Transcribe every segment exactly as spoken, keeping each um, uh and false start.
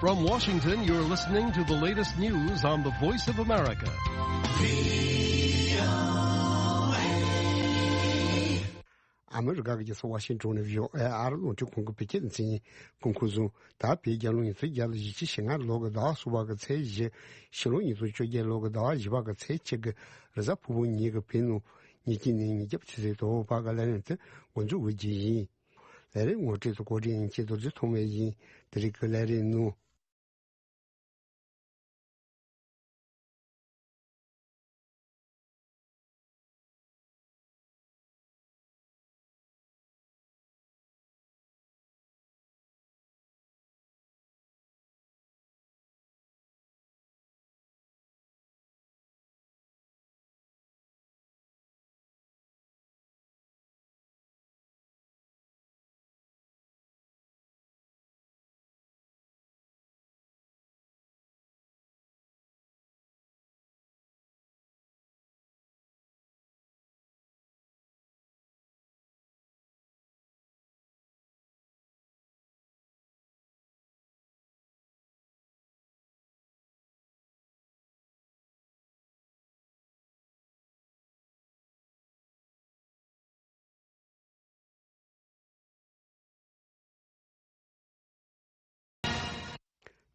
From Washington, you're listening to the latest news on the Voice of America. ཨ་མི་རི་ཀ་གི་རྒྱལ་ས་ཝ་ཤིང་ཏོན་ནས་བྷི་ཨོ་ཨེ་ཨ་རི་རླུང་འཕྲིན་ཁང་གི་བོད་སྐད་སྡེ་ཚན་ཡིན། སྐུ་ཁམས་བཟང་། ད་བོད་རྒྱལ་ལོ་ཉིས་སྟོང་བརྒྱ་དང་བཞི་བཅུ་ཞེ་ལྔ་ལོ་གི་ཟླ་བ་གསུམ་པ་གི་ཚེས་བཞི། ཕྱི་ལོ་ཉིས་སྟོང་བཅོ་བརྒྱད་ལོ་གི་ཟླ་བ་བཞི་པ་གི་ཚེས་གཅིག་གི་རེས་གཟའ་ཕུར་བུ་ཉིན་གྱི་བོད་ནང་ཉིན་གཅིག་ནས་ཉིན་རྒྱབ་ཆུ་ཚོད་དྲུག་བར་གྱི་ལས་རིམ་དེ་འགོ་འཛུགས་འོས་རྒྱུ་ཡིན། ལས་རིམ་ངོ་སྤྲོད་དང་གོ་སྒྲིག་ཡིན་གཅིག་རྡོ་རྗེ་ཐོགས་མེད་ཡིན། དེ་རིང་གི་ལས་རིམ་ནང་།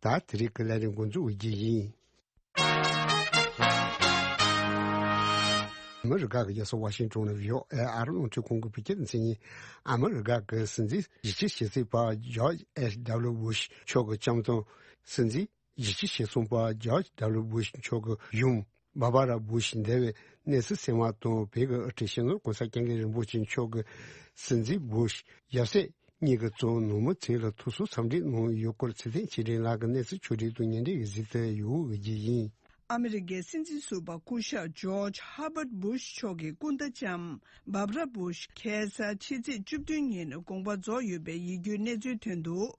ད་དེ་རིང་གི་ལས་རིམ་འགོ་འཛུགས་འོས་རྒྱུ་ཡིན། ཨ་མི་རི་ཀ་གི་རྒྱལ་ས་ཝ་ཤིང་ཏོན་ནས་བྷི་ཨོ་ཨེ་ཨ་རི་རླུང་འཕྲིན་ཁང་གི་བོད་སྐད་སྡེ་ཚན་ཡིན། ཨ་མི་རི་ཀ་གི་སྲིད་འཛིན་བཞི་བཅུ་ཞེ་གཅིག་པ་ཇོརྗ་ཨེཆ་ཌབ་ལུ་བྷུ་ཤ་མཆོག་གི་ལྕམ་དང་། སྲིད་འཛིན་བཞི་བཅུ་ཞེ་གསུམ་པ་ཇོརྗ་ཌབ་ལུ་བྷུ་ཤ་མཆོག་གི་ཡུམ་བྷར་བྷ་ར་བྷུ་ཤ་འདས་པའི་གནས་ཚུལ་གསན་པ་དང་། བོད་ཀྱི་དབུ་ཁྲིད་སྤྱི་ནོར་༸གོང་ས་༸སྐྱབས་མགོན་རིན་པོ་ཆེ་མཆོག་གི་སྲིད་འཛིན་བྷུ་ཤ་ཡབ་སྲས་གཉིས་ཀྱི་གཙོ་བོ་ནང་མི་ཚོས་ལ་ཐུགས་གསོ་འཚམས་འདྲི་གནང་ཡོད་སྐོར་ཚེ་བརྟན་ཆོས་སྒྲོན་ལགས་ཀྱིས་གནས་ཚུལ་ཕྱོགས་སྒྲིག་དང་ཉན་འདོད་ཀྱི་གཟིགས་ཚུལ་ཡོད་འོས་རྒྱུ་ཡིན། ཨ་མི་རི་ཀའི་སྲིད་འཛིན་ཟུར་པ་སྐུ་ཞབས་ཇོརྗ་ཧར་བར་བྷུ་ཤ་མཆོག་གི་སྐུ་ཟླ་ལྕམ་བྷར་བྷ་ར་བྷུ་ཤ་ཁ་སང་ཕྱི་ཚེས་བཅུ་བདུན་ཉིན་དགོངས་པ་རྫོགས་ཡོད་པའི་ཡིད་སྐྱོའི་གནས་ཚུལ་ཐོན་འདུག།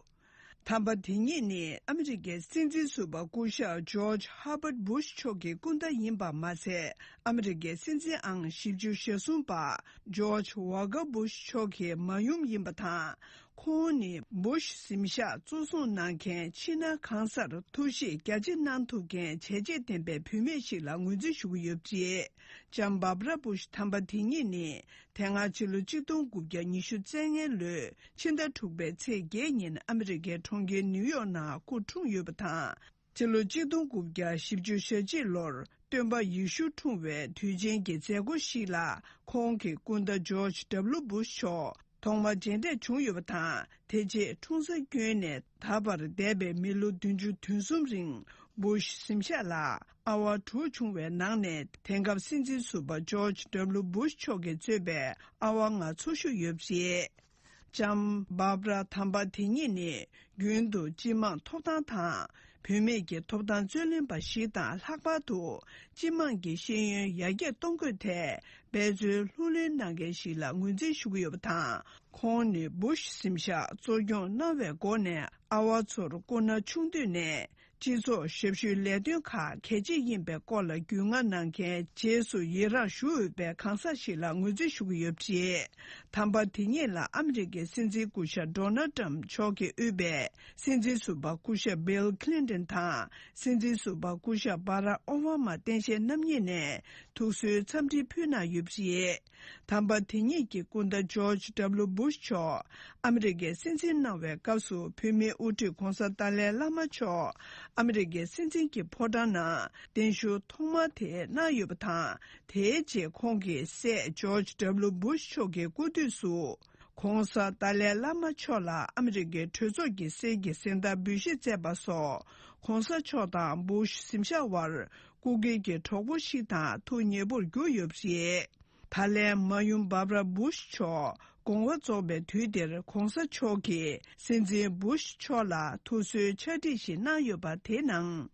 དམ་པ་དེ་ཉིད་ནི་ཨ་མི་རི་ཀའི་སྲིད་འཛིན་ཟུར་པ་སྐུ་ཞབས་ཇོརྗ་ཧར་བར་བྷུ་ཤ་མཆོག་གི་སྐུ་ཟླ་ཡིན་པ་མ་ཟད། ཨ་མི་རི་ཀའི་སྲིད་འཛིན་ཨང་བཞི་བཅུ་ཞེ་གསུམ་པ་ཇོརྗ་ཝོ་ཀར་བྷུ་ཤ་མཆོག་གི་མ་ཡུམ་ཡིན་པ་དང་། ཁོང་ནི་བྷུ་ཤ་གཟིམ་ཤག་གཙོ་བཟུང་གནང་མཁན་ཕྱི་ནང་གང་སར་ཐུགས་གཞིགས་རྒྱ་ཆེ་གནང་ཐུབ་མཁན་བྱས་རྗེས་ལྡན་པའི་བུད་མེད་ཞིག་ལ་ངོས་འཛིན་ཞུ་གི་ཡོད་པ་རེད། ལྕམ་བྷར་བྷ་ར་བྷུ་ཤ་དམ་པ་དེ་ཉིད་ནི། དེ་སྔ་ཕྱི་ལོ་གཅིག་སྟོང་དགུ་བརྒྱ་ཉི་ཤུ་རྩ་ལྔའི་ལོའི་ཕྱི་ཟླ་དྲུག་པའི་ཚེས་བརྒྱད་ཉིན་ཨ་མི་རི་ཀའི་གྲོང་ཁྱེར་ནིའུ་ཡོག་ནང་སྐུ་འཁྲུངས་ཡོད་པ་དང་། ཕྱི་ལོ་གཅིག་སྟོང་དགུ་བརྒྱ་བཞི་བཅུ་ཞེ་གཅིག་ལོར་སྟོན་པ་ཡེ་ཤུ་འཁྲུངས་པའི་དུས་ཆེན་གྱི་མཛད་སྒོ་ཞིག་ལ་ཁོང་གི་སྐུ་ཟླ་ཇོརྗ་ཌབ་ལུ་བྷུ་ཤ་མཆོག་ཐོག་མར་མཇལ་འཕྲད་བྱུང་ཡོད་པ་དང་། དེ་རྗེས་འཁྲུངས་ས་བསྐྱོན་ནས་ད་བར་འདས་པའི་མི་ལོ་བདུན་ཅུ་དོན་གསུམ་རིང་བྷུ་ཤ་གཟིམ་ཤག་ལ། ཨ་བ་དྲུག་བྱུང་བའི་ནང་ནས་དེང་སྐབས་སྲིད་འཛིན་ཟུར་པ་ཇོརྗ་ཌབ་ལུ་བྷུ་ཤ་མཆོག་གིས་གཙོས་པའི་ཨ་བ་ལྔ་འཚོ་བཞུགས་ཡོད་པ་རེད། ལྕམ་བྷར་བྷ་ར་དམ་པ་དེ་ཉིད་ནི་རྒྱུན་དུ་སྤྱི་དམངས་ཐོབ་ཐང་དང་བུད་མེད་ཀྱི་ཐོབ་ཐང་རྩོད་ལེན་པ་ཞིག་དང་། ལྷག་པར་དུ་སྤྱི་དམངས་ཀྱི་ཤེས་ཡོན་ཡར་རྒྱས་གཏོང་དགོས་ཐད་འབད་བརྩོན་ལྷུར་ལེན་གནང་མཁན་ཞིག་ལ་ངོས་འཛིན་ཞུ་གི་ཡོད་པ་དང་། ཁོང་ནི་བྷུ་ཤ་གཟིམ་ཤག་གཙོ་སྐྱོང་གནང་བའི་སྒོ་ནས་ཨ་བ་ཚོར་སྐུ་ན་ཆུང་དུས་ནས། སྤྱི་ཚོགས་ཞབས་ཞུའི་ལས་དོན་ཁག་གལ་ཆེ་ཡིན་པའི་སྐོར་ལ་རྒྱུས་མངའ་གནང་མཁན་རྗེས་སུ་ཡི་རངས་ཞུ་འོས་པའི་གང་ཟག་ཞིག་ལ་ངོས་འཛིན་ཞུ་གི་ཡོད་པ་རེད། དམ་པ་དེ་ཉིད་ལ་ཨ་མི་རི་ཀའི་སྲིད་འཛིན་སྐུ་ཞབས་ཌོ་ནལ་ཊམ་མཆོག་གིས་དབུས་པའི་སྲིད་འཛིན་ཟུར་པ་སྐུ་ཞབས་བྷིལ་ཁི་ལིན་ཏོན་དང་། སྲིད་འཛིན་ཟུར་པ་སྐུ་ཞབས་བྷ་རག་ཨོ་བྷ་མ་སྟངས་དཔྱལ་རྣམ་གཉིས་ནས་ཐུགས་གསོའི་འཚམས་འདྲི་ཕུལ་གནང་ཡོད་པ་རེད། དམ་པ་དེ་ཉིད་ཀྱི་སྐུ་ཟླ་ཇོརྗ་ཌབ་ལུ་བྷུ་ཤ་མཆོག་ཨ་མི་རི་ཀའི་སྲིད་འཛིན་གནང་བའི་སྐབས་སུ། བོད་མིའི་དབུ་ཁྲིད་༸གོང་ས་ཏཱ་ལའི་བླ་མ་མཆོག་ཨ་མི་རི་ཀའི་སྲིད་འཛིན་གྱི་ཕོ་བྲང་ནང་གདན་ཞུ་ཐོག་མ་དེ་གནང་ཡོད་པ་དང་། དེའི་རྗེས་ཁོང་གི་སྲས་ཇོརྗ་ཌབ་ལུ་བྷུ་ཤ་མཆོག་གི་སྐུ་དུས་སུ། ༸གོང་ས་ཏཱ་ལའི་བླ་མ་མཆོག་ལ་ཨ་མི་རི་ཀའི་གྲོས་ཚོགས་ཀྱི་གསེར་གྱི་གཟེངས་རྟགས་འབུལ་བཞེས་མཛད་པ་སོགས། ༸གོང་ས་མཆོག་དང་བྷུ་ཤ་གཟིམ་ཤག་དབར་སྐུ་སྒེར་གྱི་གྲོགས་པོ་ཞིག་དང་ཐུགས་མཉེས་པོར་གྱུར་ཡོད་པ་རེད། ད་ལན་མ་ཡུམ་བྷར་བྷ་ར་བྷུ་ཤ་མཆོག་དགོངས་པ་རྫོགས་པའི་དུས་དེར་༸གོང་ས་མཆོག་གིས་སྲིད་འཛིན་བྷུ་ཤ་མཆོག་ལ་ཐུགས་གསོའི་ཕྱག་བྲིས་ཤིག་གནང་ཡོད་པ་དེའི་ནང་།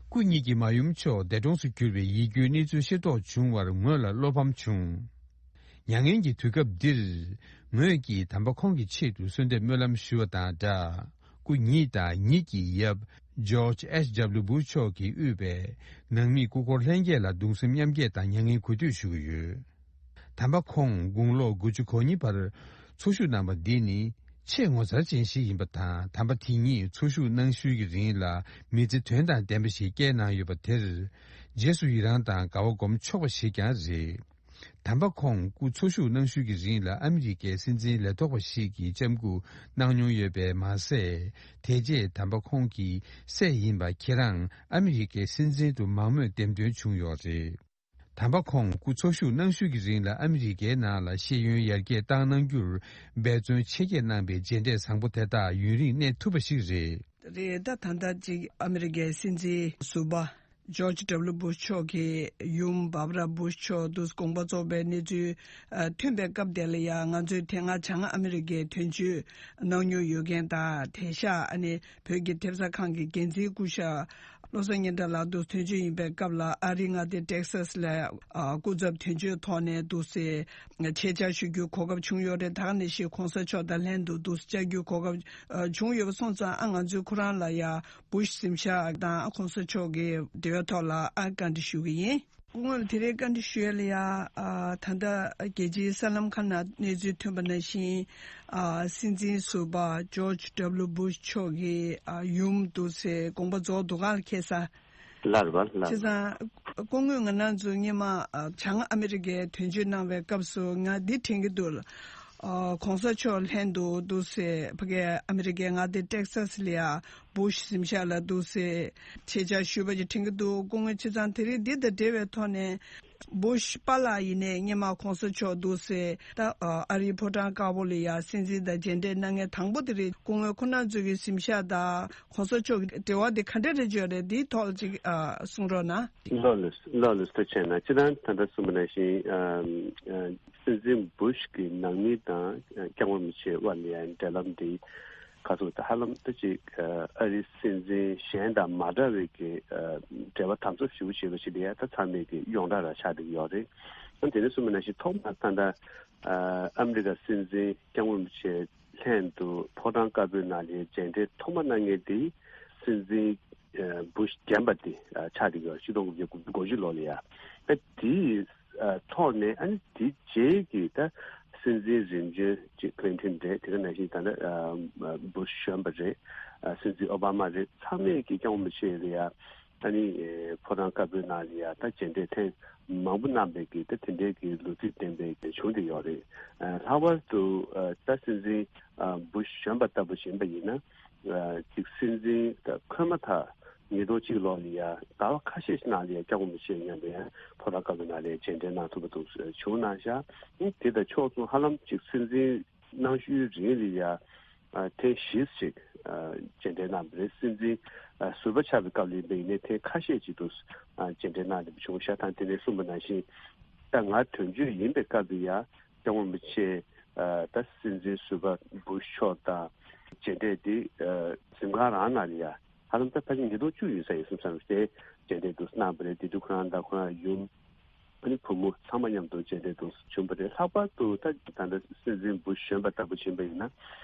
སྐུ་ཉིད་ཀྱིས་མ་ཡུམ་མཆོག་འདས་གྲོངས་སུ་གྱུར་བའི་ཡིད་སྐྱོའི་གནས་ཚུལ་ཤེས་རྟོགས་བྱུང་བར་ངོས་ལ་བློ་ཕམ་བྱུང་། མྱ་ངན་གྱི་དུས་སྐབས་འདིར། ངོས་ཀྱིས་དམ་པ་ཁོང་གི་ཆེད་དུ་གསོལ་འདེབས་སྨོན་ལམ་ཞུ་བ་དང་སྦྲགས། སྐུ་ཉིད་དང་ཉིད་ཀྱི་ཡབ་ཇོརྗ་ཨེཆ་ཌབ་ལུ་བྷུ་ཤ་མཆོག་གིས་དབུས་པའི་ནང་མིའི་སྐུ་འཁོར་ལྷན་རྒྱས་ལ་གདུང་སེམས་མཉམ་སྐྱེད་དང་མྱ་ངན་གུས་འདུད་ཞུ་གི་ཡོད། དམ་པ་ཁོང་དགུང་ལོ་དགུ་བཅུ་གོ་གཉིས་བར་འཚོ་བཞུགས་གནང་བ་འདི་ནི་ ཆེས་ངོ་མཚར་ཅན་ཞིག་ཡིན་པ་དང་། དམ་པ་དེ་ཉིད་འཚོ་བཞུགས་གནང་ཤུལ་གྱི་རིང་ལ་མི་ཚེ་དོན་དང་ལྡན་པ་ཞིག་བསྐྱལ་གནང་ཡོད་པ་དེར་རྗེས་སུ་ཡི་རང་དང་དགའ་བ་སྒོམ་ཆོག་པ་ཞིག་ཀྱང་རེད། དམ་པ་ཁོང་སྐུ་འཚོ་བཞུགས་གནང་ཤུལ་གྱི་རིང་ལ་ཨ་མི་རི་ཀའི་སྲིད་འཛིན་ལས་ཐོག་པ་ཞིག་གིས་ལྕམ་སྐུ་གནང་མྱོང་ཡོད་པས་མ་ཟད། དེ་རྗེས་དམ་པ་ཁོང་གི་སྲས་ཡིན་པ་ཁྱེད་རང་ཨ་མི་རི་ཀའི་སྲིད་འཛིན་དུ་མང་མོས་འདེམས་ཐོན་བྱུང་ཡོད་རེད། དམ་པ་ཁོང་སྐུ་འཚོ་བཞུགས་གནང་ཤུལ་གྱི་རིང་ལ་ཨ་མི་རི་ཀའི་ནང་ལ་ཤེས་ཡོན་ཡར་རྒྱས་བཏང་གནང་རྒྱུར་འབད་བརྩོན་ཆེ་བསྐྱེད་གནང་པའི་མཇལ་འཕྲད་བཟང་པོ་དེ་དག་ཡུན་རིང་གནས་ཐུབ་པ་ཞིག་རེད། རེད། ད་ད་ལྟ་ཅིག་ཨ་མི་རི་ཀའི་སྲིད་འཛིན་ཟུར་པ་ཇོརྗ་ཌབ་ལུ་སྦུ་ཤ་མཆོག་གི་ཡུམ་བྷར་བྷ་ར་སྦུ་ཤ་མཆོག་དུ་དགོངས་པ་རྫོགས་པའི་གནས་ཚུལ་ཐོན་པའི་སྐབས་དེ་ལ་ཡང་ང་ཚོས་དེ་སྔ་བྱང་ཨ་མི་རི་ཀའི་དོན་གཅོད་གནང་མྱོང་ཡོད་མཁན་དང་། དེང་སང་ཨ་ནི་བོད་ཀྱི་ཐེབས་རྩ་ཁང་གི་འགན་འཛིན་སྐུ་ཞབས་བློ་བཟང་སྙན་གྲགས་ལགས་འདུག་དོན་གཅོད་ཡིན་པའི་སྐབས་ལ་ཨ་རིའི་མངའ་སྡེ་ཊེག་སཱས་ལ་ཨ་སྐུ་ཚབ་དོན་གཅོད་ཐོག་ནས་འདུག་སེ་ཆེད་བཅར་ཞུ་རྒྱུའི་གོ་སྐབས་བྱུང་ཡོད་རེད། ད་ག་ནང་བཞིན་གོང་ས་མཆོག་དང་ལྷན་དུ་འདུག་སེ་བཅར་རྒྱུའི་གོ་སྐབས་ཨ་བྱུང་ཡོད་པ་སོང་ཙང་། ཨ་ང་ཚོས་ཁོ་རང་ལ་ཡ་སྦུ་ཤ་གཟིམ་ཤག་དང་ཨ་གོང་ས་མཆོག་གི་འབྲེལ་བའི་ཐོག་ལ་ཨ་བཀའ་འདྲི་ཞུ་གི་ཡིན། སྐུ་ངོ་ལ་དེ་རིང་བཀའ་འདྲི་ཞུ་ཡ་ལ་ཡ། ཨ་ད་ལྟ་རྒྱལ་སྤྱིའི་གསར་ལམ་ཁག་ནང་གནས་ཚུལ་ཐོན་པ་ནང་བཞིན། ཨ་སྲིད་འཛིན་ཟུར་པ་ཇོརྗ་ཌབ་ལུ་སྦུ་ཤ་མཆོག་གི་ཨ་ཡུམ་འདུག་སེ་དགོངས་པ་རྫོགས་འདུག་ག་ལ་ཁེལ་ས། ལར་བ་ལར། བྱས་ཙང་སྐུ་ངོས་ང་རང་ཚོ་སྔོན་མ་ཨ་བྱང་ཨ་མི་རི་ཀའི་དོན་གཅོད་གནང་བའི་སྐབས་སུ་ང་འདི་དྲན་གྱི་འདུག་ཨ་གོང་ས་མཆོག་ལྷན་དུ་འདུག་སེ་ཕ་གི་ཨ་མི་རི་ཀའི་མངའ་སྡེ་ཊེག་སཱས་ལ་ཡ་སྦུ་ཤ་གཟིམ་ཤག་ལ་འདུག་སེ་ཆེད་བཅར་ཞུས་པ་ཅིག་དྲན་གྱི་འདུག་སྐུ་ངོ། བྱས་ཙང་དེ་རིང་འདི་དང་འབྲེལ་བའི་ཐོག་ནས་སྦུ་ཤ་པཱ་ལགས་ཡིན་ནའི་སྔོན་མ་གོང་ས་མཆོག་འདུག་སེ་ད་ཨ་རིའི་ཕོ་བྲང་དཀར་པོ་ལ་ཡ་སྲིད་འཛིན་དང་མཇལ་འཕྲད་གནང་མཁན་དང་པོ་དེ་རེད། སྐུ་ངོ་ཁོང་རྣམ་ཚོ་གི་གཟིམ་ཤག་དང་གོང་ས་མཆོག་གི་འབྲེལ་བ་དེ་ག་འདྲ་རེ་ཡོད་རེད། འདིའི་ཐོག་ལ་ཅིག་ཨ་གསུང་རོགས་གནང་། ལགས་ལགས་ལགས་ལགས། ཐུགས་རྗེ་ཆེ་གནང་། སྤྱིར་བཏང་ད་ལྟ་གསུངས་པ་ནང་བཞིན་ཨ་ཨ་སྲིད་འཛིན་སྦུ་ཤ་གི་ནང་མི་དང་ཨ་སྐྱབས་མགོན་རིན་པོ་ཆེ་དབར་ལ་ཡང་འབྲེལ་ལམ་འདི་ག་ཚོད་ད་ཧ་ལམ་ད་ཅིག་ཨ་ཨ་རིའི་སྲིད་འཛིན་གཞན་དང་མ་འདྲ་བའི་གི་ཨ་འབྲེལ་བ་དམ་ཟབ་ཞེ་པོ་བྱེད་པ་ཞིག་ལ་ཡང་ད་ཚང་མས་གི་ཡོངས་གྲགས་རང་ཆགས་བསྡད་ཀྱི་ཡོད་རེད། ཨ་དེ་ནས་གསུངས་པ་ནང་བཞིན་ཐོག་མར་ད་ལྟ་ཨ་ཨ་མི་རི་ཀ་སྲིད་འཛིན་སྐྱབས་མགོན་རིན་པོ་ཆེ་ལྷན་དུ་ཕོ་བྲང་དཀར་པོའི་ནང་ལ་མཇལ་འཕྲད་ཐོག་མ་གནང་མཁན་དེ་སྲིད་འཛིན་ཨ་སྦུ་ཤ་རྒན་པ་དེ་ཨ་ཆགས་བསྡད་ཀྱི་ཡོད། ཆིག་སྟོང་དགུ་བརྒྱ་དགུ་བཅུ་གོ་གཅིག་ལོ་ལ་ཡ། ད་དེའི་ཨ་ཐོག་ནས་ཨ་ནི་དེ་རྗེས་ཀྱི་ད་སྲིད་འཛིན་རིམ་བྱོན་ཅིག་ཀི་ལིན་ཊོན་རེད། དེ་ག་ནང་བཞིན་ད་ལྟ་ཨ་སྦུ་ཤ་གཞོན་པ་རེད། ཨ་སྲིད་འཛིན་ཨོ་བྷ་མ་རེད། ཚང་མས་ཀྱི་སྐྱབས་མགོན་རིན་པོ་ཆེ་ལ་ཡ་ཨ་ནི་ཨེ་ཕོ་བྲང་དཀར་པོའི་ནང་ལ་ཡ་ད་མཇལ་འཕྲད་ཐེངས་མང་པོ་གནང་བའི་གི་ད་དེ་འདྲའི་གི་ལོ་རྒྱུས་ལྡན་པའི་གི་བྱུང་བསྡད་ཡོད་རེད། ཨ་ལྷག་པར་དུ་ཨ་ད་སྲིད་འཛིན་ཨ་སྦུ་ཤ་གཞོན་པ་ལྟ་བུ་ཡིན་པ་ཡིན་ན། ཨ་ཅིག་སྲིད་འཛིན་ད་འཁོད་མ་ཐག་ཉིས་སྟོང་གཅིག་ལོ་ལ་ཡ་ཟླ་བ་ཁ་ཤས་ཤིག་ནང་ལ་ཡ་སྐྱབས་མགོན་རིན་པོ་ཆེ་མཉམ་དུ་ཡ་ཕོ་བྲང་དཀར་པོའི་ནང་ལ་ཡ་མཇལ་འཕྲད་གནང་ཐུབ་པ་འདུག་བྱུང་གནང་ཤག་ཨ་དེ་དང་ཕྱོགས་མཚུངས་ཧ་ལམ་ཅིག་སྲིད་འཛིན་གནང་ཤུལ་རིང་ལ་ཡ་ཨ་ཐེངས་བཞི་ཅིག་ཨ་མཇལ་འཕྲད་གནང་བ་རེད། སྲིད་འཛིན་ཨ་ཟུར་པ་ཆགས་པའི་སྐབས་ལ་ཡིན་པ་ཡིན་ནའི་ཐེངས་ཁ་ཤས་ཅིག་ཏུ་ཨ་མཇལ་འཕྲད་གནང་བསྡད་པ་བྱུང་ཤག་དང་། དེ་ནས་གསུངས་པ་ནང་བཞིན་ད་ང་དོན་གཅོད་ཡིན་པའི་སྐབས་ལ་ཡ་སྐྱབས་མགོན་རིན་པོ་ཆེ་ཨ་ད་སྲིད་འཛིན་ཟུར་པ་སྦུ་ཤ་མཆོག་དང་མཇལ་འཕྲད་དེ་ཨ་གཟིམ་ཁང་རང་ནང་ལ་ཡ་ཧ་ལམ་ད་ཕལ་ཆེར་ཉིས་སྟོང་བཅུ་ཡིན་ས་ཡིན་བསམ་བསམ་སྟེ་མཇལ་འཕྲད་དུ་གནང་བ་རེད། དེ་དུས་ཁོ་རང་དང་ཁོ་རང་ཡུམ་ཨ་ནི་བུ་མོ་ཚང་མ་མཉམ་དུ་མཇལ་འཕྲད་དུ་བྱུང་བ་རེད། ལྷག་པར་དུ་ད་ད་ལྟ་སྲིད་འཛིན་སྦུ་ཤ་གཞོན་པ་ལྟ་བུ་ཕྱིན་པ་ཡིན་ན།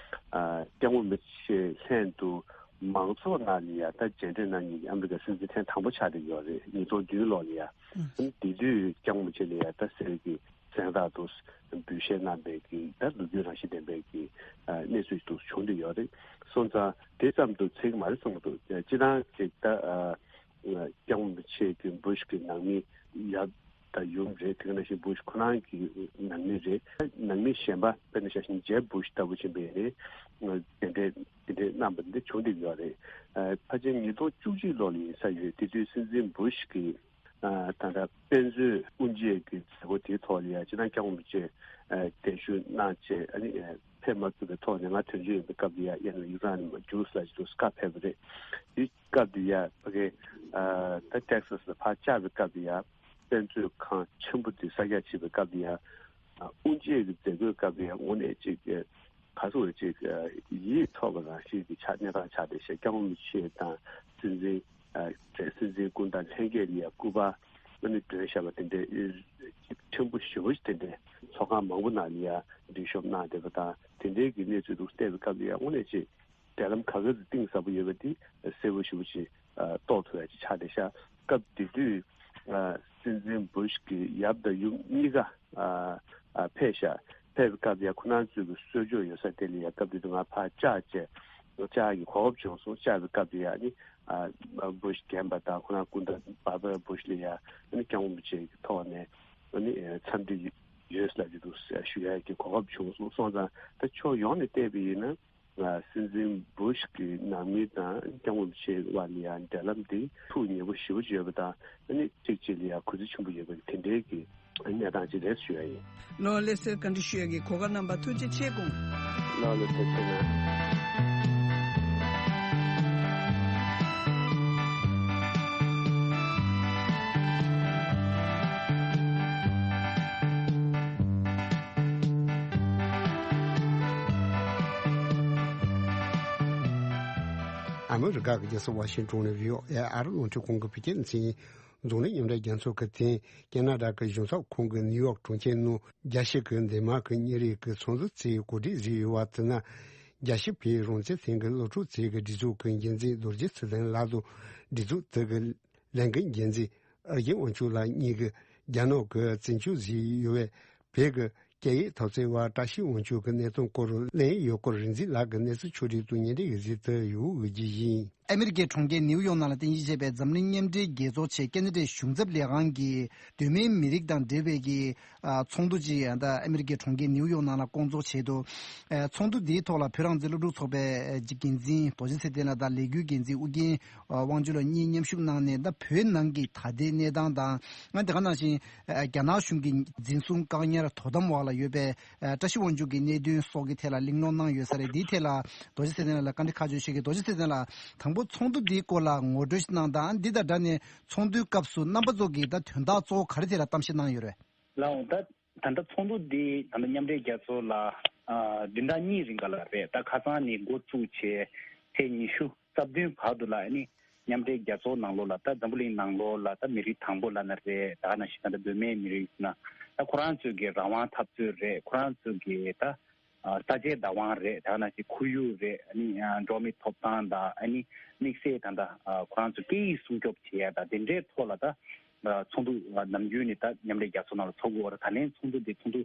ཨ་སྐྱབས་མགོན་རིན་པོ་ཆེ་ལྷན་དུ་མང་ཚོགས་ནང་ལ་ཡ་ད་མཇལ་འཕྲད་གནང་མཁན་གྱི་ཨ་མི་རི་ཀའི་སྲིད་འཛིན་ཐེངས་དང་པོ་ཆགས་བསྡད་ཡོད་རེད། ཉིས་སྟོང་བདུན་ལོ་ལ་ཡ། ཨ་ནི་དེ་དུས་སྐྱབས་མགོན་རིན་པོ་ཆེ་ལ་ཡ་ད་གསེར་གྱི་གཟེངས་རྟགས་དུ་འབུལ་བཞེས་གནང་བའི་གི་ད་ལོ་རྒྱུས་རང་བཞིན་ལྡན་པའི་གི་ཨ་གནས་ཚུལ་དུ་བྱུང་བསྡད་ཡོད་རེད། སོང་ཙང་དེ་ཙམ་དུ་ཚད་ཀྱི་མ་རེད་བསམ་གྱི་འདུག་སྤྱིར་བཏང་ཅིག་ད་ཨ་སྐྱབས་མགོན་རིན་པོ་ཆེ་གི་སྦུ་ཤ་གི་ནང་མི་ཡབ་དང་ཡུམ་རེད། དེ་ག་ནང་བཞིན་སྦུ་ཤ་ཁོ་རང་གི་ནང་མི་རེད། ནང་མི་གཞན་པ་དཔེར་ན་ཆ་བཞག་ན་ཇེབ་སྦུ་ཤ་ལྟ་བུ་ཕྱིན་པ་ཡིན་ནའི་དེ་འདྲའི་དེ་འདྲའི་གནང་བ་འདི་བྱུང་བསྡད་ཡོད་རེད། ཨ་ཕལ་ཆེར་ཉིས་སྟོང་བཅུ་གཅིག་ལོ་ལ་ཡིན་ས་ཡོད། དེ་དུས་སྲིད་འཛིན་སྦུ་ཤ་གི་ཨ་ད་ལྟ་དཔེ་མཛོད་དབུ་འབྱེད་ཀྱི་མཛད་སྒོ་དེའི་ཐོག་ལ་ཡ་སྤྱིར་བཏང་སྐྱབས་མགོན་རིན་པོ་ཆེ་ཨ་གདན་ཞུ་གནང་བྱས་ཨ་ནི་ཨ་ཕེབས་མ་ཐུབ་པའི་ཐོག་ནས་ང་དོན་གཅོད་ཡིན་པའི་སྐབས་དེ་ཡ་ཡ་ནི་ཡུ་རང་ནས་མར་རྒྱུགས་ལ་ཅིག་ཏུ་སྐབས་ཕེབས་པ་རེད། དེའི་སྐབས་དེ་ཡ་ཕ་གི་ཨ་ད་ཊེག་སཱས་ལ་ཕར་བཅར་བའི་སྐབས་དེ་ཡ་དཔེ་མཛོད་ཁང་ཆེན་པོ་དེ་གསར་རྒྱག་བྱེད་པའི་སྐབས་དེ་ཡ་ཨ་དབུ་འབྱེད་ཀྱི་མཛད་སྒོའི་སྐབས་དེ་ཡ་དངོས་གནས་ཅིག་ག་ཚོད་ཅིག་ཡིད་ཐོག་གི་རང་བཞིན་གྱི་ཆགས་གནས་སྟངས་ཆགས་བསྡད་ཤག་སྐྱབས་མགོན་རིན་པོ་ཆེ་དང་སྲིད་འཛིན་ཨ་སྲིད་འཛིན་སྐུ་ཟླ་ལྷན་རྒྱས་ལ་ཡ་སྐུ་པར་ཨ་ནི་སྒྲོན་བཞག་པ་དེ་འདྲའི་ཕྲན་བུ་ཞེ་པོ་ཞིག་དེ་འདྲའི་ཚོགས་ཁང་མང་པོ་ནང་ལ་ཡ་འདུ་ཤོབ་གནང་བསྡད་པ་དང་། དེ་འདྲའི་གི་གནས་ཚུལ་དུ་བལྟས་པའི་སྐབས་ལ་ཡ་དངོས་གནས་ཅིག་འབྲེལ་ལམ་ག་ག་ཙམ་གཏིང་ཟབ་པོ་ཡོད་པ་དེ་གསལ་པོ་ཞེ་པོ་ཅིག་ཨ་རྟོགས་ཐུབ་ཡ་ཅིག་ཆགས་བསྡད་ཤག་སྐབས་དེ་དུས་ཨ་སྲིད་འཛིན་སྦུ་ཤ་གི་ཡབ་དང་ཡུམ་གཉིས་ཀ་ཨ་ཨ་ཕེབས་ཤག་ཕེབས་པའི་སྐབས་ཡ་ཁོ་རང་ཚོའི་གི་གསོལ་ལྕོག་ཡོད་ས་དེ་ལ་ཡ་སྐབས་དེ་དུས་ང་ཕར་བཅར་བྱས། བཅར་གྱི་གོ་སྐབས་བྱུང་སོང་། བཅར་བའི་སྐབས་དེ་ཡ་ནི་ཨ་བུ་ཤ་རྒན་པ་དང་ཁོ་རང་སྐུ་ཟླ་བྷར་བྷུ་ཤ་ལ་ཡ་ནི་སྐྱབས་མགོན་རིན་པོ་ཆེ་གི་ཐོག་ནས་ནི་འཚམས་འདྲི་ཡོད་ལབ་ཀྱི་འདུག་ཞུ་ཡ་གི་གོ་སྐབས་བྱུང་སོང་། སོང་ཙང་ད་ཕྱོགས་ཡོངས་ནས་བལྟས་པ་ཡིན་ན། ང་སྲིད་འཛིན་བུ་ཤ་གི་ནང་མི་དང་སྐྱབས་མགོན་རིན་པོ་ཆེ་དབར་ལ་ཡང་འབྲེལ་ལམ་དེ་ཐུགས་མཉེས་པོ་ཞེ་པོ་ཅིག་ཡོད་པ་དང་། ཨ་ནི་གཅིག་གཅིག་ལ་ཡང་གུས་བརྩི་ཆེན་པོ་ཡོད་པ་དེ་འདྲའི་གི་གནས་སྟངས་ཅིག་རེད་ཞུ་ཡ་ཡིན། ལོ་ལེ་སེར་བཀའ་འདྲི་ཞུ་ཡ་གི་གོ་སྐབས་གནང་བར་ཐུགས་རྗེ་ཆེ་དགོངས། ལོ་ལེ་སེར་ཆེ་ན། ཨ་མི་རི་ཀ་གི་རྒྱལ་ས་ཝ་ཤིང་ཏོན་ནས་བྷི་ཨོ་ཨེ་ཨ་རི་རླུང་འཕྲིན་ཁང་གི་བོད་སྐད་སྡེ་ཚན་ཡིན། འཛམ་གླིང་མཉམ་འབྲེལ་རྒྱལ་ཚོགས་ཀྱི་རྟེན་ཁེ་ན་ཌ་གི་གཞུང་ཚབ་ཁང་གི་ནིའུ་ཡོག་གྲོང་ཁྱེར་ནང་རྒྱལ་སྤྱི་གི་འདན་མ་ཀི་ཉིན་རེའི་གི་ཚོགས་འདུ་ཚོགས་གོ་སྒྲིག་བཟོས་ཡོད་པ་དེ་ན། རྒྱལ་སྤྱིའི་བོད་རང་བཙན་ལྷན་ཁང་གི་སློབ་ཕྲུག་ཚོའི་གི་སྒྲིག་འཛུགས་ཀྱི་འགན་འཛིན་རྡོ་རྗེ་ཚེ་བརྟན་ལགས་དང་། སྒྲིག་འཛུགས་དེ་གི་ལས་འགན་འགན་འཛིན་ཨར་རྒྱན་དབང་ཕྱུག་ལགས་གཉིས་ཀྱིས་རྒྱ་ནག་གི་བཙན་བྱོལ་བཟོས་ཡོད་པའི་བོད་ཀྱི་སྐད་ཡིག་འཐབ་རྩོད་པ་བཀྲ་ཤིས་དབང་ཕྱུག་གི་གནས་སྟངས་སྐོར་གླེང་ཡོད་སྐོར། རིག་འཛིན་ལགས་ཀྱིས་གནས་ཚུལ་ཕྱོགས་སྒྲིག་དང་སྙན་སྒྲོན་ཡིག་གཟིགས་དུ་ཡོད་ཀྱི་ཡིན། ཨ་མི་རི་ཀའི་གྲོང་ཁྱེར་ནིའུ་ཡོག་ནང་ལ་རྟེན་གཞི་བྱས་པའི་འཛམ་གླིང་མཉམ་འབྲེལ་རྒྱལ་ཚོགས་ཆེད་ཁེ་ན་ཌའི་གཞུང་ཚབ་ལས་ཁང་གིས་གདོད་མའི་མི་རིགས་དང་འབྲེལ་བའི་གི་ཨ་ཚོགས་འདུ་ཅིག་ཡང་ད་ཨ་མི་རི་ཀའི་གྲོང་ཁྱེར་ནིའུ་ཡོག་ནང་ལ་བསྐོང་ཚོགས་བྱས་འདུག་ཨ་ཚོགས་འདུ་འདིའི་ཐོག་ལ་བོད་རང་བཙན་སློབ་ཕྲུག་ཚོགས་པའི་ཨ་འགན་འཛིན་རྡོ་རྗེ་ཚེ་བརྟན་ལགས་དང་ལས་འགུལ་འགན་འཛིན་ཨུ་རྒྱན་ཨ་དབང་ཕྱུག་ལགས་གཉིས་མཉམ་ཞུགས་གནང་ནས། ད་བོད་ནང་གི་ད་ལྟའི་གནས་སྟངས་དང་། ཨ་དེ་ག་ནང་བཞིན་ཨ་རྒྱ་ནག་གཞུང་གི་འཛིན་བཟུང་བཀག་ཉར་དོ་དམ་འོག་ལ་ཡོད་པའི་ཨ་བཀྲ་ཤིས་དབང་ཕྱུག་གི་གནད་དོན་སོགས་ཀྱི་ཐད་ལ་གླེང་སློང་གནང་ཡོད་ས་རེད། འདིའི་ཐད་ལ་རྡོ་རྗེ་ཚེ་བརྟན་ལགས་ལ་བཀའ་འདྲི་ཁག་ཆེན་ཞུ་གི། རྡོ་རྗེ་ཚེ་བརྟན་ལགས། དང་པོ་ཚོགས་འདུ་འདིའི་སྐོར་ལ་ངོ་སྤྲོད་ཞིག་གནང་དང་། འདི་དང་སྦྲགས་ནས་ཚོགས་འདུའི་སྐབས་སུ་རྣམ་པ་ཚོ་གིས་ད་དོན་དག་གཙོ་བོ་ག་རེ་ཐད་ལ་གཏམ་བཤད་གནང་ཡོད་རེད། ལགས་འོང་། ད་ད་ལྟ་ཚོགས་འདུ་འདི་ད་ལྟ་མཉམ་འབྲེལ་རྒྱལ་ཚོགས་ལ་ཨ་བདུན་ཕྲག་གཉིས་རིང་ག་ལ་རེད། ད་ཁ་སང་ནས་འགོ་བཙུགས་བྱས་ཚེས་ཉི་ཤུ་རྩ་བདུན་བར་དུ་ལ་ཨ་ནི་མཉམ་འབྲེལ་རྒྱལ་ཚོགས་ནང་ལོགས་ལ། ད་འཛམ་བུ་གླིང་ནང་ལོགས་ལ་ད་མི་རིགས་དང་པོ་ལབ་ན་རེད། ད་ག་ནང་བཞིན་ད་ལྟ་གདོད་མའི་མི་རིགས་ཟེར་ན་ད་ཁོ་རང་ཚོའི་གི་རང་དབང་འཐབ་རྩོད་རེད། ཁོ་རང་ཚོའི་གི་ད་ཨ་ས་ཆའི་བདག་དབང་རེད། ད་ག་ནང་བཞིན་ཁོར་ཡུག་རེད། ཨ་ནི་ཨ་འགྲོ་བ་མིའི་ཐོབ་ཐང་དང་། ཨ་ནི་དམིགས་བསལ་ད་ལྟ་ཨ་ཁོ་རང་ཚོ་སྐད་ཡིག་སྲུང་སྐྱོབ་བྱེད་ཡ་དང་དེ་འདྲའི་ཐོག་ལ་ད་ཚོགས་འདུ་ནམ་རྒྱུན་ནས་ད་མཉམ་འབྲེལ་རྒྱལ་ཚོགས་ནང་ལ་ཚོགས་ཀྱི་ཡོད་རེད། ད་ལན་ཚོགས་འདུ་འདི་ཚོགས་འདུ་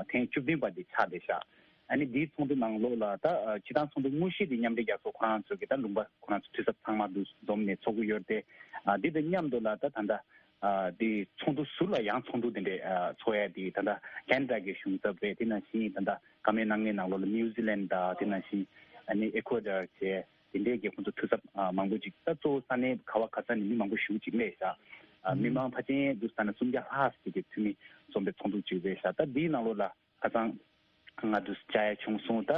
ཐེངས་བཅུ་བདུན་པ་འདི་ཆགས་བསྡད་ཤག་ཨ་ནི་འདིའི་ཚོགས་འདུ་ནང་ལོགས་ལ་ད་སྤྱིར་བཏང་ཚོགས་འདུ་དངོས་གཞི་འདི་མཉམ་འབྲེལ་རྒྱལ་ཚོགས་ཁོ་རང་ཚོ་གི་ད་ལུང་པ་ཁོ་རང་ཚོ་འཐུས་ཚབ་ཚང་མ་འདུ་འཛོམས་ནས་ཚོགས་ཀྱི་ཡོད་རེད་དེ། འདི་དང་མཉམ་དུ་ལ་ད་ད་ལྟ་འདི་ཚོགས་འདུ་ཟུར་ལ་ཡང་ཚོགས་འདུ་འདི་འདྲའི་ཚོགས་ཡ་འདི་ད་ལྟ་ཁེ་ན་ཌ་གི་གཞུང་ཚབ་རེད། དེ་ནང་བཞིན་ད་ལྟ་བཀའ་མོལ་གནང་མཁན་ནང་ལོགས་ལ་ནིའུ་ཛི་ལན་དང་། དེ་ནང་བཞིན་ཨ་ནི་ཨེ་ཀོ་ཌར་བཅས། དེ་འདྲའི་གི་ཁོང་ཚོ་འཐུས་ཚབ་ཨ་མང་པོ་ཅིག་ད་གཙོ་བོ་ས་གནས་ག་བ་ག་ས་ནས་མི་མང་པོ་ཞེ་པོ་ཅིག་སླེབས་ཤག་ཨ་མི་མང་ཕལ་ཆེར་འདུག་ས་ན་སུམ་བརྒྱ་ལྷག་ཅིག་གི་འཐུས་མི་འཛོམས་པའི་ཚོགས་འདུ་ཅིག་རེད་ཤག་ད་འདིའི་ནང་ལོགས་ལ་ཁ་སང་ང་འདུག་བཅར་ཡ་བྱུང་སོང་། ད་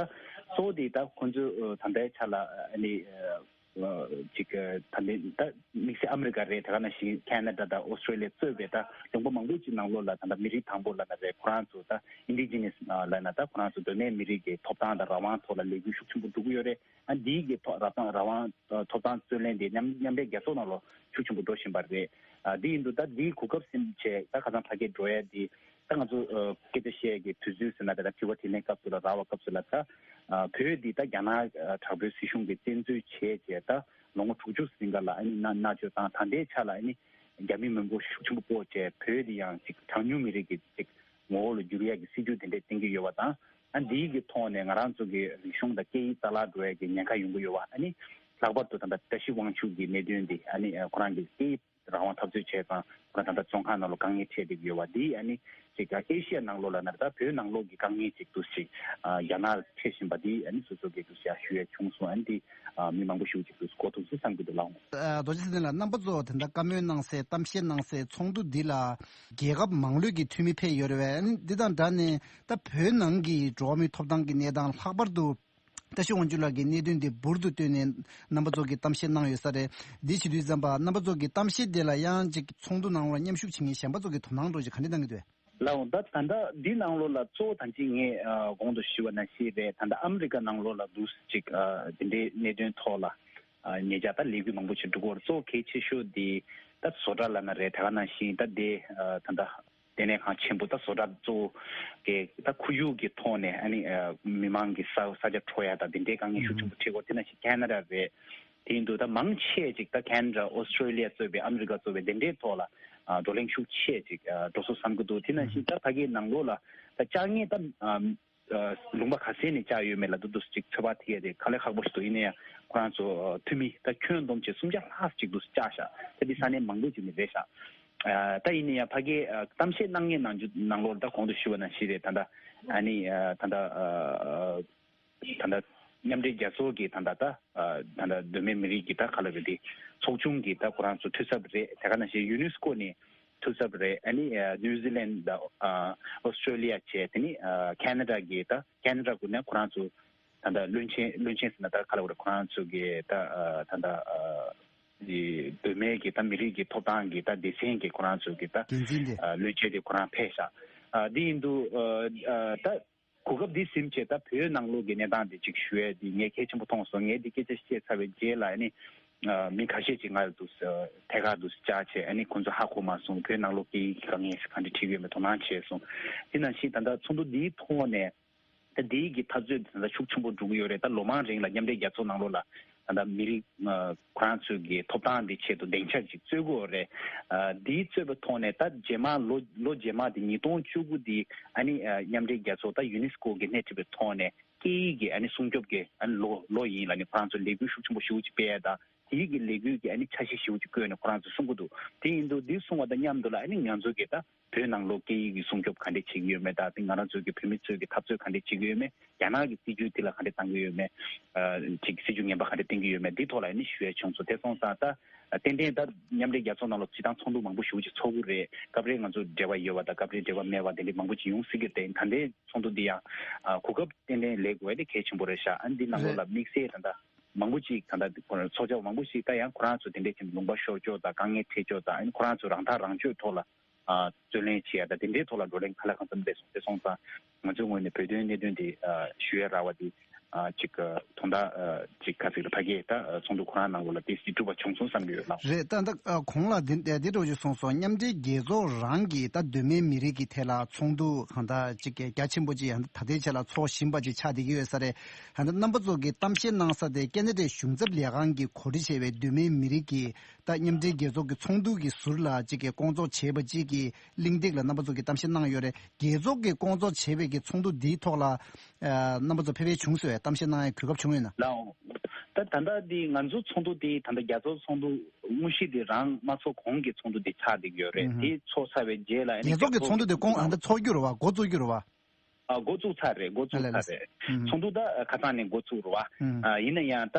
གཙོ་བོ་དེ་ད་ཁོང་ཚོས་ཨ་ད་ལྟའི་ཆ་ལ་ཨ་ནི་ཨ་ཅིག་ཨ་ད་ལྟའི་ད་དམིགས་བསལ་ཨ་མི་རི་ཀ་རེད། དེ་ག་ནང་བཞིན་ཁེ་ན་ཌ་དང་ཨོ་སི་ཀྲོ་ལི་ཡ་གཙོས་པའི་ད་ལུང་པ་མང་པོ་ཅིག་ནང་ལོགས་ལ་ད་ལྟ་མི་རིགས་དང་པོ་ལབ་ན་རེད། ཁོ་རང་ཚོ་ད་ཨིན་ཌི་ཇི་ནེ་སི་ལབ་ན་ད་ཁོ་རང་ཚོ་གདོད་མའི་མི་རིགས་ཀྱི་ཐོབ་ཐང་དང་རང་དབང་ཐོག་ལ་ལས་འགུལ་ཤུགས་ཆེན་པོ་འགྲོ་གི་ཡོད་རེད། ཨ་འདིའི་གི་ཐོག་རང་དབང་རང་དབང་ཐོབ་ཐང་རྩོད་ལེན་དེ་མཉམ་མཉམ་འབྲེལ་རྒྱལ་ཚོགས་ནང་ལོགས་ཤུགས་ཆེན་པོ་འགྲོ་བཞིན་པ་རེད། ཨ་འདི་ཡིན་དུས་ད་འདིའི་གོ་སྐབས་ཟིན་བྱས་ད་ཁ་སང་ཕ་གིར་འགྲོ་ཡ་འདི་ད་ང་ཚོ་ཨ་སྐད་ཆ་བཤད་ཀྱི་དུས་ཚོད་ཟེར་ན། ད་ལྟ་དྲི་བ་དྲིས་ལན་སྐབས་སུ་ལ་རག་པ་སྐབས་སུ་ལ་ད་ཨ་བོད་འདི་ད་རྒྱ་ནག་ཨ་དྲག་པོའི་སྲིད་གཞུང་གིས་བཙན་འཛུལ་བྱས་བྱས་ད་ལོ་ངོ་དྲུག་ཅུ་ཟིན་ག་ལ་ཨ་ནི་མནར་མནར་གཅོད་བཏང་། ད་ལྟའི་ཆ་ལ་ཨ་ནི་རྒྱ་མི་མི་འབོར་ཤུགས་ཆེན་པོ་སྤོ་བྱས་བོད་འདི་ཡང་ཅིག་གྲངས་ཉུང་མི་རིགས་ཀྱི་ཅིག་ངོ་བོ་ལ་བསྒྱུར་ཡས་ཀྱི་སྲིད་ཇུས་དེ་འདྲས་བཏིང་གི་ཡོད་པ་དང་། ཨ་འདིའི་གི་ཐོག་ནས་ང་རང་ཚོ་གི་རིག་གཞུང་དང་སྐད་ཡིག་རྩ་བརླག་འགྲོ་ཡས་ཀྱི་ཉེན་ཁ་ཡོང་གི་ཡོད་པ། ཨ་ནི་ལྷག་པར་དུ་ད་ལྟ་བཀྲ་ཤིས་དབང་ཕྱུག་གི་གནད་དོན་འདི་ཨ་ནི་ཁོ་རང་གི་སྐད་ཡིག་རང་དབང་འཐབ་རྩོད་བྱས་ཙང་ཁོ་རང་ད་ལྟ་བཙོན་ཁང་ནང་ལ་དཀའ་ངལ་འཕྲད་བསྡད་ཀྱི་ཡོད་པ་འདི་ཨ་ནི་ཅིག་ཨེ་ཤི་ཡ་ནང་ལོགས་ལ་ན་ད་བོད་ནང་ལོགས་ཀྱི་དཀའ་ངལ་ཅིག་འདུག་ཅིག་ཨ་རྒྱ་ནག་འཕྲད་བཞིན་པ་འདི་ཨ་ནི་སོ་སོ་གི་འདུག་ཅིག་ཞུ་ཡས་བྱུང་སོང་། ཨ་ནི་འདི་ཨ་མི་མང་པོ་ཞིག་ཅིག་འདུག་གོ་ཐུབ་སོང་བསམ་གྱི་འདུག་ལགས། ཨ་རྡོ་རྗེ་ཚེ་བརྟན་ལགས། རྣམ་པ་ཚོ་དེ་འདྲ་བཀའ་མོལ་གནང་སའི་གཏམ་བཤད་གནང་སའི་ཚོགས་འདུ་འདི་ལ་རྒྱལ་ཁབ་མང་ལོས་ཀྱི་འཐུས་མི་ཕེབས་ཡོད་རེད་པས། ཨ་ནི་འདི་དང་སྦྲགས་ནས་ད་བོད་ནང་གི་འགྲོ་བ་མིའི་ཐོབ་ཐང་གི་གནས་སྟངས། ལྷག་པར་དུ་བཀྲ་ཤིས་དབང་ཕྱུག་ལགས་ཀྱི་གནད་དོན་འདི་འབུར་དུ་བཏོན་ནས་རྣམ་པ་ཚོ་གིས་གཏམ་བཤད་གནང་ཡོད་ས་རེད། འདི་བྱེད་དུས་ཙམ་པ་རྣམ་པ་ཚོ་གི་གཏམ་བཤད་དེ་ལ་ཡང་ཅིག་ཚོགས་འདུ་ནང་ལ་མཉམ་ཞུགས་བྱེད་མཁན་གཞན་པ་ཚོ་གི་དོ་སྣང་འདྲ་ཅིག་ག་འདྲ་གནང་གི་འདུག་གས། ལགས་འོང་། ད་ད་ལྟ་འདི་ནང་ལོགས་ལ་གཙོ་བོ་ད་ཅི་ངས་ཨ་གོང་དུ་ཞུས་པ་ནང་བཞིན་རེད། ད་ལྟ་ཨ་མི་རི་ཀ་ནང་ལོགས་ལ་འདུག་ཅིག་ཨ་དེ་འདྲའི་གནད་དོན་ཐོག་ལ་ཨ་ཉེ་ཆར་ད་ལས་འགུལ་མང་པོ་ཞིག་འགྲོ་གི་ཡོད་རེད། གཙོ་བོ་གལ་ཆེ་ཤོས་འདི་ད་བཟོ་གྲྭ་ལབ་ན་རེད། ད་ག་ནང་བཞིན་ད་དེ་ཨ་ད་ལྟ་ལྟེ་གནས་ཁང་ཆེན་པོ་ད་བཟོ་གྲྭ་གཙོ་བོ་གི་ད་ཁོར་ཡུག་གི་ཐོག་ནས་ཨ་ནི་ཨ་མི་མང་གི་ས་ས་ཆ་འཕྲོག་ཡ་དང་དེ་འདྲའི་དཀའ་ངལ་ཤུགས་ཆེན་པོ་འཕྲད་ཀྱི་ཡོད། དེ་ནང་བཞིན་ཁེ་ན་ཌ་རེད། དེ་ཡིན་དུས་ད་མང་ཆེ་ཅིག་ད་ཁེ་ན་ཌ་ཨོ་སི་ཀྲོ་ལི་ཡ་གཙོས་པའི་ཨ་མི་རི་ཀ་གཙོས་པའི་དེ་འདྲའི་ཐོག་ལ་ཨ་བགྲོ་གླེང་ཤུགས་ཆེ་ཅིག་ཨ་འགྲོ་སོང་བསམ་གྱི་འདུག་དེ་ནང་བཞིན་ད་ཕ་གིའི་ནང་ལོགས་ལ་ ད་བཅར་མཁན་ད་ཨ་ལུང་པ་ག་ས་ནས་བཅར་ཡོད་མེད་ལ་འདུག་འདུག་ཅིག་ཚོད་དཔག་ཐེག་ཡ་དེ་དཀའ་ལས་ཁག་པོ་ཞིག་འདུག་ཡིན་ན་ཡང་ཁོ་རང་ཚོ་འཐུས་མི་ད་ཁྱོན་བསྡོམས་བྱས་སུམ་བརྒྱ་ལྷག་ཅིག་འདུག་བཅར་ཤག་ད་འདི་ས་གནས་མང་པོ་ཅིག་ནས་རེད་ཤག་ད་ཡིན་ན་ཡང་ཕ་གིའི་གཏམ་བཤད་གནང་མཁན་ནང་ནང་ལོགས་ད་གོང་དུ་ཞུས་པ་ནང་བཞིན་རེད། ད་ལྟ་ཨ་ནི་ད་ལྟ་ད་ལྟ་མཉམ་འབྲེལ་རྒྱལ་ཚོགས་ཀྱི་ད་ལྟ་ད་ད་ལྟ་གདོད་མའི་མི་རིགས་ཀྱི་ད་ག་ལ་རེད་དེ་ཚོགས་ཆུང་གི་ད་ཁོ་རང་ཚོ་འཐུས་ཚབ་རེད། དེ་ག་ནང་བཞིན་ཡུ་ནེ་སི་ཀོ་ནས་འཐུས་ཚབ་རེད། ཨ་ནི་ནིའུ་ཛི་ལན་དང་ཨོ་སི་ཀྲོ་ལི་ཡ་བྱས། དེ་ནི་ཁེ་ན་ཌ་གི་ད་ཁེ་ན་ཌ་ཀུན་ནས་ཁོ་རང་ཚོ་ད་ལྟ་བློན་ཆེན་བློན་ཆེན་ཟེར་ན་ད་ག་ལ་རེད། ཁོ་རང་ཚོ་གི་ད་ད་ལྟ་གདོད་མའི་གི་ད་མི་རིགས་ཀྱི་ཐོབ་ཐང་གི་ད་སྡེ་ཚན་གི་ཁོ་རང་ཚོ་གི་ད་འགན་འཛིན་དེ་བློན་ཆེན་དེ་ཁོ་རང་ཕེབས་ཤག་འདི་ཡིན་དུས་ད་གོ་སྐབས་འདི་ཟིན་བྱས་ད་བོད་ནང་ལོགས་ཀྱི་གནས་སྟངས་འདི་ཅིག་ཞུ་ཡས་འདི་ངས་གལ་ཆེན་པོ་མཐོང་སོང་། ངས་འདི་སྐད་ཆ་བཤད་ཚར་བའི་རྗེས་ལ་ཨ་ནི་མི་ཁ་ཤས་ཅིག་ང་ལ་འདུག་ཐད་ཀར་འདུག་བཅར་བྱས། ཨ་ནི་ཁོང་ཚོ་ཧ་གོ་མ་སོང་། བོད་ནང་ལོགས་སྐད་ཡིག་གི་དཀའ་ངལ་ག་འདྲ་འཕྲད་ཀྱི་ཡོད་མེད་དོ་སྣང་བྱས་སོང་། དེ་ནང་བཞིན་ད་ལྟ་ཚོགས་འདུ་འདིའི་ཐོག་ནས་ད་འདིའི་གི་འཐབ་རྩོད་འདི་ད་ལྟ་ཤུགས་ཆེན་པོ་འགྲོ་གི་ཡོད་རེད། ད་ལོ་མང་རིང་ལ་མཉམ་འབྲེལ་རྒྱལ་ཚོགས་ནང་ལོགས་ལ་ད་ལྟ་མི་རིགས་ཁོ་རང་ཚོའི་གི་ཐོབ་ཐང་འདི་ཆེད་དུ་སྡིངས་ཆ་ཅིག་རྩོད་དགོས་རེད། འདིའི་རྩོད་པའི་ཐོག་ནས་ད་རྗེས་མ་ལོ་ལོ་རྗེས་མ་འདི་ཉིས་སྟོང་བཅུ་དགུ་འདི་ཨ་ནི་མཉམ་འབྲེལ་རྒྱལ་ཚོགས་ད་ཡུ་ནེ་སི་ཀོ་གི་སྣེ་ཁྲིད་པའི་ཐོག་ནས་སྐད་ཡིག་གི་ཨ་ནི་སྲུང་སྐྱོབ་ཀྱི་ཨ་ནི་ལོ་ལོ་ཡིན་ལབ་ནས་ཁོ་རང་ཚོ་ལས་འགུལ་ཤུགས་ཆེན་པོ་ཞེ་པོ་ཅིག་སྤེལ་ཡ་དང་། དེའི་གི་ལས་འགུལ་གྱི་ཨ་ནི་འཆར་གཞི་ཞེ་པོ་ཅིག་བཀོད་ནས་ཁོ་རང་ཚོ་གསུང་གི་འདུག་དེ་ཡིན་དུས་འདི་གསུང་བ་དང་མཉམ་དུ་ལ་ཨ་ནི་ང་ཚོ་གི་ད་བོད་ནང་ལོགས་སྐད་ཡིག་གི་སྲུང་སྐྱོབ་ག་འདྲས་བྱེད་ཀྱི་ཡོད་མེད་དང་། དེ་ང་རང་ཚོ་གི་བོད་མི་ཚོའི་གི་འཐབ་རྩོད་ག་འདྲས་བྱེད་ཀྱི་ཡོད་མེད། རྒྱ་ནག་གི་སྲིད་ཇུས་དེ་ལ་ག་འདྲས་བཏང་གི་ཡོད་མེད། ཨ་ཅིག་སྲིད་ཇུས་ངན་པ་ག་འདྲས་བཏིང་གི་ཡོད་མེད། འདི་ཐོག་ལ་ཨ་ནི་ཞུ་ཡ་བྱུང་སོང་། དེ་སོང་ཙང་ད་ཏན་ཏན་ད་མཉམ་འབྲེལ་རྒྱལ་ཚོགས་ནང་ལོགས་སྤྱིར་བཏང་ཚོགས་འདུ་མང་པོ་ཞེ་པོ་ཅིག་ཚོགས་ཀྱི་རེད། སྐབས་རེ་ང་ཚོ་འབྲེལ་བ་ཡོད་པ་དང་སྐབས་རེ་འབྲེལ་བ་མེད་པ་དེ་འདྲས་མང་པོ་ཅིག་ཡོང་སྲིད་ཀྱི་རེད། ད་ལྟའི་ཚོགས་འདུ་འདི་ཡང་ཨ་གོ་སྐབས་ཏན་ཏན་ལེན་དགོས་ཡ་དེ་གལ་ཆེན་པོ་རེད་ཤག་ཨ་འདི་ནང་ལོགས་ལ་དམིགས་བསལ་ད་ལྟ་མང་པོ་ཅིག་ད་ལྟ་ཚོགས་བཅར་བ་མང་པོ་ཞིག་ད་ཡང་ཁོ་རང་ཚོ་དེ་འདྲས་ཀྱི་ལུང་པ་ཤོར་ཕྱོགས་དང་དཀའ་ངལ་འཕྲད་ཕྱོགས་དང་། ཨ་ནི་ཁོ་རང་ཚོ་རང་ཐག་རང་གཅོད་ཐོག་ལ་ཨ་རྩོད་ལེན་བྱེད་ཡ་དང་དེ་འདྲའི་ཐོག་ལ་བགྲོ་གླེང་ག་ལ་གང་འཚམ་སླེབས་སོང་། དེ་སོང་ཙང་ང་ཚོའི་ངོས་ནས་བོད་དོན་གནད་དོན་དེ་ཨ་ཞུ་ཡ་རག་པ་དེ་ཨ་ཅིག་ཨ་དོན་དག་ཨ་ཅིག་ག་ཚིག་ལ་ཕ་གིའི་ད་ཨ་ཚོགས་འདུ་ཁོ་རང་ནང་ལོགས་ལ་དེ་སྲིད་གྲུབ་པ་བྱུང་སོང་བསམ་གྱི་ཡོད་ལགས། རེད། ད་ད་ཨ་གོང་ལ་འདི་འདི་འདྲ་ཅིག་གསུངས་སོང་། མཉམ་འབྲེལ་རྒྱལ་ཚོགས་རང་གི་ད་གདོད་མའི་མི་རིགས་ཀྱི་ཐད་ལ་ཚོགས་འདུ་གང་ད་ཅིག་རྒྱ་ཆེན་པོ་ཅིག་ཡང་ད་ལྟའི་ཆ་ལ་ཚོགས་བཞིན་པ་ཅིག་ཆགས་བསྡད་ཀྱི་ཡོད་ས་རེད། ད་ལྟ་རྣམ་པ་ཚོ་གི་གཏམ་བཤད་གནང་ས་དེ་ཁེ་ན་ཌའི་གཞུང་ཚབ་ལས་ཁང་གིས་གོ་སྒྲིག་བྱས་པའི་གདོད་མའི་མི་རིགས་ཀྱི་ད་མཉམ་འབྲེལ་རྒྱལ་ཚོགས་ཀྱི་ཚོགས་འདུ་གི་ཟུར་ལ་ཅིག་གི་སྐོང་ཚོགས་བྱས་པ་ཅིག་གི་གླེང་སྟེགས་ལ་རྣམ་པ་ཚོ་གིས་གཏམ་བཤད་གནང་ཡོད་རེད། རྒྱལ་ཚོགས་ཀྱིས་སྐོང་ཚོགས་བྱས་པའི་གི་ཚོགས་འདུ་འདིའི་ཐོག་ལ་ཨ་རྣམ་པ་ཚོ་ཕལ་པའི་བྱུང་སོང་བས་གཏམ་བཤད་གནང་ཡའི་གོ་སྐབས་བྱུང་ཡོད་ན། ལའོ། ད་ད་ལྟ་འདི་ང་ཚོ་ཚོགས་འདུ་འདི་ད་ལྟ་རྒྱལ་ཚོགས་ཚོགས་འདུ་དངོས་གཞི་འདི་རང་མ་ཚོགས་གོང་གི་ཚོགས་འདུ་འདི་ཆགས་བསྡད་ཀྱི་ཡོད་རེད། ཨུ་ཧུ། འདི་ཚོགས་ཚར་བའི་རྗེས་ལ་ཨ་ནི་རྒྱལ་ཚོགས་ཀྱི་ཚོགས་འདུ་འདི་སྐོང་ཨ་ད་ཚོགས་རྒྱུ་རེད་བ། འགོ་བཙུགས་རྒྱུ་རེད་བ། ཨ་འགོ་བཙུགས་ཚར་རེད། འགོ་བཙུགས་ཨ་ལས་ཚར་ལས། རེད། ཨུ་ཧུ། ཚོགས་འདུ་ད་ཁ་སང་ནས་འགོ་བཙུགས་རེད་བ། ཨུ་ཧུ། ཡིན་ན་ཡང་ད་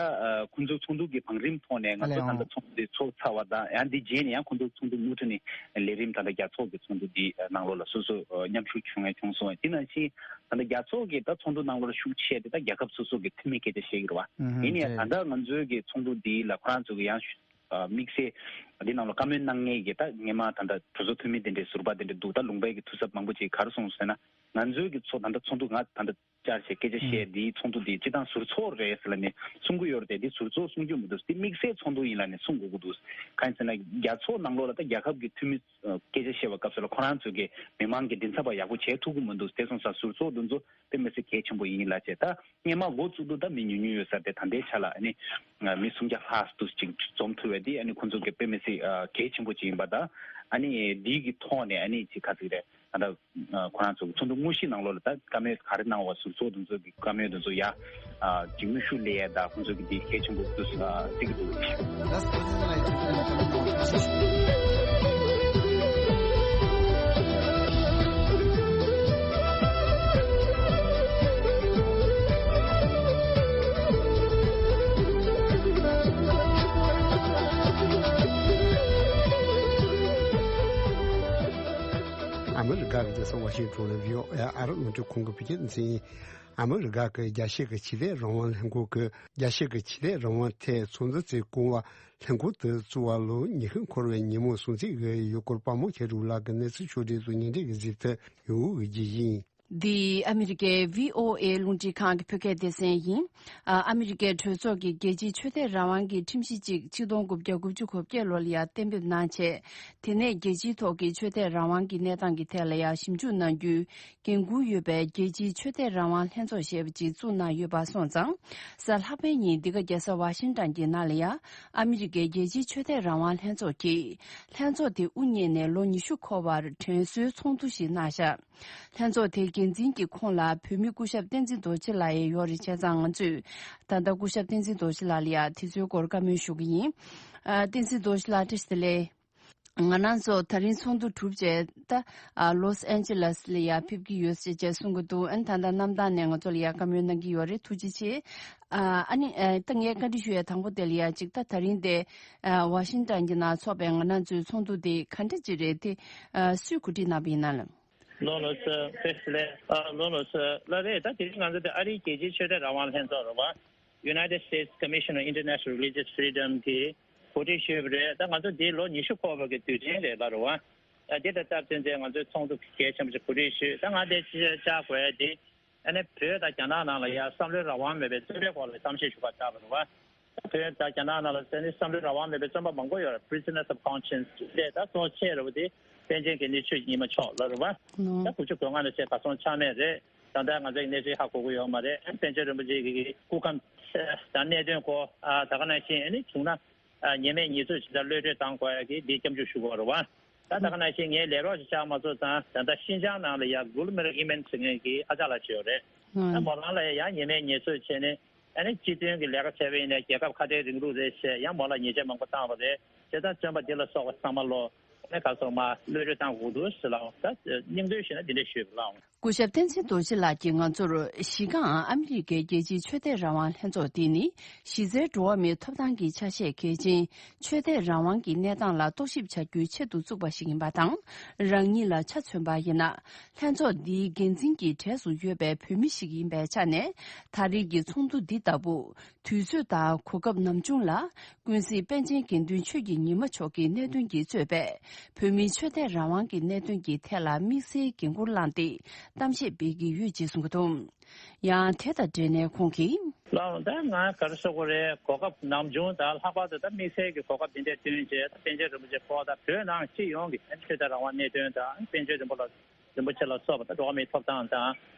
ཁོང་ཚོའི་ཚོགས་འདུ་གི་བང་རིམ་ཐོག་ནས་ང་ཚོ་ཨ་ད་ལས་ད་ཚོགས་འདུ་འདི་ཚོགས་ཚར་བ་དང་། ཡང་འདི་རྗེས་ནས་ཡང་ཁོང་ཚོའི་ཚོགས་འདུ་མུ་མཐུད་ནས་ལས་རིམ་ད་ལྟ་རྒྱལ་ཚོགས་ཀྱི་ཚོགས་འདུ་འདི་ནང་ལོགས་ལ་སོ་སོ་མཉམ་ཞུགས་བྱུང་ཡ་བྱུང་སོང་། དེ་ནང་བཞིན་ད་ལྟ་རྒྱལ་ཚོགས་ཀྱི་ད་ཚོགས་འདུ་ནང་ལོགས་ལ་ཤུགས་ཆེ་དེ་ད་རྒྱལ་ཁབ་སོ་སོ་གི་འཐུས་མི་སྐད་ཆ་བཤད་ཀྱི་རེད་བ། ཨུ་ཧུ། ཡིན་ན་ཡང་རེད། ད་ལྟ་ང་ཚོའི་གི་ཚོགས་འདུ་འདི་ལ་ཁོ་རང་ཚོ་གི་ཡང་དམིགས་བསལ་འདི་ནང་ལ་བཀའ་མོལ་གནང་མཁན་གྱི་ད་སྔོན་མ་ད་ལྟ་གྲོས་ཚོགས་འཐུས་མི་དེ་འདྲའི་ཟུར་པ་དེ་འདྲ་འདུག་ད་ལུང་པའི་གི་འཐུས་ཚབ་མང་པོ་ཅིག་ག་རེ་གསུངས་ཟེར་ན། ང་ཚོའི་གི་ཚོགས་ད་ལྟ་ཚོགས་འདུ་ང་ད་ལྟ་བཅར་བྱས་སྐད་ཆ་བཤད་འདིའི་ཚོགས་འདུ་འདི་སྤྱིར་བཏང་ཟུར་ཚོགས་རེད་ཟེར་ལབ་ནས་གསུང་གི་ཡོད་རེད་དེ། འདི་ཟུར་ཚོགས་གསུང་རྒྱུ་མི་འདུག་འདི་དམིགས་བསལ་ཚོགས་འདུ་ཡིན་ལབ་ནས་གསུང་དགོས་ཀྱི་འདུག་གང་ཡིན་ཟེར་ན་རྒྱལ་ཚོགས་ནང་ལོགས་ལ་ད་རྒྱལ་ཁབ་ཀྱི་འཐུས་མི་སྐད་ཆ་བཤད་པ་སྐབས་སུ་ལ་ཁོ་རང་ཚོ་གི་མི་མང་གི་མགྲིན་ཚབ་པ་ཡག་པོ་བྱེད་ཐུབ་ཀྱི་མི་འདུག་དེ་སོང་ཙང་ཟུར་ཚོགས་འདི་ཚོ་དཔེ་མི་སྲིད་གལ་ཆེན་པོ་ཡིན་ལབ་བྱས། ད་སྔོན་མ་འགོ་བཙུགས་དུས་ད་མི་ཉུང་ཉུང་ཡོད་ས་རེད་དེ། ད་ལྟའི་ཆ་ལ་ཨ་ནི་མི་སུམ་བརྒྱ་ལྷག་འདུག་ཅིག་འཛོམས་ཐུབ་པ་འདི་ཨ་ནི་ཁོང་ཚོ་གི་དཔེ་མི་སྲིད་གལ་ཆེན་པོ་ཅིག་ཡིན་པ་དང་། ཨ་ནི་འདི་གི་ཐོག་ནས་ཨ་ནི་ཅིག་ག་ཚིག་རེད། ད་ལྟ་ཁོ་རང་ཚོ་ཚོགས་འདུ་དངོས་གཞི་ནང་ལོགས་ལ་ད་བཀའ་མོལ་ག་རེ་གནང་བ་ཟུར་ཚོགས་དེ་ཚོ་གི་བཀའ་མོལ་དེ་ཚོ་ཡ་ཅིག་དངོས་ཤུགས་སླེབས་ཡ་ད་ཁོང་ཚོ་གི་འདི་གལ་ཆེན་པོ་འདུག་ཟེར་གི་འདུག་ཨ་མི་རི་ཀ་གི་རྒྱལ་ས་ཝ་ཤིང་ཊོན་ལ་བྷི་ཨོ་ཨེ་ཨ་རི་རླུང་འཕྲིན་ཁང་གི་བོད་སྐད་སྡེ་ཚན་ཡིན། ཨ་མི་རི་ཀ་གི་རྒྱལ་སྤྱི་གི་ཆོས་དད་རང་དབང་ལྷན་ཁང་གིས་རྒྱལ་སྤྱི་གི་ཆོས་དད་རང་དབང་ཐད་ཚོད་འཛིན་བྱེད་དགོས་པ། ལྷན་ཁང་དེ་བཙུགས་པ་ལོ་ཉི་ཤུ་འཁོར་བའི་ཉིན་མོ་སྲུང་བརྩི་ཡོད་སྐོར་དཔའ་མོ་ཁྱེད་རུ་ལགས་ཀྱི་གནས་ཚུལ་ཕྱོགས་སྒྲིག་བཟོ་སྙན་སྒྲོན་གྱི་གཟིགས་ཐོ་ཡོང་འོས་ཀྱི་ཡིན། འདི་ཨ་མི་རི་ཀའི་བྷི་ཨོ་ཨེ་རླུང་འཕྲིན་ཁང་གི་བོད་སྐད་སྡེ་ཚན་ཡིན། ཨ་ཨ་མི་རི་ཀའི་གྲོས་ཚོགས་ཀྱིས་རྒྱལ་སྤྱིའི་ཆོས་དད་རང་དབང་གི་ཁྲིམས་གཞི་གཅིག་ཆིག་སྟོང་དགུ་བརྒྱ་དགུ་བཅུ་གོ་བརྒྱད་ལོ་ལ་ཡང་གཏན་འབེབས་གནང་བྱས། དེ་ནས་རྒྱལ་སྤྱིའི་ཐོག་གི་ཆོས་དད་རང་དབང་གི་གནས་སྟངས་ཀྱི་ཐད་ལ་ཡང་ཞིབ་འཇུག་གནང་རྒྱུའི་འགན་འཁུར་ཡོད་པའི་རྒྱལ་སྤྱིའི་ཆོས་དད་རང་དབང་ལྷན་ཚོགས་ཞེས་པ་ཅིག་བཙུགས་གནང་ཡོད་པ་སོང་ཙང་། གཟའ་ལྷག་པའི་ཉིན་འདི་ག་རྒྱལ་ས་ཝ་ཤིང་ཊོན་གྱི་ནང་ལ་ཡང་ཨ་མི་རི་ཀའི་རྒྱལ་སྤྱིའི་ཆོས་དད་རང་དབང་ལྷན་ཚོགས་ཀྱིས་ལྷན་ཚོགས་དེ་དབུ་བརྙེས་ནས་ལོ་ཉི་ཤུ་འཁོར་བར་དྲན་གསོའི་ཚོགས་འདུ་ཞིག་གནང་བཞག་ལྷན་ཚོགས་དེའི་ འགན་འཛིན་གྱི་ཁོངས་ལ་བོད་མི་སྐུ་ཞབས་བསྟན་འཛིན་རྡོ་རྗེ་ལགས་ཡང་ཡོད་རེད། བྱས་ཙང་ང་ཚོས་ད་ལྟ་སྐུ་ཞབས་བསྟན་འཛིན་རྡོ་རྗེ་ལགས་ལ་ཡང་དེ་ཚོའི་སྐོར་བཀའ་མོལ་ཞུ་གི་ཡིན། ཨ། བསྟན་འཛིན་རྡོ་རྗེ་ལགས་བཀྲ་ཤིས་བདེ་ལེགས། ང་རང་ཚོ་ད་རིང་ཚོགས་འདུ་གྲུབ་རྗེས་ད་ཨ་ལོས་ཨན་ཇེ་ལེས་ལ་ཡང་ཕེབས་ཀྱི་ཡོད་ཅེས་ཅེས་གསུང་གི་འདུག་ཨ་ནི་ད་ལྟ་གནམ་ཐང་ནས་ང་ཚོ་ལ་ཡང་བཀའ་མོལ་གནང་གི་ཡོད་རེད། ཐུགས་རྗེ་ཆེ། ཨ་ཨ་ནི་ཨ་ད་ངས་བཀའ་འདྲི་ཞུ་ཡ་དང་པོ་དེ་ལ་ཡང་ཅིག་ད་ད་རིང་དེ་ཨ་ཝ་ཤིང་ཏན་གྱི་ནང་ཚོགས་པའི་ང་རང་ཚོའི་ཚོགས་འདུ་དེ་ག་འདྲ་ཅིག་རེད་དེ་ཨ་སུས་གོ་སྒྲིག་གནང་བ་ཡིན་ན་ལགས། ལོ་ལོ་ཚོ་ཕེབས་ལེ། ཨ་ལོ་ལོ་ཚོ་ལ་རེད། ད་དེ་རིང་ང་ཚོ་དེ་ཨ་རིའི་རྒྱལ་སྤྱིའི་ཆོས་དད་རང་དབང་ལྷན་ཚོགས་རེད་བ། United States Commission on International Religious Freedom གིས་གོ་སྒྲིག་ཞུས་པ་རེད། ད་ང་ཚོ་འདི་ལོ་ཉི་ཤུ་འཁོར་བ་གི་དུས་ཆེན་རེད་ལ་རེད་བ། ད་འདི་དང་སྟབས་བསྟུན་ཏེ་ང་ཚོའི་ཚོགས་འདུ་གལ་ཆེན་པོ་ཞིག་གོ་སྒྲིག་ཞུས། ད་ང་འདི་ཅི་བྱ་དགོས་ཡ་འདི་ཨ་ནི་བོད་དང་རྒྱ་ནག་ནང་ལ་ཡ་བསམ་བློའི་རང་དབང་མེད་པའི་བཙོན་པའི་སྐོར་ལ་གཏམ་བཤད་ཞུ་བར་བཅར་བ་རེད་བ། ད་བོད་དང་རྒྱ་ནག་ནང་ལ་ཟེར་ནས་བསམ་བློའི་རང་དབང་མེད་པའི་བཙོན་པ་མང་པོ་ཡོད་རེད། Prisoners of Conscience དེ་ད་གཙོ་ཆེ་རུ་དེ་པཎ་ཆེན་དགེ་འདུན་ཆོས་ཀྱི་ཉི་མ་མཆོག་ལ་རེད་བ། ད་དགུ་བཅུ་གོ་ལྔ་ནས་བྱས་གར་སོང་ཆ་མེད་རེད། ད་ལྟ་ང་ཚོའི་གནས་ཚུལ་ཧ་གོ་གི་ཡོད་མ་རེད། པཎ་ཆེན་རིན་པོ་ཆེ་གི་སྐུ་ཁམས་དང་གནད་དོན་སྐོར་ད་ག་ནང་བཞིན་ཨ་ནི་བྱུང་ན་ཉེས་མེད་ཉེས་འཛུགས་ཇི་ལྟར་གློད་གྲོལ་གཏང་དགོས་ཡ་གི་འདི་སྐྱབས་འཇུག་ཞུ་དགོས་རེད་བ། ད་ད་ག་ནང་བཞིན་ངའི་ལས་རོགས་ཤིག་བཅར་མ་ཚུགས་ཙང་ད་ལྟ་ཤིན་ཅང་ནང་ལ་ཡ་གུལ་མེར་ཨི་མན་ཟེར་མཁན་གྱི་ཨ་ཅག་ལགས་ཤིག་ཡོད་རེད། ད་མོ་རང་ལ་ཡ་ཡང་ཉེས་མེད་ཉེས་འཛུགས་བྱས་ནས་ཨ་ནི་སྤྱི་མཐུན་གྱི་ལས་ཀ་བྱས་པ་ཡིན་ན་རྒྱལ་ཁབ་ཁ་བྲལ་རིང་ལུགས་རེད་ཞེས་ཡང་མོ་ལ་ཉེས་ཆད་མང་པོ་བཏང་བ་རེད། དེ་ལྟར་བཙོན་པ་འདི་ལ་སོགས་པ་ཚང་མ་ལོ་ཨ་ནི་ག་སོགས་མ་གློད་གྲོལ་བཏང་དགོས་འདུག་ཟེར་ལ། ད་སྙིང་བསྡུས་ཞུས་ན་འདི་འདྲ་ཞུས་པ་ལ། སྐུ་ཞབས་བསྟན་འཛིན་རྡོ་རྗེ་ལགས་ཀྱིས་ང་ཚོར་གཞི་རྐང་ཨ་མི་རི་ཀའི་རྒྱལ་སྤྱིའི་ཆོས་དད་རང་དབང་ལྷན་ཚོགས་འདི་ནི་གཞི་རྩའི་འགྲོ་བ་མིའི་ཐོབ་ཐང་གི་ཆ་ཤས་གལ་ཆེན་ཆོས་དད་རང་དབང་གི་གནས་སྟངས་ལ་རྟོག་ཞིབ་བྱ་རྒྱུའི་ཆེད་དུ་བཙུགས་པ་ཞིག་ཡིན་པ་དང་། རང་ཉིད་ལ་ཆ་མཚོན་པ་ཡིན་ན། ལྷན་ཚོགས་འདིའི་འགན་འཛིན་གྱི་གྲས་སུ་ཡོད་པའི་བོད་མི་ཞིག་ཡིན་པའི་ཆ་ནས། ད་རེས་ཀྱི་ཚོགས་འདུ་འདི་ལྟ་བུ་དུས་ཚོད་དང་གོ་སྐབས་ནམ་བྱུང་ལ། ཀུན་གཟིགས་པཎ་ཆེན་དགེ་འདུན་ཆོས་ཀྱི་ཉི་མ་མཆོག་གི་གནད་དོན་གྱིས་གཙོས་པའི་བོད་མིའི་ཆོས་དད་རང་དབང་གི་གནད་དོན་གྱི་ཐད་ལ་དམིགས་བསལ་འགན་འཁུར་བླངས་ཏེ་གཏམ་བཤད་སྤེལ་གྱི་ཡོད་ཅེས་གསུངས་འདུག་ཡང་དེ་དང་འབྲེལ་ནས་ཁོང་གིས། ལགས། ད་ང་ག་རེ་ཞུ་དགོས་རེད། གོ་སྐབས་ནམ་བྱུང་དང་ལྷག་པར་དུ་ད་དམིགས་བསལ་གྱི་གོ་སྐབས་འདི་འདྲ་བསྟུན་བྱས་ད་པཎ་ཆེན་རིན་པོ་ཆེ་སྐོར་དང་བོད་ནང་སྤྱི་ཡོངས་ཀྱི་ཆོས་དད་རང་དབང་གནད་དོན་དང་པཎ་ཆེན་རིན་པོ་ལ་རིན་པོ་ཆེ་ལ་སོགས་པ་ད་འགྲོ་བ་མིའི་ཐོབ་ཐང་དང་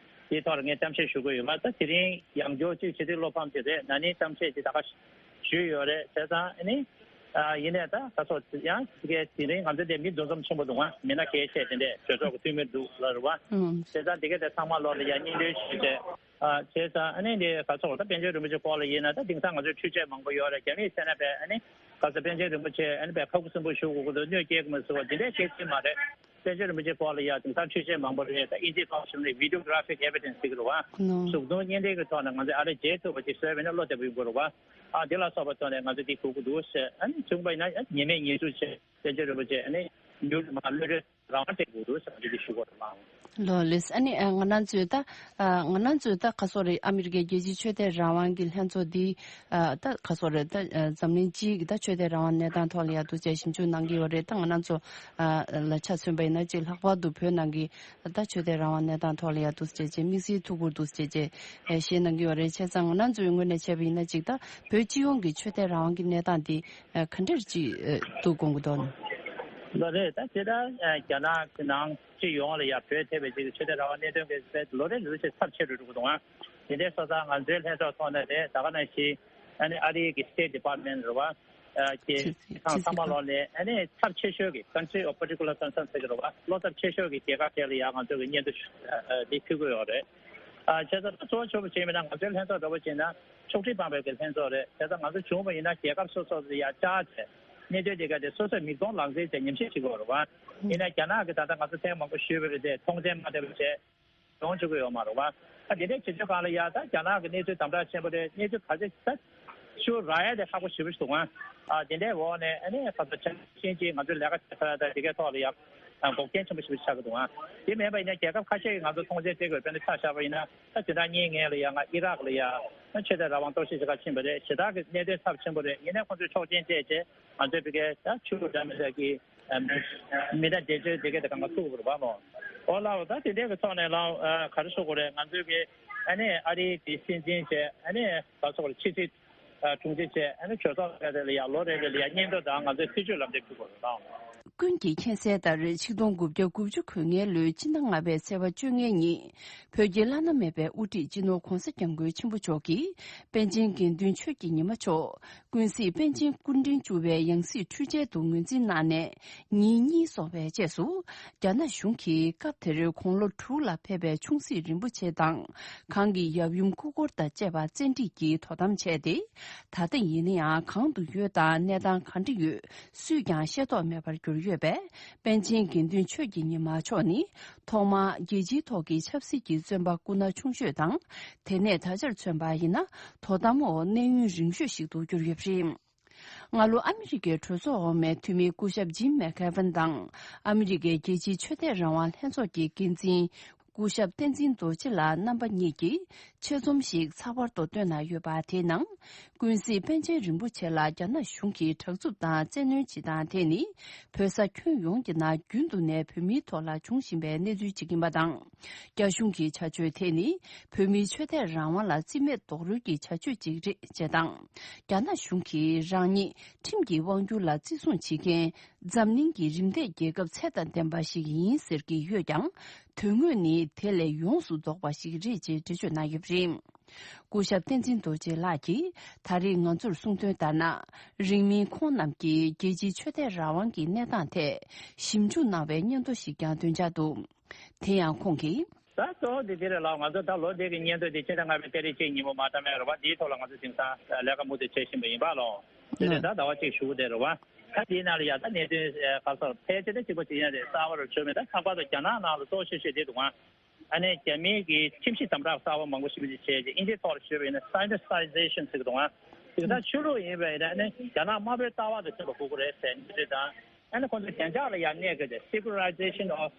དེའི་ཐོག་ལ་ངས་གཏམ་བཤད་ཞུ་གི་ཡོད་པ། ད་དེ་རིང་ཡང་བསྐྱར་གཅིག་སྤྱི་འཐུས་བློ་ཕམ་ཅིག་རེད། ན་ནིང་གཏམ་བཤད་ཅིག་ད་ག་ཞུས་ཡོད་རེད། བྱས་ཙང་ཨ་ནི་ཨ་ཡིན་ནའི་ད་ག་སོགས་ཡང་དེ་གའི་དེ་རིང་ང་ཚོ་འདིར་མི་འདུ་འཛོམས་ཆེན་པོ་འདུག་ཨ། མི་སྣ་གལ་ཆེ་དེ་འདྲས་གྲོས་ཚོགས་ཀྱི་འཐུས་མི་འདུག་ལ་རེད་བ། ཨང་། བྱས་ཙང་དེ་གའི་དེ་ཚང་མ་ལོག་ལ་ཡང་སྙིང་དོན་ཞུས་ཏེ། ཨ་བྱས་ཙང་ཨ་ནི་འདི་ག་སོགས་ད་པཎ་ཆེན་རིན་པོ་ཆེ་སྐོར་ལ་ཡིན་ན་ད་དེང་སང་ང་ཚོའི་འཕྲུལ་ཆས་མང་པོ་ཡོད་རེད། རྒྱ་མིས་བཤད་ན་བས་ཨ་ནི་ག་ཚོད་པཎ་ཆེན་རིན་པོ་ཆེ་ཨ་ནི་བས་ཁ་ཁུ་སིམ་པོ་བཞུགས་དགོས་ཀྱི་འདུག་གནོད་སྐྱེལ་གི་མ་བཟོ་བ་འདི་འདྲའི་སྐད་ཆ་མ་རེད། པཎ་ཆེན་རིན་པོ་ཆེ་སྐོར་ལ་ཡ་དེང་སང་འཕྲུལ་ཆས་མང་པོ་རེད། ད་ཨིན་ཇིའི་ཐོག་ཞུགས་ནས་video graphic evidence ཟེར་གི་རེད་བ། ནོ། གཟུགས་མཐོང་བརྙན་འཕྲིན་གྱི་ཐོག་ནས་ང་ཚོས་ཨ་རེ་མཇལ་ཐུབ་པ་ཅིག་བཟོས་པ་ཡིན་ན་བློ་བདེ་པོ་ཡོང་གི་རེད་བ། ཨ་དེ་ལ་སོགས་པ་ཐོག་ནས་ང་ཚོས་འདི་དགོས་ཀྱི་འདུག་ཟེར། ཨ་ནི་བྱུང་བ་ཡིན་ན་ཉེས་མེད་ཉེས་འཛུགས་བྱས་པཎ་ཆེན་རིན་པོ་ཆེ་ཨ་ནི་མྱུར་དུ་མར་གློད་གྲོལ་རང་དབང་སྤྲད་དགོས་འདུག་ཟེར་འདི་འདི་ཞུ་དགོས་རེད་ལགས། ལོ་ལེས། ཨ་ནི་ཨ་ང་རང་ཚོས་ད་ཨ་ང་རང་ཚོས་ད་ག་སོགས་རེད། ཨ་མི་རི་ཀའི་རྒྱལ་སྤྱིའི་ཆོས་དད་རང་དབང་གི་ལྷན་ཚོགས་འདི་ཨ་ད་ག་སོགས་རེད། ད་ཨ་འཛམ་གླིང་སྤྱིའི་གི་ད་ཆོས་དད་རང་དབང་གནས་སྟངས་ཐོག་ལ་ཡ་འདུག་ཅེས་ཞིབ་འཇུག་གནང་གི་ཡོད་རེད། ད་ང་རང་ཚོ་ཨ་ལ་ཆ་མཚོན་པ་ཡིན་ན་ཅིག་ལྷག་པར་དུ་བོད་ནང་གི་ད་ཆོས་དད་རང་དབང་གནས་སྟངས་ཐོག་ལ་ཡ་འདུག་ཅེས་ཅེས་དམིགས་བསལ་ཐུགས་ཁུར་འདུག་ཅེས་ཅེས་ཨ་བཤད་གནང་གི་ཡོད་རེད། བྱས་ཙང་ང་རང་ཚོའི་ངོས་ནས་བྱས་པ་ཡིན་ན་ཅིག་ད་བོད་སྤྱི་ཡོངས་ཀྱི་ཆོས་དད་རང་དབང་གི་གནས་སྟངས་འདི་ཨ་ག་འདྲར་ཅིག་ཨ་འདུག་དགོངས་ཀྱི་འདུག་ལགས་རེད། ད་དེ་ལྟར་ཨ་རྒྱ་ནག་གི་ནང་སྤྱི་ཡོངས་ལ་ཡ་བོད་ཐེ་བའི་ཅིག་ཆོས་དད་རང་དབང་གནད་དོན་གྱི་ཐད་ལོ་རེ་ལོ་རེ་བྱས་ཚབས་ཆེ་རུ་འགྲོ་གི་འདུག་ཨ། དེ་འདྲའི་སོ་སོ་ང་ཚོའི་ལྷན་ཚོགས་ཐོག་ནས་རེད། ད་ག་ནང་བཞིན་ཨ་ནི་ཨ་རིའི་གི་State Department རེད་བ། ཨ་གི་ཁང་ཚང་མ་ལོག་ནས་ཨ་ནི་ཚབས་ཆེ་ཤོས་ཀྱི་Country of Particular Concern ཟེར་གི་རེད་བ། བློ་འཚབ་ཆེ་ཤོས་ཀྱི་རྒྱལ་ཁབ་དེ་ལ་ཡ་ང་ཚོ་གི་སྙན་ཐོ་ཞུ་ཨ་ཨ་འདི་ཕུལ་གི་ཡོད་རེད། ཨ་བྱས་ཙང་ད་གཙོ་བོ་ཆེ་བོ་བྱས་མིན་ན་ང་ཚོའི་ལྷན་ཚོགས་འདྲ་བོ་བྱས་ན་ཕྱོགས་སྒྲིག་དཔང་པའི་གི་ལྷན་ཚོགས་རེད། བྱས་ཙང་ང་ཚོ་བྱུང་བ་ཡིན་ན་རྒྱལ་ཁབ་སོ་སོ་ལ་ཡ་བཅར་བྱས་གནད་དོན་དེ་ག་དེ་སོ་སོས་མིག་མཐོང་ལག་ཟིན་བྱས་ཉམས་ཞིབ་བྱེད་དགོས་རེད་བ། ཡིན་ན་རྒྱ་ནག་གི་ད་ལྟ་ང་ཚོ་ཐེངས་མང་པོ་ཞུས་པ་རེད་དེ་མཐོང་མཚན་མ་ལྟ་བུ་བྱས། ཡོང་བཅུག་གི་ཡོད་མ་རེད་བ། ཨ་དེ་འདྲའི་བྱེད་སྤྱོད་སྒང་ལ་ཡ་ད་རྒྱ་ནག་གི་གནས་ཚུལ་དམ་དྲག་ཆེན་པོ་རེད། གནས་ཚུལ་ག་ཚོད་ད་ཤུ་རག་ཡ་དེ་ཁག་པོ་ཞེ་པོ་ཞིག་འདུག་ཨ། ཨ་དེ་འདྲའི་འོག་ནས་ཨ་ནི་ཁ་ཚ་ཆ་ཤིན་གྱིས་ང་ཚོའི་ལས་ཀ་བྱེད་ས་ད་དེ་གའི་ཐོག་ལ་ཡ་འགོག་རྐྱེན་ཆེན་པོ་ཞེ་པོ་ཆགས་ཀྱི་འདུག་ཨ། དེ་མིན་པ་ཡིན་ན་རྒྱལ་ཁབ་ཁ་ཤས་ཀྱིས་ང་ཚོ་མཐོང་མཆན་སྤྲད་དགོས། དཔེར་ན་ཆ་བཞག་པ་ཡིན་ན་ད་དེ་ད་གཉིས་ངན་ལ་ཡ་ང་ཨི་རག་ལ་ཡ་ང་ཆོས་དད་རང་དབང་གཏོར་བཤིག་བྱེད་ག་ཕྱིན་པ་རེད། ཞེ་དྲག་གི་གནད་དོན་ཚབས་ཆེན་པོ་རེད། ཡིན་ནའི་ཁོང་ཚོས་ཆོག་མཆན་སྤྲད་བྱས། ང་ཚོའི་བི་གའི་ད་ཆུ་འདྲ་མི་འདྲ་གི་མི་འདྲ་འདྲེ་ཆོས་དེ་གའི་དེ་གང་ག་ཐུག་པ་རེད་བ་མོ། ཨོ་ལའོ་ད་དེ་འདྲའི་གི་ཐོག་ནས་ལའོ་ག་རེ་ཞུ་དགོས་རེད། ང་ཚོའི་གི་ཨ་ནི་ཨ་རིའི་གི་སྲིད་འཛིན་བྱས་ཨ་ནི་ག་རེ་ཞུ་དགོས་རེད། ཕྱི་སྲིད་དྲུང་ཆེ་བྱས་ཨ་ནི་གྲོས་ཚོགས་ལ་ཡ་ལོ་རེ་རེ་ལ་ཡ་སྙན་ཐོ་དང་ང་ཚོའི་སྲིད་བྱུས་ལམ་སྟོན་ཕུལ་དགོས་རེད་ལའོ། བསྟུན་གྱིས་མཁྱེན་གསལ་ལྟར། ཆིག་སྟོང་དགུ་བརྒྱ་དགུ་བཅུ་གོ་ལྔའི་ལོའི་སྤྱི་ཟླ་ལྔ་པའི་ཚེས་པ་བཅོ་ལྔའི་ཉིན། བོད་ཀྱི་བླ་ན་མེད་པའི་དབུ་ཁྲིད་སྤྱི་ནོར་༧གོང་ས་༧སྐྱབས་མགོན་ཆེན་པོ་མཆོག་གིས་པཎ་ཆེན་དགེ་འདུན་ཆོས་ཀྱི་ཉི་མ་མཆོག་ཀུན་གཟིགས་པཎ་ཆེན་སྐུ་ཕྲེང་བཅུ་པའི་ཡང་སྲིད་འཕྲུལ་ཆས་དུ་ངོས་འཛིན་གནང་ནས་ཉིན་གཉིས་སོང་བའི་རྗེས་སུ། རྒྱ་ནག་གཞུང་གིས་སྐབས་དེར་དགུང་ལོ་དྲུག་ལ་ཕེབས་པའི་ཆུང་སྲིད་རིན་པོ་ཆེ་དང་། གང་གི་ཡབ་ཡུམ་སྐུ་འཁོར་དང་བཅས་པ་བཙན་ཁྲིད་ཀྱིས་དོ་དམ་བྱས་ཏེ། ད་ལྟ་ཡིན་ན་ཡང་གང་དུ་ཡོད་དང་གནས་སྟངས་ག་འདྲ་ཡོད་སུས་ཀྱང་ཤེས་རྟོགས་མེད་པར་གྱུར་ཡོད་པས། པཎ་ཆེན་དགེ་འདུན་ཆོས་ཀྱི་ཉི་མ་མཆོག་ནི་ཐོག་མར་རྒྱལ་སྤྱིའི་ཐོག་གི་ཆབ་སྲིད་ཀྱི་བཙོན་པ་སྐུ་ན་ཆུང་ཤོས་དང་། དེ་ནས་ད་ཆར་མཚོན་པ་ཡིན་ན་དོ་དམ་འོག་གནས་ཡུན་རིང་ཤོས་ཤིག་ཏུ་གྱུར་ཡོད་པ་རེད། སྔ་ལོ་ཨ་མི་རི་ཀའི་གྲོས་ཚོགས་འོག་མའི་འཐུས་མི་སྐུ་ཞབས་ཇིམ་མེག་གྷེ་ཝན་དང་། ཨ་མི་རི་ཀའི་རྒྱལ་སྤྱིའི་ཆོས་དད་རང་དབང་ལྷན་ཚོགས་ཀྱི་འགན་འཛིན་སྐུ་ཞབས་བསྟན་འཛིན་རྡོ་རྗེ་ལགས་རྣམ་པ་གཉིས་ཀྱིས་ཆེད་རྩོམ་ཞིག་ཚགས་པར་དུ་བཏོན་གནང་ཡོད་པ། དེའི་ནང་། ཀུན་གཟིགས་པཎ་ཆེན་རིན་པོ་ཆེ་ལ་རྒྱ་ནག་གཞུང་གིས་དྲག་རྩུབ་དང་བཙན་གནོན་བྱེད་སྟངས་དེ་ནི། བོད་ས་ཁྱོན་ཡོངས་ཀྱི་ནང་རྒྱུན་དུ་ནས་བོད་མིའི་ཐོག་ལ་འབྱུང་བཞིན་པའི་གནས་ཚུལ་ཅིག་ཡིན་པ་དང་། རྒྱ་གཞུང་གི་བྱ་སྤྱོད་དེ་ནི་བོད་མིའི་ཆོས་དད་རང་དབང་ལ་རྩིས་མེད་རྡོག་རོལ་གྱི་བྱ་སྤྱོད་ཅིག་རེད་ཅེས་དང་། རྒྱ་ནག་གཞུང་གིས་རང་ཉིད་ཁྲིམས་ཀྱི་དབང་སྒྱུར་ལ་བརྩི་སྲུང་བྱེད་མཁན་འཛམ་གླིང་གི་རིམ་འདས་རྒྱལ་ཁབ་ཚད་དང་ལྡན་པ་ཞིག་ཡིན་ཟེར་གྱི་ཡོད་ཀྱང་། དོན་དངོས་ནི་དེ་ལས་ཡོངས་སུ་ལྡོག་པ་ཞིག་རེད་ཅེས་འགྲེལ་བརྗོད་གནང་ཡོད་པ་རེད། སྐུ་ཞབས་བསྟན་འཛིན་རྡོ་རྗེ་ལགས་ཀྱིས་ད་རེས་ང་ཚོར་གསུངས་དོན་ལྟར་ན། རིང་མིན་ཁོང་རྣམས་ཀྱིས་རྒྱལ་སྤྱིའི་ཆོས་དད་རང་དབང་གི་གནས་སྟངས་ཐད་ཞིབ་འཇུག་གནང་བའི་སྙན་ཐོ་ཞིག་ཀྱང་འདོན་འཆར་འདུག་དེ་ཡང་ཁོང་གིས། ད་གཙོ་བོ་དེ་དེ་རེད་ལགས། ང་ཚོ་ད་ལོ་འདི་གི་སྙན་ཐོ་འདི་ཕྱི་ཟླ་ལྔ་པའི་ཏ་རིག་གཅིག་ཉིན་མོ་མ་ཐ་མའི་རེད་བ། འདིའི་ཐོག་ལ་ང་ཚོ་དེང་སང་ལས་ཀ་མུ་མཐུད་བྱེད་བཞིན་པ་ཡིན་པ་ལགས། དེ་རེད། ད་ཟླ་བ་གཅིག་ཞུ་གི་དེ་རེད་བ། ད་དེའི་ནང་ལ་ཡ་ད་གནད་དོན་ག་ཚོད་ཕལ་ཆེར་ད་གཅིག་པ་གཅིག་རྐྱང་རེད། གསར་པ་རུ་བྱུང་མེད། ད་ལྷག་པར་དུ་རྒྱ་ནག་ནང་ལ་གཙོ་ཆེ་ཤོས་དེ་འདུག་ཨང་། ཨ་ནི་རྒྱ་མིའི་གི་ཁྱིམ་གཞིས་དམ་དྲག་གསར་པ་མང་པོ་ཞིག་བྱས་རྗེས་དབྱིན་ཇིའི་ཐོག་ལ་ཞུས་པ་ཡིན་ན་Sinicization་ཟེར་གི་འདུག་ཨང་། དེ་ད་ཆོས་ལུགས་ཡིན་པ་ཡིན་ན་ཨ་ནི་རྒྱ་ནག་དམར་པོའི་ལྟ་བ་དང་མཐུན་པ་དགོས་ཀྱི་རེད་ཟེར་འདི་རེད་དང་། ཨ་ནི་ཁོང་ཚོ་བདེ་འཇགས་ལ་ཡང་གནས་དགོས་ཏེ་Secularization of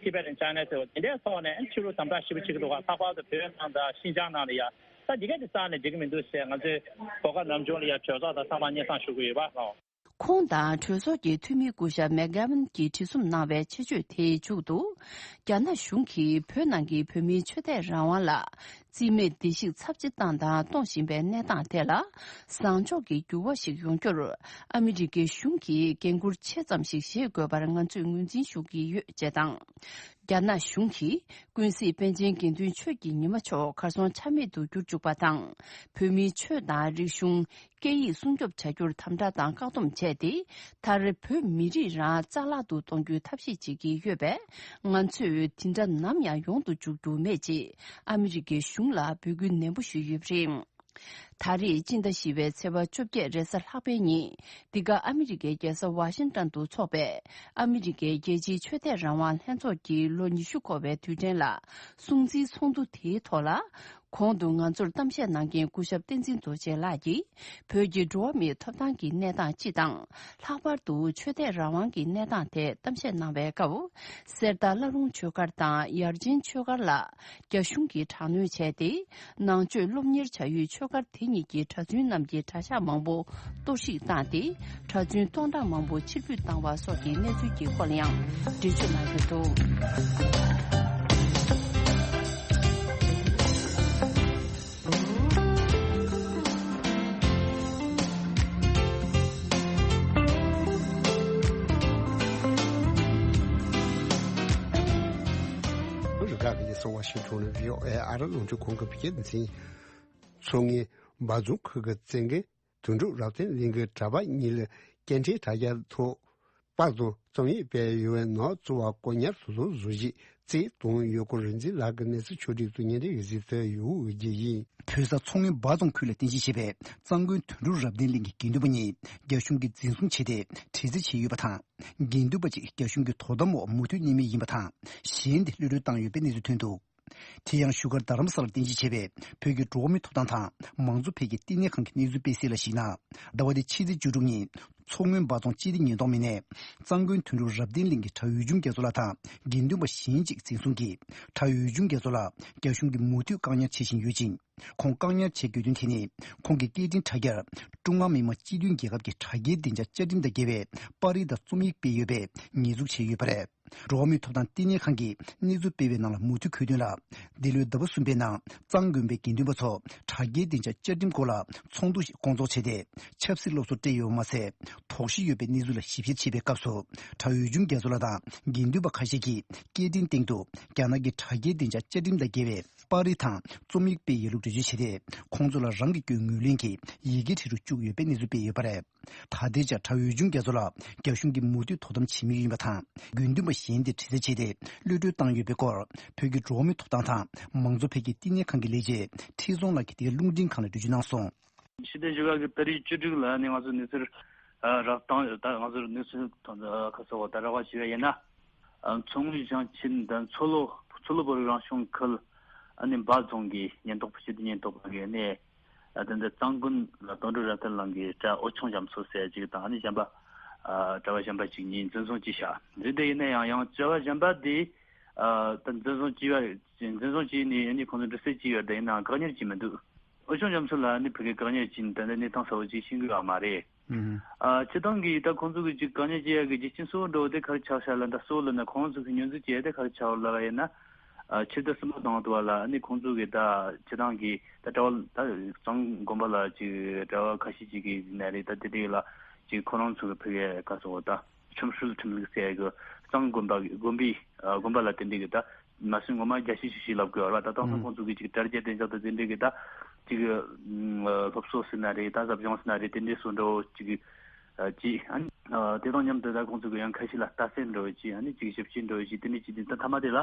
Tibet and China ཟེར་བ་དེ་འདྲའི་ཐོག་ནས་ཨ་ནི་ཆོས་ལུགས་དམ་དྲག་ཞེ་པོ་བྱེད་ཀྱི་འདུག་ག་ལྷག་པར་དུ་བོད་ནང་དང་ཤིན་ཅང་ནང་ལ་ཡ་ད་འདི་ག་དེ་རྩ་ནས་འགྲིག་གི་མི་འདུག་ཟེར་ང་ཚོའི་གོ་སྐབས་ནམ་བྱུང་ལ་ཡ་གྲོས་ཚོགས་དང་ཚང་མ་སྙན་སེང་ཞུ་གི་ཡོད་པ་ལགས། ཁོང་དང་གྲོས་ཚོགས་ཀྱི་འཐུས་མི་སྐུ་ཞབས་མེག་གྷེ་ཝན་གྱིས་བྲིས་རྩོམ་གནང་བའི་ཆེད་བརྗོད་དེའི་མཇུག་ཏུ། རྒྱ་ནག་གཞུང་གིས་བོད་ནང་གི་བོད་མིའི་ཆོས་དད་རང་དབང་ལ་རྩིས་མེད་བརྡལ་བཤིག་ཚབས་ཆེ་བཏང་དང་གཏོང་བཞིན་པའི་གནས་སྟངས་དེ་ལ་བཟང་ཕྱོགས་ཀྱི་འགྱུར་བ་ཞིག་ཡོང་རྒྱུར་ཨ་མི་རི་ཀའི་གཞུང་གིས་འགན་འཁུར་ཆེ་ཙམ་ཞིག་བཞེས་དགོས་པར་ང་ཚོས་ངོས་འཛིན་ཞུ་གི་ཡོད་ཅེས་དང་། རྒྱ་ནག་གཞུང་གིས་ཀུན་གཟིགས་པཎ་ཆེན་དགེ་འདུན་ཆོས་ཀྱི་ཉི་མ་མཆོག་གར་སོང་ཆ་མེད་དུ་གྱུར་བཅུག་པ་དང་། བོད་མིའི་ཆོས་དང་རིག་གཞུང་། སྐད་ཡིག་སྲུང་སྐྱོབ་བྱ་རྒྱུར་དམ་དྲག་དང་བཀག་སྡོམ་བྱས་ཏེ། མཐར་བོད་མི་རིགས་རང་རྩ་བརླག་ཏུ་གཏོང་རྒྱུའི་ཐབས་ཤེས་བྱེད་ཀྱི་ཡོད་པས། ང་ཚོས་དེ་འདྲ་ནམ་ཡང་ཡོང་དུ་འཇུག་རྒྱུ་མེད་ཅེས་ཨ་མི་རི་ཀའི་གཞུང་ལ་འབོད་སྐུལ་ནན་པོ་ཞུས་ཡོད་པ་རེད། ད་རེས་སྤྱི་ཟླ་བཞི་པའི་ཚེས་པ་བཅོ་བརྒྱད་རེས་གཟའ་ལྷག་པའི་ཉིན། འདི་ག་ཨ་མི་རི་ཀའི་རྒྱལ་ས་ཝ་ཤིང་ཏན་དུ་འཚོགས་པའི་ཨ་མི་རི་ཀའི་རྒྱལ་སྤྱིའི་ཆོས་དད་རང་དབང་ལྷན་ཚོགས་ཀྱི་ལོ་ཉི་ཤུ་འཁོར་བའི་དུས་དྲན་ལ་སྲུང་བརྩིའི་ཚོགས་འདུ་དེའི་ཐོག་ལ། གོང་དུ་ང་ཚོར་གཏམ་བཤད་གནང་མཁན་སྐུ་ཞབས་བསྟན་འཛིན་རྡོ་རྗེ་ལགས་ཀྱིས་བོད་ཀྱི་འགྲོ་བ་མིའི་ཐོབ་ཐང་གི་གནས་སྟངས་སྤྱི་དང་། ལྷག་པར་དུ་ཆོས་དད་རང་དབང་གི་གནས་སྟངས་ཐད་གཏམ་བཤད་གནང་བའི་སྐབས། གསེར་རྟ་བླ་རུང་ཆོས་སྒར་དང་ཡར་ཆེན་ཆོས་སྒར་ལ་རྒྱ་གཞུང་གིས་དྲག་གནོན་བྱས་ཏེ། ནང་ཆོས་སློབ་གཉེར་བྱ་ཡུལ་ཆོས་སྒར་དེ་གཉིས་ཀྱི་གྲྭ་བཙུན་རྣམས་ཀྱི་གྲྭ་ཤག་མང་པོ་གཏོར་བཤིག་བཏང་སྟེ། གྲྭ་བཙུན་སྟོང་ཕྲག་མང་པོ་ཕྱིར་འབུད་བཏང་བ་སོགས་ཀྱི་གནས་ཚུལ་གྱི་སྐོར་ལ་ཡང་འགྲེལ་བརྗོད་གནང་གི་འདུག་རུ་ཁག་གི་སོ་ཝ་ཤིང་ཊོན་ནས་བྷི་ཨོ་ཨེ་ཨ་རི་རླུང་འཕྲིན་ཁང་གི་བོད་སྐད་སྡེ་ཚན། མཚོ་སྔོན་འབའ་རྫོང་ཁུལ་གྱི་བཙན་རྒན་དོན་གྲུབ་རབ་བརྟན་གླིང་གི་གྲྭ་པ་གཉིས་ལ་སྐད་འཕྲིན་དྲ་རྒྱ་ཐོག་པར་དུ་རྩོམ་ཡིག་སྤེལ་ཡོད་པའི་ནང་གཙོ་བོ་བཀོད་ཉར་དུ་བཟོ་བཞིན་རྩིས་གཏོང་ཡོད་སྐོར་རིག་འཛིན་ལགས་ཀྱིས་གནས་ཚུལ་ཕྱོགས་སྒྲིག་ཏུ་སྙན་སྒྲོན་ཡོད་ཚུལ་དུ་ཡོད་རྒྱུ་ཡིན། བོད་ས་མཚོ་སྔོན་འབའ་རྫོང་ཁུལ་ལ་རྟེན་གཞི་བྱས་པའི་གཙང་དགོན་དོན་གྲུབ་རབ་བརྟན་གླིང་གི་དགེ་འདུན་པ་གཉིས་རྒྱ་གཞུང་གིས་འཛིན་བཟུང་བྱས་ཏེ་བྲེལ་འཚུབ་བྱས་ཡོད་པ་དང་། དགེ་འདུན་པ་གཅིག་རྒྱ་གཞུང་གི་དོ་དམ་འོག་མུ་མཐུད་གནས་མུས་ཡིན་པ་དང་། གཞན་དེ་གློད་གྲོལ་བཏང་ཡོད་པའི་གནས་ཚུལ་ཐོན་འདུག་དེ་ཡང་བཞུགས་སྒར་རྡ་རམ་ས་ལར་རྟེན་གཞི་བྱས་པའི་བོད་ཀྱི་འགྲོ་བ་མིའི་ཐོབ་ཐང་དང་མང་གཙོ་འཕེལ་རྒྱས་བསྟི་གནས་ཁང་གི་གནས་ཚུལ་སྤེལ་གསལ་ལ་གཞིགས་ན། ཟླ་བ་འདིའི་ཕྱི་ཚེས་བཅུ་དྲུག་ཉིན་མཚོ་སྔོན་འབའ་རྫོང་སྤྱི་བདེ་ཉེན་རྟོག་མི་སྣས་གཙང་དགོན་དོན་གྲུབ་རབ་བརྟན་གླིང་གི་གྲྭ་འོས་སྦྱོང་རྒྱ་མཚོ་ལགས་དང་དགེ་འདུན་པ་གཞན་གཅིག་འཛིན་བཟུང་གིས། གྲྭ་འོས་སྦྱོང་རྒྱ་མཚོ་ལགས་རྒྱ་གཞུང་གིས་མུ་མཐུད་བཀག་ཉར་བྱེད་བཞིན་ཡོད་ཅིང་། ཁོང་བཀག་ཉར་བྱེད་དགོས་དོན་དེ་ནི་ཁོང་གི་སྐད་འཕྲིན་དྲ་རྒྱར་ཀྲུང་ཧྭ་མི་དམངས་སྤྱི་མཐུན་རྒྱལ་ཁབ་ཀྱི་དྲ་རྒྱའི་བདེ་འཇགས་བཅའ་ཁྲིམས་དང་འགལ་བའི་པར་རིས་དང་རྩོམ་ཡིག་སྤེལ་ཡོད་པས་ཉེས་འཛུགས་བྱས་ཡོད་པ་རེད། འགྲོ་བ་མིའི་ཐོབ་ཐང་བསྟི་གནས་ཁང་གིས་གནས་ཚུལ་སྤེལ་བའི་ནང་ལ་མུ་མཐུད་འཁོད་དོན་ལ། འདི་ལོའི་ཟླ་བ་གསུམ་པའི་ནང་གཙང་དགོན་པའི་དགེ་འདུན་པ་ཚོ་དྲ་རྒྱའི་བདེ་འཇགས་བཅའ་ཁྲིམས་སྐོར་ལ་ཚོགས་འདུ་ཞིག་བསྐོང་ཚོགས་བྱས་ཏེ། ཆབ་སྲིད་སློབ་གསོ་སྤྲད་ཡོད་པ་མ་ཟད། དོགས་གཞི་ཡོད་པའི་གནས་ཚུལ་ལ་ཞིབ་བཤེར་བྱེད་པའི་སྐབས་སུ། གྲྭ་འོས་སྦྱོང་རྒྱ་མཚོ་ལགས་དང་དགེ་འདུན་པ་ཁ་ཤས་ཀྱིས་སྐད་འཕྲིན་སྟེང་དུ་རྒྱ་ནག་གི་དྲ་རྒྱའི་བདེ་འཇགས་བཅའ་ཁྲིམས་དང་འགལ་བའི་པར་རིས་དང་རྩོམ་ཡིག་སྤེལ་ཡོད་ལུགས་འགྲེལ་བརྗོད་བྱས་ཏེ། ཁོང་ཚོ་ལ་རང་གི་སྐྱོན་ངོས་ལེན་གྱིས་ཡི་གེ་བྲིས་རུ་བཅུག་ཡོད་པའི་གནས་ཚུལ་སྤེལ་ཡོད་པ་རེད། ད་ལྟའི་ཆར་གྲྭ་འོས་སྦྱོང་རྒྱ་མཚོ་ལགས་རྒྱ་གཞུང་གིས་མུ་མཐུད་དོ་དམ་བྱེད་མུས་ཡིན་པ་དང་། དགེ་འདུན་པ་གཞན་དེ་དྲི་རྩད་བྱས་ཏེ་གློད་གྲོལ་བཏང་ཡོད་པའི་སྐོར། བོད་ཀྱི་འགྲོ་བ་མིའི་ཐོབ་ཐང་དང་མང་གཙོ་འཕེལ་རྒྱས་བསྟི་གནས་ཁང་གི་ལས་བྱེད་ཁྲི་རྫོང་ལགས་ཀྱིས་འདི་ག་རླུང་འཕྲིན་ཁང་ལ་འགྲེལ་བརྗོད་གནང་སོང་། ཕྱི་ཟླ་བཞི་པ་གི་ཏ་རིག་བཅུ་དྲུག་ལ་ནི་ང་ཚོ་གནས་ཚུལ་ཨ་རག་བཏང་ཡོད། ད་ང་ཚོར་གནས་ཚུལ་དང་ཁ་གསལ་བ་ད་རག་པ་ཞུ་བ་ཡིན་ན། ཨ་མཚོ་སྔོན་ཞིང་ཆེན་དང་མཚོ་ལྷོ་མཚོ་ལྷོ་བོད་རིགས་རང་སྐྱོང་ཁུལ་ཨ་ནི་འབའ་རྫོང་གི་ཉེན་རྟོག་པ་སྤྱི་བདེ་ཉེན་རྟོག་པ་གིས་ནི་ཨ་དེ་འདྲ་གཙང་དགོན་ལ་དོན་གྲུབ་རབ་ཐར་གླིང་གི་གྲྭ་ཨོ་ཆུང་རྒྱ་མཚོ་ཟེར་ཅིག་དང་ཨ་ནི་གཞན་པ་ཨ་གྲྭ་བ་གཞན་པ་ཅིག་གཉིས་འཛིན་བཟུང་བྱས་ཤག་འཛིན་དེ་ཡིན་ན་ཡང་ཡང་གྲྭ་བ་གཞན་པ་དེ་ཨ་ད་འཛིན་བཟུང་བྱས་པ་འཛིན་བཟུང་བྱས་ནས་ཨ་ནི་ཁོང་ཚོ་འདྲི་རྩད་བྱས་ཡོད་དེ་ཡིན་ནའང་བཀག་ཉར་བྱས་མི་འདུག་ཨོ་ཆུང་རྒྱ་མཚོ་ལ་ནི་ཕ་གིར་བཀག་ཉར་བྱས་ནས་ད་ལྟ་གནས་སྟངས་གསལ་བོ་ཅིག་ཤེས་ཀྱི་ཡོད་མ་རེད། ཨ་སྤྱིར་བཏང་གི་ད་ཁོང་ཚོ་གི་ཅིག་བཀག་ཉར་བྱེད་ཡག་གི་རྒྱུ་རྐྱེན་གཙོ་བོ་འདྲ་བོ་དེ་ག་རེ་ཆགས་ཤག་ལབ་ན། གཙོ་བོ་ལབ་ན་ཁོང་ཚོ་གི་ཉོ་འཛུགས་བྱེད་ཡག་དེ་ག་རེ་ཆགས་ལབ་ཡིན་ན། ཨ་ཕྱི་ཟླ་གསུམ་པ་དང་དུ་བ་ལ་ཨ་ནི་ཁོང་ཚོ་གི་ད་སྤྱིར་བཏང་གི་ད་གྲྭ་བ་ད་གཙང་དགོན་པ་ལ་ཅིག་གྲྭ་བ་ཁ་ཤས་ཅིག་གི་ནས་རེད། ད་དེ་འདྲ་ལ་ཅིག་ཁོ་རང་ཚོ་གི་ཕ་གིའི་ག་ཟེར་བ་ད། ཁྲིམས་སྲོལ་ཁྲིམས་ལུགས་ཟེར་ཡ་གི་གཙང་དགོན་པ་དགོན་པའི་ཨ་དགོན་པ་ལ་དེ་འདྲའི་གི་ད་མ་སུན་ངོ་མ་རྒྱ་ཆེ་ཤོས་ཤིག་ལབ་དགོས་བ་རེད་བ། ད་དེང་སང་ཁོང་ཚོ་གི་ཅིག་དྲ་རྒྱ་བདེ་འཇགས་དང་དེ་འདྲའི་གི་ད་ཅིག་ཨ་སློབ་གསོ་ཟེར་ན་རེད། ད་ཟབ་སྦྱོང་ཟེར་ན་རེད། དེ་འདྲའི་སོ་འདྲ་བོ་ཅིག་ཨ་ཅིག་ཨ་ནི་ཨ་དེ་དང་མཉམ་དུ་ད་ཁོང་ཚོ་གི་ཡང་ཁ་ཤས་ལ་རྟགས་གསལ་འདྲ་བོ་ཅིག་ཨ་ནི་ཅིག་ཞིབ་དཔྱད་འདྲ་བོ་ཅིག་དེ་འདྲའི་ཅིག་དེ་ད་མཐའ་མ་དེ་ལ་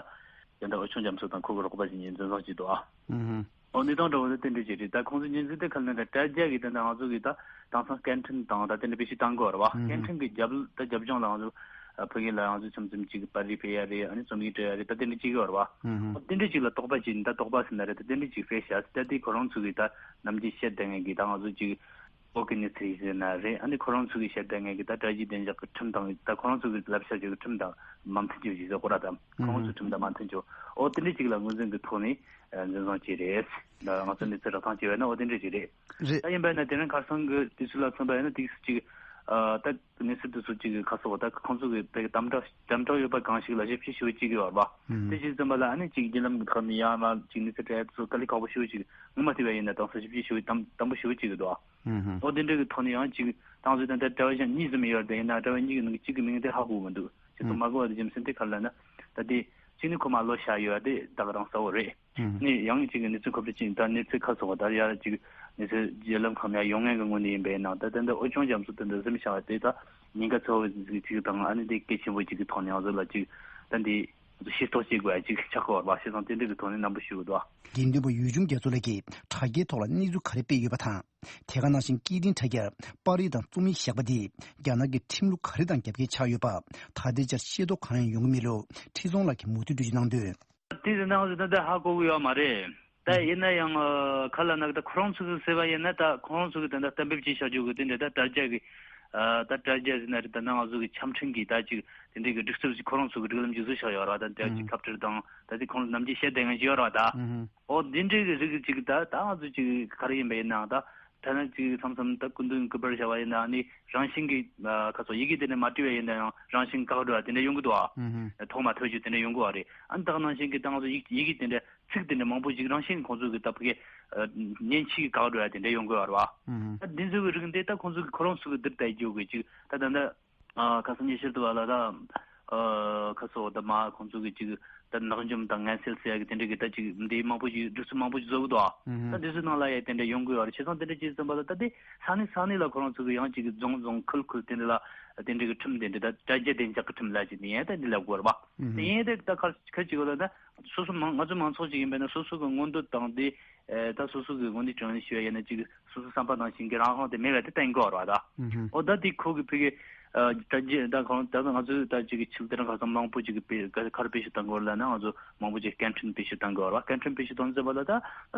ཡང་ད་ཨོ་ཆུང་རྒྱ་མཚོ་དང་ཁོ་གི་རོགས་པ་ཞིག་ནས་འཛིན་བཟུང་བྱས་འདུག་ཨ། ཨོ་གནས་སྟངས་འདྲ་བོ་དེ་དེ་འདྲ་ཅིག་རེད། ད་ཁོང་ཚོ་ཉེས་འཛུགས་དེ་ག་ལ་ད་དྲ་རྒྱ་གི་དེ་ད་ང་ཚོ་གི་ད་དེང་སང་སྐད་འཕྲིན་དང་ད་དེ་འདྲ་བེད་སྤྱོད་གཏང་གི་ཡོད་རེད་བ། སྐད་འཕྲིན་གི་རྒྱབ་ད་རྒྱབ་ལྗོངས་ལ་ང་ཚོ་ཕ་གི་ལ་ང་ཚོ་མཚམས་མཚམས་ཅིག་པར་རིས་སྤེལ་ཡ་རེད། ཨ་ནི་རྩོམ་ཡིག་སྤྲོད་ཡ་རེད། ད་དེ་འདྲ་ཅིག་ཡོད་རེད་བ། ཨོ་དེ་འདྲ་ཅིག་ལ་དོགས་པ་ཅིག་ད་དོགས་པ་ཟེར་ན་རེད། ད་དེ་འདྲ་ཅིག་སྤེལ་ཤག་ད་དེ་ཁོ་རང་ཚོ་གི་ད་ནམ་རྒྱུན་བཤད་བསྡད་མཁན་གི་ད་ང་ཚོ་ཅིག་བོད་ཀྱི་གནས་ཚུལ་ཟེར་ན་རེད། ཨ་ནི་ཁོ་རང་ཚོ་གི་བཤད་བསྡད་མཁན་གི་ད་དྲ་རྒྱའི་བདེ་འཇགས་ཀྱི་ཁྲིམས་དང་ད་ཁོ་རང་ཚོ་གི་བསླབ་བྱ་ཅིག་གི་ཁྲིམས་དང་མ་མཐུན་ཅིག་ཞིག་ཟེར་གོ་ར། ད་ཁོ་རང་ཚོའི་ཁྲིམས་དང་མ་མཐུན་ཅིག་ཨོ་དེ་འདྲ་ཅིག་ལ་ངོས་འཛིན་གི་ཐོག་ནས་འཛིན་བཟུང་བྱས་རེད། ང་ཚོ་གནས་ཚུལ་རག་ཐང་བྱས་པ་ཡིན་ན་ཨོ་དེ་འདྲ་ཅིག་རེད། རེད། ད་ཡིན་པ་ཡིན་ན་དེ་རིང་ཁ་སང་གི་དུས་ཚོད་ལ་མཚོན་པ་ཡིན་ན་དེ་ཅིག་ད་གནས་ཚུལ་དེ་ཚོ་ཅིག་གི་ཁ་སོགས་ད་ཁོང་ཚོ་གི་དཔེ་དམ་དྲག་དམ་དྲག་ཡོད་པ་གང་ཞིག་ལ་ཞིབ་བཤེར་ཞུ་བ་ཅིག་ཡོད་རེད་བ། དེ་ཅིག་ཙམ་པ་ལ་ཨ་ནི་ཅིག་བརྒྱུད་ལམ་གི་ཐོག་ནས་ཡང་མ་ཅིག་གནས་ཚུལ་སྤྲད་ཡ་དེ་ཚོ་དཀའ་ལས་ཁག་པོ་ཞེ་པོ་ཅིག་ངོ་མ་བལྟས་པ་ཡིན་ན་དང་ས་ཞིབ་བཤེར་ཞུ་བ་དམ་དམ་པོ་ཞེ་པོ་ཅིག་འདུག་ཨ། ཨོ་དེ་འདྲ་གི་ཐོག་ནས་ཡང་ཅིག་ཏང་ཙུའུ་དང་ད་གྲྭ་བ་གཞན་གཉིས་ཙམ་ཡོད་རེད། ཡིན་ན་གྲྭ་བ་གཉིས་ཀྱི་ནང་གི་གཅིག་གི་མིང་དེ་ཧ་གོ་གི་མི་འདུག་ཁྱེད་ཚོ་མ་གོ་བ་དེ་རྒྱུ་མཚན་དེ་ག་རེ་ལབ་ན། ད་དེ་གཅིག་ནི་ཁོ་མ་ལོ་བཞག་ཡོད་དེ་ད་ག་རང་གསལ་བོ་རེད། ནི་ཡང་གཅིག་གི་གནས་ཚུལ་གོ་བསྡུར་ཅིག་ད་གནས་ཚུལ་ཁ་སོགས་ད་ཡར་ཅིག་གནས་ཚུལ་རྒྱུད་ལམ་ཁག་ནས་ཡོང་མཁན་གྱི་ངོས་ནས་ཡིན་པས་ན། ད་ད་འདི་ཨོ་ཆུང་རྒྱ་མཚོ་དེ་འདི་གཟིམ་བཞག་པ་དེ་ད་ཉེན་ཁ་ཚ་བོ་ཅིག་དང་ཨ་ནི་དེ་གལ་ཆེན་པོ་ཅིག་གི་ཐོག་ནས་ང་ཚོ་ལ་ཅིག་ད་འདི་ཤེས་རྟོགས་བྱེད་དགོས་ཡ་ཅིག་ཆགས་ཀྱི་ཡོད་རེད་བ། བྱས་ཙང་དེ་འདྲ་གི་ཐོག་ནས་རྣམ་པ་ཞུ་གི་འདུག་ཨ། དགེ་འདུན་པ་ཡུལ་ལྗོངས་རྒྱ་མཚོ་ལགས་ཀྱིས་དྲ་རྒྱའི་ཐོག་ལ་གནས་ཚུལ་ག་རེ་སྤེལ་ཡོད་པ་དང་། དེ་ག་ནང་བཞིན་སྐད་འཕྲིན་དྲ་རྒྱར་པར་རིས་དང་རྩོམ་ཡིག་བཞག་པ་འདིས་རྒྱ་ནག་གི་ཁྲིམས་ལུགས་ག་རེ་དང་རྒྱབ་འགལ་ཆགས་ཡོད་པ། ད་ལྟའི་ཆར་ཤེས་རྟོགས་གང་ཡང་ཡོང་གི་མེད་ལུགས་ཁྲི་སྲོང་ལགས་ཀྱིས་མུ་མཐུད་འགྲེལ་བརྗོད་གནང་དོན། དེ་ཡིན་ན་ང་ཚོ་ད་ལྟ་ཧ་གོ་གི་ཡོད་མ་རེད། ད་ཡིན་ན་ཡང་ཁ་ལ་ནག་ད་ཁོ་རང་ཚོ་གི་ཟེར་བ་ཡིན་ན་ད་ཁོ་རང་ཚོ་གི་ད་ལྟ་གཏན་འབེབས་བྱས་བཞག་རྒྱུ་གི་དེ་འདྲ་ད་དྲ་རྒྱ་གི་ད་དྲ་རྒྱ་ཟེར་ན་རེད། ད་ནང་ང་ཚོ་གི་ཆ་འཕྲིན་གི་ད་ཅིག་དེ་འདྲའི་གི་སྒྲིག་སྲོལ་ཞིག་ཁོ་རང་ཚོ་གི་སྒྲིག་ལམ་ཞིག་བཟོས་བཞག་ཡོད་ར། ད་ད་ཅིག་ཁ་བྲལ་དང་ད་དེ་ཁོང་ནམ་རྒྱུན་བཤད་བསྡད་མཁན་ཞིག་ཡོད་ར་ད། ཨོ་དེ་འདྲའི་གི་རིགས་ཅིག་ད་ད་ང་ཚོ་ཅིག་ག་རེ་ཡིན་པ་ཡིན་ནའང་ད་ཐ་ན་ཅིག་མཚམས་མཚམས་ད་སྐུ་མདུན་སྐུ་པར་བཞག་པ་ཡིན་ནའང་ནི་རང་བཞིན་གི་ཁ་སོ་ཡི་གེ་དེ་འདྲ་མ་བྲིས་པ་ཡིན་ནའང་རང་བཞིན་བཀག་འགྲོ་བ་དེ་འདྲ་ཡོང་གི་འདུག་ཨ། ཐོག་མ་ཐོས་རྒྱུ་དེ་འདྲ་ཡོང་གི་བ་རེད། ཨ་ནི་ད་ག་ནང་བཞིན་གི་ད་ང་ཚོ་ཡིག་ཡི་གེ་དེ་འདྲ་ཚིག་དེ་འདྲ་མང་པོ་ཅིག་རང་བཞིན་ཁོང་ཚོ་གི་ད་ཕ་གི་མཉེན་ཆས་ཀྱིས་བཀག་འགྲོ་ཡ་དེ་འདྲ་ཡོང་གི་ཡོད་རེད་བ། ཨ་འདི་ཚོ་གི་རིགས་འདི་ད་ཁོང་ཚོ་གི་ཁོ་རང་ཚོ་གི་འདིར་བལྟ་རྒྱུ་གི་ཅིག་ད་ད་ད་ཁ་སང་ཉི་ཤར་དུ་བ་ལ་ད་ཁ་སོ་ད་མ་ཁོང་ཚོ་གི་ཅིག་ད་ནག་འཇོམས་དང་ངན་སེལ་ཟེར་ཡ་གི་དེ་འདྲ་གི་ད་ཅིག་འདི་མང་པོ་ཅིག་སྒྲིག་སྲོལ་མང་པོ་ཅིག་བཟོ་གི་འདུག་ཨ། ད་འདི་ཚོ་ནང་ལ་ཡ་དེ་འདྲ་ཡོང་གི་ཡོད་རེད། བྱས་ཙང་དེ་འདྲ་ཅིག་ཙམ་པ་ལ་ད་དེ་ས་གནས་ས་གནས་ལ་ཁོ་རང་ཚོ་གི་ཡང་ཅིག་རྫོང་རྫོང་ཁུལ་ཁུལ་དེ་འདྲ་ལ་དེ་འདྲ་གི་ཁྲིམས་དེ་འདྲ་ད་དྲ་རྒྱ་བདེ་འཇགས་གི་ཁྲིམས་ལ་ཅིག་དེ་ཡན་ད་འདི་ལབ་དགོས་རེད་པ། དེ་ཡན་དེ་ད་ཁ་ཁ་ཅིག་ལ་ད། སོ་སོ་མང་ང་ཚོ་མང་ཚོགས་ཅིག་ཡིན་པས་ན་སོ་སོ་གི་མངོན་འདོད་དང་དེ་ད་སོ་སོ་གི་དངོས་གནས་དྲང་གནས་ཞུ་ཡ་ཡིན་ན་ཅིག་སོ་སོ་བསམ་པ་ནང་བཞིན་གྱི་རང་དབང་དེ་མེད་པ་དེ་གཏན་འཁེལ་བ་རེད་ད། ཨོ་ད་དེ་ཁོ་གི་ཕ་གི་དྲ་རྒྱ་ད་ཁོང་ད་ང་ཚོས་ད་ཅིག་ཆིག་དེ་རིང་ཁ་སང་མང་པོ་ཅིག་གི་ག་རེ་སྤེལ་ཞུ་བཏང་གི་ཡོད་ལབ་ན་ང་ཚོ་མང་པོ་ཅིག་སྐད་འཕྲིན་སྤེལ་ཞུ་བཏང་གི་ཡོད་རེད་བ། སྐད་འཕྲིན་སྤེལ་ཞུ་གཏོང་ཙམ་པ་ལ་ད་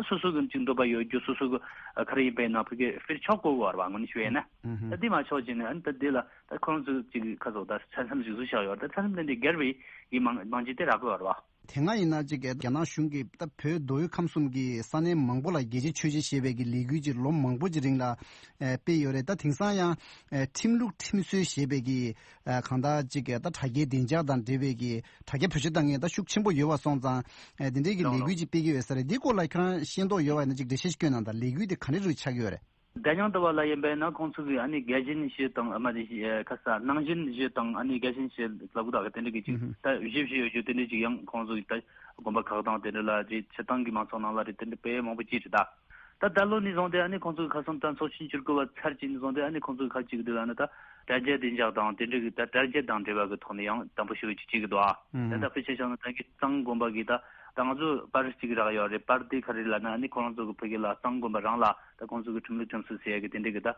སོ་སོ་གི་ཅིག་འདོད་པ་ཡོད་རྒྱུ་སོ་སོ་གི་ག་རེ་ཡིན་པས་ན་ཕ་གི་སྤེལ་ཆོག་གོ་བ་རེད་བ། དངོས་གནས་ཞུ་ཡ་ཡིན་ན་ད་དེ་མ་ཆོག་ཅིག་ནས་ཨ་ནི་ད་དེ་ལ་ད་ཁོང་ཚོ་ཅིག་ཁ་སོ་ད་ས་མཚམས་ཞིག་བཟོ་བཞག་ཡོད་རེད། ད་ས་མཚམས་དེ་འདྲ་སྒེར་བའི་གི་མང་མང་ཇི་དེ་རག་གི་ཡོད་རེད་བ། དེ་སྔ་ཡིན་ན་ཅིག་རྒྱ་ནག་གཞུང་གིས་ད་བོད་མདོ་དབུས་ཁམས་གསུམ་གྱི་ས་གནས་མང་པོ་ལ་རྒྱལ་གཅེས་ཆོས་གཅེས་ཞེས་པའི་གི་ལས་འགུལ་ཅིག་ལོ་མང་པོ་ཅིག་རིང་ལ་ཨེ་སྤེལ་ཡོད་རེད། ད་དེང་སང་ཡང་ཨེ་ཁྲིམས་ལུགས་ཁྲིམས་སྲོལ་ཞེས་པའི་གི་ཨེ་གང་ལྟར་ཅིག་ད་དྲ་རྒྱའི་བདེ་འཇགས་དང་འབྲེལ་བའི་གི་དྲ་རྒྱ་བེད་སྤྱོད་བཏང་མཁན་ད་ཤུགས་ཆེན་པོ་ཡོད་པ་སོང་ཙང་ཨེ་དེ་འདྲའི་གི་ལས་འགུལ་ཅིག་སྤེལ་གི་ཡོད་ས་རེད། འདི་སྐོར་ལ་ཁྱེད་རང་ཤེས་རྟོགས་ཡོད་པ་ཡིན་ན་ཅིག་འགྲེལ་བཤད་ཅིག་སྐྱོན་གནང་དང་། ལས་འགུལ་དེ་ག་འདྲ་རུ་ཆགས་ཀྱི་ཡོད་རེད། བརྡ་རྙིང་ལྟ་བ་ལ་ཡིན་པས་ན་ཁོང་ཚོ་གིས་ཨ་ནི་རྒྱལ་ཞེན་ཞེས་དང་ཨ་མ་དེ་ཞེས་ཁ་ས་ནང་ཞེན་ཞེས་དང་ཨ་ནི་རྒྱལ་ཞེན་ཞེས་ལབ་གི་འདུག་ག་དེ་འདྲ་གི་ཅིག་ཨུ་ཧུམ། ད་བཞི་བཞི་ཡོད་རྒྱུ་དེ་འདྲ་ཅིག་ཡང་ཁོང་ཚོ་གིས་ད་དགོན་པ་ཁག་དང་དེ་འདྲ་ལ་རེད། སྤྱིར་བཏང་གི་མང་ཚོགས་ནང་ལ་རེད། དེ་འདྲ་དཔེ་མང་པོ་ཅིག་རེད། ད་ད་ད་ལོ་ནས་བཟུང་སྟེ་ཨ་ནི་ཁོང་ཚོ་གི་ཁ་སང་ད་ཚོགས་ཆེན་བཅུ་དགུ་པ་ཚར་གཅིག་ནས་བཟུང་སྟེ་ཨ་ནི་ཁོང་ཚོ་གི་ཁ་ཅིག་གི་དུས་ལ་ནི་ད་དྲ་རྒྱའི་བདེ་འཇགས་དང་དེ་འདྲ་གི་ད་དྲ་རྒྱ་དང་འབྲེལ་བ་གི་ཐོག་ནས་ཡང་དམ་པོ་ཞེ་པོ་ཅིག་བྱེད་ཀྱི་འདུག་ཨ། ཨུ་ཧུམ། དེ་ད་དཔེ་ཆ་བཞག་ན་ད་གི་གཙང་དགོན་པ་གི་ད་ད་ང་ཚོ་པར་གཅིག་རག་ཡོད་རེད། པར་དེ་ག་རེ་ལབ་ན་ཨ་ནི་ཁོ་རང་ཚོ་གི་ཕ་གི་ལ་གཙང་དགོན་པ་རང་ལ་ད་ཁོང་ཚོ་གི་ཁྲིམས་ལུགས་ཁྲིམས་སྲོལ་ཟེར་ཡ་གི་དེ་འདྲ་གི་ད་ཨ་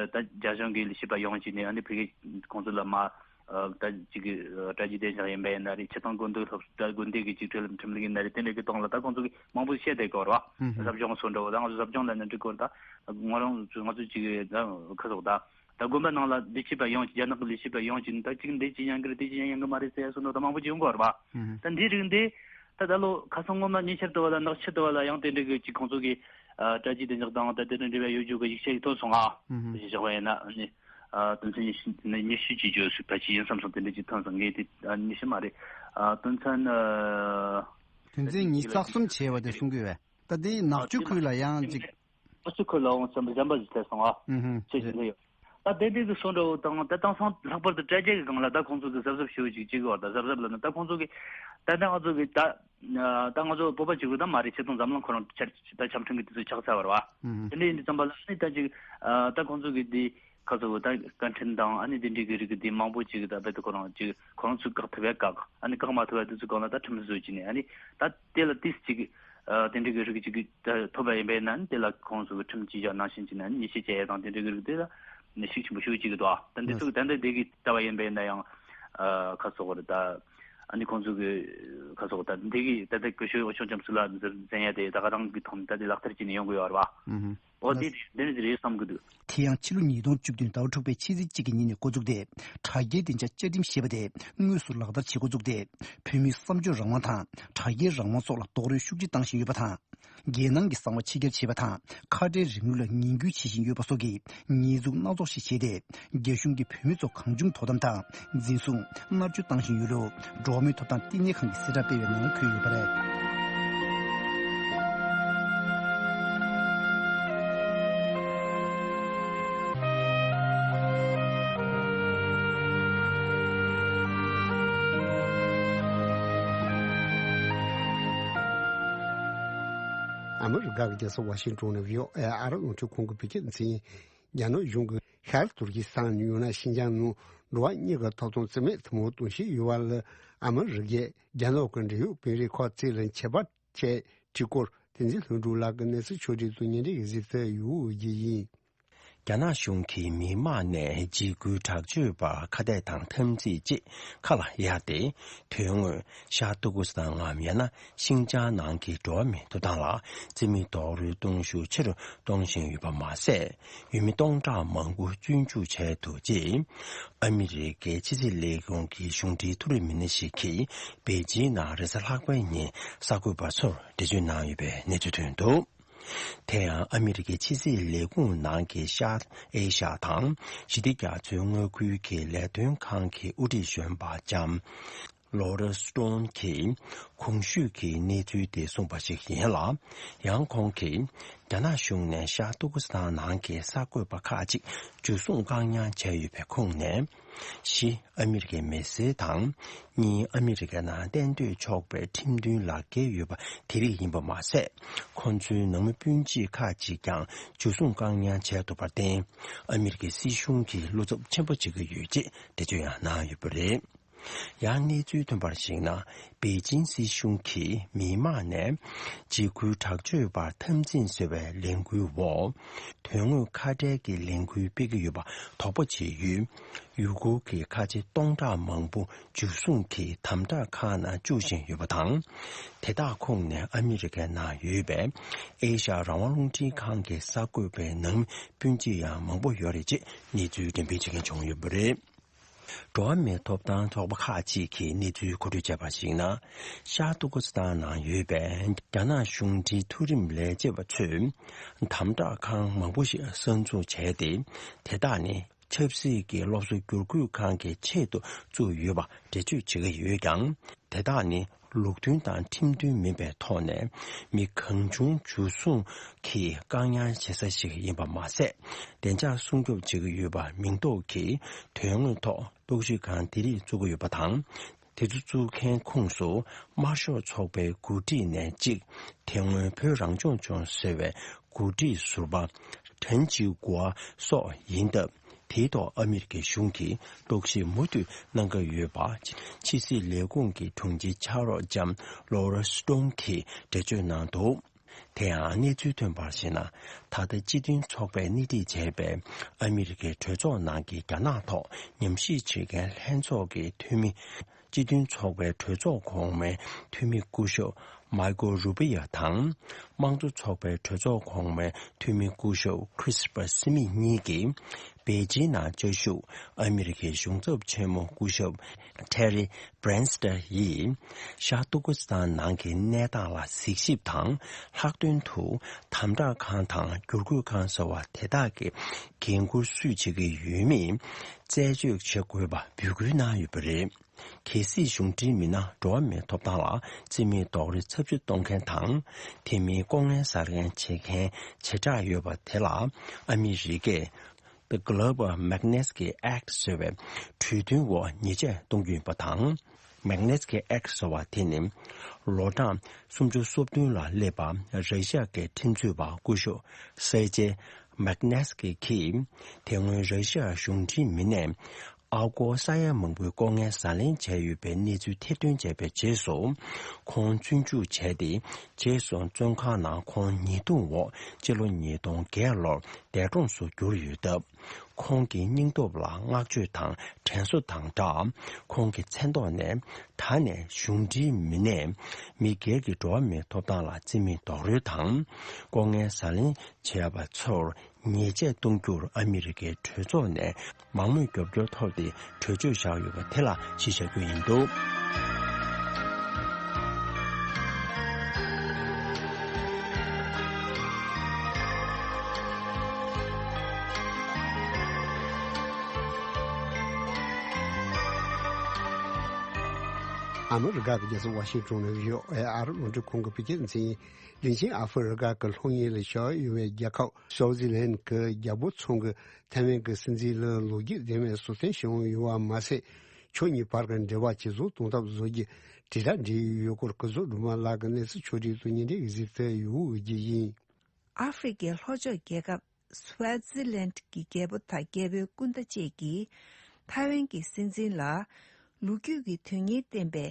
ད་རྒྱ་གཞུང་གི་ལས་བྱེད་པ་ཡོང་བྱས་ནས་ཨ་ནི་ཕ་གི་ཁོང་ཚོ་ལ་མ་ཨ་ད་ཅིག་གི་ཨ་དྲ་རྒྱའི་བདེ་འཇགས་ཡིན་པ་ཡིན་ན་རེད། སྤྱིར་བཏང་དགོན་སྡེ་སློབ་ད་དགོན་སྡེ་གི་ཅིག་ཁྲིམས་ཁྲིམས་ལུགས་ཡིན་ན་རེད། དེ་འདྲ་གི་སྟེང་ལ་ད་ཁོང་ཚོ་གི་མང་པོ་བཤད་བསྡད་ཀྱི་ཡོད་རེད་བ། ཨུ་ཧུམ། ཟབ་སྦྱོང་སོགས་འདྲ་བོ་ད་ང་ཚོ་ཟབ་སྦྱོང་ལབ་ན་འགྲིག་གི་རེད། ད་ང་རང་ང་ཚོ་ཅིག་ད་ཁ་སོགས་ད། ད་དགོན་པ་ནང་ལ་ལས་བྱེད་པ་ཡོང་ཅིག་རྒྱ་ནག་གི་ལས་བྱེད་པ་ཡོང་ཅིག་ད་ཅིག་འདི་ཅི་ཡང་གི་རེད། དེ་ཅི་ཡང་ཡང་གི་མ་རེད་ཟེར་ཡ་སོགས་འདྲ་ད་མང་པོ་ཅིག་ཡོང་གི་ཡོད་རེད་པ། ཨུ་ཧུམ། ད་འདིའི་རིགས་འདི་ད་ད་ལོ་ཁ་སང་སྔོན་མ་ཉེ་ཆར་དུ་བ་ལ་ནག་ཆུ་དུ་བ་ལ་ཡང་དེ་འདྲ་གི་ཅིག་ཁོང་ཚོ་གི་ཨ་དྲ་རྒྱའི་བདེ་འཇགས་དང་ད་དེ་དང་འབྲེལ་བའི་གཡོ་སྒྱུ་གི་ཡིག་ཆ་ཞིག་ཐོན་སོང་ཨ། ཨུ་ཧུམ། དེ་བཞག་པ་ཡིན་ན་ཨ་ནི་ཨ་དོན་ཚན་ཉི་ཤུ་ཉི་ཤུ་གཅིག་བརྗོད་སུ་ཕལ་ཆེར་ཡིན་བསམ་སོང་། དེ་འདྲ་ཅིག་ཐོན་སོང་། ངས་དེ་ཨ་ཉི་ཤུ་མ་རེད། ཨ་དོན་ཚན་ཨ་དོན་ཚན་ཉི་ཤུ་རྩ་གསུམ་བྱས་པ་དེ་གསུང་གི་ཡོད་པས། ད་དེ་ནག་ཆུ་ཁུལ་ལ་ཡང་ཅིག་ཨ་ཆུ་ཁུལ་ལ་འོང་ཙམ་གཞན་པ་ཞིག་སླེབས་སོང་ཨ། ཨུ་ཧུམ། ཅེས་ཞིག་སླེབས་ཡོད། ད་དེ་འདྲའི་གི་སོང་འདྲ་བོ་དང་ད་དེང་སང་ལྷག་པར་དུ་དྲ་རྒྱ་གི་སྒང་ལ་ད་ཁོང་ཚོ་གི་གཟབ་གཟབ་ཞུ་བ་ཅིག་བྱེད་དགོས་བ། ད་གཟབ་གཟབ་ལབ་ན་ད་ཁོང་ཚོ་གི་ད་ལྟ་ང་ཚོ་གི་ད་ད་ང་ཚོ་བོད་པ་གཅིག་པུ་ད་མ་རེད། ཆེད་དུ་འཛམ་གླིང་ཁོ་རང་ཆ་ད་ཆ་འཕྲིན་གི་དུས་ཚོད་ཆགས་ཚར་བ་རེད་བ། ཨུ་ཧུམ། དེ་འདྲ་ཡིན་དུས་ཙམ་པ་ལ་ནི་ད་ཅིག་ད་ཁོང་ཚོ་གི་དེ་ཁ་ཚོ་ད་བཀའ་ཁྲིམས་དང་ཨ་ནི་དེ་འདྲའི་གི་རིགས་གི་དེ་མང་པོ་ཅིག་ད་རྦད་དེ་ཁོ་རང་ཅིག་ཁོ་རང་ཚོས་བཀག་ཐུབ་པའི་བཀག་ཨ་ནི་བཀག་མ་ཐུབ་པའི་དུས་ཚོད་སྒང་ལ་ད་ཁྲིམས་བཟོ་བྱས་ནས་ཨ་ནི་ད་དེ་ལ་ཏིས་ཅིག་ཨ་དེ་འདྲའི་གི་རིགས་ཅིག་ཐོབ་པ་ཡིན་པས་ན་དེ་ལ་ཁོང་ཚོ་གི་ཁྲིམས་ཅི་བཞག་ནང་བཞིན་བྱས་ན་ཉེས་ཆད་བཅད་ཡ་དང་དེ་འདྲའི་གི་རིགས་དེ་ལ་ནི་ཤུགས་ཆེན་པོ་ཞུ་ཅིག་གི་འདུག་ད་འདི་ཚོ་ད་འདི་འདི་གི་ལྟ་བ་ཡིན་པས་ན་ཡང་ཁ་སོག་རེད་ད། ཨ་ནི་ཁོང་ཚོ་གི་ཁ་སོག་ད་འདི་གི་ད་ལྟ་གི་ཤོད་འོ་ཆུང་ཙམ་སུ་ལ་འཛིན་ཡ་དེ་ད་ག་རང་གི་ཐོག་ནས་ད་དེ་ལག་བསྟར་བྱས་ནས་ཡོང་གི་ཡོད་རེད་བ། ཨུ་ཧུམ། འོ་དེ་དེ་ནི་དེ་རེད་བསམ་གི་འདུག་དེ་ཡང་ཕྱི་ལོ་ཉིས་སྟོང་བཅུ་བདུན་ཟླ་བ་དྲུག་པའི་ཕྱི་ཚེས་གཅིག་གི་ཉིན་ནས་འགོ་བཙུགས་ཏེ་དྲ་རྒྱའི་བདེ་འཇགས་བཅའ་ཁྲིམས་ཞེས་པ་དེ་དངོས་སུ་ལག་བསྟར་བྱེད་འགོ་བཙུགས་ཏེ་བོད་མིའི་བསམ་སྤྱོད་རང་དབང་དང་དྲ་རྒྱའི་རང་དབང་སོགས་ལ་རྡོག་རོལ་ཤུགས་ཆེ་བཏང་བཞིན་ཡོད་པ་དང་། རྒྱལ་ནང་གི་གསང་བ་ཕྱི་གྱར་བྱེད་པ་དང་ཁ་བྲལ་རིང་ལུགས་ལ་ངན་སྐུལ་བྱེད་བཞིན་ཡོད་པ་སོགས་ཀྱི་ཉེས་འཛུགས་སྣ་ཚོགས་ཤིག་བྱས་ཏེ་རྒྱ་གཞུང་གིས་བོད་མི་ཚོ་གང་བྱུང་དོ་དམ་དང་འཛིན་བཟུང་མནར་གཅོད་བཏང་བཞིན་ཡོད་ལུགས་འགྲོ་བ་མིའི་ཐོབ་ཐང་བསྟི་གནས་ཁང་གིས་གསལ་བསྒྲགས་སྤེལ་བའི་ནང་འཁོད་ཡོད་པ་རེད། ཨ་མི་རི་ཀ་གི་རྒྱལ་ས་ཝ་ཤིང་ཏོན་ནས་བྷི་ཨོ་ཨེ་ཨ་རི་རླུང་འཕྲིན་ཁང་གི་བོད་སྐད་སྡེ་ཚན་ཡིན། རྒྱ་ནག་གཞུང་གིས་ཤར་ཏུར་ཀི་སི་ཐན་ཡང་ན་ཤིན་ཅང་ནང་འགྲོ་བ་མིའི་ཐོབ་ཐང་རྩིས་མེད་ཐུན་མོང་གཏོང་བཞིན་ཡོད་པ་ལ་ཨ་མི་རི་ཀས་རྒྱ་ནག་གི་འབྲེལ་ཡོད་དཔོན་རིགས་ཁག་བཅས་ལ་ཁྱད་པར་ཆེ་བྲིས་སྐོར་བསྟན་འཛིན་ལྷུན་གྲུབ་ལགས་ཀྱིས་གནས་ཚུལ་ཕྱོགས་སྒྲིག་ཏུ་སྙན་སྒྲོན་གཟིགས་ཚར་ཡོད་ཀྱི་ཡིན། རྒྱ་ནག་གཞུང་གིས་མི་དམངས་ནས་འཇིགས་སྐུལ་དྲག་སྤྱོད་པར་ཁ་གཏད་དང་འཐབ་འཛིང་བཅས་ཁ་ལ་གཡར་ཏེ། དོན་དངོས་ཤར་ཏུར་ཀི་སི་ཐན་ངམ་ཡང་ན་ཤིན་ཅང་ནང་གི་འགྲོ་བ་མིའི་ཐོབ་ཐང་ལ་རྩིས་མེད་རྡོག་རོལ་གཏོང་ཤུགས་ཆེ་རུ་གཏོང་བཞིན་ཡོད་པ་མ་ཟད། ཡུལ་མི་སྟོང་ཕྲག་མང་པོ་བཙོན་འཇུག་བྱས་འདུག་ཅེས་ཨ་མི་རི་ཀའི་ཕྱི་སྲིད་ལས་ཁུངས་ཀྱི་གཞུང་འབྲེལ་མཐོ་རིམ་མི་སྣ་ཞིག་གིས་པེ་ཅིན་ནང་རེས་གཟའ་ལྷག་པའི་ཉིན་གསར་འགོད་པ་ཚོར་འགྲེལ་བརྗོད་གནང་ཡོད་པའི་གནས་ཚུལ་ཐོན་འདུག་དེ་ཡང་ཨ་མི་རི་ཀའི་ཕྱི་སྲིད་ལས་ཁུངས་ནང་གི་ཤར་ཨེ་ཤ་དང་ཞི་བདེ་རྒྱ་མཚོའི་མངའ་ཁུལ་གྱི་ལས་དོན་ཁང་གི་དབུ་ཁྲིད་གཞོན་པ་ལྕམ་ལོ་ར་སི་ཏོན་གྱིས་གོང་ཞུས་ཀྱི་གནས་ཚུལ་དེ་གསུངས་པ་ཞིག་ཡིན་ལ། ཡང་ཁོང་གིས་རྒྱ་ནག་གཞུང་ནས་ཤར་ཏུར་ཀི་སི་ཐན་ནང་གི་གསར་འགོད་པ་ཁག་ཅིག་འཇུ་བཟུང་བཀག་ཉར་བྱས་ཡོད་པའི་ཁོངས་ནས། བཞི་ཨ་མི་རི་ཀའི་མི་སེར་དང་། གཉིས་ཨ་མི་རི་ཀའི་ནང་གཏན་སྡོད་ཆོག་པའི་ཁྲིམས་མཐུན་ལག་འཁྱེར་ཡོད་པ་དེ་རིགས་ཡིན་པ་མ་ཟད། ཁོ་ཚོའི་ནང་མི་སྤུན་མཆེད་ཁག་ཅིག་ཀྱང་འཇུ་བཟུང་བཀག་ཉར་བྱས་འདུག་པར་བརྟེན། ཨ་མི་རི་ཀའི་སྲིད་གཞུང་གིས་བློ་འཚབ་ཆེན་པོ་བྱེད་ཀྱི་ཡོད་ཅེས་འགྲེལ་བརྗོད་ཡང་གནང་ཡོད་པ་རེད། ཡང་གནས་ཚུལ་ཐོན་པར་གཞིགས་ན། པེ་ཅིན་སྲིད་གཞུང་གིས་མི་དམངས་ནས་འཇིགས་སྐུལ་དྲག་སྤྱོད་པར་འཐབ་འཛིང་ཟེར་བའི་ལས་འགུལ་འོག་དོན་དངོས་ཁ་བྲལ་གྱི་ལས་འགུལ་སྤེལ་གྱི་ཡོད་པ་དོགས་པ་བྱེད་ཡུལ། ཡུ་གུར་གྱི་ཁ་ཆེ་སྟོང་ཕྲག་མང་པོ་འཇུ་བཟུང་གིས་དམ་དྲག་ཁང་ནང་བཅུག་བཞིན་ཡོད་པ་དང་། དེ་དག་ཁོངས་ནས་ཨ་མི་རི་ཀའི་ནང་ཡོད་པའི་ཨེ་ཤ་ཡ་རང་དབང་རླུང་འཕྲིན་ཁང་གི་གསར་འགོད་པའི་ནང་མི་སྤུན་མཆེད་ཡང་མང་པོ་ཡོད་རེད་ཅེས་གནས་ཚུལ་འགྲེམས་སྤེལ་བྱེད་མཁན་བྱུང་ཡོད་པ་རེད། འགྲོ་བ་མིའི་ཐོབ་ཐང་ཚོགས་པ་ཁག་ཅིག་གིས་གནས་ཚུལ་མཁོ་སྤྲོད་བྱས་པར་གཞིགས་ན། ཤར་ཏུར་ཀི་སི་ཐན་ནང་ཡོད་པའི་རྒྱ་ནག་གཞུང་འབྲེལ་མཐོ་རིམ་ལས་བྱེད་པ་ཚོས་དམ་དྲག་ཁང་མང་པོ་ཞིག་གསར་འཛུགས་བྱས་ཏེ། དེ་དག་ནི་ཆབ་སྲིད་ཀྱི་སློབ་གསོ་བསྒྱུར་བཀོད་ཁང་གི་ཆེད་དུ་བཙུགས་ཡོད་པ་འགྲེལ་བརྗོད་བྱེད་ཀྱི་ཡོད་ཀྱང་། དེ་དག་ནི་ལུགས་མཐུན་དང་ཁྲིམས་མཐུན་མིན་པའི་ཐོག་ནས། མི་གང་བྱུང་འཇུ་བཟུང་གིས་བཀག་ཉར་བྱེད་ས་ཞིག་ཡིན་པ་མ་ཟད། བདེ་འཇགས་སྲུང་སྐྱོབ་བྱེད་ཀྱི་ཡོད་པ་མིང་འདོགས་ཀྱིས་དོན་དངོས་ཐོག་རྟོག་ཞིབ་ཁང་དེ་རིགས་བཙུགས་ཀྱི་ཡོད་པ་དང་། དེ་ཚོ་བཙུགས་མཁན་ཁོངས་སུ་དམར་ཤོག་ཚོགས་པའི་འགོ་ཁྲིད་ནས་གཅིག་དེ་སྔོན་བོད་རང་སྐྱོང་ལྗོངས་ཟེར་བའི་འགོ་ཁྲིད་ཟུར་པ་ཁྲེན་ཅིའུ་གུའ་སོགས་ཡིན་སྟབས། དེའི་ཐོག་ཨ་མི་རི་ཀའི་གཞུང་གིས་རྟོག་ཞིབ་མུ་མཐུད་གནང་གི་ཡོད་པ། ཕྱི་སྲིད་ལས་ཁུངས་ཀྱི་དྲུང་ཆེ་ཕྱག་རོགས་ལྕམ་ལོ་ར་སི་ཏོང་གིས་འགྲེལ་བརྗོད་གནང་འདུག་དེ་ཡང་གནས་ཚུལ་ཐོན་པར་གཞིགས་ན། ད་ལྟ་སྤྱི་མཐུན་ཚོགས་པས་སྣེ་ཁྲིད་བྱས་པའི་ཨ་མི་རི་ཀའི་གྲོས་ཚོགས་ནང་གི་རྒྱ་ནག་ཐོག་ཉམས་ཞིབ་བྱེད་མཁན་ལྷན་ཚོགས་ཀྱི་འཐུས་མི། སྤྱི་མཐུན་ཚོགས་པའི་གྲོས་ཚོགས་གོང་མའི་འཐུས་མི་སྐུ་ཞབས་མཱི་ཀོ་རུ་པི་ཡ་དང་། དམངས་གཙོ་ཚོགས་པའི་གྲོས་ཚོགས་གོང་མའི་འཐུས་མི་སྐུ་ཞབས་ཁྲི་སི་པར་སི་མིད་གཉིས་ཀྱིས། པེ་ཅིན་ནང་བཅའ་བཞུགས་ཨ་མི་རི་ཀའི་གཞུང་ཚབ་ཆེན་མོ་སྐུ་ཞབས་ཊེ་རི་བྷི་རན་སི་ཊར་ཡིས། ཤར་ཏུར་ཀི་སི་ཐན་ནང་གི་གནས་སྟངས་ལ་གཟིགས་ཞིབ་དང་། ལྷག་དོན་དུ་དམ་དྲག་ཁང་དང་བསྒྱུར་བཀོད་ཁང་ཟེར་བ་དེ་དག་གི་འགན་འཁུར་སུས་བྱེད་ཀྱི་ཡོད་མེད་རྩད་གཅོད་བྱེད་དགོས་པ་འབོད་སྐུལ་གནང་ཡོད་པ་རེད། གལ་སྲིད་གཞུང་འབྲེལ་མི་སྣ་འགྲོ་བ་མིའི་ཐོབ་ཐང་ལ་བརྩི་མེད་རྡོག་རོལ་ཚབས་ཆེ་གཏོང་མཁན་དང་། དེ་མིན་ལྐོག་རྔན་ཟ་ལེན་བྱེད་མཁན་བྱེ་བྲག་ཡོད་པ་དེ་ལ་ཨ་མི་རི་ཀས། The Global Magnitsky Act ཟེར་བའི་གྲོས་མཐུན་འོག་ཉེས་ཆད་གཏོང་རྒྱུ་ཡིན་པ་དང་། Magnitsky Act ཟེར་བ་དེ་ནི་ལོ་གྲངས་སུམ་ཅུ་སོ་བདུན་ལ་སླེབས་པ་ར་ཤ་ཡ་གི་ཁྲིམས་རྩོད་པ་སྐུ་ཞབས་སེར་ཇེ་མེག་ནེ་སི་ཀི་གིས། དེ་སྔོན་ར་ཤ་ཡ་གཞུང་འབྲེལ་མི་སྣས། ཨ་སྒོར་ས་ཡ་མང་པོའི་ལྐོག་རྔན་ཟ་ལེན་བྱས་ཡོད་པའི་གནས་ཚུལ་ཐེར་འདོན་བྱས་པའི་རྗེས་སུ། ཁོང་བཙོན་འཇུག་བྱས་ཏེ། རྗེས་སུ་བཙོན་ཁང་ནང་ཁོང་ཉེས་རྡུང་འོག་སྤྱི་ལོ་ཉིས་སྟོང་བརྒྱད་ལོར་འདས་གྲོངས་སུ་གྱུར་ཡོད་སྟབས། ཁོང་གི་སྙིང་སྟོབས་ལ་བསྔགས་བརྗོད་དང་དྲན་གསོ་དང་སྦྲགས། ཁོང་གི་མཚན་ཐོག་ནས་ད་ནས་གཞུང་འབྲེལ་མི་སྣས་མི་སྒེར་གྱི་འགྲོ་བ་མིའི་ཐོབ་ཐང་ལ་བརྩི་མེད་རྡོག་རོལ་དང་། ལྐོག་རྔན་ཟ་ལེན་བྱས་པ་ཚོར། ཉེས་ཆད་གཏོང་རྒྱུར་ཨ་མི་རི་ཀའི་གྲོས་ཚོགས་ནས་མང་མོས་རྒྱབ་སྐྱོར་ཐོབ་སྟེ། གྲོས་ཆོད་བཞག་ཡོད་པ་དེ་ལ་གཞི་བཞག་རྒྱུ་ཡིན་འདུག་ཨ་མི་རི་ཀ་གི་རྒྱལ་ས་ཝ་ཤིང་ཊོན་ནས་བྷི་ཨོ་ཨེ་ཨར་རླུང་འཕྲིན་ཁང་གི་བོད་སྐད་སྡེ་ཚན་ཡིན། དེ་བཞིན་ཨ་ཧྥེ་རི་ཀ་གི་ལྷོ་ངོས་ལ་ཆགས་ཡོད་པའི་རྒྱལ་ཁབ་སུའུ་ཛི་ལན་གྱི་རྒྱལ་པོ་ཚང་གིས་ཐའེ་ཝན་གྱི་སྲིད་འཛིན་ལ་ལོ་རྒྱུས་ལྡན་པའི་གསོལ་སྟོན་ཞུ་འོས་ཡོད་པ་མ་ཟད། ཕྱོགས་གཉིས་བར་གྱི་འབྲེལ་བ་ཇེ་བཟང་གཏོང་ཐབས་བཟོ་རྒྱུ་དྲིལ་བསྒྲགས་འབྲི་ཡོད་སྐོར་སྐུ་ཚབ་སྒྲོལ་མ་ལགས་ཀྱིས་གནས་ཚུལ་ཕྱོགས་སྒྲིག་དང་བརྙན་འཕྲིན་གཟིགས་ཚུལ་ཡོད་རྒྱུ་ཡིན། ཨ་ཧྥེ་རི་ཁའི་ལྷོ་ཕྱོགས་རྒྱལ་ཁབ་སུའེ་ཛི་ལན་གྱི་རྒྱལ་པོ་དང་རྒྱལ་པོའི་སྐུ་ཟླ་བཅས་ཀྱིས་ཐའེ་ཝན་གྱི་སྲིད་འཛིན་ལ་ལོ་རྒྱུས་ཀྱི་དོན་སྙིང་ལྡན་པའི་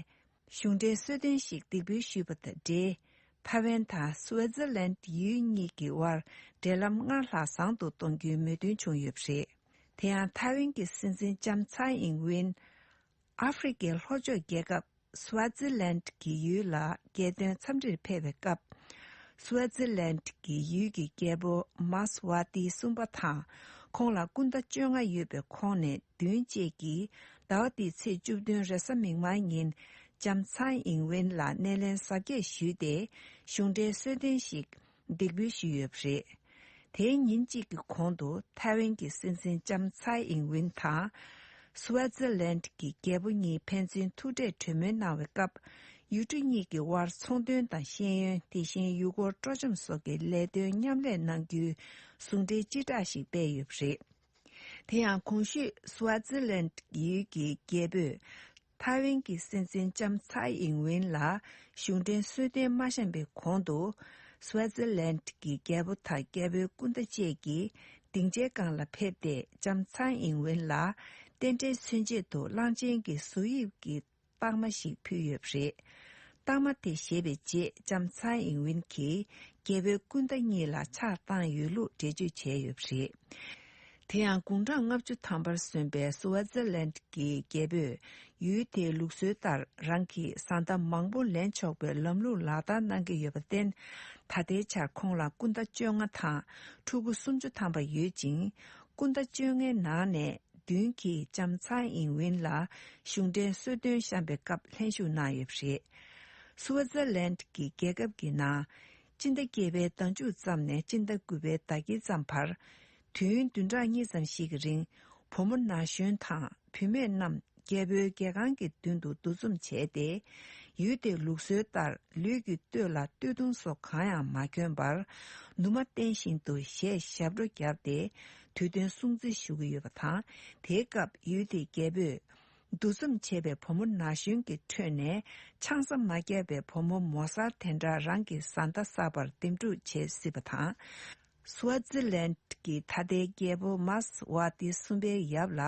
གཞུང་འབྲེལ་གསོལ་སྟོན་ཞིག་འདེགས་འབུལ་ཞུས་པ་དང་འབྲེལ། ཐའེ་ཝན་དང་སུའེ་ཛི་ལན་ཡུལ་གཉིས་ཀྱི་དབར་འབྲེལ་ལམ་སྔར་ལྷག་བཟང་དུ་གཏོང་རྒྱུའི་མོས་མཐུན་བྱུང་ཡོད་པ་རེད། དེ་ཡང་ཐའེ་ཝན་གྱི་སྲིད་འཛིན་ལྕམ་ཚའེ་ཨིང་ཝིན། ཨ་ཧྥེ་རི་ཁའི་ལྷོ་ཕྱོགས་རྒྱལ་ཁབ་སུའེ་ཛི་ལན་གྱི་ཡུལ་ལ་རྒྱལ་དོན་འཚམས་འདྲིར་ཕེབས་པའི་སྐབས། སུའེ་ཛི་ལན་གྱི་ཡུལ་གྱི་རྒྱལ་པོ་མཱ་སི་ཝ་ཏི་གསུམ་པ་དང་། ཁོང་ལ་སྐུ་ཟླ་བཅོ་ལྔ་ཡོད་པའི་ཁོང་ནས་བདུན་བཅས་ཀྱིས་ཟླ་བ་འདིའི་ཚེས་བཅུ་བདུན་རེས་གཟའ་མིག་དམར་ཉིན་ལྕམ་ཚའེ་ཨིང་ཝེན་ལ་སྣེ་ལེན་གཟབ་རྒྱས་ཞུས་ཏེ། གཞུང་འབྲེལ་གསོལ་སྟོན་ཞིག་འདེགས་འབུལ་ཞུས་ཡོད་པ་རེད། དེའི་ཉིན་གཅིག་གི་གོང་དུ་ཐའེ་ཝན་གྱི་སྲིད་འཛིན་ལྕམ་ཚའེ་ཨིང་ཝེན་དང་། སུའེ་ཛི་ལན་གྱི་རྒྱལ་པོ་གཉིས་ཕན་ཚུན་ཐུག་འཕྲད་གྲོས་མོལ་གནང་བའི་སྐབས། ཡུལ་གྲུ་གཉིས་ཀྱི་དབར་ཚོང་དོན་དང་ཤེས་ཡོན། དེ་བཞིན་ཡུལ་སྐོར་སྤྲོ་འཆམ་སོགས་ཀྱི་ལས་དོན་མཉམ་ལས་གནང་རྒྱུའི་ཟུང་འབྲེལ་སྤྱི་བསྒྲགས་ཤིག་སྤེལ་ཡོད་པ་རེད། དེ་ཡང་གོང་ཞུས་སུའེ་ཛི་ལན་ཡུལ་གྱི་རྒྱལ་པོས་ཐའེ་ཝན་གྱི་སྲིད་འཛིན་ལྕམ་ཚའེ་ཨིང་ཝེན་ལ་གཞུང་འབྲེལ་གསོལ་སྟོན་མ་བཤམས་པའི་གོང་དུ། སུའེ་ཛི་ལན་གྱི་རྒྱལ་པོ་དང་རྒྱལ་པོའི་སྐུ་ཟླ་བཅས་ཀྱིས་སྡིངས་ཆའི་སྒང་ལ་ཕེབས་ཏེ། ལྕམ་ཚའེ་ཨིང་ཝེན་ལ་རྟེན་འབྲེལ་མཚོན་ཆེད་དུ་གླང་ཆེན་གྱི་གཟུགས་དབྱིབས་ཀྱི་རྟགས་མ་ཞིག་ཕུལ་ཡོད་པ་རེད། རྟགས་མ་དེ་བཞེས་པའི་རྗེས། ལྕམ་ཚའེ་ཨིང་ཝེན་གྱིས་རྒྱལ་པོའི་སྐུ་ཟླ་གཉིས་ལ་ཕྱག་བཏང་ཡོད་ལུགས་འགྲེལ་བརྗོད་བྱས་ཡོད་པ་རེད། དེ་ཡང་དགུང་གྲངས་ལྔ་བཅུ་ཐམ་པར་སོན་པའི་སུའེ་ཛི་ལན་གྱི་རྒྱལ་པོས། ཡུལ་དེའི་ལུགས་སྲོལ་ལྟར། རང་གིས་བཟའ་ཟླ་མང་པོ་ལེན་ཆོག་པའི་ལམ་ལུགས་ལག་བསྟར་གནང་གི་ཡོད་པར་བརྟེན། ད་ལྟའི་ཆར་ཁོང་ལ་སྐུ་ཟླ་བཅོ་ལྔ་དང་ཕྲུ་གུ་སུམ་ཅུ་ཐམ་པ་ཡོད་ཅིང་། སྐུ་ཟླ་བཅོ་ལྔའི་ནང་ནས། ཡུན་གྱིས་ལྕམ་ཚའེ་ཨིན་ཝིན་ལ་གཞུང་འབྲེལ་གསོལ་སྟོན་བཤམས་པའི་སྐབས་ལྷན་ཞུགས་གནང་ཡོད་པ་རེད། སུའེ་ཙེར་ལན་གྱི་རྒྱལ་ཁབ་ཀྱི་ནང་སྤྱི་ཟླ་བརྒྱད་པའི་ཟླ་མཇུག་ཙམ་ནས་སྤྱི་ཟླ་དགུ་པའི་ཟླ་དཀྱིལ་ཙམ་བར། དུས་ཡུན་བདུན་ཕྲག་གཉིས་ཙམ་ཞིག་གི་རིང་བུ་མོ་ན་གཞོན་དང་བུད་མེད་རྣམས་རྒྱལ་པོའི་རྒྱལ་ཁང་གི་མདུན་དུ་འདུ་འཛོམས་བྱས་ཏེ། ཡུལ་དེའི་ལུགས་སྲོལ་ལྟར་ལུས་ཀྱི་སྟོད་ལ་སྟོད་ཐུང་སོགས་གང་ཡང་མ་གྱོན་པར། ནུ་མ་བསྟན་བཞིན་དུ་གཞས་ཞབས་བྲོ་བརྒྱབ་སྟེ་དུས་སྟོན་སྲུང་བརྩི་ཞུ་གི་ཡོད་པ་དང་། དེའི་སྐབས་ཡུལ་དེའི་རྒྱལ་པོས། འདུ་འཛོམས་བྱས་པའི་བུ་མོ་ན་གཞོན་གྱི་ཁྲོད་ནས་ཆང་ས་མ་བརྒྱབ་པའི་བུ་མོ་མོ་གསར་དེ་འདྲ་རང་གི་བཟའ་ཟླ་གསར་པར་འདེམས་སྒྲུག་བྱེད་སྲིད་པ་དང་། སུའེ་ཙེར་ལན་གྱི་ད་ལྟའི་རྒྱལ་པོ་མཱས་ཝ་ཏི་གསུམ་པའི་ཡབ་ལ་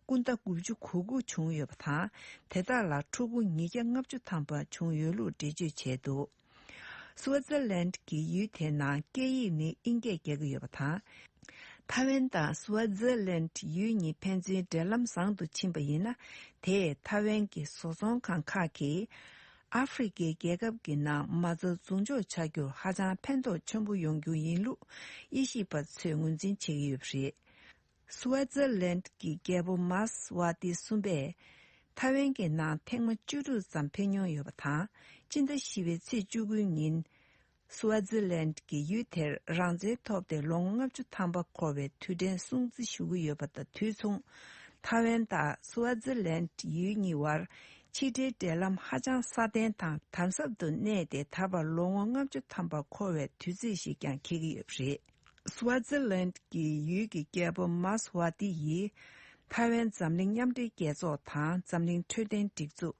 སྐུ་ཟླ་དགུ་བཅུ་གོ་དགུ་བྱུང་ཡོད་པ་དང་། དེ་དག་ལ་ཕྲུ་གུ་ཉིས་བརྒྱ་ལྔ་བཅུ་ཐམ་པ་བྱུང་ཡོད་ལུགས་འགྲེལ་བརྗོད་བྱས་འདུག་སུའེ་ཙེར་ལན་གྱི་ཡུལ་དེའི་ནང་སྐད་ཡིག་ནི་དབྱིན་སྐད་རྒྱག་གི་ཡོད་པ་དང་། ཐའེ་ཝན་དང་སུའེ་ཙེར་ལན་ཡུལ་གཉིས་ཕན་ཚུན་འབྲེལ་ལམ་བཟང་དུ་ཕྱིན་པ་ཡིན་ན། དེས་ཐའེ་ཝན་གྱི་བཟོ་ཚོང་ཁང་ཁག་གིས་ཨ་ཧྥེ་རི་ཁའི་རྒྱལ་ཁབ་ཀྱི་ནང་མ་རྩ་འཛུགས་འཇོག་བྱ་རྒྱུར་ཧ་ཅང་ཕན་ཐོགས་ཆེན་པོ་ཡོང་རྒྱུ་ཡིན་ལུགས་དབྱེ་ཞིབ་པ་ཚོས་ངོས་འཛིན་བྱེད་ཀྱི་ཡོད་པ་རེད། སུའེ་ཙེར་ལན་གྱི་རྒྱལ་པོ་མཱས་ཝ་ཏི་གསུམ་པས་ཐའེ་ཝན་གྱི་ནང་ཐེངས་མ་བཅུ་དྲུག་ཙམ་ཕེབས་མྱོང་ཡོད་པ་དང་། སྤྱི་ཟླ་བཞི་པའི་ཚེས་བཅུ་དགུའི་ཉིན། སུའེ་ཙེར་ལན་གྱི་ཡུལ་དེར་རང་བཙན་ཐོབ་སྟེ་ལོ་ངོ་ལྔ་བཅུ་ཐམ་པ་འཁོར་བའི་དུས་དྲན་སྲུང་བརྩི་ཞུ་གི་ཡོད་པ་དང་དུས་མཚུངས། ཐའེ་ཝན་དང་སུའེ་ཙེར་ལན་ཡུལ་གཉིས་བར་ཕྱི་འབྲེལ་འབྲེལ་ལམ་ཧ་ཅང་སྲ་བརྟན་དང་དམ་ཟབ་ཏུ་གནས་ཏེ། ད་བར་ལོ་ངོ་ལྔ་བཅུ་ཐམ་པ་འཁོར་བའི་དུས་ཚིགས་ཤིག་ཀྱང་འཁེལ་གྱི་ཡོད་པ་རེད། སུའེ་ཙེར་ལན་གྱི་ཡུལ་གྱི་རྒྱལ་པོ་མཱས་ཝ་ཏི་ཡིས། ཐའེ་ཝན་འཛམ་གླིང་མཉམ་འབྲེལ་རྒྱལ་ཚོགས་དང་འཛམ་གླིང་འཕྲོད་བསྟེན་སྒྲིག་འཛུགས།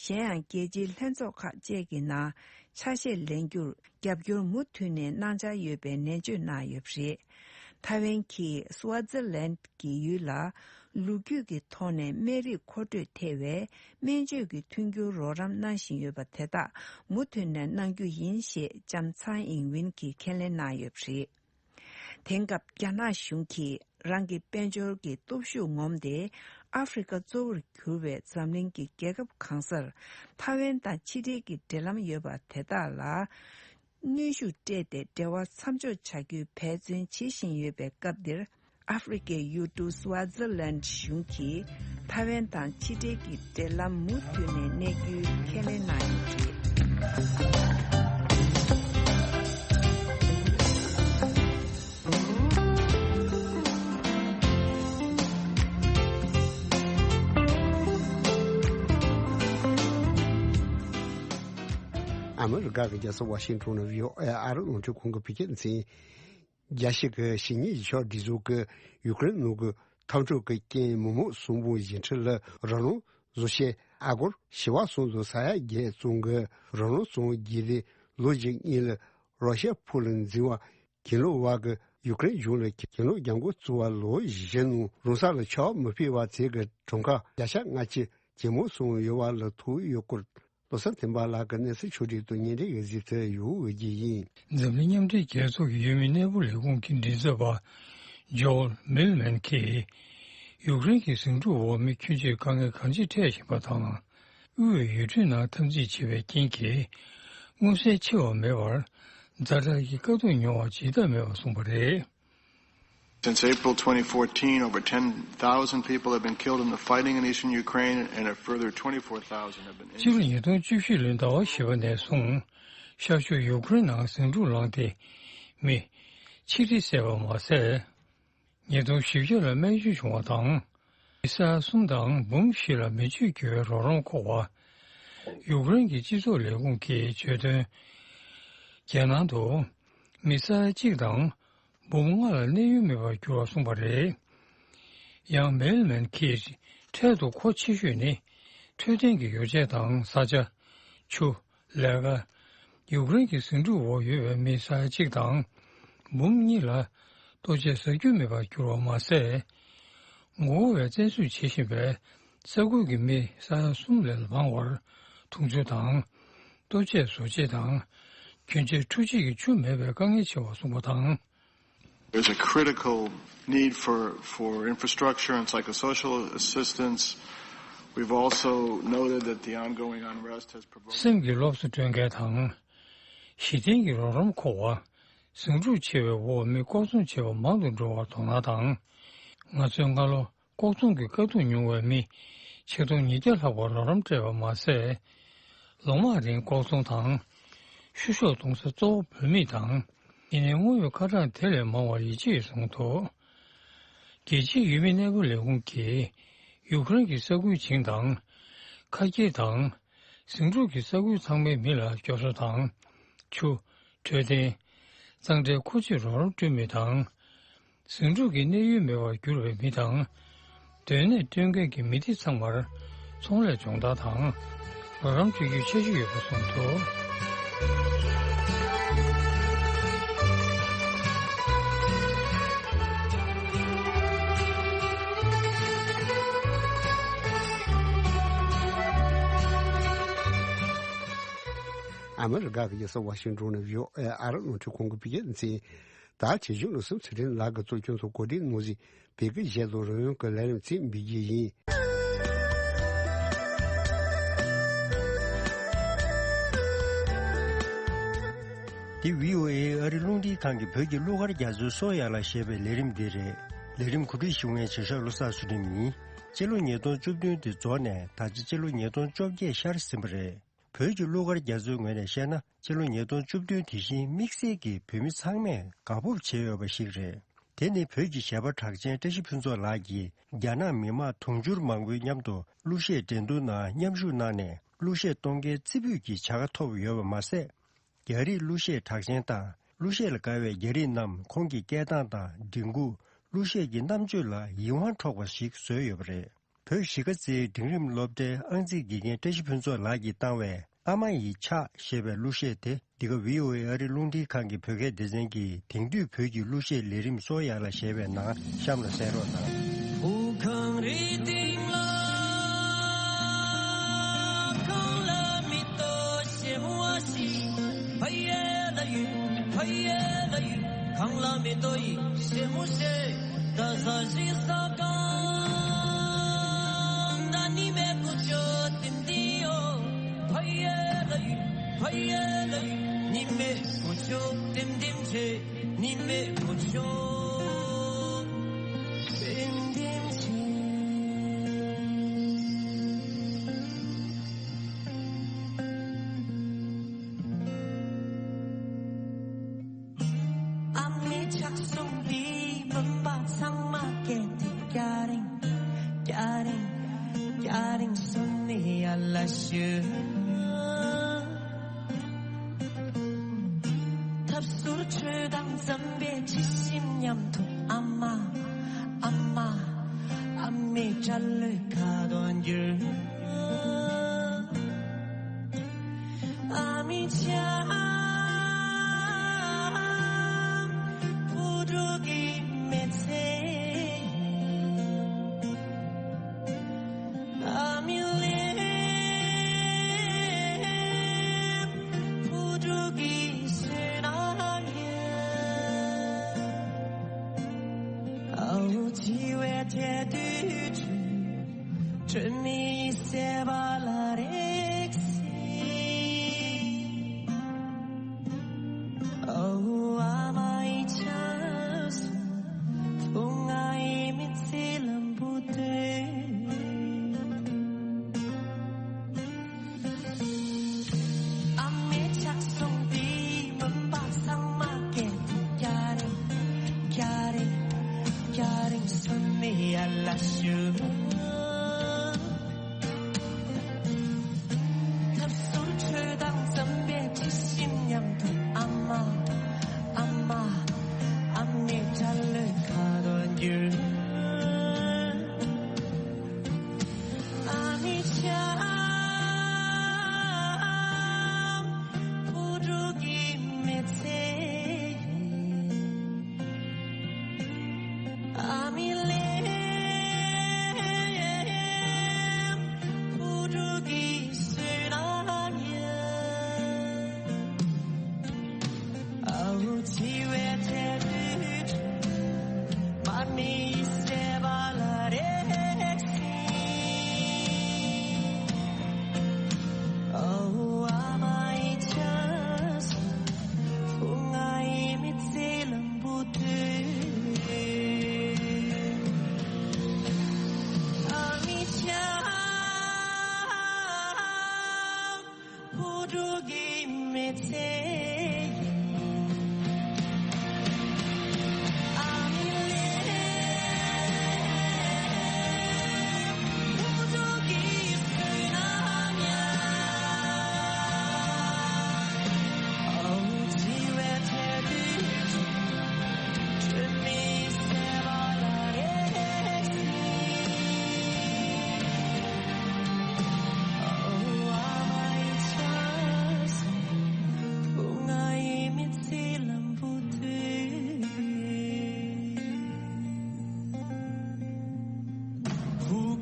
གཞན་ཡང་རྒྱལ་སྤྱིའི་ལྷན་ཚོགས་ཁག་བཅས་ཀྱི་ནང་ཆ་ཤས་ལེན་རྒྱུར་རྒྱབ་སྐྱོར་མུ་མཐུད་ནས་གནང་འཆར་ཡོད་པའི་ནན་བརྗོད་གནང་ཡོད་པ་རེད། ཐའེ་ཝན་གྱིས་སུའེ་ཙེར་ལན་གྱི་ཡུལ་ལ་ལོ་རྒྱུས་ཀྱི་ཐོག་ནས་སྨན་རིགས་མཁོ་སྤྲོད་ཐེ་བའི་སྨན་བཅོས་ཀྱི་མཐུན་འགྱུར་རོགས་རམ་གནང་བཞིན་ཡོད་པ་དེ་དག་མུ་མཐུད་ནས་གནང་རྒྱུ་ཡིན་ཞེས་ལྕམ་ཚའེ་ཨིན་ཝིན་གྱིས་ཁས་ལེན་གནང་ཡོད་པ་རེད། དེང་སྐབས་རྒྱ་ནག་གཞུང་གིས་རང་གི་དཔལ་འབྱོར་གྱི་སྟོབས་ཤུགས་ངོམས་ཏེ། ཨ་ཧྥེ་རི་ཁ་གཙོ་བོར་གྱུར་བའི་འཛམ་གླིང་གི་རྒྱལ་ཁབ་གང་སར་ཐའེ་ཝན་དང་ཕྱི་འབྲེལ་གྱི་འབྲེལ་ལམ་ཡོད་པ་དེ་དག་ལ་གནོན་ཤུགས་སྤྲད་དེ་འབྲེལ་བ་མཚམས་འཇོག་བྱ་རྒྱུའི་འབད་བརྩོན་བྱེད་བཞིན་ཡོད་པའི་སྐབས་འདིར། ཨ་ཧྥེ་རི་ཁའི་ཡུལ་གྲུ་སུའ་ཛི་ལན་གཞུང་གིས་ཐའེ་ཝན་དང་ཕྱི་འབྲེལ་གྱི་འབྲེལ་ལམ་མུ་མཐུད་ནས་གནས་རྒྱུའི་ཁས་ལེན་གནང་ཡོད་པ་རེད། ཨ་མི་རི་ཀ་གི་རྒྱལ་ས་ཝ་ཤིང་ཊོན་ནང་བྷི་ཨོ་ཨེ་ཨ་རི་རླུང་འཕྲིན་ཁང་གི་བོད་སྐད་སྡེ་ཚན། རྒྱལ་སྤྱི་གི་ཞི་གཉིས་ཡུལ་ཤུལ་སྒྲིག་འཛུགས་ཀྱིས་ཡུཀ་རེན་ནང་གི་འཐབ་འཁྲུག་གི་རྐྱེན་མི་མང་གསོན་པོ་བཞེངས་ཁྲི་ལ་རང་ལོ་བཟོ་ཤེས་ཨ་སྒོར་བྱེ་བ་གསུམ་དང་ས་ཡ་བརྒྱད་བཙོང་གི་རང་ལོ་བཙོང་རྒྱུ་ལས་ལོ་གཅིག་གཉིས་ལ་རོ་ཤ་ཕུ་ལ་འཛིང་བ་གྱེན་ལོག་བ་གི་ཡུཀ་རེན་གཞུང་ལ་གྱེན་ལོག་རྒྱབ་འགོག་བཙུགས་པ་ལོ་བཞི་ནང་རང་ས་ལ་ཆགས་མི་ཕོད་པ་ཚོས་ཀྱི་གྲངས་ཀ་བརྒྱ་ཆ་ལྔ་བཅུ་ཇེ་མང་སོང་ཡོད་པ་ལ་ཐུག་ཡོད་སྐོར། བློ་བཟང་བསྟན་པ་ལགས་ཀྱིས་གནས་ཚུལ་ཕྱོགས་སྒྲིག་དང་སྙན་སྒྲོན་ཡོད་ཟིན་དུ་ཡོད་ཀྱི་ཡིན། འཛམ་གླིང་མཉམ་འབྲེལ་རྒྱལ་ཚོགས་ཀྱི་ཡུལ་མི་གནས་སྤོ་ལས་ཁུངས་ཀྱི་མགྲིན་ཚབ་པ་ཇོ་ཨེལ་མིལ་མན་གྱིས་ཡུཀ་རེན་གྱི་ཟིང་འཁྲུག་འོག་མི་ཁྱོན་ཆེར་དཀའ་ངལ་གང་ཅི་འཕྲད་བཞིན་པ་དང་། དབུལ་བའི་ཡུལ་གྲུའི་ནང་འཐབ་འཛིང་བྱེད་པའི་རྐྱེན་གྱིས་མངོན་གསལ་ཆེ་བ་མེད་པར་ཛ་དྲག་གི་དཀའ་སྡུག་མྱོང་བ་ཇི་ལྟར་མེད་པ་གསུངས་པ་རེད། Since April twenty fourteen, over ten thousand people have been killed in the fighting in eastern Ukraine, and a further twenty-four thousand have been injured. སྤྱི་ལོ་ཉིས་སྟོང་བཅུ་བཞི་ལོའི་ཟླ་བ་བཞི་པ་ནས་བཟུང་ཤར་ཕྱོགས་ཡུཀ་རེན་ནང་ཟིང་འཁྲུག་ལངས་ཏེ་མི་ཆིག་ཁྲི་བསད་པ་མ་ཟད། ཉིས་སྟོང་བཞི་བརྒྱ་ལ་རྨས་སྐྱོན་བྱུང་བ་དང་། མི་ས་ཡ་གསུམ་དང་འབུམ་བཞི་ལ་མེ་མཆོད་རྒྱུ་བའི་རོགས་རམ་མཁོ་བ། ཡུཀ་རེན་གྱི་སྤྱི་ཚོགས་ལས་ཁུངས་ཀྱིས་བརྗོད་དོན། རྒྱལ་ནང་དུ་མི་ས་ཡ་གཅིག་དང་འབུམ་ལྔ་ལ་གནས་ཡུལ་མེད་པར་གྱུར་བ་གསུངས་པ་རེད། ཡང་མེལ་མན་གྱིས་འཕྲལ་དུ་མཁོ་ཆེ་ཤོས་ནི་འཕྲོད་བསྟེན་གྱི་ཡོ་བྱད་དང་ས་ཆ། ཆུ། ལས་ཀ། ཡུཀ་རེན་གྱི་ཟིང་འཁྲུག་འོག་ཡོད་པའི་མི་ས་ཡ་གཅིག་དང་འབུམ་གཉིས་ལ་ལྟོ་ཆས་ཟ་རྒྱུ་མེད་པར་གྱུར་བ་མ་ཟད། ངོ་བོ་བས་བཙན་བཟུང་བྱེད་བཞིན་པའི་ས་ཁུལ་གྱི་མི་ས་ཡ་གསུམ་ལས་མང་བར་འཐུང་ཆུ་དང་ལྟོ་ཆས་བཟོ་བྱེད་དང་། གྱོན་ཆས་འཁྲུ་བྱེད་ཀྱི་ཆུ་མེད་པའི་དཀའ་ངལ་ཆེ་བ་གསུངས་པ་དང་། There's a critical need for, for infrastructure and psychosocial assistance. We've also noted that the ongoing unrest has provoked སེམས་ཀྱི་ལོགས་སུ་སྤྲོད་མཁན་དང་། ཞི་བརྟན་གྱི་རོགས་རམ་མཁོ་བ། ཟིང་འཁྲུག་ཆེ་བའི་འོག་མི་ལྐོག་འཛུལ་བྱེད་པ་མང་དུ་འགྲོ་བར་དོ་སྣང་དང་། ང་ཚོས་སྔ་ལོ་ ལྐོག་ཚོང་གི་དཀའ་སྡུག་མྱོང་བའི་མི་ཆིག་སྟོང་ཉིས་བརྒྱ་ལྷག་པར་ལོག་རམ་སྤྲད་པ་མ་ཟད། ལོ་མང་རིང་ལྐོག་ཚོང་དང་། བཤུ་གཞོག་གཏོང་ས་གཙོ་བོ་བུད་མེད་དང་། ཡིན་ནའི་དངོས་ཡོད་ཁ་གྲངས་དེ་ལས་མང་བ་ཡིད་ཆེས་བཟུང་ཐུབ། རྒྱལ་སྤྱིའི་ཡུལ་མི་གནས་སྤོ་ལས་ཁུངས་ཀྱིས་ཡུཀ་རེན་གྱི་ས་ཁུལ་བྱིངས་དང་། ཁ་སྐྱེལ་དང་། ཟིང་འཁྲུག་གི་ས་ཁུལ་ཚང་མའི་མི་ལ་སྐྱོབ་གསོ་དང་། ཆུ། འཕྲོད་བསྟེན། གཙང་སྦྲའི་མཁོ་ཆས་རོགས་རམ་སྤྲོད་མི་དང་། ཟིང་འཁྲུག་གི་གནས་ཡུལ་མེད་པར་གྱུར་བའི་མི་དང་། སྡོད་གནས་སྤྲོད་མཁན་གྱི་མི་སྡེ་ཚང་མར་ཚོང་ལས་སྦྱོང་བརྡར་དང་། རོགས་རམ་སྤྲོད་རྒྱུའི་འཆར་གཞི་ཡོད་པ་གསུངས་འདུག། ཨ་མི་རི་ཀ་གི་རྒྱལ་ས་ཝ་ཤིང་ཏོན་ནས་བྷི་ཨོ་ཨེ་ཨ་རི་རླུང་འཕྲིན་ཁང་གི་བོད་སྐད་སྡེ་ཚན། ད་བྱེད་ཕྱོགས་ནང་སུམ་ཚེ་རིང་ལགས་ཀྱིས་གཙོ་སྐྱོང་དང་གོ་སྒྲིག་གནང་བཞིན་བོད་སྐད་བཤད་དང་རོལ་དབྱང་གི་ལས་རིམ་ཚིག་འབུལ་རྒྱུ་ཡིན། འདི་བྷི་ཨོ་ཨེ་ཨ་རི་རླུང་འཕྲིན་ཁང་གི་བོད་ཀྱི་གླུ་གར་རྒྱ་མཚོའི་སོ་ཡ་ལ་ཞེས་པའི་ལས་རིམ་འདི་རེད། ལས་རིམ་གོ་སྒྲིག་ཞུ་མཁན་བྱེད་ཤག་བློ་བཟང་ཚུལ་ཁྲིམས་ཡིན། སྤྱི་ལོ་ཉིས་སྟོང་བཅུ་བདུན་དེ་རྫོགས་ནས་ད་ཆ་སྤྱི་ལོ་ཉིས་སྟོང་བཅོ་བརྒྱད་ཤར་ཟིན་པ་རེད། བོད་ཀྱི་གླུ་གར་རྒྱ་མཚོའི་ངོས་ནས་བཤད་ན། སྤྱི་ལོ་ཉིས་སྟོང་བཅུ་བདུན་དེ་བཞིན་དམིགས་བསལ་གྱིས་བོད་མི་ཚང་མས་དགའ་སྤོབས་བྱེད་འོས་པ་ཞིག་རེད། དེ་ནི་བོད་ཀྱི་གཞས་པ་གྲགས་ཅན་བཀྲ་ཤིས་ཕུན་ཚོགས་ལགས་ཀྱིས་རྒྱ་ནག་མི་མང་དུང་ཕྱུར་མང་པོའི་མཉམ་དུ་གླུ་གཞས་འགྲན་བསྡུར་ནང་མཉམ་ཞུགས་གནང་ནས་གླུ་གཞས་གཏོང་མཁན་རྩེ་ཕུད་ཀྱི་བྱ་དགའ་ཐོབ་ཡོད་པ་མ་ཟད། རྒྱ་རིགས་གླུ་གཞས་གྲགས་ཅན་དང་གླུ་གཞས་ལ་དགའ་བའི་རྒྱ་རིགས་རྣམས་ཁོང་གི་སྐད་གདངས་དང་མགྲིན་ཁུག་གླུ་གཞས་ཀྱི་རྣམ་དཔྱོད་ལ་ཡིད་དབང་འཕྲོག་པ་ཞིག་བཟོས་ཡོད་པ་རེད། བོད་གཞིས་ཀ་རྩེའི་འབྲིང་རིམ་སློབ་གྲྭའི་ཨང་རྩིས་དགེ་རྒན་བཀྲ་ཤིས་ཕུན་ཚོགས་ལགས་ཀྱིས་བཏང་བའི་ཨ་མ་ཡི་ཕྱག་ཞེས་པའི་གླུ་གཞས་དེ་འདི་ག་བྷི་ཨོ་ཨེ་ཨ་རི་རླུང་འཕྲིན་ཁང་གི་བོད་སྐད་སྡེ་ཚན་གྱི་དེང་དུས་བོད་ཀྱི་གླུ་གཞས་ལས་རིམ་སོ་ཡ་ལ་ཞེས་པའི་ནང་གཤམ་ལ་གསན་རོགས་གནང་། ཕོ་ཁང་རི་སྟེང་ལ་གང་ལ་མི་ལྟོ་ཞེས་མོ་བ་ཞིག་ཕ་ཡེ་ལ་ཡུ་ཕ་ཡེ་ལ་ཡུ། གང་ལ་མི་ལྟོ་ཡི་ཞེ་མོ་ཞེ། ད་ཟ་ཞིག་ཟ་གང་ད་ནི་མེ་ཀུ་ཅོ་ཏིམ་ཏིམ་ཡོ། ཕ་ཡེ་ལ་ཡུ་ཕ་ཡེ་ལ་ཡུ། ནི་མེ་ཀུ་ཅོ་ཏིམ་ཏིམ་ཆེ། ནི་མེ་ཀུ་ཅོ་ཏིམ་ཏིམ་ཆེ། ཨ་མའི་ཕྱག་ཟུང་འདིས་མུན་པ་ཚང་མ་སྐད་དེ་སྐྱ་རེངས། སྐྱ་རེངས། སྐྱ་རེངས་སོང་ནས་ཡར་ལ་ཞུ། ཐབ་ཟུར་ཁྲོད་དང་འཛམ་བུའི་ཁྱི་ཤིང་མཉམ་དུ་ཨ་མ། ཨ་མ། ཨ་མའི་སྐྲ་ལོའི་ཁ་དོག་འགྱུར། ཨ་མའི་ཆང་བུ་ཕྲུག་གི་མི་ཚེ། ཨ་མའི་ལེབ་བུ་ཕྲུག་གི་སུན་སྣང་ཡིན། ཨ་འུ་འཆི་བའི་ཐལ་དུས་ཆུ། སྒྲོན་མེའི་ཟེ་བ་ལ་རེག་སྲིད། ཨ་འུ་ཨ་མ་ཡི་ཆབ་སྲིད། ཐུག་ང་ཡི་མི་ཚེ་ལམ་བུ་དེ། ཨ་མའི་ཕྱག་ཟུང་འདིས་མུན་པ་ཚང་མ་སྐད་དེ་སྐྱ་རེངས། སྐྱ་རེངས། སྐྱ་རེངས་སོང་ནས་ཡར་ལ་ཞུ། ཐབ་ཟུར་ཁྲོད་དང་འཛམ་བུའི་ཁྱི་ཤིང་མཉམ་དུ་ཨ་མ། ཨ་མ། ཨ་མའི་སྐྲ་ལོའི་ཁ་དོག་འགྱུར། ཨ་མའི་ཆབ་བུ་ཕྲུག་གི་མི་ཚེ་ཡིན། ཨ་མའི་ལེབ་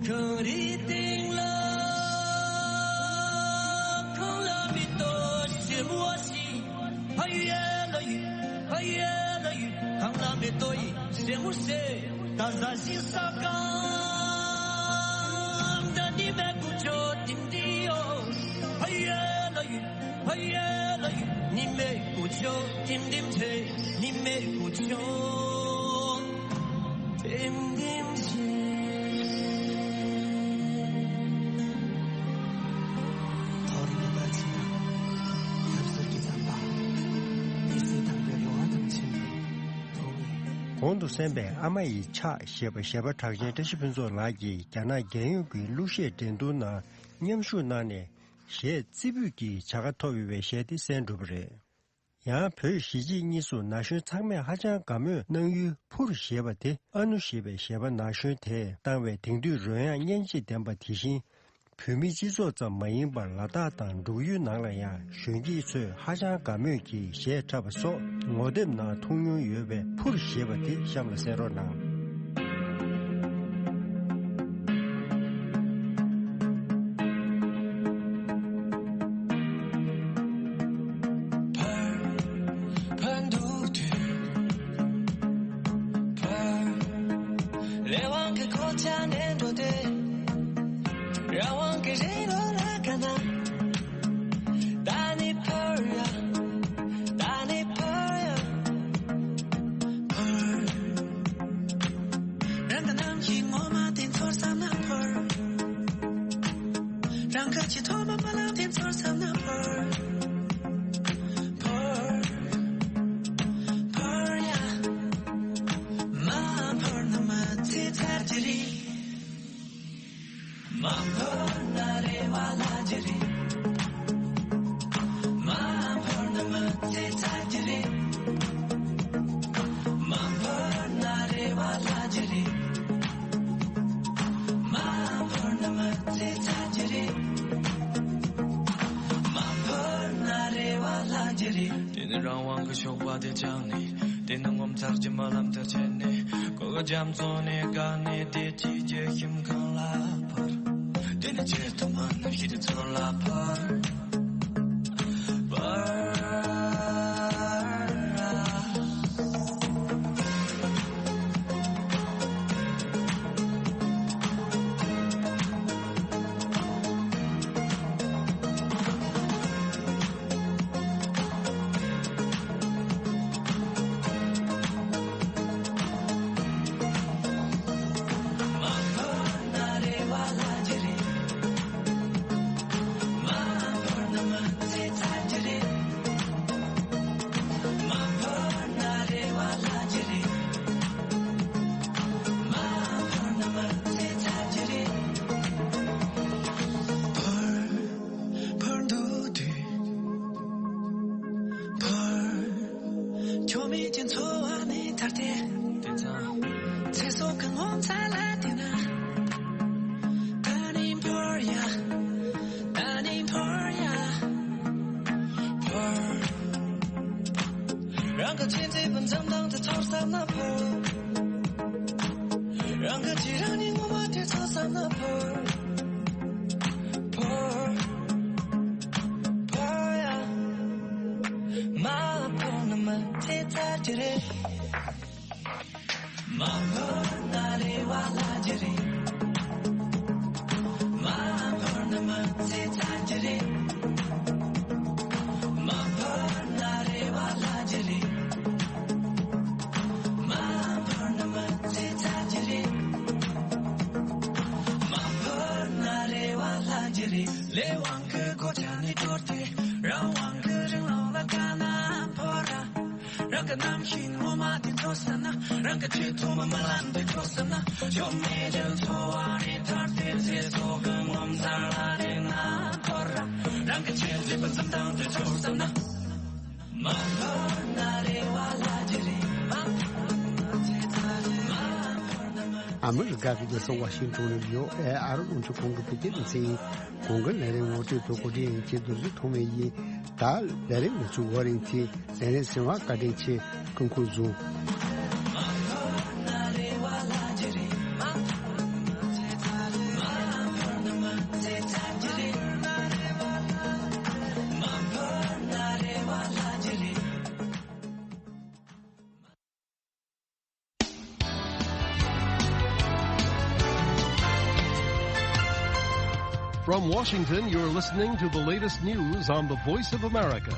གངས་རིའི་སྟེང་ལ་གངས་ལ་མེ་ཏོག་སེར་མོ་ཞིག་ཕ་ཡུལ་ལ་ཡུལ། ཕ་ཡུལ་ལ་ཡུལ། གངས་ལ་མེ་ཏོག་ཡིན་སེར་མོ་སེར། ད་ཟ་ཞིག་ཟ་གང་ད་ནི་མེ་ཀུ་ཅོ་ཏིང་ཏིང་ཡོ། ཕ་ཡུལ་ལ་ཡུལ། ཕ་ཡུལ་ལ་ཡུལ། ནི་མེ་ཀུ་ཅོ་ཏིང་ཏིང་ཆེ། ནི་མེ་ཀུ་ཅོ། ཏིང་ཏིང་ཞིག་ཐོ་རེ་ནི་པ་ཆེ་ན། ཁམས་ཟུར་གྱི་ཚན་པ། དེ་སྲིད་དང་པོའི་རེ་བ་དང་ཆེན་པོ་ཐོག་ནས། གོང་དུ་གསན་པའི་ཨ་མ་ཡི་ཕྱག་ཞེས་པ་གཞས་པ་གྲགས་ཅན་བཀྲ་ཤིས་ཕུན་ཚོགས་ལགས་ཀྱིས་རྒྱ་ནག་རྒྱལ་ཡོངས་ཀྱི་གླུ་གཞས་འགྲན་བསྡུར་ནང་མཉམ་ཞུགས་གནང་ནས་གཞས་རྩེ་ཕུད་ཀྱི་བྱ་དགའ་ཐོབ་ཡོད་པའི་གཞས་དེ་གསན་གྲུབ་པ་རེད། ཡང་བོད་གཞིས་བྱེས་གཉིས་སུ་ན་གཞོན་ཚང་མས་ཧ་ཅང་དགའ་མོས་གནང་ཡུལ་ཕུར་ཞེས་པ་དེ་ཨ་ནུ་ཞེས་པའི་གཞས་པ་ན་གཞོན་དེས་བཏང་བའི་དེང་དུས་རོལ་དབྱངས་སྙན་འཇེབས་ལྡན་པ་དེ་བཞིན་བོད་མི་སྤྱི་ཚོགས་ཙམ་མ་ཡིན་པར་ལ་དྭགས་དང་འབྲུག་ཡུལ་ནང་ལ་ཡང་གཞོན་སྐྱེས་ཚོས་ཧ་ཅང་དགའ་མོས་ཀྱིས་གཞས་འཁྲབ་པ་སོགས་ངོ་དེབ་ནང་མཐོང་མྱོང་ཡོད་པའི་ཕུར་ཞེས་པ་དེ་གཤམ་ལ་གསན་རོགས་གནང་། ཕར། ཕར་འདུག་དུས། ཕར། ལས་དབང་གི་གོ་ཆ་ནས་འགྲོ་སྟེ། རང་དབང་གི་རི་ལོ་ལ་དགའ་ན། ད་ནི་ཕར་ཡ། ད་ནི་ཕར་ཡ། ཕར། རང་གི་ནམ་གྱི་ངོ་མ་དེ་ཚོར་བསམ་ན་ཕར། རང་གི་ཆེས་ཐོག་མ་རྨི་ལམ་དེ་ཚོར་བསམ་ན་ཕར། ཕར། ཕར་ཡ། མ་ཕར་ན་མ་ཚེ་ཚར་གྱི་རེད། མ་ཕར་ན་རེ་བ་ལྷག་གི་རེད། མ་ཕར་ན་མི་ཚེ་ཚར་གྱི་རེད། མ་ཕར་ན་རེ་བ་ལྷག་གི་རེད། མ་ཕར་ན་མི་ཚེ་ཚར་གྱི་རེད། མ་ཕར་ན་རེ་བ་ལྷག་གི་རེད། དེ་ནི་རང་དབང་གི་ཞོགས་པ་དེ་བཅངས་ནས། དེ་ནི་ངོ་མཚར་གྱི་རྨི་ལམ་དེར་ཆས་ནས། གོ་གི་རྒྱ་མཚོ་ནས་བཀག་ནས་བདེ་སྐྱིད་ཀྱི་ཁྱིམ་ཁང་ལ་ཕར། དེ་ནི་ཆེས་ཐོག་མ་རྣམ་ཤེས་དེ་ཚོ་ལ་ཕར། ཕར། ཕར་འདུག་དུས། ཕར། ཁྱོད་མེད་ཀྱི་འཚོ་བ་ནི་ཐར་ཏེ། དེ་ཙང་། ཚེ་སྲོག་གི་ངོ་མཚར་ལ་བལྟས་ན། ད་ནི་ཕར་ཡ། ད་ནི་ཕར་ཡ། ཕར། རང་གི་ཆེས་མཛེས་པའི་འཛུམ་མདངས་དེ་ཚོར་བསམ་ན་ཕར། རང་གི་ཆེས་རང་ཉིད་ངོ་མ་དེ་ཚོར་བསམ་ན་ཕར། ཕར། ཕར་ཡ། མ་ཕར་ན་མི་ཚེ་ཚར་གྱི་རེད། མ་ཕར་ན་རེ་བ་ལྷག་གི་རེད། མ་ཕར་ན་མི་ཚེ་ཚར་གྱི་རེད། མ་ཕར་ན་རེ་བ་ལྷག་གི་རེད། མ་ཕར་ན་མི་ཚེ་ཚར་གྱི་རེད། མ་ཕར་ན་རེ་བ་ལྷག་གི་རེད། ལས་དབང་གི་གོ་ཆ་ནས་དྲོར་ཏེ། རང་དབང་གི་རིང་ལུགས་ལ་དགའ་ན་ཕར་ར། རང་གི་རྣམ་ཤེས་ངོ་མ་དེ་ཚོར་བསམ་ན། རང་གི་ཆེས་ཐོག་མ་རྨི་ལམ་དེ་ཚོར་བསམ་ན། ཞོགས་མེད་ཀྱི་འཚོ་བ་རེ་ཐར་ཏེ། ཚེ་སྲོག་གི་ངོ་མཚར་ལ་རེ་ང་ཐོར་ར། རང་གི་ཆེས་མཛེས་པའི་འཛུམ་མདངས་དེ་ཚོར་བསམ་ན། མ་ཕར་ན་རེ་བ་ལྷག་གི་རེད། མ་ཕར་ན་མི་ཚེ་ཚར་རེད། མ་ཕར་ན་མི། ཨ་མི་རི་ཀ་གི་རྒྱལ་ས་ཝ་ཤིང་ཊོན་ནས་བྷི་ཨོ་ཨེ་ཨ་རི་རླུང་འཕྲིན་ཁང་གི་བོད་སྐད་སྡེ་ཚན་ཡིན། གོང་གི་ལས་རིམ་ངོ་སྤྲོད་དུ་གོ་སྒྲིག་ཡིན་གྱི་འདུག་ཟེར་ཐོག་མའི་ཡིན། ད་ལས་རིམ་མི་ཚུགས་བར་རིང་ཚེ་ལས་རིམ་ཟིན་བ་བཀའ་དྲིན་ཆེ། སྐུ་ཁམས་བཟང་། From Washington, you're listening to the latest news on the Voice of America.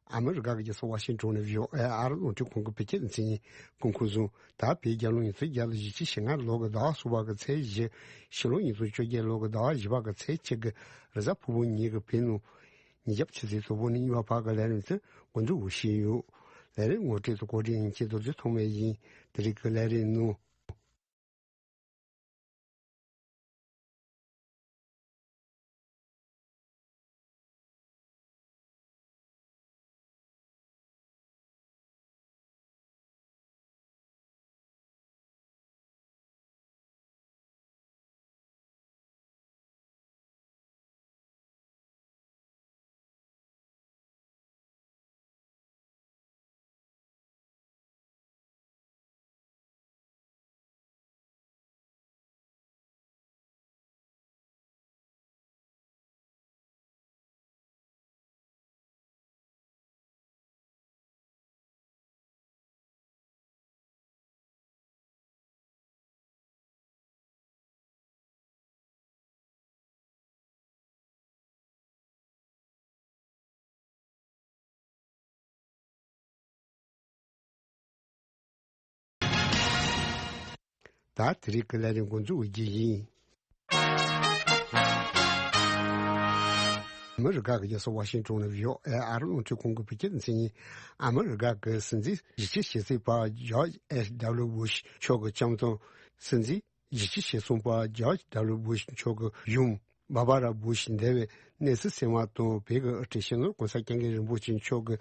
ཨ་མི་རི་ཀ་གི་རྒྱལ་ས་ཝ་ཤིང་ཏོན་ནས་བྷི་ཨོ་ཨེ་ཨ་རི་རླུང་འཕྲིན་ཁང་གི་བོད་སྐད་སྡེ་ཚན་ཡིན། སྐུ་ཁམས་བཟང་། ད་བོད་རྒྱལ་ལོ་ཉིས་སྟོང་བརྒྱ་དང་བཞི་བཅུ་ཞེ་ལྔ་ལོ་གི་ཟླ་བ་གསུམ་པ་གི་ཚེས་བཞི། ཕྱི་ལོ་ཉིས་སྟོང་བཅོ་བརྒྱད་ལོ་གི་ཟླ་བ་བཞི་པ་གི་ཚེས་གཅིག་གི་རེས་གཟའ་ཕུར་བུ་ཉིན་གྱི་བོད་ནང་ཉིན་རྒྱབ་ཆུ་ཚོད་དྲུག་པ་ནས་གཉིས་པ་བར་གྱི་ལས་རིམ་དེ་འགོ་འཛུགས་ཞུས་ཡོད། ལས་རིམ་ངོ་སྤྲོད་དང་གོ་སྒྲིག་ཡིན་གཅིག་རྡོ་རྗེ་ཐོགས་མེད་ཡིན། དེ་རིང་གི་ལས་རིམ་ནང་། ད་དེ་རིང་གི་ལས་རིམ་འགོ་འཛུགས་ཀྱི་ཡིན། ཨ་མི་རི་ཀ་གི་རྒྱལ་ས་ཝ་ཤིང་ཏོན་ནས་བྷི་ཨོ་ཨེ་ཨ་རི་རླུང་འཕྲིན་ཁང་གི་བོད་སྐད་སྡེ་ཚན་ཡིན། ཨ་མི་རི་ཀ་གི་སྲིད་འཛིན་བཞི་བཅུ་ཞེ་གཅིག་པ་ཇོརྗ་ཨེཆ་ཌབ་ལུ་བྷུ་ཤ་མཆོག་གི་བྱམས་སྐྱོང་། སྲིད་འཛིན་བཞི་བཅུ་ཞེ་གསུམ་པ་ཇོརྗ་ཌབ་ལུ་བྷུ་ཤ་མཆོག་གི་ཡུམ་བྷར་བྷ་ར་བྷུ་ཤ་འདས་པའི་གནས་ཚུལ་གསན་པ་དང་། བོད་ཀྱི་དབུ་ཁྲིད་སྤྱི་ནོར་༸གོང་ས་༸སྐྱབས་མགོན་རིན་པོ་ཆེ་མཆོག་གི་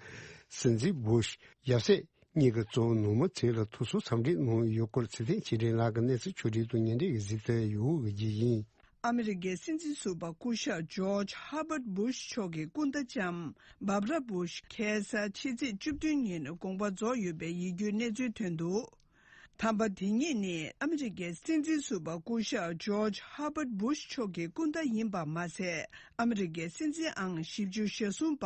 སྲིད་འཛིན་བྷུ་ཤ་ཡབ་སྲས་གཉིས་ཀྱི་གཙོ་བོ་ནང་མི་ཚོས་ལ་ཐུགས་གསོ་འཚམས་འདྲི་གནང་ཡོད་སྐོར་ཚེ་བརྟན་ཆོས་སྒྲོན་ལགས་ཀྱིས་གནས་ཚུལ་ཕྱོགས་བསྒྲིགས་དང་ཉན་འདོད་ཀྱིས་གཟིགས་ཏེ་ཡོང་གི་ཡིན། ཨ་མི་རི་ཀའི་སྲིད་འཛིན་ཟུར་པ་སྐུ་ཞབས་ཇོརྗ་ཧར་བར་བྷུ་ཤ་མཆོག་གི་སྐུ་ཟླ་ལྕམ་བྷར་བྷ་ར་བྷུ་ཤ་ཁ་སང་ཕྱི་ཚེས་བཅུ་བདུན་ཉིན་དགོངས་པ་རྫོགས་ཡོད་པའི་ཡིད་སྐྱོའི་གནས་ཚུལ་ཐོན་འདུག། དམ་པ་དེ་ཉིད་ནི་ཨ་མི་རི་ཀའི་སྲིད་འཛིན་ཟུར་པ་སྐུ་ཞབས་ཇོརྗ་ཧར་བར་བྷུ་ཤ་མཆོག་གི་སྐུ་ཟླ་ཡིན་པ་མ་ཟད། ཨ་མི་རི་ཀའི་སྲིད་འཛིན་ཨང་བཞི་བཅུ་ཞེ་གསུམ་པ་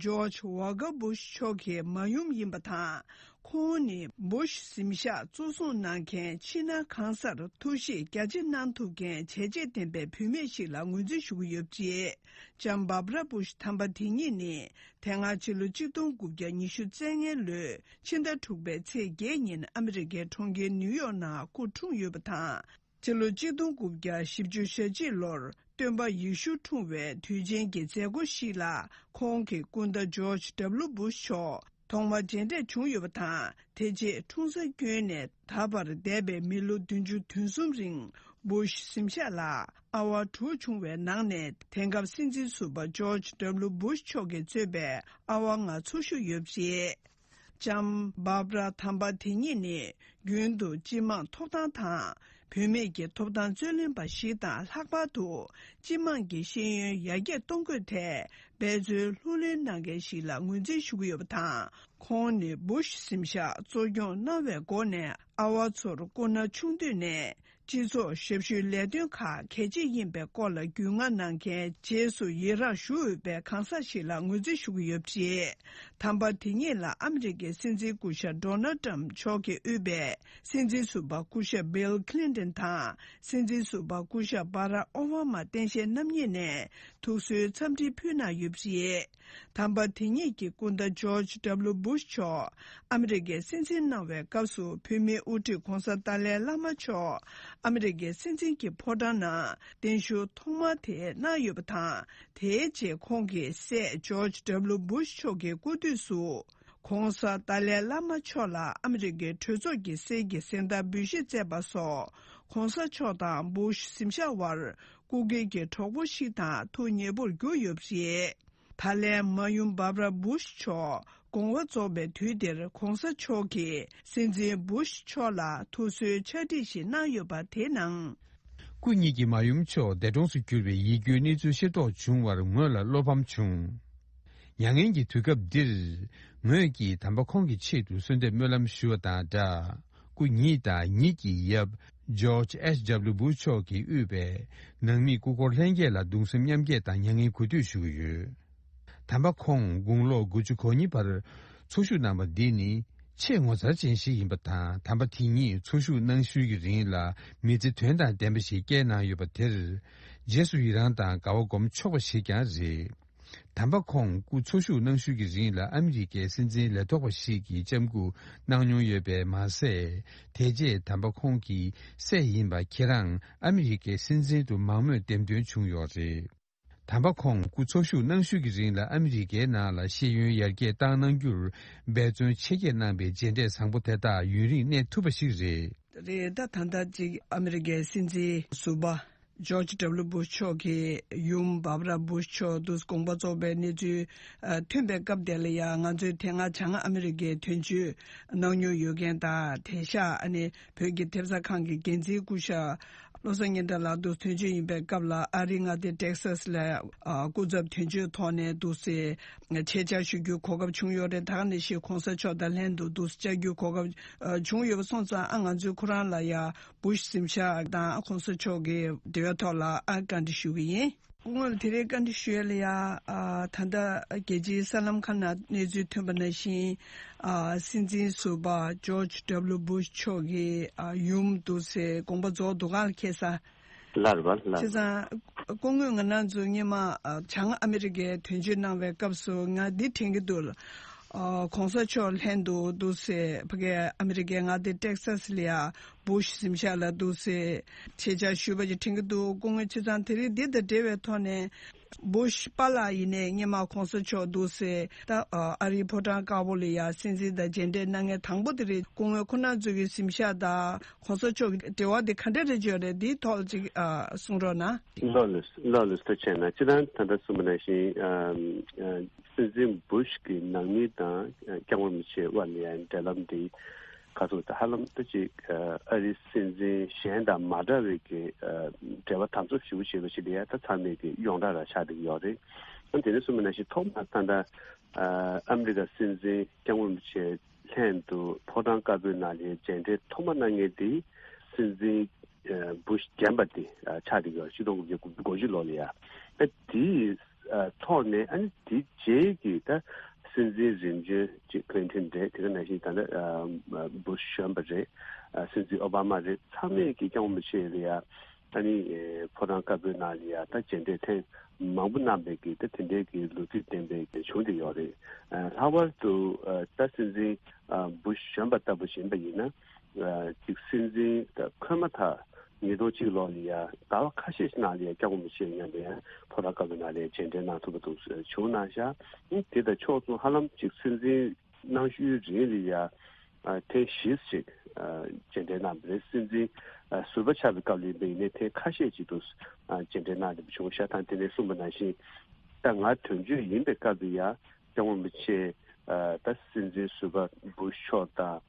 ཇོརྗ་ཝོ་ཀར་བྷུ་ཤ་མཆོག་གི་མ་ཡུམ་ཡིན་པ་དང་། ཁོང་ནི་བྷུ་ཤ་གཟིམ་ཤག་གཙོ་བཟུང་གནང་མཁན་ཕྱི་ནང་གང་སར་ཐུགས་གཞིགས་རྒྱ་ཆེ་གནང་ཐུབ་མཁན་བྱས་རྗེས་ལྡན་པའི་བུད་མེད་ཞིག་ལ་ངོས་འཛིན་ཞུ་གི་ཡོད་པ་རེད། ལྕམ་བྷར་བྷ་ར་བྷུ་ཤ་དམ་པ་དེ་ཉིད་ནི་དེ་སྔ་ཕྱི་ལོ་གཅིག་སྟོང་དགུ་བརྒྱ་ཉི་ཤུ་རྩ་ལྔའི་ལོའི་ཕྱི་ཟླ་དྲུག་པའི་ཚེས་བརྒྱད་ཉིན་ཨ་མི་རི་ཀའི་གྲོང་ཁྱེར་ནིའུ་ཡོག་ནང་སྐུ་འཁྲུངས་ཡོད་པ་དང་། ཕྱི་ལོ་གཅིག་སྟོང་དགུ་བརྒྱ་བཞི་བཅུ་ཞེ་གཅིག་ལོར་སྟོན་པ་ཡེ་ཤུ་འཁྲུངས་པའི་དུས་ཆེན་གྱི་མཛད་སྒོ་ཞིག་ལ་ཁོང་གི་སྐུ་ཟླ་ཇོརྗ་ཌབ་ལུ་བྷུ་ཤ་མཆོག་ཐོག་མར་མཇལ་འཕྲད་བྱུང་ཡོད་པ་དང་། དེ་རྗེས་འཁྲུངས་ས་བསྐྱོན་ནས་ད་བར་འདས་པའི་མི་ལོ་བདུན་ཅུ་དོན་གསུམ་རིང་བྷུ་ཤ་གཟིམ་ཤག་ལ་ཨ་ཝ་དྲུག་བྱུང་བའི་ནང་ནས། དེང་སྐབས་སྲིད་འཛིན་ཟུར་པ་ཇོརྗ་ཌབ་ལུ་བྷུ་ཤ་མཆོག་གིས་གཙོས་པའི་ཨ་ཝ་ལྔ་འཚོ་བཞུགས་ཡོད་པ་རེད། ལྕམ་བྷར་བྷ་ར་དམ་པ་དེ་ཉིད་ནི་རྒྱུན་དུ་སྤྱི་དམངས་ཐོབ་ཐང་དང་། བུད་མེད་ཀྱི་ཐོབ་ཐང་རྩོད་ལེན་པ་ཞིག་དང་། ལྷག་པར་དུ་སྤྱི་དམངས་ཀྱི་ཤེས་ཡོན་ཡར་རྒྱས་གཏོང་དགོས་ཐད་འབད་བརྩོན་ལྷུར་ལེན་གནང་མཁན་ཞིག་ལ་ངོས་འཛིན་ཞུ་གི་ཡོད་པ་དང་། ཁོང་ནི་བྷུ་ཤ་གཟིམ་ཤག་གཙོ་སྐྱོང་གནང་བའི་སྒོ་ནས་ཨ་ཝ་ཚོར་སྐུ་ན་ཆུང་དུས་ནས་སྤྱི་ཚོགས་ཞབས་ཞུའི་ལས་དོན་ཁག་གལ་ཆེ་ཡིན་པའི་སྐོར་ལ་རྒྱུས་མངའ་གནང་མཁན། རྗེས་སུ་ཡི་རངས་ཞུ་འོས་པའི་གང་ཟག་ཞིག་ལ་ངོས་འཛིན་ཞུ་གི་ཡོད་པ་རེད། དམ་པ་དེ་ཉིད་ལ་ཨ་མི་རི་ཀའི་སྲིད་འཛིན་སྐུ་ཞབས་ཌོ་ནལ་ཊམ་མཆོག་གིས་དབུས་པའི་སྲིད་འཛིན་ཟུར་པ་སྐུ་ཞབས་བྷིལ་ཁི་ལིན་ཏོན་དང་། སྲིད་འཛིན་ཟུར་པ་སྐུ་ཞབས་བྷ་རག་ཨོ་བྷ་མ་སྟངས་དཔྱལ་རྣམ་གཉིས་ནས་ཐུགས་གསོའི་འཚམས་འདྲི་ཕུལ་གནང་ཡོད་པ་རེད། དམ་པ་དེ་ཉིད་ཀྱི་སྐུ་ཟླ་ཇོརྗ་ཌབ་ལུ་བྷུ་ཤ་མཆོག་ཨ་མི་རི་ཀའི་སྲིད་འཛིན་གནང་བའི་སྐབས་སུ། བོད་མིའི་དབུ་ཁྲིད་༸གོང་ས་ཏཱ་ལའི་བླ་མ་མཆོག་ཨ་མི་རི་ཀའི་སྲིད་འཛིན་གྱི་ཕོ་བྲང་ནང་གདན་ཞུ་ཐོག་མ་དེ་གནང་ཡོད་པ་དང་། དེའི་རྗེས་ཁོང་གི་སྲས་ཇོརྗ་ཌབ་ལུ་བྷུ་ཤ་མཆོག་གི་སྐུ་དུས་སུ། ༸གོང་ས་ཏཱ་ལའི་བླ་མ་མཆོག་ལ་ཨ་མི་རི་ཀའི་གྲོས་ཚོགས་ཀྱི་གསེར་གྱི་གཟེངས་རྟགས་འབུལ་བཞེས་མཛད་པ་སོགས། ༸གོང་ས་མཆོག་དང་བྷུ་ཤ་གཟིམ་ཤག་དབར་སྐུ་སྒེར་གྱི་གྲོགས་པོ་ཞིག་དང་ཐུགས་མཉེས་པོར་གྱུར་ཡོད་པ་རེད། ད་ལན་མ་ཡུམ་བྷར་བྷ་ར་བྷུ་ཤ་མཆོག་དགོངས་པ་རྫོགས་པའི་དུས་དེར། ༸གོང་ས་མཆོག་གིས་སྲིད་འཛིན་བྷུ་ཤ་མཆོག་ལ་ཐུགས་གསོའི་ཕྱག་བྲིས་ཤིག་གནང་ཡོད་པ་དེའི་ནང་། སྐུ་ཉིད་ཀྱིས་མ་ཡུམ་མཆོག་འདས་གྲོངས་སུ་གྱུར་བའི་ཡིད་སྐྱོའི་གནས་ཚུལ་ཤེས་རྟོགས་བྱུང་བར་ངོས་ལ་བློ་ཕམ་བྱུང་། མྱ་ངན་གྱི་དུས་སྐབས་འདིར། ངོས་ཀྱིས་དམ་པ་ཁོང་གི་ཆེད་དུ་གསོལ་འདེབས་སྨོན་ལམ་ཞུ་བ་དང་སྦྲགས། སྐུ་ཉིད་དང་ཉིད་ཀྱི་ཡབ་ཇོརྗ་ཨེཆ་ཌབ་ལུ་བྷུ་ཤ་མཆོག་གིས་དབུས་པའི་ནང་མིའི་སྐུ་འཁོར་ལྷན་རྒྱས་ལ་གདུང་སེམས་མཉམ་སྐྱེད་དང་མྱ་ངན་གུས་འདུད་ཞུ་གི་ཡོད། དམ་པ་ཁོང་དགུང་ལོ་དགུ་བཅུ་གོ་གཉིས་བར་འཚོ་བཞུགས་གནང་བ་འདི་ནི་ ཆེས་ངོ་མཚར་ཅན་ཞིག་ཡིན་པ་དང་། དམ་པ་དེ་ཉིད་འཚོ་བཞུགས་གནང་ཤུལ་གྱི་རིང་ལ་མི་ཚེ་དོན་དང་ལྡན་པ་ཞིག་བསྐྱལ་གནང་ཡོད་པ་དེར་རྗེས་སུ་ཡི་རང་དང་དགའ་བ་སྒོམ་ཆོག་པ་ཞིག་ཀྱང་རེད། དམ་པ་ཁོང་སྐུ་འཚོ་བཞུགས་གནང་ཤུལ་གྱི་རིང་ལ་ཨ་མི་རི་ཀའི་སྲིད་འཛིན་ལས་ཐོག་པ་ཞིག་གིས་ལྕམ་སྐུ་གནང་མྱོང་ཡོད་པས་མ་ཟད། དེ་རྗེས་དམ་པ་ཁོང་གི་སྲས་ཡིན་པ་ཁྱེད་རང་ཨ་མི་རི་ཀའི་སྲིད་འཛིན་དུ་མང་མོས་འདེམས་ཐོན་བྱུང་ཡོད་རེད། དམ་པ་ཁོང་སྐུ་འཚོ་བཞུགས་གནང་ཤུལ་གྱི་རིང་ལ་ཨ་མི་རི་ཀའི་ནང་ལ་ཤེས་ཡོན་ཡར་རྒྱས་བཏང་གནང་རྒྱུར་འབད་བརྩོན་ཆེ་བསྐྱེད་གནང་པའི་མཇལ་འཕྲད་བཟང་པོ་དེ་དག་ཡུན་རིང་གནས་ཐུབ་པ་ཞིག་རེད། རེད། ད་ད་ལྟ་ཅིག་ཨ་མི་རི་ཀའི་སྲིད་འཛིན་ཟུར་པ་ཇོརྗ་ཌབ་ལུ་སྦུ་ཤ་མཆོག་གི་ཡུམ་བྷར་བྷ་ར་སྦུ་ཤ་མཆོག་དུས་དགོངས་པ་རྫོགས་པའི་གནས་ཚུལ་ཨ་ཐོན་པའི་སྐབས་དེ་ལ་ཡང་ང་ཚོས་དེ་སྔ་བྱང་ཨ་མི་རི་ཀའི་དོན་གཅོད་གནང་མྱོང་ཡོད་མཁན་དང་། དེང་སང་ཨ་ནི་བོད་ཀྱི་ཐེབས་རྩ་ཁང་གི་འགན་འཛིན་སྐུ་ཞབས་བློ་བཟང་སྙན་གྲགས་ལགས་འདུག་དོན་གཅོད་ཡིན་པའི་སྐབས་ལ་ཨ་རིའི་མངའ་སྡེ་ཊེག་སཱས་ལ་ཨ་སྐུ་ཚབ་དོན་གཅོད་ཐོག་ནས་འདུག་སེ་ཆེད་བཅར་ཞུ་རྒྱུའི་གོ་སྐབས་བྱུང་ཡོད་རེད། ད་ག་ནང་བཞིན་གོང་ས་མཆོག་དང་ལྷན་དུ་འདུག་སེ་བཅར་རྒྱུའི་གོ་སྐབས་ཨ་བྱུང་ཡོད་པ་སོང་ཙང་ཨ་ང་ཚོས་ཁོ་རང་ལ་ཡ་སྦུ་ཤ་གཟིམ་ཤག་དང་ཨ་གོང་ས་མཆོག་གི་འབྲེལ་བའི་ཐོག་ལ་ཨ་བཀའ་འདྲི་ཞུ་གི་ཡིན། སྐུ་ངོ་ལ་དེ་རིང་བཀའ་འདྲི་ཞུ་ཡས་ལ་ཡ། ཨ་ད་ལྟ་རྒྱལ་སྤྱིའི་གསར་ལམ་ཁག་ནང་གནས་ཚུལ་ཐོན་པ་ནང་བཞིན། ཨ་སྲིད་འཛིན་ཟུར་པ་ཇོརྗ་ཌབ་ལུ་སྦུ་ཤ་མཆོག་གི་ཨ་ཡུམ་འདུག་སེ་དགོངས་པ་རྫོགས་འདུག་ག་ལ་ཁེལ་ས། ལར་བ་ལར། བྱས་ཙང་སྐུ་ངོས་ང་རང་ཚོ་སྔོན་མ་ཨ་བྱང་ཨ་མི་རི་ཀའི་དོན་གཅོད་གནང་བའི་སྐབས་སུ་ང་འདི་དྲན་གྱི་འདུག་ཨ་གོང་ས་མཆོག་ལྷན་དུ་འདུག་སེ་ཕ་གི་ཨ་མི་རི་ཀའི་མངའ་སྡེ་ཊེག་སཱས་ལ་ཡ་སྦུ་ཤ་གཟིམ་ཤག་ལ་འདུག་སེ་ཆེད་བཅར་ཞུས་པ་ཅིག་དྲན་གྱི་འདུག་སྐུ་ངོ་བྱས་ཙང་དེ་རིང་འདི་དང་འབྲེལ་བའི་ཐོག་ནས་སྦུ་ཤ་པཱ་ལགས་ཡིན་ནའི་སྔོན་མ་གོང་ས་མཆོག་འདུག་སེ་ད་ཨ་རིའི་ཕོ་བྲང་དཀར་པོ་ལ་ཡ་སྲིད་འཛིན་དང་མཇལ་འཕྲད་གནང་མཁན་དང་པོ་དེ་རེད། སྐུ་ངོ་ཁོང་རྣམ་ཚོ་གི་གཟིམ་ཤག་དང་གོང་ས་མཆོག་གི་འབྲེལ་བ་དེ་ག་འདྲ་རེད་ཡོད་རེད། འདིའི་ཐོག་ལ་ཅིག་ཨ་གསུང་རོགས་གནང་། ལགས་ལགས་ལགས་ལགས། ཐུགས་རྗེ་ཆེ་གནང་། སྤྱིར་བཏང་ད་ལྟ་གསུངས་པ་ནང་བཞིན་ཨ་ཨ་སྲིད་འཛིན་སྦུ་ཤ་གི་ནང་མི་དང་ཨ་སྐྱབས་མགོན་རིན་པོ་ཆེ་དབར་ལ་ཡང་འབྲེལ་ལམ་འདི་ཁ་ཐུག་ད་ཧ་ལམ་ད་ཅིག་ཨ་ཨ་རིའི་སྲིད་འཛིན་གཞན་དང་མ་འདྲ་བའི་གི་ཨ་འབྲེལ་བ་དམ་ཟབ་ཞེ་པོ་བྱེད་པ་ཞིག་ལ་ཡང་ད་ཚང་མས་གི་ཡོངས་གྲགས་རང་ཆགས་བསྡད་ཀྱི་ཡོད་རེད། ཨ་དེ་ནས་གསུངས་པ་ནང་བཞིན་ཐོག་མར་ད་ལྟ་ཨ་ཨ་མི་རི་ཀ་སྲིད་འཛིན་སྐྱབས་མགོན་རིན་པོ་ཆེ་ལྷན་དུ་ཕོ་བྲང་དཀར་པོའི་ནང་ལ་མཇལ་འཕྲད་ཐོག་མ་གནང་མཁན་དེ་སྲིད་འཛིན་ཨ་སྦུ་ཤ་རྒན་པ་དེ་ཨ་ཆགས་བསྡད་ཀྱི་ཡོད། ཆིག་སྟོང་དགུ་བརྒྱ་དགུ་བཅུ་གོ་གཅིག་ལོ་ལ་ཡ། ཨ་དེའི་ཨ་ཐོག་ནས་ཨ་ནི་དེ་རྗེས་ཀྱི་ད་སྲིད་འཛིན་རིམ་བྱོན་ཅིག་ཀི་ལིན་ཐན་རེད། དེ་ག་ནང་བཞིན་ད་ལྟ་ཨ་སྦུ་ཤ་གཞོན་པ་རེད། ཨ་སྲིད་འཛིན་ཨོ་བྷ་མ་རེད། ཚང་མས་ཀྱི་སྐྱབས་མགོན་རིན་པོ་ཆེ་ལ་ཡ་ཨ་ནི་ཨེ་ཕོ་བྲང་དཀར་པོའི་ནང་ལ་ཡ་ད་མཇལ་འཕྲད་ཐེངས་མང་པོ་གནང་བའི་གི་ད་དེ་འདྲའི་གི་ལོ་རྒྱུས་ལྡན་པའི་གི་བྱུང་བསྡད་ཡོད་རེད། ཨ་ལྷག་པར་དུ་ཨ་ད་སྲིད་འཛིན་ཨ་སྦུ་ཤ་གཞོན་པ་ལྟ་བུ་ཞིག་ཡིན་པ་ཡིན་ན། ཨ་ཅིག་སྲིད་འཛིན་ད་འཁོད་མ་ཐག་ཉིས་སྟོང་གཅིག་ལོ་ལ་ཡ་ཟླ་བ་ཁ་ཤས་ཤིག་ནང་ལ་ཡ་སྐྱབས་མགོན་རིན་པོ་ཆེ་མཉམ་དུ་ཡ་ཕོ་བྲང་དཀར་པོའི་ནང་ལ་ཡ་མཇལ་འཕྲད་གནང་ཐུབ་པ་འདུག་བྱུང་གནང་ཤག་ཨ་དེ་དང་ཕྱོགས་མཚུངས་ཧ་ལམ་ཅིག་སྲིད་འཛིན་གནང་ཤུལ་རིང་ལ་ཡ་ཨ་ཐེངས་བཞི་ཅིག་ཨ་མཇལ་འཕྲད་གནང་བ་རེད། སྲིད་འཛིན་ཨ་ཟུར་པ་ཆགས་པའི་སྐབས་ལ་ཡིན་པ་ཡིན་ནའི་ཐེངས་ཁ་ཤས་ཅིག་ཏུ་ཨ་མཇལ་འཕྲད་གནང་བསྡད་པ་བྱུང་ཤག་དང་དེ་ནས་གསུངས་པ་ནང་བཞིན་ད་ང་དོན་གཅོད་ཡིན་པའི་སྐབས་ལ་ཡ་སྐྱབས་མགོན་རིན་པོ་ཆེ་ཨ་ད་སྲིད་འཛིན་ཟུར་པ་སྦུ་ཤ་མཆོག་དང་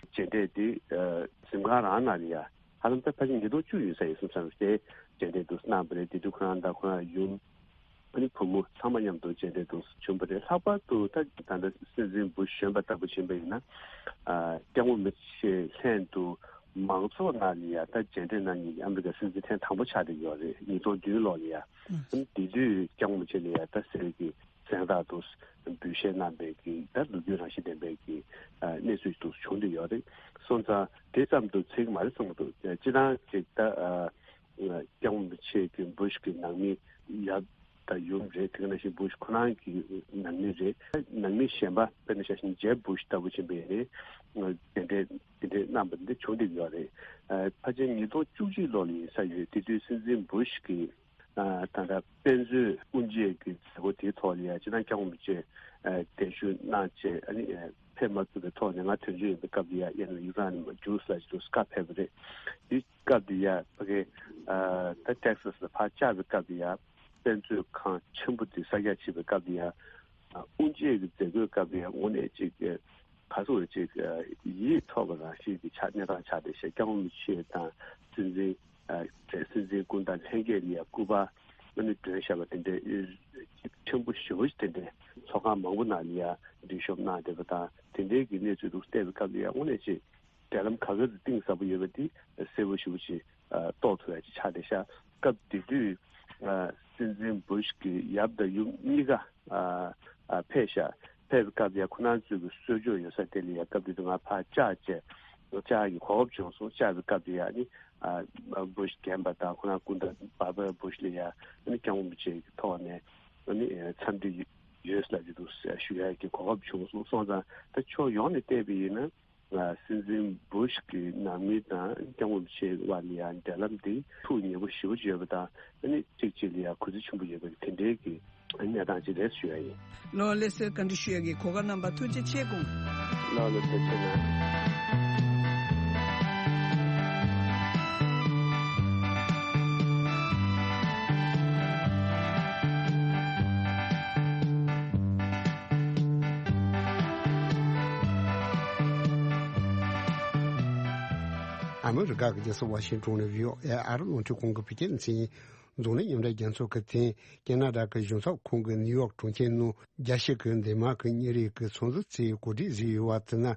མཇལ་འཕྲད་དེ་ཨ་གཟིམ་ཁང་རང་ནང་ལ་ཡ་ཧ་ལམ་ད་ཕལ་ཆེར་ཉིས་སྟོང་བཅུ་ཡོད་ས་ཡིན་གསུངས་ས་རེད། མཇལ་འཕྲད་དུ་གནང་བ་རེད། དེ་དུས་ཁོ་རང་དང་ཁོ་རང་ཡུམ་ཨ་ནི་བུ་མོ་ཚང་མ་མཉམ་དུ་མཇལ་འཕྲད་དུ་བྱུང་བ་རེད། ལྷག་པར་དུ་ད་ད་ལྟ་སྲིད་འཛིན་སྦུ་ཤ་གཞོན་པ་ལྟ་བུ་ཕྱིན་པ་ཡིན་ན་ཨ་སྐྱབས་མགོན་རིན་པོ་ཆེ་ལྷན་དུ་མང་ཚོགས་ནང་ལ་ཡ་ད་མཇལ་འཕྲད་གནང་མཁན་གྱི་ཨ་མི་རི་ཀ་སྲིད་འཛིན་ཐེངས་དང་པོ་ཆགས་བསྡད་ཡོད་རེད། ཉིས་སྟོང་བདུན་ལོ་ལ་ཡ། ཨ་ནི་དེ་དུས་སྐྱབས་མགོན་རིན་པོ་ཆེ་ལ་ཡ་ད་གསེར་གྱི་གཟེངས་རྟགས་དུ་འབུལ་བཞེས་གནང་བའི་གི་ད་ལོ་རྒྱུས་རང་བཞིན་ལྡན་པའི་གི་ཨ་གནས་ཚུལ་དུ་བྱུང་བསྡད་ཡོད་རེད། སོང་ཙང་དེ་ཙམ་དུ་ཚིག་མ་རེད་བསམ་གྱི་འདུག་སྤྱིར་བཏང་ཅིག་ད་ཨ། སྐྱབས་མགོན་རིན་པོ་ཆེ་གི་སྦུ་ཤ་གི་ནང་མི་ཡབ་དང་ཡུམ་རེད། དེ་ག་ནང་བཞིན་སྦུ་ཤ་ཁོ་རང་གི་ནང་མི་རེད། ནང་མི་གཞན་པ་དཔེར་ན་ཆ་བཞག་ན་ཇེབ་སྦུ་ཤ་ལྟ་བུ་ཕྱིན་པ་ཡིན་ནའི་དེ་འདྲའི་དེ་འདྲའི་གནང་བ་འདི་བྱུང་བསྡད་ཡོད་རེད། ཨ་ཕལ་ཆེར་ཉིས་སྟོང་བཅུ་གཅིག་ལོ་ལ་ཡིན་ས་ཡོད། དེ་དུས་སྲིད་འཛིན་སྦུ་ཤ་གི་ཨ་ད་ལྟ་དཔེ་མཛོད་དབུ་འབྱེད་ཀྱི་མཛད་སྒོ་དེའི་ཐོག་ལ་ཡ་སྤྱིར་བཏང་སྐྱབས་མགོན་རིན་པོ་ཆེ་ཨ་གདན་ཞུ་གནང་བྱས་ཨ་ནི་ཨ་ཕེབས་མ་ཐུབ་པའི་ཐོག་ནས་ང་དོན་གཅོད་ཡིན་པའི་སྐབས་ལ་ཡ་ཡང་ན་ཡིག་ཚང་ནས་མར་རྒྱུགས་ལ་ཅིག་ཏུ་བཀའ་ཕེབས་པ་རེད། དེ་སྐབས་དེ་ཡ་ཕ་གི་ཨ་ད་ཊེག་སཱས་ལ་ཕར་བཅར་བའི་སྐབས་དེ་ཡ་དཔེ་མཛོད་ཁང་ཆེན་པོ་དེ་གསར་རྒྱག་བྱེད་པའི་སྐབས་དེ་ཡ་ཨ་དབུ་འབྱེད་ཀྱི་མཛད་སྒོའི་སྐབས་དེ་ཡ་དངོས་གནས་ཅིག་ག་ཚོད་ཅིག་ཡིད་ཐོབ་པ་རང་བཞིན་གྱི་ཆགས་གནས་སྟངས་ཆགས་བསྡད་ཤག་སྐྱབས་མགོན་རིན་པོ་ཆེ་དང་སྲིད་འཛིན་ཨ་སྲིད་འཛིན་སྐུ་ཟླ་ལྷན་རྒྱས་ལ་ཡ་སྐུ་པར་ཨ་ནི་སྒྲོན་བཞག་པ་དེ་འདྲའི་ཅིག་ཕྲན་བུ་ཞེ་པོ་ཅིག་དེ་འདྲའི་ཚོགས་ཁང་མང་པོ་ནང་ལ་ཡ་འདུ་ཤོག་གནང་བསྡད་པ་དང་དེ་འདྲའི་གི་གནས་ཚུལ་དུ་བལྟས་པའི་སྐབས་ལ་ཡ་དངོས་གནས་ཅིག་འབྲེལ་ལམ་ག་ག་ཙམ་གཏིང་ཟབ་པོ་ཡོད་པ་འདི་གསལ་པོ་ཞེ་པོ་ཅིག་ཨ་རྟོགས་ཐུབ་ཡ་ཅིག་ཆགས་བསྡད་ཤག་སྐབས་དེ་དུས་ཨ་སྲིད་འཛིན་སྦུ་ཤ་གི་ཡབ་དང་ཡུམ་གཉིས་ཀ་ཨ་ཨ་ཕེབས་ཤག་ཕེབས་པའི་སྐབས་ཡ་ཁོ་རང་ཚོའི་གི་གསོལ་ལྕོག་ཡོད་ས་དེ་ལ་ཡ་སྐབས་དེ་དུས་ང་ཕར་བཅར་བྱས། བཅར་གྱི་གོ་སྐབས་བྱུང་སོང་། བཅར་བའི་སྐབས་དེ་ཡ་ནི་ཨ་བུ་ཤ་རྒན་པ་དང་ཁོ་རང་སྐུ་ཟླ་བར་བར་བུ་ཤ་ལ་ཡ་ནི་སྐྱབས་མགོན་རིན་པོ་ཆེ་གི་ཐོག་ནས་ནི་འཚམས་འདྲི་ཡོད་ལབ་ཀྱི་འདུག་ཞུ་ཡ་གི་གོ་སྐབས་བྱུང་སོང་། སོང་ཙང་ད་ཕྱོགས་ཡོངས་ནས་བལྟས་པ་ཡིན་ན། ཨ་སྲིད་འཛིན་བུ་ཤ་གི་ནང་མི་དང་སྐྱབས་མགོན་རིན་པོ་ཆེ་བར་ལ་ཡང་འབྲེལ་ལམ་དེ་ཐུགས་མཉེས་པོ་ཞེ་པོ་ཅིག་ཡོད་པ་དང་། ཨ་ནི་གཅིག་གཅིག་ལ་ཡང་གུས་བརྩི་ཆེན་པོ་ཡོད་པའི་དེ་འདྲའི་གི་གནས་སྟངས་ཅིག་རེད་ཞུ་ཡ་ཡིན། ལགས་ལགས་སོ། བཀའ་འདྲི་ཞུ་ཡ་གི་གོ་སྐབས་གནང་བར་ཐུགས་རྗེ་ཆེ། དགོངས། ལགས་ལགས་སོ། ཐུགས་རྗེ་གནང་། ཨ་མི་རི་ཀ་གི་རྒྱལ་ས་ཝ་ཤིང་ཏོན་ནས་བྷི་ཨོ་ཨེ་ཨར་རླུང་འཕྲིན་ཁང་གི་བོད་སྐད་སྡེ་ཚན་ཡིན། འཛམ་གླིང་མཉམ་འབྲེལ་རྒྱལ་ཚོགས་ཀྱི་ཐེངས་ཁེ་ན་ཌ་གི་གཞུང་ཚབ་ཁང་གི་ནིའུ་ཡོག་གྲོང་ཁྱེར་ནང་རྒྱལ་སྤྱི་གི་འདེམས་དམངས་ཀྱི་ཉིན་རེ་གི་ཚོགས་འདུ་དེ་གོ་སྒྲིག་བཟོས་ཡོད་པ་དེ་ནི།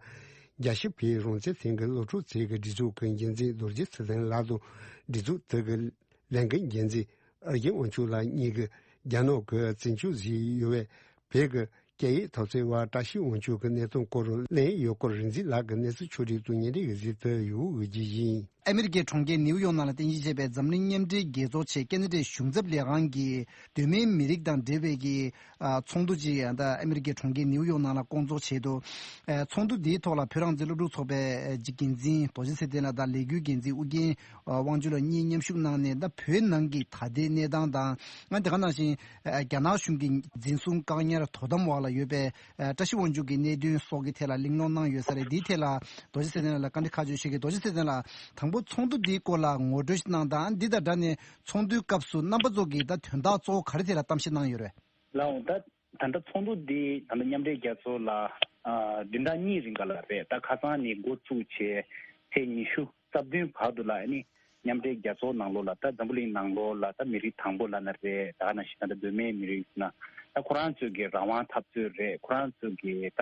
རྒྱལ་སྤྱིའི་བོད་རང་བཙན་ལྷན་ཁང་སློབ་ཕྲུག་ཚོགས་པའི་སྒྲིག་འཛུགས་ཀྱི་འགན་འཛིན་རྡོ་རྗེ་ཚེ་བརྟན་ལགས་དང་། སྒྲིག་འཛུགས་དེ་གི་ལས་འགན་འགན་འཛིན་ཨེ་རྒྱན་དབང་ཕྱུག་ལགས་གཉིས་ཀྱིས་རྒྱ་ནག་གིས་བཙན་བཅོལ་བཟོས་ཡོད་པའི་བོད་ཀྱི་སྐད་ཡིག་འཐབ་རྩོད་པ་བཀྲ་ཤིས་དབང་ཕྱུག་གི་གནས་སྟངས་སྐོར་གླེང་ཡོད་སྐོར། རིག་འཛིན་ལགས་ཀྱིས་གནས་ཚུལ་ཕྱོགས་སྒྲིག་དང་བརྙན་འཕྲིན་གྱི་གཟིགས་ཐོ་ཡོད་པ་ཞུ་རྒྱུ་ཡིན། ཨ་མི་རི་ཀའི་གྲོང་ཁྱེར་ནིའུ་ཡོག་ནང་ལ་རྟེན་གཞི་བྱས་པའི་འཛམ་གླིང་མཉམ་འབྲེལ་རྒྱལ་ཚོགས་ཆེད་ཁེ་ན་ཌའི་གཞུང་ཚབ་ལས་ཁང་གིས་གདོད་མའི་མི་རིགས་དང་འབྲེལ་བའི་གི་ཨ་ཚོགས་འདུ་ཅིག་ཡང་ད་ཨ་མི་རི་ཀའི་གྲོང་ཁྱེར་ནིའུ་ཡོག་ནང་ལ་བསྐོང་ཚོགས་བྱས་འདུག་ཨ་ཚོགས་འདུ་འདིའི་ཐོག་ལ་བོད་རང་བཙན་སློབ་ཕྲུག་ཚོགས་པའི་ཨ་འགན་འཛིན་རྡོ་རྗེ་ཚེ་བརྟན་ལགས་དང་ལས་འགུལ་འགན་འཛིན་ཨུ་རྒྱན་ཨ་དབང་ཕྱུག་ལགས་གཉིས་མཉམ་ཞུགས་གནང་ནས། ད་བོད་ནང་གི་ད་ལྟའི་གནས་སྟངས་དང་། ང་དེ་ག་ནང་བཞིན་ཨ་རྒྱ་ནག་གཞུང་གི་འཛིན་བཟུང་བཀག་ཉར་དོ་དམ་འོག་ལ་ཡོད་པའི་ཨ་བཀྲ་ཤིས་དབང་ཕྱུག་གི་གནད་དོན་སོགས་ཀྱི་ཐད་ལ་གླེང་སློང་གནང་ཡོད་ས་རེད། འདིའི་ཐད་ལ་རྡོ་རྗེ་ཚེ་བརྟན་ལགས་ལ་བཀའ་འདྲི་ཁག་ཆེ་ཞུ་གི། རྡོ་རྗེ་ཚེ་བརྟན་ལགས། དང་པོ་ཚོགས་འདུ་འདིའི་སྐོར་ལ་ངོ་སྤྲོད་ཞིག་གནང་དང་། འདི་དང་སྦྲགས་ནས་ཚོགས་འདུའི་སྐབས་སུ་རྣམ་པ་ཚོ་གིས་ད་དོན་དག་གཙོ་བོ་ག་རེ་ཐད་ལ་གཏམ་བཤད་གནང་ཡོད་རེད། ལགས་འོང་། ད་ད་ལྟ་ཚོགས་འདུ་འདི་ད་ལྟ་མཉམ་འབྲེལ་རྒྱལ་ཚོགས་ལ་ཨ་བདུན་ཕྲག་གཉིས་རིང་ག་ལ་རེད། ད་ཁ་སང་ནས་འགོ་བཙུགས་བྱས་ཚེས་ཉི་ཤུ་རྩ་བདུན་བར་དུ་ལ་ཨ་ནི་མཉམ་འབྲེལ་རྒྱལ་ཚོགས་ནང་ལོགས་ལ། ད་འཛམ་བུ་གླིང་ནང་ལོགས་ལ་ད་མི་རིགས་དང་པོ་ལབ་ན་རེད། ད་ག་ནང་བཞིན་ད་ལྟ་གདོད་མའི་མི་རིགས་ཟེར་ན་ད་ཁོ་རང་ཚོའི་གི་རང་དབང་འཐབ་རྩོད་རེད། ཁོ་རང་ཚོའི་གི་ད་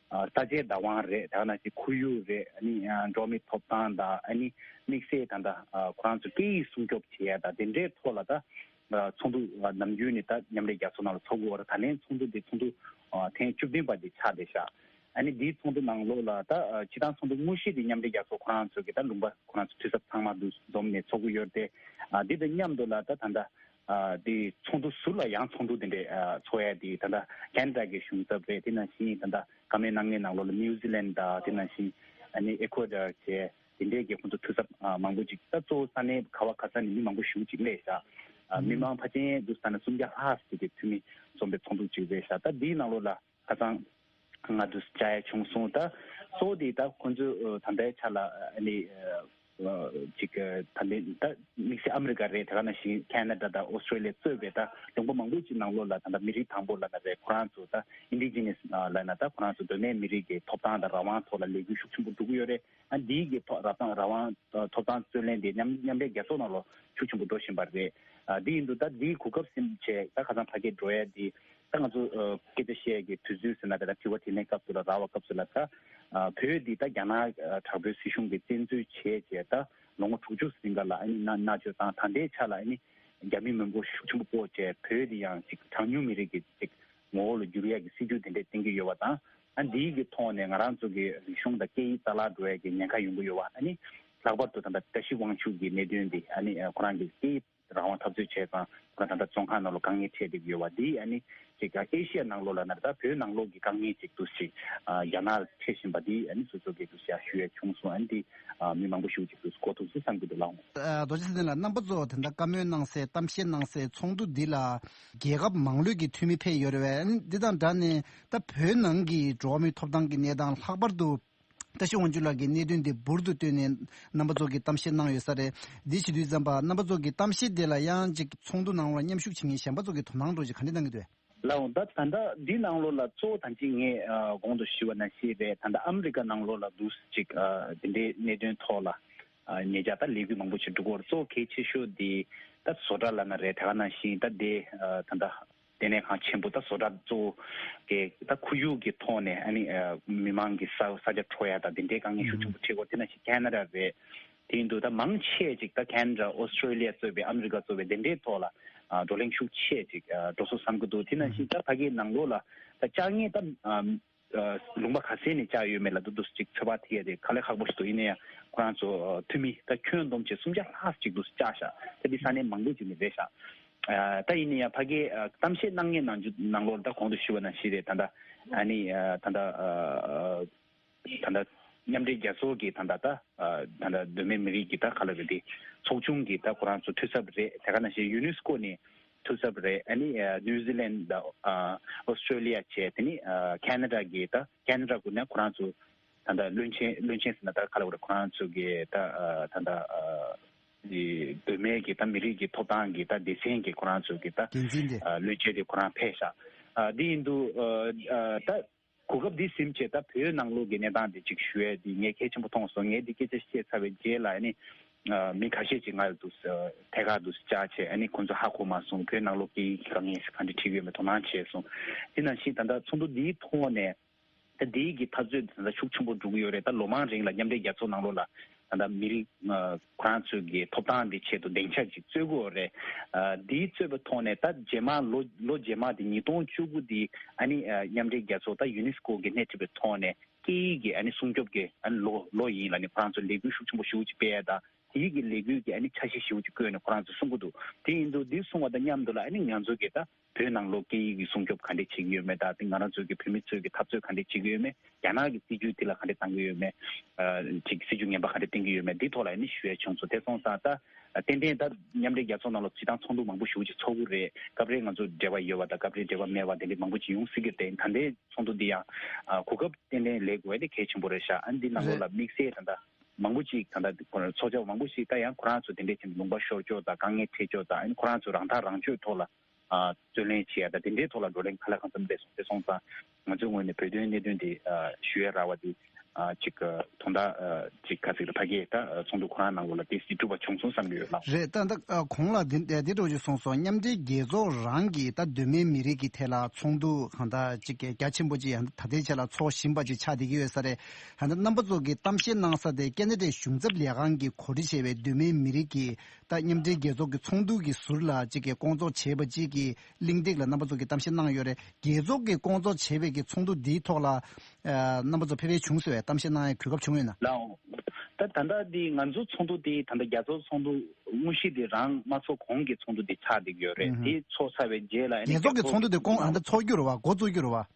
ཨ་ས་ཆའི་བདག་དབང་རེད། ད་ག་ནང་བཞིན་ཁོར་ཡུག་རེད། ཨ་ནི་ཨ་འགྲོ་བ་མིའི་ཐོབ་ཐང་དང་། ཨ་ནི་དམིགས་བསལ་ད་ལྟ་ཨ་ཁོ་རང་ཚོའི་སྐད་ཡིག་སྲུང་སྐྱོབ་བྱེད་ཡ་དང་དེ་འདྲའི་ཐོག་ལ་ད་ཨ་ཚོགས་འདུ་ཨ་ནམ་རྒྱུན་ནས་ད་མཉམ་འབྲེལ་རྒྱལ་ཚོགས་ནང་ལ་ཚོགས་ཀྱི་ཡོད་རེད། ད་ལན་ཚོགས་འདུ་འདི་ཚོགས་འདུ་ཨ་ཐེངས་བཅུ་བདུན་པ་འདི་ཆགས་བསྡད་ཤག་ཨ་ནི་འདིའི་ཚོགས་འདུ་ནང་ལོགས་ལ་ད་ཨ་སྤྱིར་བཏང་ཚོགས་འདུ་དངོས་གཞི་འདི་མཉམ་འབྲེལ་རྒྱལ་ཚོགས་ཁོ་རང་ཚོ་གི་ད་ལུང་པ་ཁོ་རང་ཚོ་འཐུས་ཚབ་ཚང་མ་འདུ་འཛོམས་ནས་ཚོགས་ཀྱི་ཡོད་རེད་དེ། ཨ་འདི་དང་མཉམ་དུ་ལ་ད་ད་ལྟ་ཨ་དེ་ཚོགས་འདུ་ཟུར་ལ་ཡང་ཚོགས་འདུ་དེ་འདྲས་ཨ་ཚོགས་ཡ་དེ་ད་ལྟ་ཁེ་ན་ཌ་གི་གཞུང་ཚབ་རེད། དེ་ནང་བཞིན་ད་ལྟ་བཀའ་མོལ་གནང་མཁན་ནང་ལོགས་ལ་ནིའུ་ཛི་ལན་དང་། དེ་ནང་བཞིན་ཨ་ནི་ཨེ་ཀོ་ཌར་བཅས་དེ་འདྲས་ཀྱི་ཁོང་ཚོ་འཐུས་ཚབ་ཨ་མང་པོ་ཅིག་ད་གཙོ་བོ་ས་གནས་ག་བ་ག་ས་ནས་མི་མང་པོ་ཞེ་པོ་ཅིག་སླེབས་ཤག་ཨ་མི་མང་ཕལ་ཆེར་འདུག་ས་ན་སུམ་བརྒྱ་ལྷག་ཅིག་གི་འཐུས་མི་འཛོམས་པའི་ཚོགས་འདུ་ཅིག་རེད་ཤག་ད་དེའི་ནང་ལོགས་ལ་ཁ་སང་ང་ཚོ་བཅར་ཡ་བྱུང་སོང་། ད་གཙོ་བོ་དེ་ད་ཁོང་ཚོས་ཨ་ད་ལྟའི་ཆ་ལ་ཨ་ནི་ཨ་ཅིག་ཨ་ད་ལྟའི་ད་དམིགས་བསལ་ཨ་མི་རི་ཀ་རེད། དེ་ག་ནང་བཞིན་ཁེ་ན་ཌ་དང་ཨོ་སི་ཀྲི་ལི་ཡ་གཙོས་པའི་ད་ལུང་པ་མང་པོ་ཅིག་ནང་ལོགས་ལ་ད་ལྟ་མི་རིགས་དང་པོ་ལབ་ན་རེད། ཁོ་རང་ཚོ་ད་ཨིན་ཌི་ཇི་ནེ་སི་ལབ་ན་ད་ཁོ་རང་ཚོ་གདོད་མའི་མི་རིགས་ཀྱི་ཐོབ་ཐང་དང་རང་དབང་ཐོག་ལ་ལས་འགུལ་ཤུགས་ཆེན་པོ་འགྲོ་གི་ཡོད་རེད། ཨ་འདིའི་གི་ཐོག་རང་དབང་རང་དབང་ཐོབ་ཐང་རྩོད་ལེན་དེ་མཉམ་མཉམ་འབྲེལ་རྒྱལ་ཚོགས་ནང་ལོགས་ཤུགས་ཆེན་པོ་འགྲོ་བཞིན་པ་རེད། ཨ་འདི་ཡིན་དུས་ད་འདིའི་གོ་སྐབས་ཟིན་བྱས་ད་ཁ་སང་ཕ་གིར་འགྲོ་ཡ་འདི་ད་ང་ཚོ་ཨ་སྐད་ཆ་བཤད་ཡ་གི་དུས་ཚོད་ཟེར་ན་ད་ལྟ་དྲི་བ་དྲིས་ལན་སྐབས་སུ་ལ་རག་པ་སྐབས་སུ་ལ་ད་ཨ་བོད་འདི་ད་རྒྱ་ནག་ཨ་དྲག་པོའི་སྲིད་གཞུང་གིས་བཙན་འཛུལ་བྱས་བྱས་ད་ལོ་ངོ་དྲུག་ཅུ་ཟིན་ག་ལ་ཨ་ནི་མནར་མནར་གཅོད་བཏང་། ད་ལྟའི་ཆ་ལ་ཨ་ནི་རྒྱ་མི་མི་འབོར་ཤུགས་ཆེན་པོ་སྤོ་བྱས་བོད་འདི་ཡང་ཅིག་གྲངས་ཉུང་མི་རིགས་ཀྱི་ཅིག་ངོ་བོ་ལ་བསྒྱུར་ཡ་གི་སྲིད་ཇུས་དེ་འདྲས་བཏིང་གི་ཡོད་པ་དང་། ཨ་འདིའི་གི་ཐོག་ནས་ང་རང་ཚོ་གི་རིག་གཞུང་དང་སྐད་ཡིག་རྩ་བརླག་འགྲོ་ཡ་གི་ཉེན་ཁ་ཡོང་གི་ཡོད་པ། ཨ་ནི་ལྷག་པར་དུ་ད་ལྟ་བཀྲ་ཤིས་དབང་ཕྱུག་གི་གནད་དོན་འདི་ཨ་ནི་ཁོ་རང་གི་སྐད་ཡིག་རང་དབང་འཐབ་རྩོད་བྱས་ཙང་ཁོ་རང་ད་ལྟ་བཙོན་ཁང་ནང་ལ་དཀའ་ངལ་འཕྲད་བསྡད་ཀྱི་ཡོད་པ་འདི་ཨ་ནི་ཅིག་ཨེ་ཤི་ཡ་ནང་ལོགས་ལ་ན་ད་བོད་ནང་ལོགས་ཀྱི་དཀའ་ངལ་ཅིག་ཏུ་ཞིག་ཨ་རྒྱ་ནག་འཕྲད་བཞིན་པ་འདི་ཨ་ནི་སོ་སོ་གི་ཏུ་ཞིག་ཞུ་ཡ་བྱུང་སོང་། ཨ་ནི་འདི་ཨ་མི་མང་པོ་ཞིག་ཅིག་ཏུ་གོ་ཐུབ་སོང་བསམ་གྱི་འདུག་ལགས། ཨ་རྡོ་རྗེ་ཚེ་བརྟན་ལགས་རྣམ་པ་ཚོ་དེ་འདྲ་བཀའ་མོལ་གནང་སའི་གཏམ་བཤད་གནང་སའི་ཚོགས་འདུ་འདི་ལ་རྒྱལ་ཁབ་མང་ལོས་ཀྱི་འཐུས་མི་ཕེབས་ཡོད་རེད་པས། ཨ་ནི་འདི་དང་སྦྲགས་ནས་ད་བོད་ནང་གི་འགྲོ་བ་མིའི་ཐོབ་ཐང་གི་གནས་སྟངས་ལྷག་པར་དུ་བཀྲ་ཤིས་དབང་ཕྱུག་ལགས་ཀྱི་གནད་དོན་འདི་འབུར་དུ་བཏོན་ནས་རྣམ་པ་ཚོ་གིས་གཏམ་བཤད་གནང་ཡོད་ས་རེད། འདི་བྱེད་དུས་ཙམ་པ་རྣམ་པ་ཚོ་གིས་གཏམ་བཤད་དེ་ལ་ཡང་ཅིག་ཚོགས་འདུ་ནང་ལ་མཉམ་ཞུགས་བྱེད་མཁན་གཞན་པ་ཚོ་གིས་དོ་སྣང་འདྲ་ཅིག་ག་འདྲ་གནང་གི་འདུག་ལགས་འོང་། ད་ད་ལྟ་འདི་ནང་ལོགས་ལ་གཙོ་བོ་ད་ཅི་ངས་ཨ་གོང་དུ་ཞུས་པ་ནང་བཞིན་རེད། ད་ལྟ་ཨ་མི་རི་ཀ་ནང་ལོགས་ལ་འདུག་ཅིག་ཨ་དེ་འདྲའི་གནད་དོན་ཐོག་ལ་ཨ་ཉེ་ཆར་ད་ལས་འགུལ་མང་པོ་ཞིག་འགྲོ་གི་ཡོད་རེད། གཙོ་བོ་གལ་ཆེ་ཤོས་འདི་ད་བཟོ་གྲྭ་ལབ་ན་རེད། ད་ག་ནང་བཞིན་ད་དེ་ཨ་ད་ལྟ་ལྟེ་གནས་ཁང་ཆེན་པོ་ད་བཟོ་གྲྭ་གཙོ་བོ་གི་ད་ཁོར་ཡུག་གི་ཐོག་ནས་ཨ་ནི་ཨ་མི་མང་གི་ས་ས་ཆ་འཕྲོག་ཡ་ད་དེ་འདྲའི་དཀའ་ངལ་ཤུགས་ཆེན་པོ་འཕྲད་ཀྱི་ཡོད། དེ་ནང་བཞིན་ཁེ་ན་ཌ་རེད། དེ་ཡིན་དུས་ད་མང་ཆེ་ཅིག་ད་ཁེ་ན་ཌ་ཨོ་སི་ཀྲོ་ལི་ཡ་གཙོས་པའི་ཨ་མི་རི་ཀ་གཙོས་པའི་དེ་འདྲའི་ཐོག་ལ་ཨ་བགྲོ་གླེང་ཤུགས་ཆེ་ཅིག་ཨ་འགྲོ་སོང་བསམ་གྱི་འདུག་དེ་ནང་བཞིན་ད་ཕ་གིའི་ནང་ལོགས་ལ་ ད་བཅར་མཁན་ད་ཨམ་ཨ་ལུང་པ་ག་ས་ནས་བཅར་ཡོད་མེད་ལ་འདུག་འདུག་ཅིག་ཚོད་དཔག་ཐེ་ཡ་དེ་དཀའ་ལས་ཁག་པོ་ཞིག་འདུག་ཡིན་ན་ཡང་ཁོ་རང་ཚོ་ཨ་འཐུས་མི་ད་ཁྱོན་བསྡོམས་བྱས་སུམ་བརྒྱ་ལྷག་ཅིག་འདུག་བཅར་ཤག་ད་འདི་ས་གནས་མང་པོ་ཅིག་ནས་རེད་ཤག་ཨ་ད་ཡིན་ན་ཡང་ཕ་གིའི་ཨ་གཏམ་བཤད་གནང་མཁན་ནང་ནང་ལོགས་ད་གོང་དུ་ཞུས་པ་ནང་བཞིན་རེད། ད་ལྟ་ཨ་ནི་ཨ་ད་ལྟ་ཨ་ད་ལྟ་མཉམ་འབྲེལ་རྒྱལ་ཚོགས་ཀྱི་ད་ལྟ་ད་ད་ལྟ་གདོད་མའི་མི་རིགས་ཀྱི་ད་ག་ལ་རེད་དེ་ཚོགས་ཆུང་གི་ད་ཁོ་རང་ཚོ་འཐུས་ཚབ་རེད། དེ་ག་ནང་བཞིན་ཡུ་ནེ་སི་ཀོ་ནས་འཐུས་ཚབ་རེད། ཨ་ནི་ཨ་ནིའུ་ཛི་ལན་དང་ཨ་ཨོ་སི་ཀྲོ་ལི་ཡ་བྱས། དེ་ནི་ཨ་ཁེ་ན་ཌ་གི་ད་ཁེ་ན་ཌ་གུ་ནས་ཁོ་རང་ཚོ་ད་ལྟ་བློན་ཆེན་བློན་ཆེན་ཟེར་ན་ད་ག་ལ་རེད། ཁོ་རང་ཚོ་གི་ད་ཨ་ད་ལྟ་ཨ་གདོད་མའི་གི་ད་མི་རིགས་ཀྱི་ཐོབ་ཐང་གི་ད་སྡེ་ཚན་གྱི་ཁོ་རང་ཚོ་གི་ད་འགན་འཛིན་དེ་ཨ་བློན་ཆེན་དེ་ཁོ་རང་ཕེབས་ཤག་ཨ་འདི་ཡིན་དུས་ཨ་ཨ་ད་གོ་སྐབས་འདི་ཟིན་བྱས་ད་བོད་ནང་ལོགས་ཀྱི་གནས་སྟངས་དེ་ཅིག་ཞུ་ཡས་འདི་ངས་གལ་ཆེན་པོ་མཐོང་སོང་། ངས་འདི་སྐད་ཆ་བཤད་ཚར་བའི་རྗེས་ལ་ཨ་ནི་ཨ་མི་ཁ་ཤས་ཅིག་ང་ལ་འདུག་ཨ་ཐད་ཀར་འདུག་བཅར་བྱས། ཨ་ནི་ཁོང་ཚོ་ཧ་གོ་མ་སོང་། བོད་ནང་ལོགས་ཀྱི་དཀའ་ངལ་ག་འདྲ་འཕྲད་ཀྱི་ཡོད་མེད་དོ་སྣང་བྱས་སོང་། དེ་ནང་བཞིན་ད་ལྟ་ཚོགས་འདུ་འདིའི་ཐོག་ནས་ད་འདིའི་གི་འཐབ་རྩོད་དེ་ད་ཤུགས་ཆེན་པོ་འགྲོ་གི་ཡོད་རེད། ད་ལོ་མང་རིང་ལ་མཉམ་འབྲེལ་རྒྱལ་ཚོགས་ནང་ལོགས་ལ་ད་ལྟ་མི་རིགས་ཨ་ཁོ་རང་ཚོའི་གི་ཐོབ་ཐང་འདི་ཆེད་དུ་སྡིངས་ཆ་ཅིག་རྩོད་ཀྱི་ཡོད་རེད། ཨ་འདིའི་རྩོད་པའི་ཐོག་ནས་ད་རྗེས་མ་ལོ་ལོ་རྗེས་མ་འདི་ཉིས་སྟོང་བཅུ་དགུ་འདི་ཨ་ནི་ཨ་མཉམ་འབྲེལ་རྒྱལ་ཚོགས་ད་ཡུ་ནེ་སི་ཀོ་གི་སྣེ་ཁྲིད་པའི་ཐོག་ནས་སྐད་ཡིག་གི་ཨ་ནི་སྲུང་སྐྱོབ་ཀྱི་ཨ་ནི་ལོ་ལོ་ཡིན་ལབ་ནས་ཁོ་རང་ཚོ་ལས་འགུལ་ཤུགས་ཆེན་པོ་ཞེ་པོ་ཅིག་སྤེལ་ཡ་དང་། དེའི་གི་ལས་འགུལ་གྱི་ཨ་ནི་འཆར་གཞི་ཞེ་པོ་ཅིག་བཀོད་ནས་ཁོ་རང་ཚོ་གསུང་གི་འདུག་དེ་ཡིན་དུས་འདི་གསུང་བ་དང་མཉམ་དུ་ལ་ཨ་ནི་ང་ཚོ་གི་ད་བོད་ནང་ལོགས་སྐད་ཡིག་གི་སྲུང་སྐྱོབ་ག་འདྲས་བྱེད་ཀྱི་ཡོད་མེད་དང་། དེ་ང་རང་ཚོའི་གི་བོད་མི་ཚོའི་གི་འཐབ་རྩོད་ག་འདྲས་བྱེད་ཀྱི་ཡོད་མེད། རྒྱ་ནག་གི་སྲིད་ཇུས་དེ་ལ་ག་འདྲས་བཏང་གི་ཡོད་མེད། ཨ་ཅིག་སྲིད་ཇུས་ངན་པ་ག་འདྲས་བཏིང་གི་ཡོད་མེད། འདི་ཐོག་ལ་ཨ་ནི་ཞུ་ཡ་བྱུང་སོང་། དེ་སོང་ཙང་ད་ཏན་ཏན་ད་མཉམ་འབྲེལ་རྒྱལ་ཚོགས་ནང་ལ་སྤྱིར་བཏང་ཚོགས་འདུ་མང་པོ་ཞེ་པོ་ཅིག་ཚོགས་ཀྱི་རེད། སྐབས་རེ་ང་ཚོ་འབྲེལ་བ་ཡོད་པ་དང་སྐབས་རེ་འབྲེལ་བ་མེད་པ་དེ་འདྲས་མང་པོ་ཅིག་ཡོང་སྲིད་ཀྱི་རེད། ད་ལྟའི་ཚོགས་འདུ་འདི་ཡང་ཨ་གོ་སྐབས་ཏན་ཏན་ལེན་དགོས་ཡ་དེ་གལ་ཆེན་པོ་རེད་ཤག་ཨ་འདི་ནང་ལོགས་ལ་དམིགས་བསལ་ད་ལྟ་མང་པོ་ཅིག་ད་ལྟ་ཚོགས་བཅར་བ་མང་པོ་ཞིག་ད་ཡང་ཁོ་རང་ཚོ་དེ་འདྲས་བྱས་ནས་ལུང་པ་ཤོར་ཕྱོགས་དང་དཀའ་ངལ་འཕྲད་ཕྱོགས་དང་། ཨ་ནི་ཁོ་རང་ཚོ་རང་ཐག་རང་གཅོད་ཐོག་ལ་ཨ་རྩོད་ལེན་བྱེད་ཡ་དང་དེ་འདྲའི་ཐོག་ལ་བགྲོ་གླེང་ག་ལ་གང་འཚམ་རེད་སོང་། དེ་སོང་ཙང་ང་ཚོའི་ངོས་ནས་བོད་དོན་གནད་དོན་དེ་ཨ་ཞུ་ཡ་རག་པ་དེ་ཨ་ཅིག་ཨ་དོན་དག་ཨ་ཅིག་ག་ཟེར་ཕ་གིའི་ད་ཨ་ཚོགས་འདུ་ཁོ་རང་ནང་ལོགས་ལ་དེ་སྲིད་གྲུབ་པ་བྱུང་སོང་བསམ་གྱི་ཡོད་ལགས། རེད། ད་ད་ཨ་གོང་ལ་འདི་འདི་འདྲ་ཅིག་གསུངས་སོང་། མཉམ་འབྲེལ་རྒྱལ་ཚོགས་རང་གིས་ད་གདོད་མའི་མི་རིགས་ཀྱི་ཐད་ལ་ཚོགས་འདུ་གང་ལྟར་ཅིག་རྒྱ་ཆེན་པོ་ཅིག་ཡང་ད་ལྟའི་ཆ་ལ་ཚོགས་བཞིན་པ་ཅིག་ཆགས་བསྡད་ཀྱི་ཡོད་ས་རེད། ཡང་ད་རྣམ་པ་ཚོ་གིས་གཏམ་བཤད་གནང་ས་དེ་ཁེ་ན་ཌའི་གཞུང་ཚབ་ལས་ཁང་གིས་གོ་སྒྲིག་བྱས་པའི་གདོད་མའི་མི་རིགས་ཀྱི་ད་མཉམ་འབྲེལ་རྒྱལ་ཚོགས་ཀྱི་ཚོགས་འདུ་གི་ཟུར་ལ་ཅིག་གི་སྐོང་ཚོགས་བྱས་པ་ཅིག་གི་གླེང་སྟེགས་ལ་རྣམ་པ་ཚོ་གིས་གཏམ་བཤད་གནང་ཡོད་རེད། རྒྱལ་ཚོགས་ཀྱིས་སྐོང་ཚོགས་བྱས་པའི་གི་ཚོགས་འདུ་འདིའི་ཐོག་ལ་ཨ་རྣམ་པ་ཚོ་ཕལ་པའི་བྱུང་ཟེར་བའི་གཏམ་བཤད་གནང་ཡའི་གོ་སྐབས་བྱུང་ཡོད་ན། ལགས་འོང་། ད་ད་ལྟ་འདི་ང་ཚོ་ཚོགས་འདུ་འདི་ད་ལྟ་རྒྱལ་ཚོགས་ཚོགས་འདུ་དངོས་གཞི་འདི་རང་མ་ཚོགས་གོང་གི་ཚོགས་འདུ་འདི་ཆགས་བསྡད་ཀྱི་ཡོད་རེད། ཨུ་ཧུ། དེ་ཚོགས་ཚར་བའི་རྗེས་ལ་ཨ་ནི་རྒྱལ་ཚོགས་ཀྱི་ཚོགས་འདུ་འདི་སྐོང་ཨ་ད་ཚོགས་རྒྱུ་རེད་བ། འགོ་བཙུགས་རྒྱུ་རེད་བ།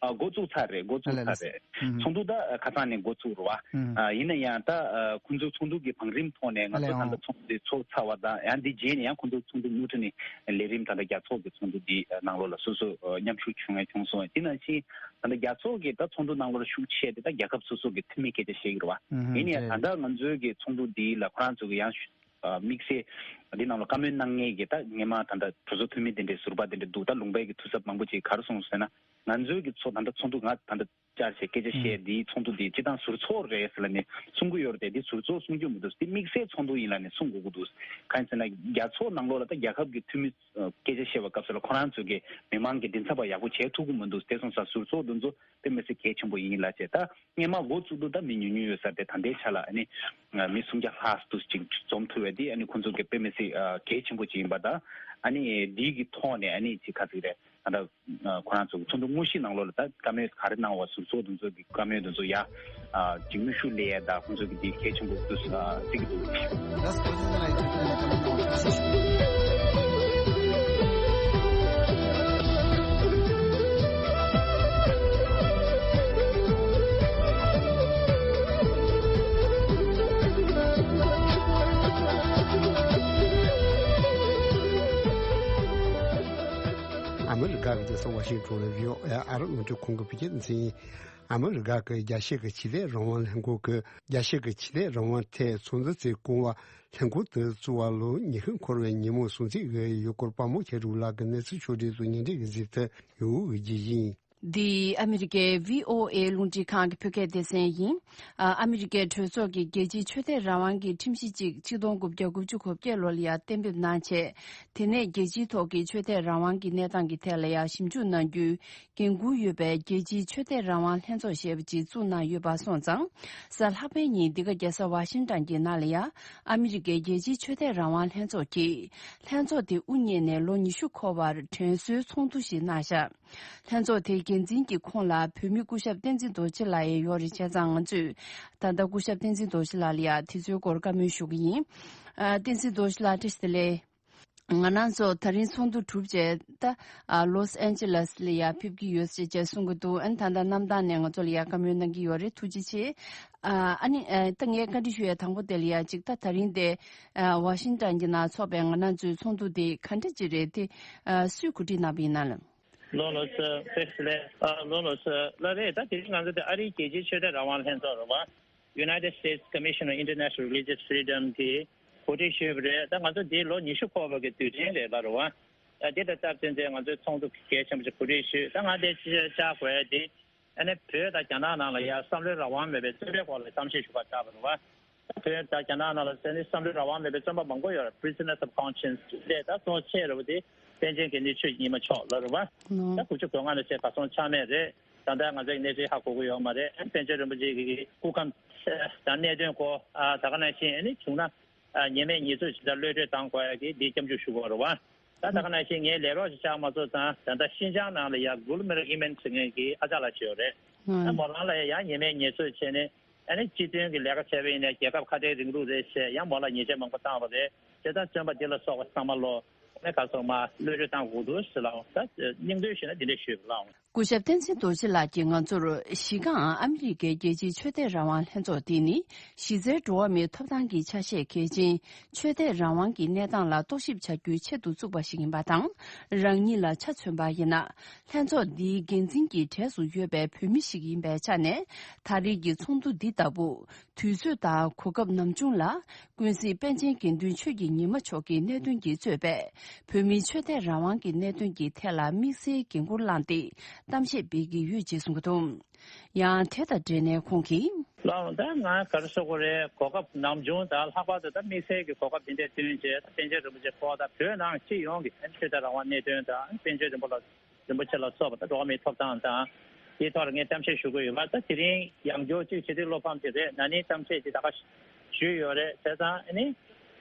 ཨ་འགོ་བཙུགས་ཚར་རེད། འགོ་བཙུགས་ཨ་ལས་ཚར་ལས། རེད། ཨུ་ཧུ། ཚོགས་འདུ་ད་ཁ་སང་ནས་འགོ་བཙུགས་རེད་བ། ཨུ་ཧུ། ཨ་ཡིན་ན་ཡང་ད་ཨ་ཁོང་ཚོའི་ཚོགས་འདུ་གི་བང་རིམ་ཐོག་ནས་ང་ཨ་ཚོ་ལས་ད་ལྟ་ཨོ་ཚོགས་འདུ་ཚོགས་ཚར་བ་དང་། ཡང་འདི་རྗེས་ནས་ཡང་ཁོང་ཚོའི་ཚོགས་འདུ་མུ་མཐུད་ནས་ལས་རིམ་ད་ལྟ་རྒྱལ་ཚོགས་ཀྱི་ཚོགས་འདུ་འདི་ནང་ལོགས་ལ་སོ་སོ་མཉམ་ཞུགས་བྱུང་ཡ་བྱུང་སོང་། དེ་ནང་བཞིན་ད་ལྟ་རྒྱལ་ཚོགས་ཀྱི་ད་ཚོགས་འདུ་ནང་ལོགས་ལ་ཤུགས་ཆེ་དེ་ད་རྒྱལ་ཁབ་སོ་སོ་གི་འཐུས་མི་སྐད་ཆ་བཤད་ཀྱི་རེད་བ། ཨུ་ཧུ། ཡིན་ན་ཡང་རེད། ད་ལྟ་ང་ཚོའི་གི་ཚོགས་འདུ་འདི་ལ་ཁོ་རང་ཚོ་གི་ཡང་ཨ་དམིགས་བསལ་འདི་ནང་ལ་བཀའ་མོལ་གནང་མཁན་གྱི་ད་སྔོན་མ་ད་ལྟ་གྲོས་ཚོགས་འཐུས་མི་དེ་འདྲའི་ཟུར་པ་དེ་འདྲ་འདུག་ད་ལུང་པའི་གི་འཐུས་ཚབ་མང་པོ་ཅིག་ག་རེ་གསུངས་ཟེར་ན། ང་ཚོའི་གི་ཚོགས་ད་ལྟ་ཚོགས་འདུ་ང་ད་ལྟ་བཅར་བྱས་སྐད་ཆ་བཤད་འདིའི་ཚོགས་འདུ་འདི་སྤྱིར་བཏང་ཟུར་ཚོགས་རེད་ཟེར་ལབ་ནས་གསུང་གི་ཡོད་རེད་དེ། འདི་ཟུར་ཚོགས་གསུང་རྒྱུ་མི་འདུག་འདི་དམིགས་བསལ་ཚོགས་འདུ་ཡིན་ལབ་ནས་གསུང་དགོས་ཀྱི་འདུག་གང་ཡིན་ཟེར་ན་རྒྱལ་ཚོགས་ནང་ལོགས་ལ་ད་རྒྱལ་ཁབ་ཀྱི་འཐུས་མི་སྐད་ཆ་བཤད་པའི་སྐབས་སུ་ལ་ཁོ་རང་ཚོ་གི་མི་མང་གི་མགྲིན་ཚབ་པ་ཡག་པོ་བྱེད་ཐུབ་ཀྱི་མི་འདུག་དེ་སོང་ཙང་ཟུར་ཚོགས་འདི་ཚོ་དཔེ་མི་སྲིད་གལ་ཆེན་པོ་ཡིན་ལབ་བྱས། ད་སྔས་མ་འགོ་བཙུགས་དུས་ད་མི་ཉུང་ཉུང་ཡོད་ས་དེ་ད་ལྟའི་ཆ་ལ་ཨ་ནི་མི་སུམ་བརྒྱ་ལྷག་འདུག་ཅིག་འཛོམས་ཐུབ་པ་དེ་ཨ་ནི་ཁོང་ཚོ་གི་དཔེ་མི་སྲིད་གལ་ཆེན་པོ་ཅིག་ཡིན་པ་དང་། ཨ་ནི་འདིའི་གི་ཐོག་ནས་ཨ་ནི་ཅིག་ག་ཚིག་རེད། ད་ལྟ་ཁོ་རང་ཚོ་ཚོགས་འདུ་དངོས་གཞི་ནང་ལོགས་ལ་ད་བཀའ་མོལ་ག་རེ་གནང་བ། ཟུར་ཚོགས་དེ་ཚོ་གི་བཀའ་མོལ་དེ་ཚོ་ཡ་ཅིག་དངོས་ཤུགས་སླེབས་ཡ་ད་ཁོང་ཚོ་གི་འདི་གལ་ཆེན་པོ་འདུག་ཟེར་གི་འདུག་ཨ་མི་རི་ཀ་གི་རྒྱལ་ས་ཝ་ཤིང་ཊོན་ལ་བྷི་ཨོ་ཨེ་ཨ་རི་རླུང་འཕྲིན་ཁང་གི་བོད་སྐད་སྡེ་ཚན་ཡིན། ཨ་མི་རི་ཀ་གི་རྒྱལ་སྤྱི་གི་ཆེད་ལས་རང་དབང་ལྷན་ཁང་གི་རྒྱལ་སྤྱི་གི་ཆེད་ལས་རང་དབང་ཐད་ཚོགས་འདུ་དེ་བསྐོང་བ། ལྷན་ཁང་དེ་བཙུགས་པ་ལོ་ཉི་ཤུ་འཁོར་བའི་ཉིན་མོ་སྲུང་བརྩི་ཞུ་ཡི་ཡོད་སྐོར་དཔའ་མོ་ཁྱེད་རུ་ལགས་ཀྱི་གནས་ཚུལ་ཕྱོགས་སྒྲིག་སོགས་ཉིན་རེ་གི་གཟིགས་ཐོན་ཡོད་འོས་ཀྱི་ཡིན། འདི་ཨ་མི་རི་ཀའི་བྷི་ཨོ་ཨེ་རླུང་འཕྲིན་ཁང་གི་བོད་སྐད་སྡེ་ཚན་ཡིན། ཨ་ཨ་མི་རི་ཀའི་གྲོས་ཚོགས་ཀྱིས་རྒྱལ་སྤྱིའི་ཆོས་དད་རང་དབང་གི་ཁྲིམས་གཞི་གཅིག་ཆིག་སྟོང་དགུ་བརྒྱ་དགུ་བཅུ་གོ་བརྒྱད་ལོ་ལ་ཡང་གཏན་འབེབས་གནང་བྱས། དེ་ནས་རྒྱལ་སྤྱིའི་ཐོག་གི་ཆོས་དད་རང་དབང་གི་གནས་སྟངས་ཀྱི་ཐད་ལ་ཡང་ཞིབ་འཇུག་གནང་རྒྱུའི་འགན་འཁུར་ཡོད་པའི་རྒྱལ་སྤྱིའི་ཆོས་དད་རང་དབང་ལྷན་ཚོགས་ཞེས་པ་ཅིག་བཙུགས་གནང་ཡོད་པ་སོང་ཙང་། གཟའ་ལྷག་པའི་ཉིན་འདི་ག་རྒྱལ་ས་ཝ་ཤིང་ཊོན་གྱི་ནང་ལ་ཡང་ཨ་མི་རི་ཀའི་རྒྱལ་སྤྱིའི་ཆོས་དད་རང་དབང་ལྷན་ཚོགས་ཀྱིས་ལྷན་ཚོགས་དེ་དབུ་བརྙེས་ནས་ལོ་ཉི་ཤུ་འཁོར་བར་དྲན་གསོའི་ཚོགས་འདུ་ཞིག་གནང་བཞག་ལྷན་ཚོགས་དེའི་ འགན་འཛིན་གྱི་ཁོངས་ལ་བོད་མི་སྐུ་ཞབས་བསྟན་འཛིན་རྡོ་རྗེ་ལགས་ཡང་ཡོད་རེད། བྱས་ཙང་ང་ཚོས་ད་ལྟ་སྐུ་ཞབས་བསྟན་འཛིན་རྡོ་རྗེ་ལགས་ལ་ཡང་དེ་ཚོའི་སྐོར་བཀའ་མོལ་ཞུ་གི་ཡིན། ཨ། བསྟན་འཛིན་རྡོ་རྗེ་ལགས་བཀྲ་ཤིས་བདེ་ལེགས། ང་རང་ཚོ་ད་རིང་ཚོགས་འདུ་གྲུབ་རྗེས་ད་ཨ་ལོས་ཨན་ཇི་ལེས་ལ་ཡ་ཕེབས་ཀྱི་ཡོད་ཅེས་ཅེས་གསུང་གི་འདུག་ཨན་ད་ལྟ་གནམ་ཐང་ནས་ང་ཚོ་ལ་ཡ་བཀའ་མོལ་གནང་གི་ཡོད་རེད། ཐུགས་རྗེ་ཆེ། ཨ་ཨ་ནི་ཨ་ད་ངས་བཀའ་འདྲི་ཞུ་ཡ་དང་པོ་དེ་ལ་ཡ་ཅིག་ད་ད་རིང་དེ་ཨ་ཝ་ཤིང་ཏན་གྱི་ནང་ཚོགས་པའི་ང་རང་ཚོའི་ཚོགས་འདུ་དེ་ག་འདྲ་ཅིག་རེད་དེ་ཨ་སུས་གོ་སྒྲིག་གནང་བ་ཡིན་ན་ལ། ལོ་ལོ་སི་བཀྲ་ཤིས་བདེ་ལེགས། ཨ་ལོ་ལོ་སི་ལ་རེད། ད་དེ་རིང་ང་ཚོ་དེ་ཨ་རིའི་རྒྱལ་སྤྱིའི་ཆོས་དད་རང་དབང་ལྷན་ཚོགས་རེད་བ། United States Commission on International Religious Freedom གིས་གོ་སྒྲིག་ཞུས་པ་རེད། ད་ང་ཚོ་འདི་ལོ་ཉི་ཤུ་འཁོར་བ་གི་དུས་དྲན་རེད་ལ་རེད་བ། ད་འདི་དང་སྟབས་བསྟུན་ཚེ་ང་ཚོའི་ཚོགས་འདུ་གལ་ཆེན་པོ་ཞིག་གོ་སྒྲིག་ཞུས། ད་ང་འདི་ཕྱི་བཤད་བྱ་དགོས་ཡ་འདི་ཨ་ནི་བོད་དང་རྒྱ་ནག་ནང་ལ་ཡ་བསམ་བློའི་རང་དབང་མེད་པའི་བཙོན་པའི་སྐོར་ལ་གཏམ་བཤད་ཞུ་བར་བཅར་བ་རེད་བ། ད་བོད་དང་རྒྱ་ནག་ནང་ལ་ཟེར་ནས་བསམ་བློའི་རང་དབང་མེད་པའི་བཙོན་པ་མང་པོ་ཡོད་རེད། Prisoners of Conscience ཟེར་ད་གཙོ་ཆེ་རུ་དེ་པཎ་ཆེན་དགེ་འདུན་ཆོས་ཀྱི་ཉི་མ་མཆོག་ལ་རེད་བ། ད་དགུ་བཅུ་གོ་ལྔ་ནས་བྱས་གར་སོང་ཆ་མེད་རེད། ད་ལྟ་ང་ཚོའི་གནས་ཚུལ་ཧ་གོ་གི་ཡོད་མ་རེད། པཎ་ཆེན་རིན་པོ་ཆེ་གི་སྐུ་ཁམས་དང་གནད་དོན་སྐོར་ད་ག་ནང་བཞིན་ཨ་ནི་བྱུང་ན་ཉེས་མེད་ཉེས་འཛུགས་ཇི་ལྟར་གློད་གྲོལ་གཏང་དགོས་ཡ་གི་འདི་སྐྱབས་འཇུག་ཞུ་དགོས་རེད་བ། ད་ད་ག་ནང་བཞིན་ངའི་ལས་རོགས་ཤིག་ཆགས་མ་ཚོགས་ཙང་ད་ལྟ་ཤིན་ཅང་ནང་ལ་ཡ་གུལ་མིར་ཨི་མན་ཟེར་མཁན་གྱི་ཨ་ཅག་ལགས་ཤིག་ཡོད་རེད། ད་མོ་རང་ལ་ཡ་ཡང་ཉེས་མེད་ཉེས་འཛུགས་བྱས་ནས་ཨ་ནི་སྤྱི་མཐུན་གྱི་ལས་ཀ་བྱས་པ་ཡིན་ནའི་རྒྱལ་ཁབ་ཁ་བྲལ་རིང་ལུགས་རེད་ཞེས་ཡང་མོ་ལ་ཉེས་ཆད་མང་པོ་བཏང་བ་རེད། དེ་ལྟར་བཙོན་པ་འདི་ལ་སོགས་པ་ཚང་མ་ལོ་ཨ་ནི་ག་སོགས་མ་གློད་གྲོལ་བཏང་དགོས་འདུག་ཟེར་ལ་འོང་། ད་སྙིང་དོན་ཞུས་ན་འདི་འདྲ་ཞུས་པ་ལ་འོང་། སྐུ་ཞབས་བསྟན་འཛིན་རྡོ་རྗེ་ལགས་ཀྱིས་ང་ཚོར་གཞི་རྐང་ཨ་མི་རི་ཀའི་རྒྱལ་སྤྱིའི་ཆོས་དད་རང་དབང་ལྷན་ཚོགས་འདི་ནི་གཞི་རྩའི་འགྲོ་བ་མིའི་ཐོབ་ཐང་གི་ཆ་ཤས་གལ་ཆེན་ཆོས་དད་རང་དབང་གི་གནས་སྟངས་ལ་རྟོག་ཞིབ་བྱ་རྒྱུའི་ཆེད་དུ་བཙུགས་པ་ཞིག་ཡིན་པ་དང་། རང་ཉིད་ལ་ཆ་མཚོན་པ་ཡིན་ན། ལྷན་ཚོགས་འདིའི་འགན་འཛིན་གྱི་གྲས་སུ་ཡོད་པའི་བོད་མི་ཞིག་ཡིན་པའི་ཆ་ནས། ད་རེས་ཀྱི་ཚོགས་འདུ་འདི་ལྟ་བུ་དུས་ཚོད་དང་གོ་སྐབས་ནམ་བྱུང་ལ། ཀུན་གཟིགས་པཎ་ཆེན་དགེ་འདུན་ཆོས་ཀྱི་ཉི་མ་མཆོག་གི་གནད་དོན་གྱིས་གཙོས་པའི་བོད་མིའི་ཆོས་དད་རང་དབང་གི་གནད་དོན་གྱི་ཐད་ལ་དམིགས་བསལ་འགན་འཁུར་བླངས་ཏེ་གཏམ་བཤད་སྤེལ་གྱི་ཡོད་ཅེས་གསུངས་འདུག་ཡང་དེ་དང་འབྲེལ་ནས་ཁོང་གིས། ལགས་ད་ང་ག་རེ་ཟེར་དགོས་རེད། གོ་སྐབས་ནམ་བྱུང་དང་ལྷག་པར་དུ་ད་དམིགས་བསལ་གྱི་གོ་སྐབས་འདི་འདྲ་བསྟུན་བྱས་ད་པཎ་ཆེན་རིན་པོ་ཆེ་སྐོར་དང་བོད་ནང་སྤྱི་ཡོངས་ཀྱི་ཆོས་དད་རང་དབང་གནད་དོན་དང་པཎ་ཆེན་རིན་པོ་ལ་རིན་པོ་ཆེ་ལ་སོགས་པ་ད་འགྲོ་བ་མིའི་ཐོབ་ཐང་དང་དེའི་ཐོག་ལ་ངས་གཏམ་བཤད་ཞུ་གི་ཡོད་པ། ད་དེ་རིང་ཡང་བསྐྱར་གཅིག་ཕྱི་དྲིལ་བློ་ཕམ་ཅིག་རེད། ན་ནིང་གཏམ་བཤད་ཅིག་ད་ག་ཞུས་ཡོད་རེད། བྱས་ཙང་ཨ་ནི་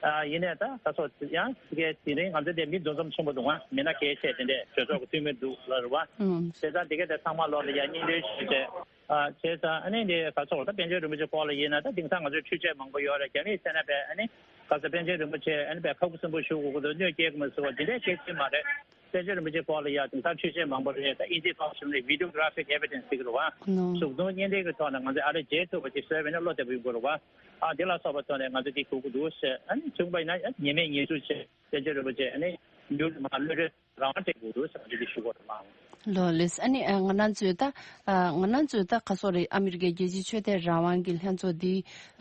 ཨ་ཡིན་ནའི་ད་ད་སོ་ཡང་དེ་གའི་དེ་རིང་ང་ཚོ་འདི་མི་འདུ་འཛོམས་ཆེན་པོ་འདུག་ཨ། མི་སྣ་གལ་ཆེ་དེ་འདྲས་གྲོས་ཚོགས་ཀྱི་འཐུས་མི་འདུག་ལ་རེད་བ། ཨང་། བྱས་ཙང་དེ་གའི་དེ་ཚང་མ་ལོག་ལ་ཡང་སྙིང་དོན་ཞུས་བྱས། ཨ་བྱས་ཙང་ཨ་ནི་འདི་ག་ཚོགས་ད་པཎ་ཆེན་རིན་པོ་ཆེ་སྐོར་ལ་ཡིན་ན་ད་དེང་སང་ང་ཚོའི་འཕྲུལ་ཆས་མང་པོ་ཡོད་རེད། རྒྱ་མིས་བཤད་ན་བས་ཨ་ནི་ག་ཚོད་པཎ་ཆེན་རིན་པོ་ཆེ་ཨ་ནི་བས་ཁ་ཁུ་སིམ་པོ་བཞུགས་དགོས་ཀྱི་འདུག་གནོད་སྐྱེལ་གི་མ་ཟེར་བ་འདི་འདྲའི་སྐད་ཆ་མ་རེད། པཎ་ཆེན་རིན་པོ་ཆེ་སྐོར་ལ་ཡ་དེང་སང་འཕྲུལ་ཆས་མང་པོ་རེད། ད་ཨིན་ཇིའི་ཐོག་ཞུགས་ནས་video graphic evidence ཟེར་གི་རེད་བ། ནོ། གཟུགས་མཐོང་བརྙན་འཕྲིན་གི་ཐོག་ནས་ང་ཚོས་ཨ་རེ་མཇལ་ཐུབ་པ་ཅིག་བཟོས་པ་ཡིན་ན་བློ་བདེ་པོ་ཡོང་གི་རེད་བ། ཨ་འདི་ལ་སོགས་པ་ཐོག་ནས་ང་ཚོས་འདི་དགོས་ཀྱི་འདུག་ཟེར། ཨ་ནི་བྱུང་བ་ཡིན་ན་ཡ་ཉེས་མེད་ཉེས་འཛུགས་བྱས་པཎ་ཆེན་རིན་པོ་ཆེ་ཨ་ནི་མྱུར་དུ་མ་གློད་གྲོལ་རང་དབང་སྤྲད་དགོས་འདུག་ཟེར་བ་འདི་འདི་ཞུ་དགོས་རེད་ལགས། ལོ་ལེགས། ཨ་ནི་ཨ་ང་རང་ཚོས་ད་ཨ་ང་རང་ཚོས་ད་ག་སོ་རེད། ཨ་མི་རི་ཀའི་རྒྱལ་སྤྱིའི་ཆོས་དད་རང་དབང་གི་ལྷན་ཚོགས་འདི་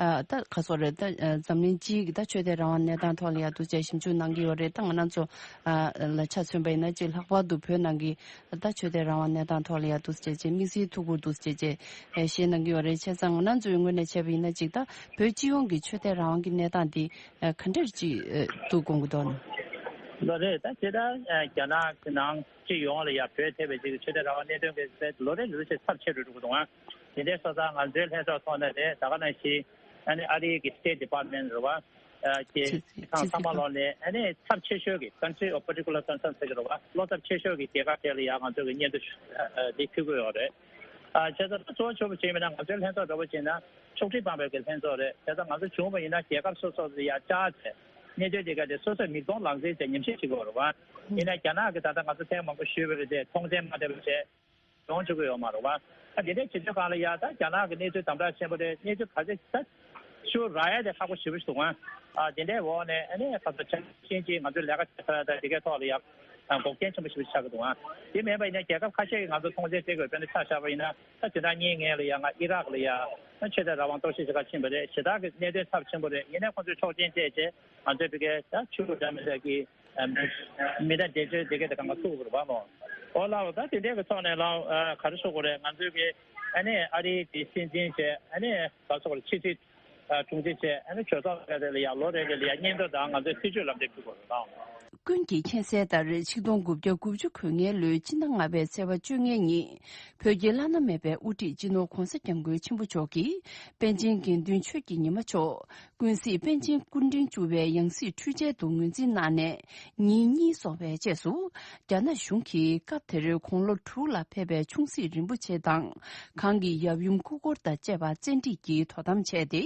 ཨ་ད་ག་སོ་རེད། ད་ཨ་འཛམ་གླིང་སྤྱིའི་གི་ད་ཆོས་དད་རང་དབང་གནས་སྟངས་ཐོག་ལ་ཡ་འདུག་ཅེས་ཞིབ་འཇུག་གནང་གི་ཡོད་རེད། ད་ང་རང་ཚོ་ཨ་ལ་ཆ་མཚོན་པ་ཡིན་ན་ཅིག་ལྷག་པར་དུ་བོད་ནང་གི་ད་ཆོས་དད་རང་དབང་གནས་སྟངས་ཐོག་ལ་ཡ་འདུག་ཅེས་ཅེས་དམིགས་བསལ་ཐུགས་ཁུར་འདུག་ཅེས་ཅེས་ཨ་བཤད་གནང་གི་ཡོད་རེད། བྱས་ཙང་ང་རང་ཚོའི་ངོས་ནས་བྱས་པ་ཡིན་ན་ཅིག་ད་བོད་སྤྱི་ཡོངས་ཀྱི་ཆོས་དད་རང་དབང་གི་གནས་སྟངས་འདི་ཨ་ག་འདྲར་ཅིག་ཨ་འདུག་དགོངས་ཀྱི་འདུག་ན། ལོ་རེད། ད་ཇི་ལྟར་ཨ་རྒྱ་ནག་གི་ནང་སྤྱི་ཡོངས་ལ་ཡ་བོད་ཐེ་བའི་ཅིག་ཆོས་དད་རང་དབང་གནད་དོན་གྱི་ཐད་ལོ་རེ་ལོ་རེ་བཞིན་ཚབས་ཆེ་རུ་འགྲོ་གི་འདུག་ཨ། དེ་འདྲའི་སོ་སོ་ང་ཚོའི་ལྷན་ཚོགས་ཐོག་ནས་རེད། ད་ག་ནང་བཞིན་ཨ་ནི་ཨ་རིའི་གི་State Department་རེད་བ། ཨ་ཀྱི་ཕྱི་ཁང་ཚང་མ་ལོག་ནས་ཨ་ནི་ཚབས་ཆེ་ཤོས་ཀྱི་Country of Particular Concern་ཟེར་གི་རེད་བ། བློ་འཚབ་ཆེ་ཤོས་ཀྱི་རྒྱལ་ཁབ་དེ་ལ་ཡ་ང་ཚོ་གི་སྙན་ཐོ་ཞུ་ཨ་ཨ་འདི་ཕུལ་གི་ཡོད་རེད། ཨ་བྱས་ཙང་ད་གཙོ་བོ་ཆེ་བོ་བྱས་མིན་ན་ང་ཚོའི་ལྷན་ཚོགས་འདྲ་བོ་བྱས་ན་ཕྱོགས་སྒྲིག་སྤངས་པའི་གི་ལྷན་ཚོགས་རེད། བྱས་ཙང་ང་ཚོ་བྱུང་བ་ཡིན་ན་རྒྱལ་ཁབ་སོ་སོ་ལ་ཡ་བཅར་བྱས་གནད་དོན་དེ་ག་དེ་སོ་སོས་མིག་མཐོང་ལག་ཟིན་བྱས་ཉམས་ཞིབ་བྱེད་དགོས་རེད་བ། ཡིན་ན་རྒྱ་ནག་གི་ད་ལྟ་ང་ཚོ་ཐེངས་མང་པོ་ཞུས་པ་རེད་དེ་མཐོང་མཚན་མ་ཐེབས་པ་བྱས། ཡོང་བཅུག་གི་ཡོད་མ་རེད་བ། ཨ་དེ་འདྲའི་བྱེད་ཕྱོགས་སྒང་ལ་ཡ་ད་རྒྱ་ནག་གི་གནས་ཚུལ་དམ་དྲག་ཆེན་པོ་རེད། གནས་ཚུལ་ག་ཚོད་ད་ཤུ་རག་ཡ་དེ་ཁག་པོ་ཞེ་པོ་ཞིག་འདུག་ཨ། ཨ་དེ་འདྲའི་འོག་ནས་ཨ་ནི་ཁ་ཚོ་ཆ་ཤེས་ཀྱིས་ང་ཚོའི་ལས་ཀ་བྱེད་ཐུབ་ཡ་ད་དེ་གའི་ཐོག་ལ་ཡ་འགོག་རྐྱེན་ཆེན་པོ་ཞེ་པོ་ཆགས་ཀྱི་འདུག་ཨ། དེ་མིན་པ་ཡིན་ན་རྒྱལ་ཁབ་ཁ་ཤས་ཀྱིས་ང་ཚོ་མཐོང་མཆན་སྤྲད་དགོས། དཔེར་ན་ཆ་བཞག་པ་ཡིན་ན་ད་ཇི་ལྟར་ངའི་ངོས་ལ་ཡ་ང་ཨི་རག་ལ་ཡ་ཆོས་དད་རང་དབང་རྟོག་ཞིབ་བྱེད་གར་ཕྱིན་པ་རེད། ཞེ་དྲག་གི་གནད་དོན་ཚབས་ཆེན་པོ་རེད། ཡིན་ནའི་ཁོང་ཚོས་ཆོག་མཆན་སྤྲད་བྱས་ང་ཚོའི་བི་གའི་ད་ཆུ་འདྲ་མི་འདྲ་གི་མི་འདྲ་འདྲ་ཆོས་དེ་གས་དེ་གང་ག་ཐུག་བར་བ་མོ། ཨོ་ལགས་ད་དེ་འདྲའི་གི་ཐོག་ནས་ལགས་ག་རེ་ཞུ་དགོས་རེད། ང་ཚོའི་གི་ཨ་ནི་ཨ་རིའི་གི་སྲིད་འཛིན་བྱས་ཨ་ནི་ག་རེ་ཞུ་དགོས་རེད། ཕྱི་སྲིད་དྲུང་ཆེ་བྱས་ཨ་ནི་གྲོས་ཚོགས་ག་རེ་ལ་ཡ་ལོ་རེ་རེ་ལ་ཡ་སྙན་ཐོ་དང་ང་ཚོའི་སྲིད་བྱུས་ལམ་སྟོན་ཕུལ་དགོས་རེད་ལགས། ཀུན་གྱིས་མཁྱེན་གསལ་ལྟར། ཆིག་སྟོང་དགུ་བརྒྱ་དགུ་བཅུ་གོ་ལྔའི་ལོའི་སྤྱི་ཟླ་ལྔ་པའི་ཚེས་པ་བཅོ་ལྔའི་ཉིན། བོད་ཀྱི་བླ་ན་མེད་པའི་དབུ་ཁྲིད་སྤྱི་ནོར་༧གོང་ས་༧སྐྱབས་མགོན་ཆེན་པོ་མཆོག་གིས། པཎ་ཆེན་དགེ་འདུན་ཆོས་ཀྱི་ཉི་མ་མཆོག་ཀུན་གཟིགས་པཎ་ཆེན་སྐུ་ཕྲེང་བཅུ་པའི་ཡང་སྲིད་འཕྲུལ་ཆས་དུ་ངོས་འཛིན་གནང་ནས་ཉིན་གཉིས་སོང་བའི་རྗེས་སུ། རྒྱ་ནག་གཞུང་གིས་སྐབས་དེར་དགུང་ལོ་དྲུག་ལ་ཕེབས་པའི་ཆུང་སྲིད་རིན་པོ་ཆེ་དང་། གང་གི་ཡབ་ཡུམ་སྐུ་འཁོར་དང་བཅས་པ་བཙན་ཁྲིད་ཀྱིས་དོ་དམ་བྱས་ཏེ། ད་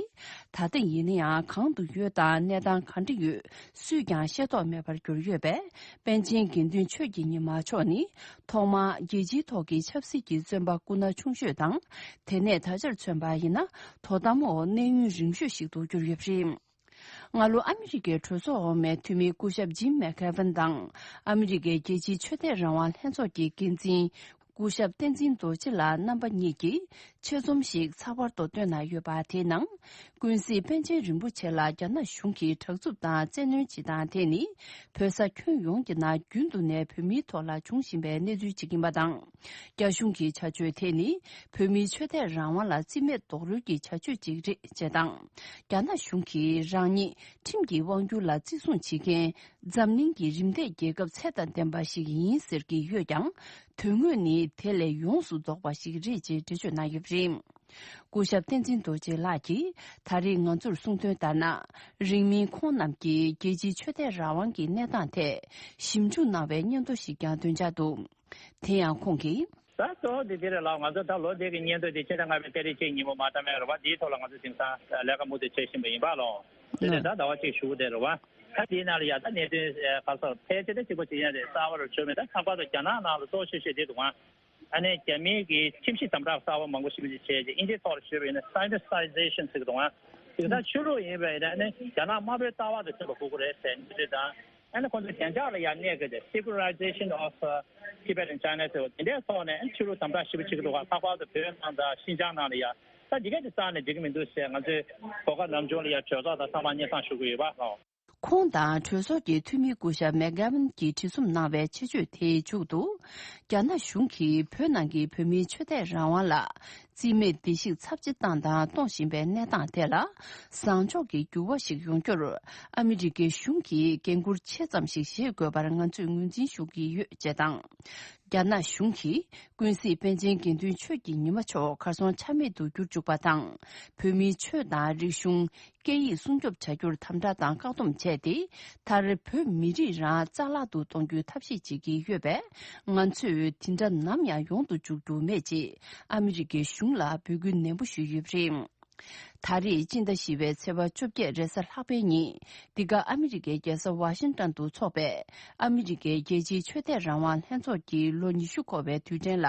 ཐེངས་ཡིན་ན་ཡང་གང་དུ་ཡོད་དང་གནས་སྟངས་ག་འདྲ་ཡོད་སུས་ཀྱང་ཤེས་རྟོགས་མེད་པར་གྱུར་ཡོད་པས། པཎ་ཆེན་དགེ་འདུན་ཆོས་ཀྱི་ཉི་མ་མཆོག་ནི། ཐོག་མར་རྒྱལ་སྤྱིའི་ཐོག་གི་ཆབ་སྲིད་ཀྱི་བཙོན་པ་སྐུ་ན་ཆུང་ཤོས་དང་། དེ་ནས་ད་ཆར་མཚོན་པ་ཡིན་ན། དོ་དམ་འོག་གནས་ཡུན་རིང་ཤོས་ཤིག་ཏུ་གྱུར་ཡོད་པ་རེད། སྔ་ལོ་ཨ་མི་རི་ཀའི་གྲོས་ཚོགས་འོག་མའི་འཐུས་མི་སྐུ་ཞབས་ཇིམ་མེག་གྷེ་ཝན་དང་། ཨ་མི་རི་ཀའི་རྒྱལ་སྤྱིའི་ཆོས་དད་རང་དབང་ལྷན་ཚོགས་ཀྱི་འགན་འཛིན། སྐུ་ཞབས་བསྟན་འཛིན་རྡོ་རྗེ་ལགས་རྣམ་པ་གཉིས་ཀྱིས་ཆེད་རྩོམ་ཞིག་ཚགས་པར་དུ་བཏོན་གནང་ཡོད་པ། དེའི་ནང་། ཀུན་གཟིགས་པཎ་ཆེན་རིན་པོ་ཆེ་ལ་རྒྱ་ནག་གཞུང་གིས་དྲག་རྩུབ་དང་བཙན་གནོན་བྱེད་སྟངས་དེ་ནི། བོད་ས་ཁྱོན་ཡོངས་ཀྱི་ནང་རྒྱུན་དུ་ནས་བོད་མིའི་ཐོག་ལ་འབྱུང་བཞིན་པའི་གནས་ཚུལ་ཅིག་ཡིན་པ་དང་། རྒྱ་གཞུང་གི་བྱ་སྤྱོད་དེ་ནི། བོད་མིའི་ཆོས་དད་རང་དབང་ལ་རྩིས་མེད་རྡོག་རོལ་གྱི་བྱ་སྤྱོད་ཅིག་རེད་ཅེས་དང་། རྒྱ་ནག་གཞུང་གིས་རང་ཉིད་ཁྲིམས་ཀྱི་དབང་སྒྱུར་ལ་བརྩི་སྲུང་བྱེད་མཁན། འཛམ་གླིང་གི་རིམ་འདས་རྒྱལ་ཁབ་ཚད་དང་ལྡན་པ་ཞིག་ཡིན་ཟེར་གྱི་ཡོད་ཀྱང་། དོན་དངོས་ནི་དེ་ལས་ཡོངས་སུ་ལྡོག་པ་ཞིག་རེད་ཅེས་འགྲེལ་བརྗོད་གནང་ཡོད་པ་རེད། སྐུ་ཞབས་བསྟན་འཛིན་རྡོ་རྗེ་ལགས་ཀྱིས་ད་རེས་ང་ཚོར་གསུངས་དོན་ལྟར་ན། རིང་མིན་ཁོང་རྣམས་ཀྱིས་རྒྱལ་སྤྱིའི་ཆོས་དད་རང་དབང་གི་གནས་སྟངས་ཐད་ཞིབ་འཇུག་གནང་བའི་སྙན་ཐོ་ཞིག་ཀྱང་འདོན་འཆར་འདུག་དེ་ཡང་ཁོང་གིས། ད་གཙོ་བོ་དེ་དེ་རེད་ལགས། ང་ཚོ་ད་ལོ་འདི་གི་སྙན་ཐོ་འདི་ཕྱི་ཟླ་ལྔ་པའི་ཏ་རིག་གཅིག་ཉིན་མོ་མ་ད་མེད་རེད་བ། འདིའི་ཐོག་ལ་ང་ཚོ་དེང་སང་ལས་ཀ་མུ་མཐུད་བྱེད་བཞིན་པ་ཡིན་པ་ལགས། དེ་ལས་ད་ཟླ་བ་གཅིག་བཞུགས་བསྡད་རེད་བ། ད་དེའི་ནང་ལ་ཡ་ད་གནད་དོན་ག་ས་ཕལ་ཆེར་ད་གཅིག་པ་གཅིག་རྐྱང་རེད། གསར་པ་རུ་བྱུང་མེད། ད་ཁང་པ་དང་རྒྱ་ནག་ནང་ལ་གཙོ་ཆེ་ཤོས་དེ་འདུག་ཨང་། ཨ་ནི་རྒྱ་མིའི་གི་ཁྱིམ་གཞིས་དམ་དྲག་གསར་པ་མང་པོ་ཞིག་བྱས་རྗེས་དབྱིན་ཇིའི་ཐོག་ལ་ཞུས་པ་ཡིན་ན་Sinicization་ཟེར་གི་འདུག་ཨང་། དེ་ད་ཆོས་ལུགས་ཡིན་པ་ཡིན་ན་ཨ་ནི་རྒྱ་ནག་དམར་པོའི་ལྟ་བ་དང་མཐུན་པ་དགོས་ཀྱི་རེད་ཟེར་ནས་དེ་དང་། ཨ་ནི་ཁོང་ཚོ་བདེ་འཇགས་ལ་ཡང་གནས་དགོས་ཏེ། Secularization of, uh, Tibet and China ཟེར་བ་དེ་འདྲའི་ཐོག་ནས་ཆོས་ལུགས་དམ་དྲག་ཞེ་པོ་བྱེད་ཀྱི་འདུག་ག་ལྷག་པར་དུ་བོད་ནང་དང་ཤིན་ཅང་ནང་ལ་ཡང་ད་འདི་ག་དེ་རྩ་ནས་འགྲིག་གི་མི་འདུག་ཟེར་ང་ཚོས་གོ་སྐབས་ནམ་བྱུང་ལ་ཡང་གྲོས་ཚོགས་དང་ཚང་མ་སྙན་སེང་ཞུ་གི་ཡོད་པ་ལགས། ཁོང་དང་གྲོས་ཚོགས་ཀྱི་འཐུས་མི་སྐུ་ཞབས་མེག་གྷེ་ཝན་གྱིས་བྲིས་རྩོམ་གནང་བའི་ཆེད་བརྗོད་དེའི་མཇུག་ཏུ། རྒྱ་ནག་གཞུང་གིས་བོད་ནང་གི་བོད་མིའི་ཆོས་དད་རང་དབང་ལ། རྩིས་མེད་བརྡལ་བཤིག་ཚབས་ཆེ་བཏང་དང་གཏོང་བཞིན་པའི་གནས་སྟངས་དེ་ལ་བཟང་ཕྱོགས་ཀྱི་འགྱུར་བ་ཞིག་ཡོང་རྒྱུར་ཨ་མི་རི་ཀའི་གཞུང་གིས་འགན་འཁུར་ཆེ་ཙམ་ཞིག་བཞེས་དགོས་པར་ང་ཚོས་ངོས་འཛིན་ཞུ་གི་ཡོད་ཅེས་དང་། རྒྱ་ནག་གཞུང་གིས་ཀུན་གཟིགས་པཎ་ཆེན་དགེ་འདུན་ཆོས་ཀྱི་ཉི་མ་མཆོག་གར་སོང་ཆ་མེད་དུ་གྱུར་བཅུག་པ་དང་། བོད་མིའི་ཆོས་དང་རིག་གཞུང་། སྐད་ཡིག་སྲུང་སྐྱོབ་བྱ་རྒྱུར་དམ་དྲག་དང་བཀག་སྡོམ་བྱས་ཏེ། མཐར་བོད་མི་རིགས་རང་རྩ་བརླག་ཏུ་གཏོང་རྒྱུའི་ཐབས་ཤེས་བྱེད་ཀྱི་ཡོད་པས། ང་ཚོས་དེ་འདྲ་ནམ་ཡང་ཡོང་དུ་འཇུག་རྒྱུ་མེད་ཅེས་ཨ་མི་རི་ཀའི་གཞུང་ལ་འབོད་སྐུལ་ནན་པོ་ཞུས་ཡོད་པ་རེད། ད་རེས་སྤྱི་ཟླ་བཞི་པའི་ཚེས་པ་བཅོ་བརྒྱད་རེས་གཟའ་ལྷག་པའི་ཉིན། འདི་ག་ཨ་མི་རི་ཀའི་རྒྱལ་ས་ཝ་ཤིང་ཏོན་དུ་འཚོགས་པའི་ཨ་མི་རི་ཀའི་རྒྱལ་སྤྱིའི་ཆོས་དད་རང་དབང་ལྷན་ཚོགས་ཀྱི་ལོ་ཉི་ཤུ་འཁོར་བའི་དུས་དྲན་ལ་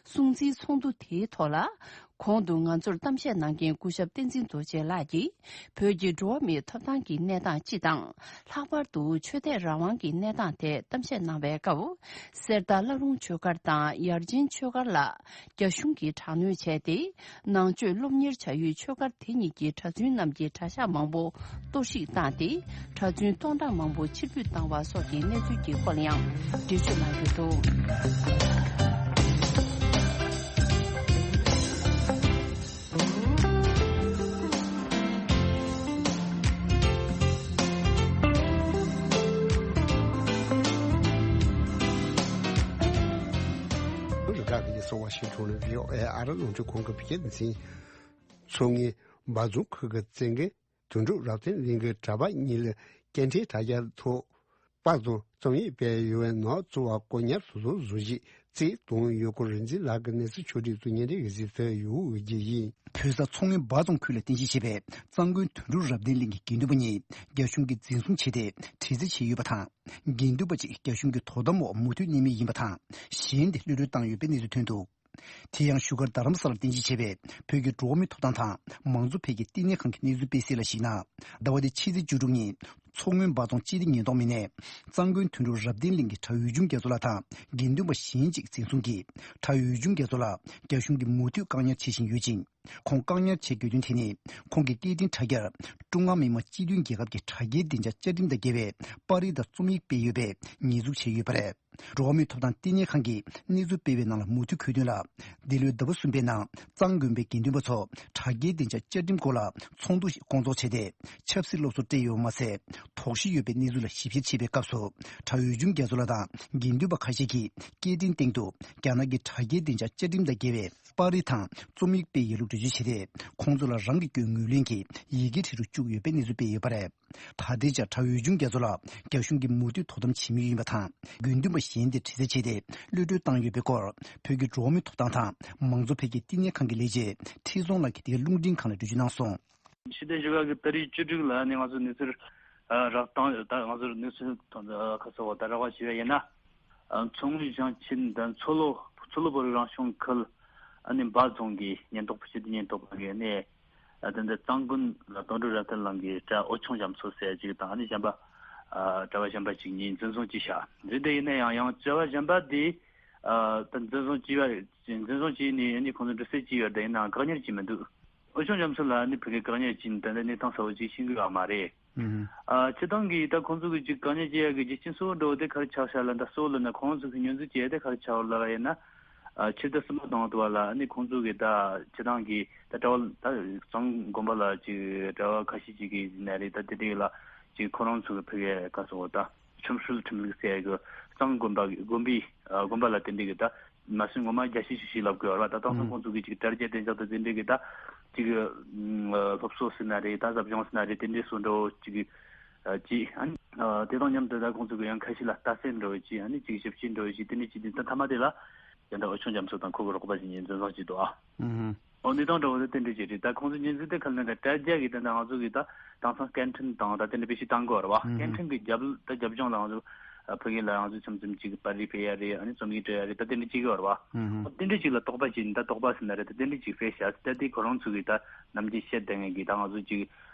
སྲུང་བརྩིའི་ཚོགས་འདུ་དེའི་ཐོག་ལ། གོང་དུ་ང་ཚོར་གཏམ་བཤད་གནང་མཁན་སྐུ་ཞབས་བསྟན་འཛིན་རྡོ་རྗེ་ལགས་ཀྱིས། བོད་ཀྱི་འགྲོ་བ་མིའི་ཐོབ་ཐང་གི་གནས་སྟངས་སྤྱི་དང་། ལྷག་པར་དུ་ཆོས་དད་རང་དབང་གི་གནས་སྟངས་ཐད་གཏམ་བཤད་གནང་བའི་སྐབས། གསེར་རྟ་བླ་རུང་ཆོས་སྒར་དང་ཡར་ཆེན་ཆོས་སྒར་ལ་རྒྱ་གཞུང་གིས་དྲག་གནོན་བྱས་ཏེ། ནང་ཆོས་སློབ་གཉེར་བྱ་ཡུལ་ཆོས་སྒར་དེ་གཉིས་ཀྱི་གྲྭ་བཙུན་རྣམས་ཀྱི་གྲྭ་ཤག་མང་པོ་གཏོར་བཤིག་བཏང་སྟེ། གྲྭ་བཙུན་སྟོང་ཕྲག་མང་པོ་ཕྱིར་འབུད་བཏང་བ་སོགས་ཀྱི་གནས་ཚུལ་གྱི་སྐོར་ལ་ཡང་འགྲེལ་བརྗོད་གནང་ཡོད་འདུག་རི་ཁག་གི་སོ་བ་ཤིང་གྲོང་ནས་བྷི་ཨོ་ཨེ་ཨ་རི་རླུང་འཕྲིན་ཁང་གི་བོད་སྐད་སྡེ་ཚན། མཚོ་སྔོན་འབའ་རྫོང་ཁུལ་གྱི་བཙན་རྒན་དོན་གྲུབ་རབ་བརྟན་གླིང་གི་གྲྭ་པ་གཉིས་ལ་སྐད་འཕྲིན་དྲ་རྒྱ་ཐོག་པར་དུ་རྩོམ་ཡིག་སྤེལ་ཡོད་པའི་ནང་གཙོ་བོ་དཀོན་གཉེར་སོ་སོར་བཟོ་གཞི་རྩིས་གཏོང་ཡུལ་སྐོར་རིག་འཛིན་ལགས་ཀྱིས་གནས་ཚུལ་ཕྱོགས་སྒྲིག་ཏུ་སྙན་འགྲེལ་གྱི་གཟིགས་ཚུལ་ཡོད་ཀྱི་ཡིན། བོད་ས་མཚོ་སྔོན་འབའ་རྫོང་ཁུལ་ལ་རྟེན་གཞི་བྱས་པའི་གཙང་དགོན་དོན་གྲུབ་རབ་བརྟན་གླིང་གི་དགེ་འདུན་པ་གཉིས་རྒྱ་གཞུང་གིས་འཛིན་བཟུང་བྱས་ཏེ་བྲེལ་འཚུབ་བྱས་ཡོད་པ་དང་། དགེ་འདུན་པ་གཅིག་རྒྱ་གཞུང་གི་དོ་དམ་འོག་མུ་མཐུད་གནས་མུས་ཡིན་པ་དང་། གཞན་དེ་གློད་གྲོལ་བཏང་ཡོད་པའི་གནས་ཚུལ་ཐོན་འདུག་དེ་ཡང་བཞུགས་སྒར་རྡ་རམ་ས་ལར་རྟེན་གཞི་བྱས་པའི་བོད་ཀྱི་འགྲོ་བ་མིའི་ཐོབ་ཐང་དང་མང་གཙོ་འཕེལ་རྒྱས་བསྟི་གནས་ཁང་གི་གནས་ཚུལ་སྤེལ་གསལ་ལ་གཞིགས་ན། ཟླ་བ་འདིའི་ཕྱི་ཚེས་བཅུ་དྲུག་ཉིན་མཚོ་སྔོན་འབའ་རྫོང་སྤྱི་བདེ་ཉེན་རྟོག་མི་སྣས་གཙང་དགོན་དོན་གྲུབ་རབ་བརྟན་གླིང་གི་གྲྭ་འོས་སྦྱོང་རྒྱ་མཚོ་ལགས་དང་དགེ་འདུན་པ་གཞན་གཅིག་འཛིན་བཟུང་གིས། གྲྭ་འོས་སྦྱོང་རྒྱ་མཚོ་ལགས་རྒྱ་གཞུང་གིས་མུ་མཐུད་བཀག་ཉར་བྱེད་བཞིན་ཡོད་ཅིང་། ཁོང་བཀག་ཉར་བྱེད་དགོས་དོན་དེ་ནི་ཁོང་གི་སྐད་འཕྲིན་དྲ་རྒྱར་ཀྲུང་ཧྭ་མི་དམངས་སྤྱི་མཐུན་རྒྱལ་ཁབ་ཀྱི་དྲ་རྒྱའི་བདེ་འཇགས་བཅའ་ཁྲིམས་དང་འགལ་བའི་པར་རིས་དང་རྩོམ་ཡིག་སྤེལ་ཡོད་པས་ཉེས་འཛུགས་བྱས་ཡོད་པ་རེད། འགྲོ་བ་མིའི་ཐོབ་ཐང་ལྟེ་གནས་ཁང་གིས་གནས་ཚུལ་སྤེལ་བའི་ནང་ལ་མུ་མཐུད་འཁོད་དོན་ལ། འདི་ལོའི་ཟླ་བ་གསུམ་པའི་ནང་གཙང་དགོན་པའི་དགེ་འདུན་པ་ཚོ་དྲ་རྒྱའི་བདེ་འཇགས་བཅའ་ཁྲིམས་སྐོར་ལ་ཚོགས་འདུ་ཞིག་བསྐོང་ཚོགས་བྱས་ཏེ། ཆབ་སྲིད་སློབ་གསོ་སྤྲད་ཡོད་པ་མ་ཟད། དོགས་གཞི་ཡོད་པའི་གནས་ཚུལ་ལ་ཞིབ་བཤེར་བྱེད་པའི་སྐབས་སུ། གྲྭ་འོས་སྦྱོང་རྒྱ་མཚོ་ལགས་དང་དགེ་འདུན་པ་ཁ་ཤས་ཀྱིས་སྐད་འཕྲིན་སྟེང་དུ་རྒྱ་ནག་གི་དྲ་རྒྱའི་བདེ་འཇགས་བཅའ་ཁྲིམས་དང་འགལ་བའི་པར་རིས་དང་རྩོམ་ཡིག་སྤེལ་ཡོད་ལུགས་འགྲེལ་བརྗོད་བྱས་ཏེ། ཁོང་ཚོ་ལ་རང་གི་སྐྱོན་ངོས་ལེན་གྱིས་ཡི་གེ་བྲིས་རུ་བཅུག་ཡོད་པའི་གནས་ཚུལ་སྤེལ་ཡོད་པ་རེད། ད་ལྟའི་ཆར་གྲྭ་འོས་སྦྱོང་རྒྱ་མཚོ་ལགས་རྒྱ་གཞུང་གིས་མུ་མཐུད་དོ་དམ་བྱེད་མུས་ཡིན་པ་དང་། དགེ་འདུན་པ་གཞན་དེ་དྲི་རྩད་བྱས་ཏེ་གློད་གྲོལ་བཏང་ཡོད་པའི་སྐོར། བོད་ཀྱི་འགྲོ་བ་མིའི་ཐོབ་ཐང་དང་མང་གཙོ་འཕེལ་རྒྱས་ལྟེ་གནས་ཁང་གི་ལས་བྱེད་ཁྲི་སྲོང་ལགས་ཀྱིས་དེ་གའི་རླུང་འཕྲིན་ཁང་ལ་འགྲེལ་བརྗོད་གནང་སོང་། ཕྱི་ཟླ་བཞི་པ་གི་ཏ་རིག་བཅུ་དྲུག་ལ་ནི་ང་ཚོ་གནས་ཚུལ་ཨ་རག་སྟངས་ད་ང་ཚོར་གནས་ཚུལ་ཐོན་ཁ་སོ་བ་ད་རག་པ་ཞུ་བ་ཡིན་ན། ཨ་མཚོ་སྔོན་ཞིང་ཆེན་དང་མཚོ་ལྷོ་མཚོ་ལྷོ་བོད་རིགས་རང་སྐྱོང་ཁུལ་ཨ་ནི་འབའ་རྫོང་གི་ཉེན་རྟོག་པ་སྤྱི་བདེ་ཉེན་རྟོག་པ་གིས་ནི་ཨ་དེ་འདྲ་གཙང་དགོན་ལ་དོན་གྲུབ་རབ་བརྟན་ལགས་ཀྱི་གྲྭ་ཨོ་ཆུང་རྒྱ་མཚོ་ཟེར་ཅིག་དང་ཨ་ནི་གཞན་པ་ཨ་གྲྭ་པ་གཞན་པ་ཅིག་གཉིས་འཛིན་བཟུང་བྱས་ཤག་རེད་དེ་ཡིན་ན་ཡང་ཡང་གྲྭ་པ་གཞན་པ་དེ་ཨ་ད་འཛིན་བཟུང་བྱས་པ་འཛིན་བཟུང་བྱས་ནས་ཨ་ནི་ཁོང་ཚོ་འདྲི་རྩད་བྱས་ཡོད་རེད་དེ་ཡིན་ནའང་བཀག་ཉར་བྱས་མི་འདུག་ཨོ་ཆུང་རྒྱ་མཚོ་ལགས་ནི་ཕ་གིའི་བཀག་ཉར་བྱས་ནས་ད་ལྟ་གནས་སྟངས་གསལ་པོ་ཅིག་ཤེས་ཀྱི་ཡོད་མ་རེད། ཨ་སྤྱིར་བཏང་གི་ད་ཁོང་ཚོ་གི་ཅིག་བཀག་ཉར་བྱེད་ཡག་གི་རྒྱུ་རྐྱེན་གཙོ་བོ་འདྲ་བོ་དེ་ག་རེ་ཆགས་ཤག་ལབ་ན། ད་གཙོ་བོ་ལབ་ན་ཁོང་ཚོ་གི་བསྙོན་འཛུགས་བྱེད་ཡག་དེ་ག་རེ་ཆགས་ལབ་ཡིན་ན། ཨ་ཕྱི་ཟླ་གསུམ་པ་དང་དུ་བ་ལ་ཨ་ནི་ཁོང་ཚོ་གི་ད་སྤྱིར་བཏང་གི་ད་གྲྭ་པ་ད་གཙང་དགོན་པ་ལ་ཅིག་གྲྭ་པ་ཁ་ཤས་ཅིག་གི་ཡིན་ན་རེད། ད་དེ་འདྲའི་ལ་ཅིག་ཁོ་རང་ཚོ་གི་ཕ་གིའི་ག་ཟེར་དགོས་ད་ཁྲིམས་སྲོལ་ཁྲིམས་ལུགས་ཟེར་ཡག་གི་གཙང་དགོན་པ་དགོན་པའི་ཨ་དགོན་པ་ལ་དེ་འདྲའི་གི་ད། མ་སུ་ངོ་མ་རྒྱ་ཆེ་ཤོས་ཤིག་ལབ་དགོས་བ། ད་དེང་སང་ཁོང་ཚོ་གི་ཅིག་དྲ་རྒྱ་བདེ་འཇགས་དང་དེ་འདྲའི་གི་ད་ཅིག་སློབ་གསོ་ཟེར་ན་རེད། ད་ཟབ་སྦྱོང་ཟེར་ན་རེད། དེ་འདྲའི་སུ་འགྲོ་ཅིག་ཅིག་ཨ་ནི་དེ་དང་མཉམ་དུ་ད་ཁོང་ཚོ་གི་ཡང་ཁ་ཤས་ལ་ལྟ་གསོད་འགྲོ་ཅིག་ཨ་ནི་ཅིག་ཞིབ་དཔྱད་འགྲོ་ཅིག་དེ་འདྲའི་ཅིག་དེ་ད་མཐའ་མ་དེ་ལ་ཡང་ད་ཨོ་ཆུང་རྒྱ་མཚོ་དང་ཁོ་གི་རོགས་པ་ཞིག་ཡིན་འཛིན་བཟུང་བྱས་འདུག་ཨ། ཨོ་གནས་སྟངས་འདྲ་བོ་དེ་དེ་འདྲ་ཅིག་རེད། ད་ཁོང་ཚོ་ཉེན་ཟིན་དེ་ག་ལ་ད་དྲ་རྒྱ་གི་ད་ད་ང་ཚོ་གི་ད་དེང་སང་སྐད་འཕྲིན་དང་ད་དེ་འདྲ་བེད་སྤྱོད་གཏང་དགོས་རེད་བ། སྐད་འཕྲིན་གི་རྒྱབ་ད་རྒྱབ་ལྗོངས་ལ་ང་ཚོ་ཕ་གི་ལ་ང་ཚོ་མཚམས་མཚམས་ཅིག་པར་རིས་སྤེལ་ཡ་རེད། ཨ་ནི་རྩོམ་ཡིག་འབྲི་ཡ་རེད། ད་དེ་འདྲ་ཅིག་ཡོད་རེད་བ། ཨོ་དེ་འདྲ་ཅིག་ལ་དོགས་པ་ཅིག་ད་དོགས་པ་ཟེར་ན་རེད། ད་དེ་འདྲ་ཅིག་སྤེལ་ཤག་ད་དེ་ཁོ་རང་ཚོ་གི་ད་ནམ་རྒྱུན་བཤད་བསྡད་མཁན་གི་ད་ང་ཚོ་ཅིག་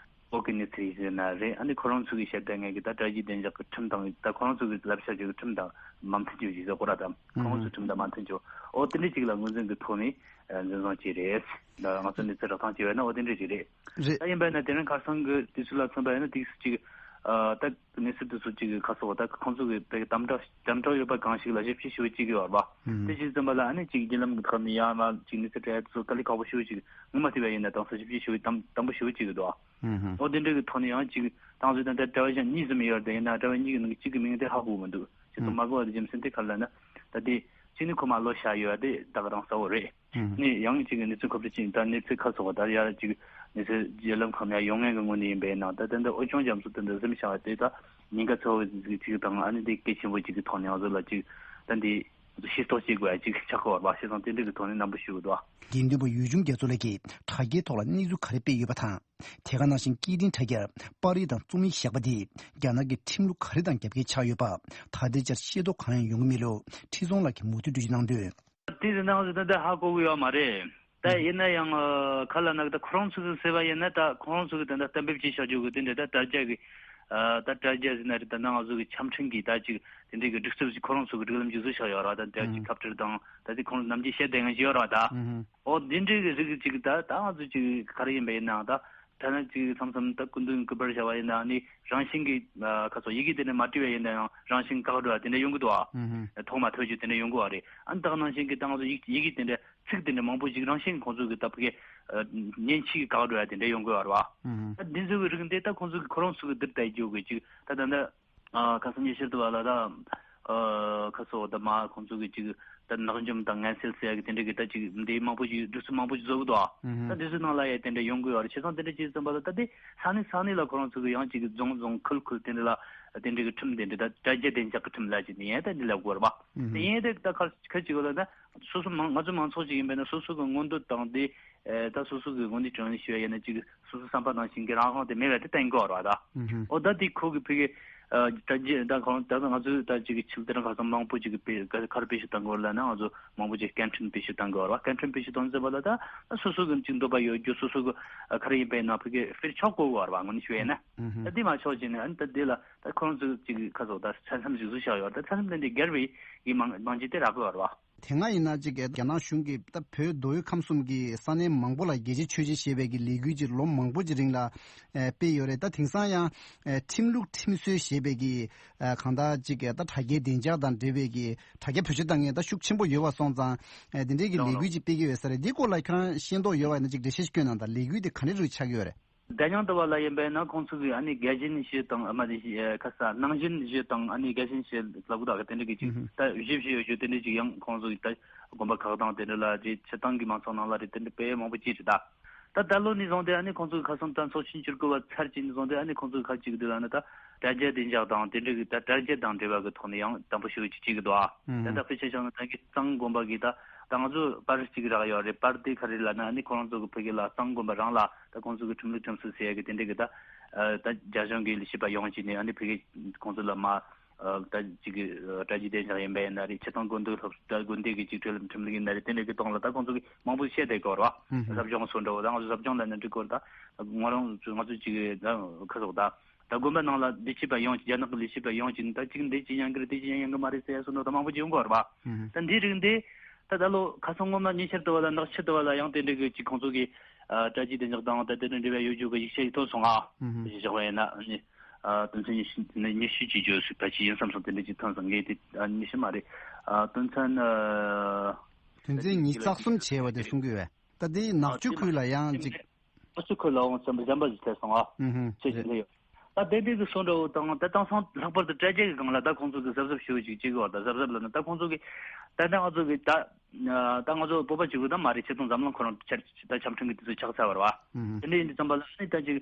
ཨོ་གི་གནས་ཚུལ་ཟེར་ན་རེད། ཨ་ནི་ཁོ་རང་ཚོ་གི་བཤད་བསྡད་མཁན་གི་ད་དྲ་རྒྱའི་བདེ་འཇགས་ཀྱི་ཁྲིམས་དང་ད་ཁོ་རང་ཚོ་གི་བསླབ་བྱ་ཅིག་གི་ཁྲིམས་དང་མ་མཐུན་ཅིག་ཟེར་གོ་ར། ད་ཁོ་རང་ཚོ་ཁྲིམས་དང་མ་མཐུན་ཅིག་ཨོ་དེ་འདྲ་ཅིག་ལ་ངོས་འཛིན་གི་ཐོག་ནས། འཛིན་བཟུང་བྱས་རེད། ང་ཚོ་གནས་ཚུལ་རག་ཐང་བྱས་པ་ཡིན་ན་འོ་དེ་འདྲ་ཞིག་རེད། རེད། ད་ཡིན་པ་ཡིན་ན་དེ་རིང་ཁ་སང་གི་དུས་ཚོད་ལ་མཚོན་པ་ཡིན་ན་དེ་ཅིག་ད་གནས་ཚུལ་དེ་ཚོ་ཅིག་ཁ་སོགས་ད་ཁོང་ཚོ་གི་དཔེ་དམ་དྲག་དམ་དྲག་ཡོད་པ་གང་ཞིག་ལ་ཞིབ་དཔྱད་ཞུ་བ་ཅིག་ཡོད་རེད་བ། དེ་ཞིག་ཙམ་པ་ལ་ཨ་ནི་ཅིག་བརྒྱུད་ལམ་གི་ཐོག་ནས་ཡང་ན་ཅིག་གནས་ཚུལ་སྤྲད་ཡ་དེ་ཚོ་དཀའ་ལས་ཁག་པོ་ཞེ་པོ་ཅིག་ངོ་མ་བལྟས་པ་ཡིན་ན་དེང་སང་ཞིབ་དཔྱད་ཞུ་བ་དམ་དམ་པོ་ཞེ་པོ་ཅིག་གི་འདུག་ཨ། འོ་དེ་འདྲ་གི་ཐོག་ནས་ཡང་ཅིག་དེང་སང་ད་ལྟ་གྲྭ་པ་གཞན་གཉིས་ཙམ་ཡོད་རེད། ཡིན་ན་གྲྭ་པ་གཉིས་ཀྱི་ནང་གི་གཅིག་གི་མིང་དེ་ཧ་གོ་གི་མི་འདུག་ཁྱེད་ཚོ་མ་གོ་བ་དེ་རྒྱུ་མཚན་དེ་ག་རེ་ལབ་ན་ད་དེ་གཅིག་ནི་ཁོ་མ་ལོ་བཞག་ཡོད་དེ་ད་ག་རང་གསལ་བོ་རེད། ནས་ཡང་གཅིག་གི་གནས་ཚུལ་མཁོ་སྤྲོད་ཅིག་ད་གནས་ཚུལ་ཁ་སོགས་ད་ཡར་གཅིག་གནས་ཚུལ་བརྒྱུད་ལམ་ཁག་ནས་ཡོང་མཁན་གྱི་ངོས་ནས་ཡིན་པས་ན་ད་ད་འདི་ཨོ་ཆུང་རྒྱ་མཚོ་དེ་འདི་གཟིམ་བཞག་པ་དེ་ད་ཉེན་ཁ་ཚ་བོ་ཅིག་དང་ཨ་ནི་དེ་གལ་ཆེན་པོ་ཅིག་གི་ཐོག་ནས་ང་ཚོ་ལ་ཅིག་ད་འདི་ཤེས་རྟོགས་བྱེད་དགོས་ཡ་ཅིག་ཆགས་ཀྱི་ཡོད་རེད་པ། བྱས་ཙང་དེ་འདྲ་གི་ཐོག་ནས་རྣམ་པ་ཞུ་གི་འདུག་ཨ། དགེ་འདུན་པ་ཡུལ་ཆུང་རྒྱ་མཚོ་ལགས་ཀྱིས་དྲ་རྒྱའི་ཐོག་ལ་གནས་ཚུལ་ག་རེ་སྤེལ་ཡོད་པ་དང་། དེ་ག་ནང་བཞིན་སྐད་འཕྲིན་དྲ་རྒྱར་པར་རིས་དང་རྩོམ་ཡིག་བཞག་པ་འདིས་རྒྱ་ནག་གི་ཁྲིམས་ལུགས་ག་རེ་དང་རྒྱབ་འགལ་ཆགས་ཡོད་པ་ད་ལྟའི་ཆར་ཤེས་རྟོགས་གང་ཡང་ཡོང་གི་མེད་ལུགས་ཁྲི་སྲོང་ལགས་ཀྱིས་མུ་མཐུད་འགྲེལ་བརྗོད་གནང་དོན། དེ་ཡིན་ནའང་ད་ལྟ་ཧ་གོ་གི་ཡོད་མ་རེད། ད་ཡིན་ན་ཡང་ཁ་ལ་ནག་ད་ཁོ་རང་ཚོ་གི་ཟེར་བ་ཡིན་ན་ད་ཁོ་རང་ཚོ་གི་ད་ལྟ་གཏན་འབེབས་བྱས་བཞག་རྒྱུ་གི་དེ་འདྲ་ད་དྲ་རྒྱ་གི་ད་དྲ་རྒྱ་ཟེར་ན་རེད། ད་ནང་ང་ཚོ་གི་ཆ་འཕྲིན་གི་ད་ཅིག་དེ་འདྲའི་གི་སྒྲིག་སྲོལ་ཅིག་ཁོ་རང་ཚོ་གི་སྒྲིག་ལམ་ཅིག་བཟོས་བཞག་ཡོད་ར། ད་དེ་ཅིག་ཁ་བྲལ་དང་ད་དེ་ཁོང་ནམ་རྒྱུན་བཤད་བསྡད་མཁན་ཅིག་ཡོད་ར་ད། ཨོ་དེ་འདྲའི་གི་རིགས་ཅིག་ད་ད་ང་ཚོ་ཅིག་ག་རེ་ཡིན་པ་ཡིན་ནའང་ད། ཐ་ན་ཅིག་མཚམས་མཚམས་ད་སྐུ་མདུན་སྐུ་པར་བྱ་བ་ཡིན་ན་ནི་རང་བཞིན་གྱིས་ཁ་སོགས་ཡི་གེ་དེ་འདྲ་མ་བྲིས་པ་ཡིན་ན་ཡང་རང་བཞིན་བཀག་འགྲོ་བ་དེ་འདྲ་ཡོང་གི་འདུག་ཨ། ཐོག་མ་ཐོས་རྒྱུ་དེ་འདྲ་ཡོང་གི་བ་རེད། ཨ་ནི་ད་ག་ནང་བཞིན་གྱི་ད་ང་ཚོ་ཡིག་ཡི་གེ་དེ་འདྲ་ཚིག་དེ་འདྲ་མང་པོ་ཞིག་རང་བཞིན་ཁོང་ཚོ་གི་ད་ཕ་གི་མཉེན་ཆས་ཀྱིས་བཀག་འགྲོ་བ་དེ་འདྲ་ཡོང་གི་བ་རེད་བ། ཨ་འདི་ཚོ་གི་རིགས་འདི་ད་ཁོང་ཚོ་གི་ཁོ་རང་ཚོ་གི་འདིར་ད་རྒྱུ་གི་ཅིག་ད་ད་འདི། ཁ་སང་ཉི་ཤར་དུ་བ་ལ་ད། ཁ་སོ་ད་མ་ཁོང་ཚོ་གི་ཅིག་ད་ནག་འཇོམས་དང་ངན་སེལ་ཟེར་ཡ་གི་དེ་འདྲ་གི་ད་ཅིག་འདི་མང་པོ་ཞིག་སྒྲིག་སྲོལ་མང་པོ་ཞིག་བཟོ་གི་འདུག་ཨ། ད་འདི་ཚོའི་ནང་ལ་ཡ་དེ་འདྲ་ཡོང་གི་ཡོད་རེད། བྱས་ཙང་དེ་འདྲ་ཅིག་ཙམ་པ་ལ་ད་དེ་ས་གནས་ས་གནས་ལ་ཁོ་རང་ཚོ་གི་ཡང་ཅིག་རྫོང་རྫོང་ཁུལ་ཁུལ་དེ་འདྲ་ལ་དེ་འདྲ་གི་ཁྲིམས་དེ་འདྲ་ད་དྲ་རྒྱ་བདེ་འཇགས་ཀྱི་ཁྲིམས་ལ་ཅིག་ནི་ཡང་ད་འདི་ལ་དགོས་རེད་པ། དེ་ཡང་དེ་ད་ཁ་ཁ་ཅིག་ལ་ད་སོ་སོ་མང་ང་ཚོ་མང་ཚོགས་ཅིག་ཡིན་པས་ན་སོ་སོ་གི་མངོན་འདོད་དང་དེ། ད་སོ་སོ་གི་དངོས་གནས་དྲང་གནས་ཞུ་བ་ཡིན་ན་ཅིག་སོ་སོ་བསམ་པ་ནང་བཞིན་གྱི་རང་དབང་དེ་མེད་པ་དེ་གཏན་འཁེལ་བ་རེད་ད། ཨོ་ད་དེ་ཁོ་གི་ཕ་གི་དྲ་རྒྱ་ད་གང་ད་ང་ཚོས་ད་ཅིག་གི་ཆིག་སྟོང་ཁ་སང་མང་པོ་ཅིག་གི་ག་རེ་བེད་སྤྱོད་བཏང་གི་ཡོད་ལབ་ན་ང་ཚོ་མང་པོ་ཅིག་སྐད་འཕྲིན་བེད་སྤྱོད་བཏང་གི་ཡོད་རེད་བ། སྐད་འཕྲིན་བེད་སྤྱོད་བཏང་ཟེར་བ་ལ་ད་སོ་སོ་གི་ཅིག་འདོད་པ་ཡོད་རྒྱུ་སོ་སོ་གི་ག་རེ་ཡིན་པ་ཡིན་ན་ཕ་གི་ཕེར་ཆོག་དགོས་གི་ཡོད་རེད་བ། དངོས་གནས་ཞུ་བ་ཡིན་ན་ད་དེ་མ་ཆོག་བྱས་ནས་ཨ་ནི་ད་དེ་ལ་ད་ཁོ་རང་ཚོ་ཅིག་ཁ་སོགས་ད་ས་མཚམས་ཞིག་བཟོས་བཞག་ཡོད་རེད། ད་ས་མཚམས་དེ་འདྲའི་སྒེར་བའི་གི་མང་མང་ཆེ་དེ་རག་གི་ཡོད་རེད་བ། དེ་སྔ་ཡིན་ན་ཅིག་རྒྱ་ནག་གཞུང་གིས་ད་བོད་མདོ་དབུས་ཁམས་གསུམ་གྱི་ས་གནས་མང་པོ་ལ་རྒྱལ་གཅེས་ཆོས་གཅེས་ཞེས་པའི་གི་ལས་འགུལ་ཅིག་ལོ་མང་པོ་ཅིག་རིང་ལ་ཨེ་སྤེལ་ཡོད་རེད། ད་དེང་སང་ཡང་ཨེ་ཁྲིམས་ལུགས་ཁྲིམས་སྲོལ་ཞེས་པའི་གི་ཨེ་གང་ལྟར་ཅིག་ད་དྲ་རྒྱའི་བདེ་འཇགས་དང་འབྲེལ་བའི་གི་དྲ་རྒྱ་བེད་སྤྱོད་བཏང་མཁན་ད་ཤུགས་ཆེན་པོ་ཡོད་པ་སོང་ཙང་ཨེ་དེ་འདྲའི་གི་ལས་འགུལ་ཅིག་སྤེལ་གྱི་ཡོད་ས་རེད། འདི་སྐོར་ལ་ཁྱེད་རང་ཤེས་རྟོགས་ཡོད་པ་ཡིན་ན་ཅིག་འགྲེལ་བཤད་ཅིག་སྐྱོན་གནང་དང་། ལས་འགུལ་དེ་ག་འདྲ་རུ་ཆགས་ཀྱི་ཡོད་རེད། དེ་སྙིང་བསྡུས་པ་ལ་ཡིན་པས་ན་ཁོང་ཚོ་གིས་ཨ་ནི་རྒྱལ་ཞེན་བཞི་དང་ཨ་མ་དེ་བཞི་ཨེ་ཁ་ས་ནང་ཞེན་བཞི་དང་ཨ་ནི་རྒྱལ་ཞེན་བཞི་ལབ་དགོས་དག་དེ་འདྲ་གི་ཅིག་ད་བཞི་བཞི་ཡོད་རྒྱུ་དེ་འདྲ་ཅིག་ཡང་ཁོང་ཚོ་གིས་ད་དགོན་པ་ཁག་དང་དེ་འདྲ་ལ་རེད། སྤྱིར་བཏང་གི་མང་ཚོགས་ནང་ལ་རེད། དེ་འདྲ་དཔེ་མང་པོ་ཅིག་རེད་ད། ད་ད་ལོ་ནས་བཟུང་སྟེ་ཨ་ནི་ཁོང་ཚོ་གིས་ཁ་སང་ད་ཚོགས་ཆེན་བཅུ་དགུ་པ་ཚར་གཅིག་ནས་བཟུང་སྟེ་ཨ་ནི་ཁོང་ཚོ་གིས་ཁ་ཅིག་དེ་ལ་ནི་ད་དྲ་རྒྱ་བདེ་འཇགས་དང་དེ་འདྲ་གི་ད་དྲ་རྒྱ་དང་འབྲེལ་བ་གི་ཐོག་ནས་ཡང་དམ་པོ་ཞེ་པོ་ཅིག་བྱེད་ཀྱི་འདུག་ཨ། ད་ད་དཔེ་ཆ་བཞག་ན་ད་གི་གཙང་དགོན་པ་གི་ད་ད་ང་ཚོ་པར་གཅིག་རག་ཡོད་རེད། པར་དེ་ག་རེ་ལབ་ན་ཨ་ནི་ཁོ་རང་ཚོ་གི་ཕ་གི་ལ་གཙང་དགོན་པ་རང་ལ་ད་ཁོང་ཚོ་གི་ཁྲིམས་ལུགས་ཁྲིམས་སྲོལ་ཟེར་ཡ་གི་དེ་འདྲ་གི་ད་ད་རྒྱ་གཞུང་གི་ལས་བྱེད་པ་ཡོང་བྱས་ནས་ཨ་ནི་ཕ་གི་ཁོང་ཚོ་ལ་མ་ད་ཅིག་གི་དྲ་རྒྱའི་བདེ་འཇགས་ཡིན་པ་ཡིན་ན་རེད། སྤྱིར་བཏང་དགོན་སྡེ་སློབ་གྲྭ་དགོན་སྡེ་གི་ཅིག་ཁྲིམས་ལུགས་ཁྲིམས་ལུགས་ཡིན་ན་རེད། དེ་འདྲ་གི་ཐོག་ལ་ད་ཁོང་ཚོ་གི་མང་པོ་བཤད་བསྡད་ཀྱི་ཡོད་རེད་བ། ཟབ་སྦྱོང་སོགས་འདྲ་བོ་ད་ང་ཚོ་ཟབ་སྦྱོང་ལ་ནི་འགྲིག་གི་རེད། ད་ང་རང་ང་ཚོ་ཅིག་ད་ཁ་སོགས་ད་ད་དགོན་པ་ནང་ལ་ལས་བྱེད་པ་ཡོང་ཅིག་རྒྱ་ནག་གི་ལས་བྱེད་པ་ཡོང་ཅིག་ད་ཅིག་འདི་ཅི་ཡང་གི་རེད། དེ་ཅི་ཡང་ཡང་གི་མ་རེད་ཟེར་ཡ་སོགས་འདྲ་ད་མང་པོ་ཅིག་ཡོང་གི་ཡོད་རེད་བ། ད་འདིའི་རིགས་འདི་ད་ད་ལོ་ཁ་སང་སྔོན་མ་ཉེ་ཆར་དུ་བ་ལ་ནག་ཆུ་དུ་བ་ལ་ཡང་དེ་འདྲ་གི་ཅིག་ཁོང་ཚོ་གི་དྲ་རྒྱའི་བདེ་འཇགས་དང་ད་དེ་འདྲ་འབྲེལ་བའི་ཡོད་རྒྱུ་གི་ཡིག་ཆ་ཞིག་ཐོན་སོང་ང་། ཞིག་བཞག་པ་ཡིན་ན་ཨ་ནི་དོན་ཚན་ཉི་ཤུ་ཉི་ཤུ་ཅིག་བརྗོད་སྲིད་པ་ཅིག་ཡིན་བསམ་སོང་། དེ་འདྲ་ཅིག་ཐོན་སོང་ངས་དེ་ཉི་ཤུ་མ་རེད། དོན་ཚན་དོན་ཚན་ཉི་ཤུ་རྩ་གསུམ་བྱས་པ་དེ་གསུང་གི་ཡོད། ད་དེ་ནག་ཆུ་ཁུལ་ལ་ཡང་ཅིག་ནག་ཆུ་ཁུལ་ལ་འོང་ཙམ་གཞན་པ་ཞིག་ཐེབས་སོང་ཨ། ཅེས་ཞིག་ལས་ཡོད། ད་དེ་འདྲའི་གི་སོང་འདྲ་བོ་དང་ད་དེང་སང་ལྷག་པར་དུ་དྲ་རྒྱ་གི་སྒང་ལ་ད་ཁོང་ཚོ་གི་གཟབ་གཟབ་ཞུ་ཅིག་བྱེད་དགོས་བ། ད་གཟབ་གཟབ་ལབ་ན་ད་ཁོང་ཚོ་གི་ད་ལྟ་ང་ཚོ་གི་ད་ད་ང་ཚོ་བོད་པ་གཅིག་པུ་ད་མ་རེད། ཆེད་དུ་འཛམ་གླིང་ཁོ་རང་ཆ་ཆ་ཁྱབ་ཁྲིམས་ཀྱི་དུས་ཚོད་ཆགས་ཚར་བ་རེད་བ། དེ་འདྲ་ཡིན་དུས་ཙམ་པ་ལ་ཨ་ནི་ད་ཅིག་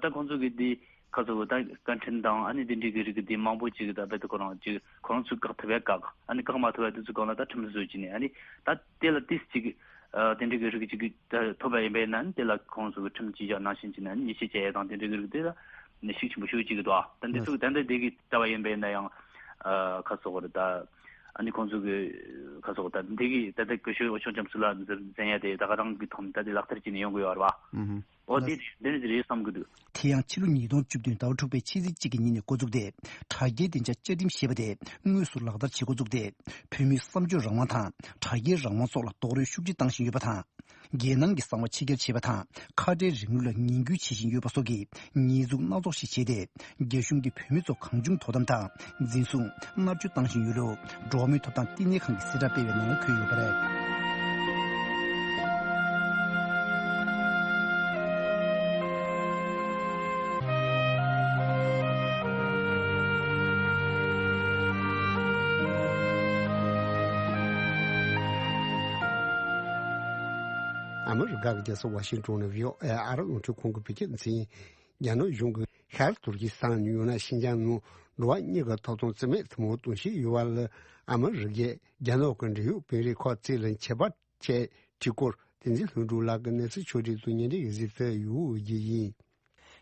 ད་ཁོང་ཚོ་གི་དེ་ཁ་ཚོ་ད་བཀའ་ཁྲིམས་དང་ཨ་ནི་དེ་འདྲའི་གི་རིགས་ཀྱི་དེ་མང་པོ་ཅིག་ད་རྦད་དེ་ཁོ་རང་ཅིག་ཁོ་རང་ཚོས་བཀག་ཐུབ་ཡ་བཀག་ཨ་ནི་བཀག་མ་ཐུབ་ཡ་དེ་ཚོ་སྒང་ལ་ད་ཁྲིམས་བཟོ་བྱས་ནས་ཨ་ནི་ད་དེ་ལ་ཏིས་ཅིག་ཨ་དེ་འདྲའི་གི་རིགས་ཅིག་གི་ཐོབ་པ་ཡིན་པས་ན་དེ་ལ་ཁོང་ཚོ་གི་ཁྲིམས་ཅི་བཞག་ནང་བཞིན་བྱས་ནས་ཉེས་ཆད་བཅད་ཡ་དང་དེ་འདྲའི་གི་རིགས་དེ་ལ་ནི་ཤུགས་ཆེན་པོ་ཤུགས་ཅིག་གི་འདུག་ད་འདི་ཚོ་ད་འདི་འདི་གི་ལྟ་བ་ཡིན་པས་ན་ཡང་ཁ་སོག་རེད་ད་ཨ་ནི་ཁོང་ཚོ་གི་ཁ་སོག་ད་འདི་གི་ད་ལྟ་གི་ཤོད་འོ་ཆུང་ཆམ་སུ་ལ་འཛིན་ཡ་དེ་ད་ག་རང་གི་ཐོག་ནས་ད་འདི་ལག་བསྟར་བྱས་ནས་ཡོང་གི་ཡོད་རེད་བ། འོ་འདི་འདི་ནི་འདི་རེད་བསམ་གི་འདུག་དེ་ཡང་ཕྱི་ལོ་ཉིས་སྟོང་བཅུ་བདུན་ཟླ་བ་དྲུག་པའི་ཕྱི་ཚེས་གཅིག་གི་ཉིན་ནས་འགོ་བཙུགས་ཏེ་དྲ་རྒྱའི་བདེ་འཇགས་བཅའ་ཁྲིམས་ཞེས་པ་དེ་དངོས་སུ་ལག་བསྟར་བྱེད་འགོ་བཙུགས་ཏེ་བོད་མིའི་བསམ་སྤྱོད་རང་དབང་དང་དྲ་རྒྱའི་རང་དབང་སོགས་ལ་རྡོག་རོལ་ཤུགས་ཆེ་བཏང་བཞིན་ཡོད་པ་དང་། རྒྱལ་ནང་གི་གསང་བ་ཕྱི་གྱར་བྱེད་པ་དང་ཁ་བྲལ་རིང་ལུགས་ལ་ངན་སྐུལ་བྱེད་བཞིན་ཡོད་པ་སོགས་ཀྱི་ཉེས་འཛུགས་སྣ་ཚོགས་ཤིག་བྱས་ཏེ་རྒྱ་གཞུང་གིས་བོད་མི་ཚོ་གང་བྱུང་དོ་དམ་དང་འཛིན་བཟུང་མནར་གཅོད་བཏང་བཞིན་ཡོད་ལུགས་འགྲོ་བ་མིའི་ཐོབ་ཐང་བསྟི་གནས་ཁང་གིས་གསལ་བསྒྲགས་སྤེལ་བའི་ནང་འཁོད་ཡོད་པ་རེད། ཨ་མི་རི་ཀ་གི་རྒྱལ་ས་ཝ་ཤིང་ཏོན་ནས་བྷི་ཨོ་ཨེ་ཨ་རི་རླུང་འཕྲིན་ཁང་གི་བོད་སྐད་སྡེ་ཚན་ཡིན། རྒྱ་ནག་གཞུང་གིས་ཤར་ཏུར་ཀི་སི་ཐན་ཡང་ན་ཤིན་ཅང་ནང་འགྲོ་བ་མིའི་ཐོབ་ཐང་རྩིས་མེད་དུ་མར་གཏོང་བཞིན་ཡོད་པ་ལ་ཨ་མི་རི་ཀས་རྒྱ་ནག་གི་འབྲེལ་ཡོད་དཔོན་རིགས་ཁག་བཅས་ལ་ཁྱད་པར་ཆེ་དྲི་སྐོར་བསྟན་འཛིན་ལྷུན་གྲུབ་ལགས་ཀྱིས་གནས་ཚུལ་ཕྱོགས་སྒྲིག་དང་སྙན་སྒྲོན་གྱིས་གཟིགས་ཚུལ་ཡོད་ཀྱི་ཡིན།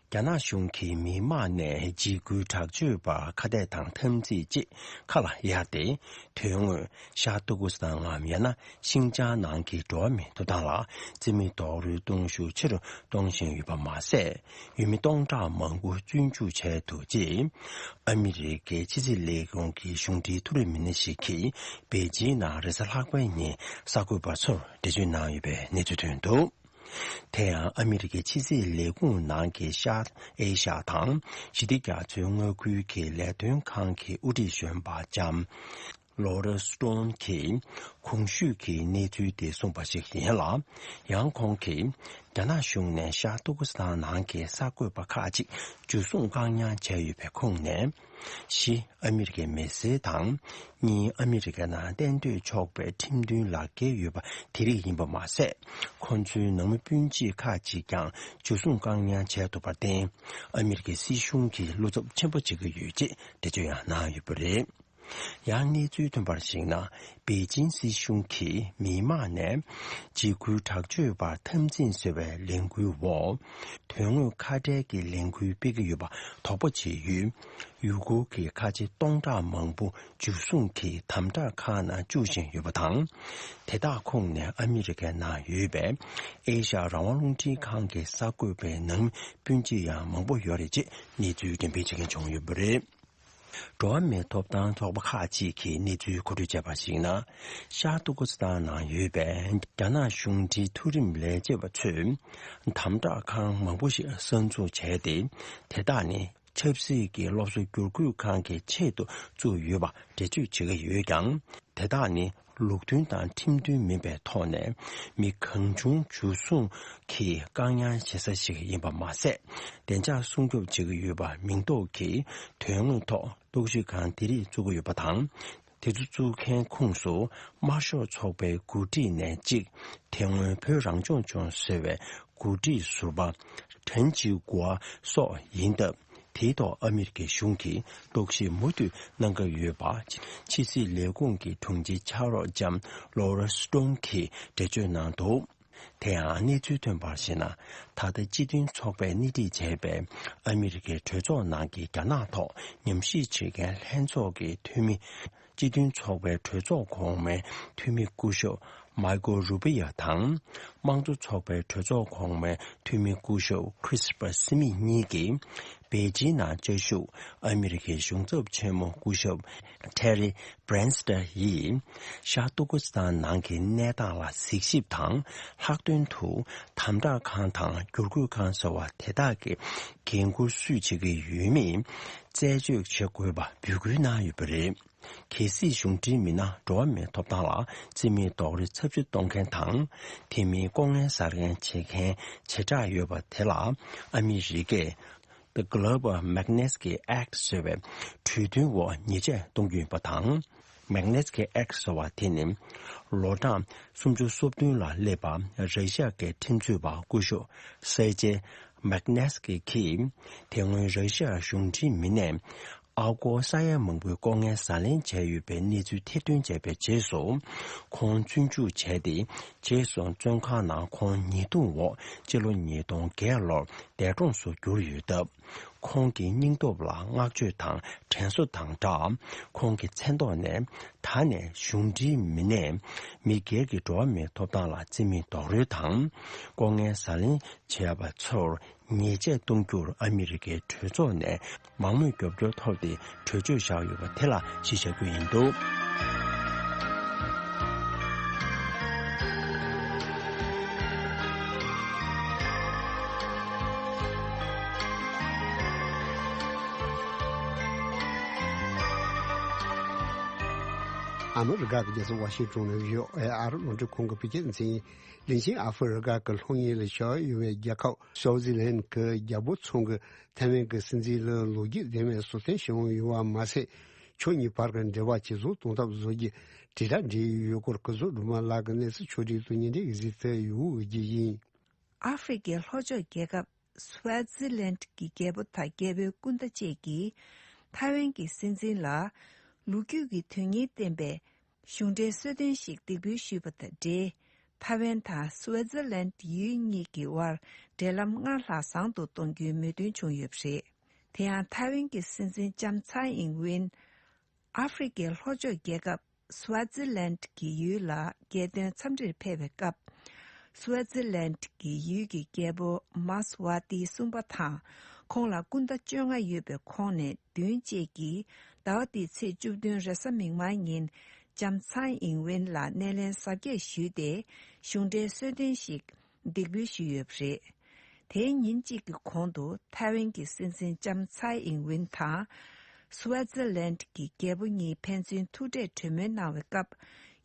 རྒྱ་ནག་གཞུང་གིས་མི་མང་ནས་འཇིགས་སྐུལ་དྲག་སྤྱོད་པར་ཁ་གཏད་དང་འཐབ་འཛིང་བཅས་ཁ་ལ་གཡར་ཏེ། དོན་དངོས་ཤར་ཏུར་ཀི་སི་ཐན་ངམ་ཡང་ན་ཤིན་ཅང་ནང་གི་འགྲོ་བ་མིའི་ཐོབ་ཐང་ལ་རྩིས་མེད་རྡོག་རོལ་གཏོང་ཤུགས་ཆེ་རུ་གཏོང་བཞིན་ཡོད་པ་མ་ཟད། ཡུལ་མི་སྟོང་ཕྲག་མང་པོ་བཙོན་འཇུག་བྱས་འདུག་ཅེས་ཨ་མི་རི་ཀའི་ཕྱི་སྲིད་ལས་ཁུངས་ཀྱི་གཞུང་འབྲེལ་མཐོ་རིམ་མི་སྣ་ཞིག་གིས་པེ་ཅིང་ནང་རེས་གཟའ་ལྷག་པའི་ཉིན་གསར་འགོད་པ་ཚོར་འགྲེལ་བརྗོད་གནང་ཡོད་པའི་གནས་ཚུལ་ཐོན་འདུག་དེ་ཡང་ཨ་མི་རི་ཀའི་ཕྱི་སྲིད་ལས་ཁུངས་ནང་གི་ཤར་ཨེ་ཤ་ཡ་དང་ཞི་བདེ་རྒྱ་མཚོའི་མངའ་ཁུལ་གྱི་ལས་དོན་ཁང་གི་དབུ་ཁྲིད་གཞོན་པ་ལྕམ་ལོ་ར་སི་ཏོན་གྱིས་གོང་ཞུས་ཀྱི་གནས་ཚུལ་དེ་གསུངས་པ་ཞིག་ཡིན་ལ། ཡང་ཁོང་གིས་རྒྱ་ནག་གཞུང་ནས་ཤར་ཏུར་ཀི་སི་ཐན་ནང་གི་གསར་འགོད་པ་ཁག་ཅིག་འཇུ་བཟུང་བཀག་ཉར་བྱས་ཡོད་པའི་ཁོངས་ནས། བཞི། ཨ་མི་རི་ཀའི་མི་སེར་དང་། གཉིས། ཨ་མི་རི་ཀའི་ནང་གཏན་སྡོད་ཆོག་པའི་ཁྲིམས་མཐུན་ལག་འཁྱེར་ཡོད་པ་དེ་རིགས་ཡིན་པ་མ་ཟད། ཁོ་ཚོའི་ནང་མི་སྤུན་མཆེད་ཁག་ཅིག་ཀྱང་འཇུ་བཟུང་བཀག་ཉར་བྱས་འདུག་པར་བརྟེན། ཨ་མི་རི་ཀའི་སྲིད་གཞུང་གིས་བློ་འཚབ་ཆེན་པོ་བྱེད་ཀྱི་ཡོད་ཅེས་འགྲེལ་བརྗོད་ཡང་གནང་ཡོད་པ་རེད། ཡང་གནས་ཚུལ་ཐོན་པར་གཞིགས་ན། པེ་ཅིང་སྲིད་གཞུང་གིས་མི་མང་ནས་འཇིགས་སྐུལ་དྲག་སྤྱོད་པར་འཐབ་འཛིང་ཟེར་བའི་ལས་འགུལ་འོག་དོན་དངོས་ཁ་བྲལ་གྱི་ལས་འགུལ་སྤེལ་གྱི་ཡོད་པ་དོགས་པ་བྱེད་ཡུལ། ཡུ་གུར་གྱི་ཁ་ཆེ་སྟོང་ཕྲག་མང་པོ་འཇུ་བཟུང་གིས་དམ་དྲག་ཁང་ནང་བཅུག་བཞིན་ཡོད་པ་དང་། དེ་དག་ཁོངས་ནས་ཨ་མི་རི་ཀའི་ནང་ཡོད་པའི་ཨེ་ཤ་ཡ་རང་དབང་རླུང་འཕྲིན་ཁང་གི་གསར་འགོད་པའི་ནང་མི་སྤུན་མཆེད་ཡང་མང་པོ་ཡོད་རེད་ཅེས་གནས་ཚུལ་འགྲེམས་སྤེལ་བྱེད་མཁན་བྱུང་ཡོད་པ་རེད། འགྲོ་བ་མིའི་ཐོབ་ཐང་ཚོགས་པ་ཁག་ཅིག་གིས་གནས་ཚུལ་མཁོ་སྤྲོད་བྱས་པར་གཞིགས་ན། ཤར་ཏུར་ཀུ་སི་ཐན་ནང་ཡོད་པའི་རྒྱ་ནག་གཞུང་འབྲེལ་མཐོ་རིམ་ལས་བྱེད་པ་ཚོས་དམ་དྲག་ཁང་མང་པོ་ཞིག་གསར་འཛུགས་བྱས་ཏེ། དེ་དག་ནི་ཆབ་སྲིད་ཀྱི་སློབ་གསོ་བསྒྱུར་བཀོད་ཁང་གི་ཆེད་དུ་བཙུགས་ཡོད་པ་འགྲེལ་བརྗོད་བྱེད་ཀྱི་ཡོད་ཀྱང་། དེ་དག་ནི་ལུགས་མཐུན་དང་ཁྲིམས་མཐུན་མིན་པའི་ཐོག་ནས། མི་གང་བྱུང་འཇུ་བཟུང་གིས་བཀག་ཉར་བྱེད་ས་ཞིག་ཡིན་པ་མ་ཟད། བདེ་འཇགས་སྲུང་སྐྱོབ་བྱེད་ཀྱི་ཡོད་པ་མིང་འདོགས་ཀྱིས་དོན་དངོས་ཐོག་རྟོག་ཞིབ་ཁང་དེ་རིགས་བཙུགས་ཀྱི་ཡོད་པ་དང་། དེ་ཚོ་བཙུགས་མཁན་ཁོངས་སུ་དམར་ཤོག་ཚོགས་པའི་འགོ་ཁྲིད་ནས་གཅིག་དེ་སྔོན་བོད་རང་སྐྱོང་ལྗོངས་ཟེར་བའི་འགོ་ཁྲིད་ཟུར་པ་ཁྲེན་ཅི་གོ་སོགས་ཡིན་སྟབས། དེའི་ཐོག་ཨ་མི་རི་ཀའི་གཞུང་གིས་རྟོག་ཞིབ་མུ་མཐུད་གནང་གི་ཡོད་པ། ཕྱི་སྲིད་ལས་ཁུངས་ཀྱི་དྲུང་ཆེ་ཕྱག་རོགས་ལྕམ་ལོ་ར་སི་ཏོང་གིས་འགྲེལ་བརྗོད་གནང་འདུག་དེ་ཡང་གནས་ཚུལ་ཐོན་པར་གཞིགས་ན། ད་ལྟ་སྤྱི་མཐུན་ཚོགས་པས་སྣེ་ཁྲིད་བྱས་པའི་ཨ་མི་རི་ཀའི་གྲོས་ཚོགས་ནང་གི་རྒྱ་ནག་ཐོག་ཉམས་ཞིབ་བྱེད་མཁན་ལྷན་ཚོགས་ཀྱི་འཐུས་མི། སྤྱི་མཐུན་ཚོགས་པའི་གྲོས་ཚོགས་གོང་མའི་འཐུས་མི་སྐུ་ཞབས་མཱི་ཀོ་རུ་པི་ཡ་དང་། དམངས་གཙོ་ཚོགས་པའི་གྲོས་ཚོགས་གོང་མའི་འཐུས་མི་སྐུ་ཞབས་ཁྲིས་པ་སི་མིད་གཉིས་ཀྱིས། པེ་ཅིན་ནང་བཅའ་བཞུགས་ཨ་མི་རི་ཀའི་གཞུང་ཚབ་ཆེན་མོ་སྐུ་ཞབས་ཊེ་རི་བྷི་རན་སི་ཏར་ཡིས། ཤར་ཏུར་ཀུ་སི་ཐན་ནང་གི་གནས་སྟངས་ལ་གཟིགས་ཞིབ་དང་། ལྷག་དོན་དུ་དམ་དྲག་ཁང་དང་བསྒྱུར་བཀོད་ཁང་ཟེར་བ་དེ་དག་གི་འགན་འཁུར་སུས་བྱེད་ཀྱི་ཡོད་མེད་རྩད་གཅོད་བྱེད་དགོས་པ་འབོད་སྐུལ་གནང་ཡོད་པ་རེད། གལ་སྲིད་གཞུང་འབྲེལ་མི་སྣ་འགྲོ་བ་མིའི་ཐོབ་ཐང་ལ་རྩིས་མེད་རྡོག་རོལ་ཚབས་ཆེ་གཏོང་མཁན་དང་། དེ་མིན་ལྐོག་རྔན་ཟ་མཁན་བྱེད་མཁན་བྱེ་བྲག་ཡོད་པ་དེ་ལ་ཨ་མི་རི་ཀས། The Global Magnitsky Act ཟེར་བའི་གྲོས་མཐུན་འོག་ཉེས་ཆད་གཏོང་རྒྱུ་ཡིན་པ་དང་། Magnitsky Act ཟེར་བ་དེ་ནི་ལོ་གྲངས་སུམ་ཅུ་སོ་བདུན་ལ་སླེབས་པ་ར་ཤ་ཡ་གི་ཁྲིམས་རྩོད་པ་སྐུ་ཞབས་སེར་ཇེ་མེག་ནེ་སི་ཀི་གིས། དེ་སྔོན་ར་ཤ་ཡ་གཞུང་འབྲེལ་མི་སྣས། ཨ་སྒོར་ས་ཡ་མང་པོའི་ལྐོག་རྔན་ཟ་ལེན་བྱས་ཡོད་པའི་གནས་ཚུལ་ཐེར་འདོན་བྱས་པའི་རྗེས་སུ། ཁོང་བཙོན་འཇུག་བྱས་ཏེ། རྗེས་སུ་བཙོན་ཁང་ནང་ཁོང་ཉེས་རྡུང་འོག་སྤྱི་ལོ་ཉིས་སྟོང་བརྒྱད་ལོར་འདས་གྲོངས་སུ་གྱུར་ཡོད་སྟབས། ཁོང་གི་སྙིང་སྟོབས་ལ་བསྔགས་བརྗོད་དང་དྲན་གསོ་དང་སྦྲགས། ཁོང་གི་མཚན་ཐོག་ནས་ད་ནས་གཞུང་འབྲེལ་མི་སྣས་མི་སྒེར་གྱི་འགྲོ་བ་མིའི་ཐོབ་ཐང་ལ་རྩིས་མེད་རྡོག་རོལ་དང་། ལྐོག་རྔན་ཟ་ལེན་བྱས་པ་ཚོར། ཉེས་ཆད་གཏོང་རྒྱུར་ཨ་མི་རི་ཀའི་གྲོས་ཚོགས་ནས་མང་མོས་རྒྱབ་སྐྱོར་ཐོབ་སྟེ་གྲོས་ཆོད་བཞག་ཡོད་པ་དེ་ལ་གཞི་བཞག་རྒྱུ་ཡིན་འདུག་ཨ་མི་རི་ཀ་གི་རྒྱལ་ས་ཝ་ཤིང་ཊོན་ནས་བྷི་ཨོ་ཨེ་ཨ་རི་རླུང་འཕྲིན་ཁང་གི་བོད་སྐད་སྡེ་ཚན་ཡིན། ལིན་ཆིན་ཨ་ཧྥེ་རི་ཀ་གི་ལྷོ་ངོས་ལ་བཞག་ཡོད་པའི་རྒྱལ་ཁབ་སུའུ་ཛི་ལན་གྱི་རྒྱལ་པོ་ཚང་གིས་ཐའེ་ཝན་གྱི་སྲིད་འཛིན་ལ་ལོ་རྒྱུས་ལྡན་པའི་གསོལ་སྟོན་ཞུ་འོང་ཡོད་པ་མ་ཟད། ཕྱོགས་གཉིས་བར་གྱི་འབྲེལ་བ་ཇེ་བཟང་གཏོང་ཐབས་བཟོ་རྒྱུ་དྲིལ་བསྒྲགས་བྱས་ཡོད་སྐོར་སྐུ་ཚབ་སྒྲོལ་མ་ལགས་ཀྱིས་གནས་ཚུལ་ཕྱོགས་སྒྲིག་དང་ཉིན་རེའི་གཟིགས་ཚུལ་ཡོད་རྒྱུ་ཡིན། ཨ་ཧྥེ་རི་ཁའི་ལྷོ་ཕྱོགས་རྒྱལ་ཁབ་སུའེ་ཙི་ལན་གྱི་རྒྱལ་པོ་དང་རྒྱལ་པོའི་སྐུ་ཟླ་བཅས་ཀྱིས་ཐའེ་ཝན་གྱི་སྲིད་འཛིན་ལ་ལོ་རྒྱུས་ཀྱི་དོན་སྙིང་ལྡན་པའི་གཞུང་འབྲེལ་གསོལ་སྟོན་ཞིག་འདེགས་འབུལ་ཞུས་པ་དང་འབྲེལ། ཐའེ་ཝན་དང་སུའེ་ཙི་ལན་ཡུལ་གཉིས་ཀྱི་དབར་འབྲེལ་ལམ་སྔར་ལྷག་བཟང་དུ་གཏོང་རྒྱུའི་མོས་མཐུན་བྱུང་ཡོད་པ་རེད། དེ་ཡང་ཐའེ་ཝན་གྱི་སྲིད་འཛིན་ལྕམ་ཚའེ་ཨིང་ཝེན། ཨ་ཧྥེ་རི་ཁའི་ལྷོ་ཕྱོགས་རྒྱལ་ཁབ་སུའེ་ཙི་ལན་གྱི་ཡུལ་ལ་རྒྱལ་དོན་འཚམས་འདྲིར་ཕེབས་པའི་སྐབས། སུའེ་ཙི་ལན་གྱི་ཡུལ་གྱི་རྒྱལ་པོ་མཱ་སི་ཝ་ཏི་གསུམ་པ་དང་། ཁོང་ལ་སྐུ་ཟླ་བཅོ་ལྔ་ཡོད་པའི་ཁོང་ནས་བདུན་བཅས་ཀྱིས་ཟླ་བ་འདིའི་ཚེས་བཅུ་བདུན་རེས་གཟའ་མིག་དམར་ཉིན་ལྕམ་ཚའེ་ཨིང་ཝེན་ལ་སྣེ་ལེན་གཟབ་རྒྱས་ཞུས་ཏེ། གཞུང་འབྲེལ་གསོལ་སྟོན་ཞིག་འདེགས་འབུལ་ཞུས་ཡོད་པ་རེད། དེའི་ཉིན་གཅིག་གི་གོང་དུ་ཐའེ་ཝན་གྱི་སྲིད་འཛིན་ལྕམ་ཚའེ་ཨིང་ཝེན་དང་། སུའེ་ཙི་ལན་གྱི་རྒྱལ་པོ་གཉིས་ཕན་ཚུན་ཐུག་འཕྲད་གྲོས་མོལ་གནང་བའི་སྐབས།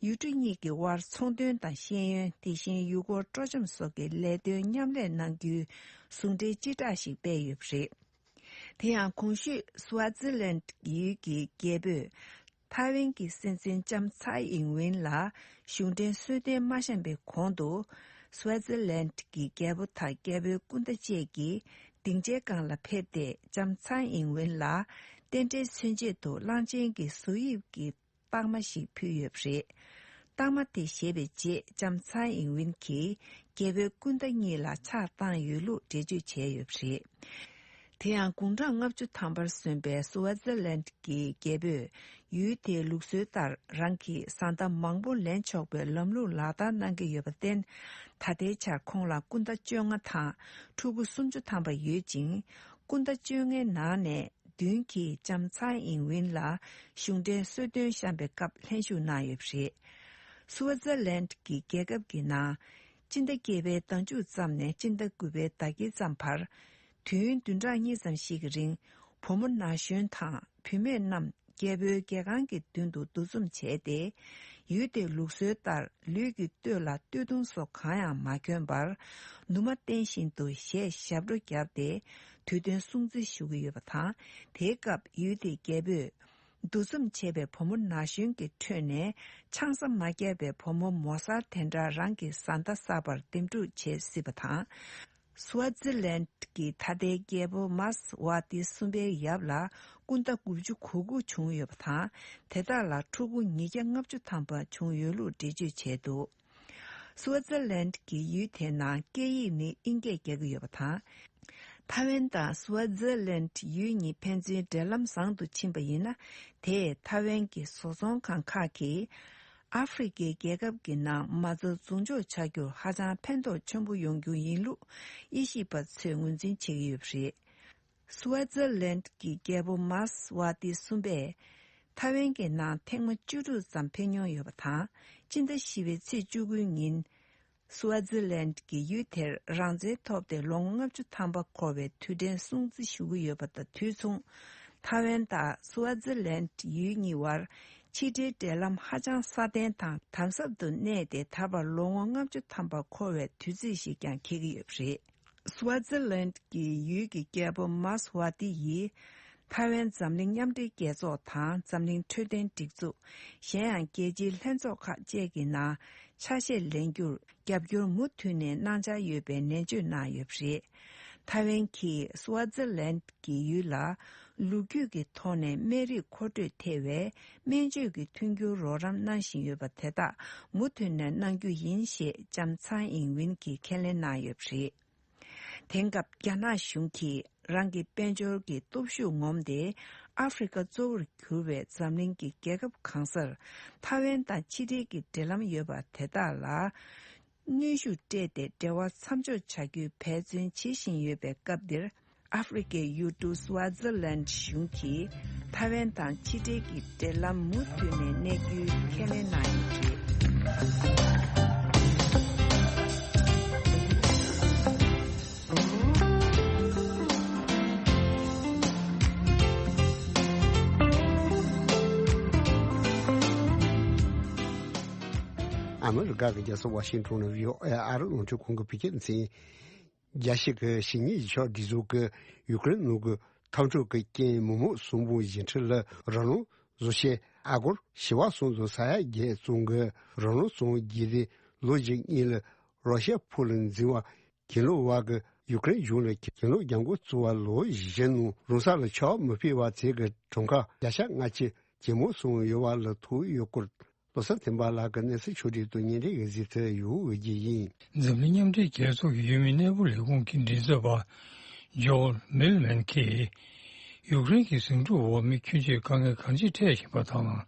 ཡུལ་གྲུ་གཉིས་ཀྱི་དབར་ཚོང་དོན་དང་ཤེས་ཡོན། དེ་བཞིན་ཡུལ་སྐོར་སྤྲོ་འཆམ་སོགས་ཀྱི་ལས་དོན་མཉམ་ལས་གནང་རྒྱུའི་ཟུང་འབྲེལ་སྤྱི་བསྒྲགས་ཤིག་སྤེལ་ཡོད་པ་རེད། དེ་ཡང་གོང་ཞུས་སུའེ་ཙི་ལན་ཡུལ་གྱི་རྒྱལ་པོས། ཐའེ་ཝན་གྱི་སྲིད་འཛིན་ལྕམ་ཚའེ་ཨིང་ཝེན་ལ་གཞུང་འབྲེལ་གསོལ་སྟོན་མ་བཤམས་པའི་གོང་དུ། སུའེ་ཙི་ལན་གྱི་རྒྱལ་པོ་དང་རྒྱལ་པོའི་སྐུ་ཟླ་བཅས་ཀྱིས་སྡིངས་ཆའི་སྒང་ལ་ཕེབས་ཏེ། ལྕམ་ཚའེ་ཨིང་ཝེན་ལ་རྟེན་འབྲེལ་མཚོན་ཆེད་དུ་གླང་ཆེན་གྱི་གཟུགས་དབྱིབས་ཀྱི་རྟགས་མ་ཞིག་ཕུལ་ཡོད་པ་རེད། རྟགས་མ་དེ་བཞེས་པའི་རྗེས། ལྕམ་ཚའེ་ཨིང་ཝེན་གྱིས་རྒྱལ་པོའི་སྐུ་ཟླ་གཉིས་ལ་ཕྱག་བཏང་ཡོད་ལུགས་འགྲེལ་བརྗོད་བྱས་ཡོད་པ་རེད། དེ་ཡང་དགུང་གྲངས་ལྔ་བཅུ་ཐམ་པར་སོན་པའི་སུའེ་ཙེར་ལན་གྱི་རྒྱལ་པོས། ཡུལ་དེའི་ལུགས་སྲོལ་ལྟར། རང་གི་བཟའ་ཟླ་མང་པོ་ལེན་ཆོག་པའི་ལམ་ལུགས་ལག་བསྟར་གནང་གི་ཡོད་པར་བརྟེན། ད་ལྟའི་ཆར་ཁོང་ལ་སྐུ་ཟླ་བཅོ་ལྔ་དང་ཕྲུ་གུ་སུམ་ཅུ་ཐམ་པ་ཡོད་ཅིང་། སྐུ་ཟླ་བཅོ་ལྔའི་ནང་ནས་ བདུན་གྱིས་ལྕམ་ཚའེ་ཨིང་ཝིན་ལ་གཞུང་འབྲེལ་གསོལ་སྟོན་བཤམས་པའི་སྐབས་ལྷན་ཞུགས་གནང་ཡོད་པ་རེད། སུའེ་ཙེར་ལན་གྱི་རྒྱལ་ཁབ་ཀྱི་ནང་སྤྱི་ཟླ་བརྒྱད་པའི་ཟླ་མཇུག་ཙམ་ནས་སྤྱི་ཟླ་དགུ་པའི་ཟླ་དཀྱིལ་ཙམ་བར། དུས་ཡུན་བདུན་ཕྲག་གཉིས་ཙམ་ཞིག་གི་རིང་བུ་མོ་ན་གཞོན་དང་བུད་མེད་རྣམས་རྒྱལ་པོའི་རྒྱལ་ཁང་གི་མདུན་དུ་འདུ་འཛོམས་བྱས་ཏེ། ཡུལ་དེའི་ལུགས་སྲོལ་ལྟར་ལུས་ཀྱི་སྟོད་ལ་སྟོད་ཐུང་སོགས་གང་ཡང་མ་གྱོན་པར། ནུ་མ་བསྟན་བཞིན་དུ་གཞས་ཞབས་བྲོ་བརྒྱབ་སྟེ་དུས་སྟོན་སྲུང་བརྩི་ཞུ་གི་ཡོད་པ་དང་། དེའི་སྐབས་ཡུལ་དེའི་རྒྱལ་པོས། འདུ་འཛོམས་བྱས་པའི་བུ་མོ་ན་གཞོན་གྱི་ཁྲོད་ནས་ཆང་ས་མ་བརྒྱབ་པའི་བུ་མོ་མོ་གསར་དེ་འདྲ་རང་གི་བཟའ་ཟླ་གསར་པར་འདེམས་སྒྲུག་བྱེད་སྲིད་པ་དང་། སུའེ་ཙེར་ལན་གྱི་ད་ལྟའི་རྒྱལ་པོ་མཱས་ཝ་ཏི་གསུམ་པའི་ཡབ་ལ་སྐུ་ཟླ་དགུ་བཅུ་གོ་དགུ་བྱུང་ཡོད་པ་དང་། དེ་དག་ལ་ཕྲུ་གུ་ཉིས་བརྒྱ་ལྔ་བཅུ་ཐམ་པ་བྱུང་ཡོད་ལུགས་འགྲེལ་བརྗོད་བྱས་འདུག་སུའེ་ཙེར་ལན་གྱི་ཡུལ་དེའི་ནང་སྐད་ཡིག་ནི་དབྱིན་སྐད་རྒྱག་གི་ཡོད་པ་དང་། ཐའེ་ཝན་དང་སུའེ་ཙེར་ལན་ཡུལ་གཉིས་ཕན་ཚུན་འབྲེལ་ལམ་བཟང་དུ་ཕྱིན་པ་ཡིན་ན། དེས་ཐའེ་ཝན་གྱི་བཟོ་ཚོང་ཁང་ཁག་གིས་ཨ་ཧྥེ་རི་ཁའི་རྒྱལ་ཁབ་ཀྱི་ནང་མ་རྩ་འཛུགས་འཇོག་བྱ་རྒྱུར་ཧ་ཅང་ཕན་ཐོགས་ཆེན་པོ་ཡོང་རྒྱུ་ཡིན་ལུགས་དབྱེ་ཞིབ་པ་ཚོས་ངོས་འཛིན་བྱེད་ཀྱི་ཡོད་པ་རེད། སུའེ་ཙེར་ལན་གྱི་རྒྱལ་པོ་མཱས་ཝ་ཏི་གསུམ་པས་ཐའེ་ཝན་གྱི་ནང་ཐེངས་མ་བཅུ་དྲུག་ཙམ་ཕེབས་མྱོང་ཡོད་པ་དང་། སྤྱི་ཟླ་བཞི་པའི་ཚེས་བཅུ་དགུའི་ཉིན། སུའེ་ཙེར་ལན་གྱི་ཡུལ་དེར་རང་བཙན་ཐོབ་སྟེ་ལོ་ངོ་ལྔ་བཅུ་ཐམ་པ་འཁོར་བའི་དུས་དྲན་སྲུང་བརྩི་ཞུ་གི་ཡོད་པ་དང་དུས་མཚུངས། ཐའེ་ཝན་དང་སུའེ་ཙེར་ལན་ཡུལ་གཉིས་བར་ཕྱི་འབྲེལ་འབྲེལ་ལམ་ཧ་ཅང་སྲ་བརྟན་དང་དམ་ཟབ་ཏུ་གནས་ཏེ། ད་བར་ལོ་ངོ་ལྔ་བཅུ་ཐམ་པ་འཁོར་བའི་དུས་ཚིགས་ཤིག་ཀྱང་འཁེལ་གྱི་ཡོད་པ་རེད། སུའེ་ཙེར་ལན་གྱི་ཡུལ་གྱི་རྒྱལ་པོ་མཱས་ཝ་ཏི་ཡིས། ཐའེ་ཝན་འཛམ་གླིང་མཉམ་འབྲེལ་རྒྱལ་ཚོགས་དང་འཛམ་གླིང་འཕྲོད་བསྟེན་སྒྲིག་འཛུགས། གཞན་ཡང་རྒྱལ་སྤྱིའི་ལྷན་ཚོགས་ཁག་བཅས་ཀྱི་ནང་ཆ་ཤས་ལེན་རྒྱུར་རྒྱབ་སྐྱོར་མུ་མཐུད་ནས་གནང་འཆར་ཡོད་པའི་ནན་བརྗོད་གནང་ཡོད་པ་རེད། ཐའེ་ཝན་གྱིས་སུའེ་ཙེར་ལན་གྱི་ཡུལ་ལ་ལོ་རྒྱུས་ཀྱི་ཐོག་ནས་སྨན་རིགས་མཁོ་སྤྲོད་ཐེ་བའི་སྨན་བཅོས་ཀྱི་མཐུན་འགྱུར་རོགས་རམ་གནང་བཞིན་ཡོད་པ་དེ་དག་མུ་མཐུད་ནས་གནང་རྒྱུ་ཡིན་ཞེས་ལྕམ་ཚང་ཨིང་ཝིན་གྱིས་ཁས་ལེན་གནང་ཡོད་པ་རེད། དེང་སྐབས་རྒྱ་ནག་གཞུང་གིས་རང་གི་དཔལ་འབྱོར་གྱི་སྟོབས་ཤུགས་ངོམས་ཏེ། ཨ་ཧྥེ་རི་ཁ་གཙོ་བོར་གྱུར་པའི་འཛམ་གླིང་གི་རྒྱལ་ཁབ་གང་སར་ཐའེ་ཝན་དང་ཕྱི་འབྲེལ་གྱི་འབྲེལ་ལམ་ཡོད་པ་དེ་དག་ལ་གནོན་ཤུགས་སྤྲད་དེ་འབྲེལ་བ་མཚམས་འཇོག་བྱ་རྒྱུའི་འབད་བརྩོན་བྱེད་བཞིན་ཡོད་པའི་སྐབས་འདིར། ཨ་ཧྥེ་རི་ཁའི་ཡུལ་གྲུ་སུའེ་ཙེར་ལན་གཞུང་གིས་ཐའེ་ཝན་དང་ཕྱི་འབྲེལ་གྱི་འབྲེལ་ལམ་མུ་མཐུད་ནས་གནས་རྒྱུའི་ཁས་ལེན་གནང་ཡོད་པ་རེད། ཨ་མི་རི་ཀ་གི་རྒྱལ་ས་ཝ་ཤིང་ཊོན་ནས་བྷི་ཨོ་ཨེ་ཨ་རི་རླུང་འཕྲིན་ཁང་གི་བོད་སྐད་སྡེ་ཚན། རྒྱལ་སྤྱི་གི་ཞི་གཉིས་ཡིག་ཆ་སྒྲིག་འཛུགས་ཀྱིས་ཡུ་ཀེ་རེན་ནང་གི་འཐབ་འཁྲུག་གི་རྐྱེན་མི་མང་གསུམ་པོ་བཞི་ཁྲི་ལ་རང་ལུས་བཟོ་བྱེད། ཨ་སྒོར་བྱེ་བ་གསུམ་དང་ས་ཡ་བརྒྱད་བཙོང་གི་རང་ལུས་བཙོང་རྒྱུ་དེ་ལོ་གཅིག་གཉིས་ལ་རོ་ཤ་ཕུ་ལ་འཛིང་བ་གྱེན་ལོག་བ་གི་ཡུ་ཀེ་རེན་གཞུང་ལ་གྱེན་ལོག་རྒྱབ་འགོག་བཙུགས་པ་ལོ་བཞི་ནང་རང་ས་ལ་ཆར་པ་མི་ཕེབས་པ་བྱས་ཀྱི་གྲངས་ཀ་བརྒྱ་ཆ་ལྔ་བཅུ་ཇེ་མང་སོང་ཡོད་པ་ལ་ཐུག་ཡོད་སྐོར། བློ་བཟང་བསྟན་པ་ལགས་ཀྱིས་གནས་ཚུལ་ཕྱོགས་བསྒྲིགས་དང་སྙན་སྒྲོན་ཡི་གེ་གཟིགས་ཐུབ་ཡོད་ཀྱི་ཡིན། འཛམ་གླིང་མཉམ་འབྲེལ་རྒྱལ་ཚོགས་ཀྱི་ཡུལ་མི་གནས་སྤོ་ལས་ཁུངས་ཀྱི་མགྲིན་ཚབ་པ་ཇོ་ཨེལ་མིལ་མན་གྱིས་ཡུཀ་རེན་གྱི་ཟིང་འཁྲུག་འོག་མི་ཁྱོན་ཆོས་དཀའ་ངལ་གང་ཅི་འཕྲད་བཞིན་པ་དང་།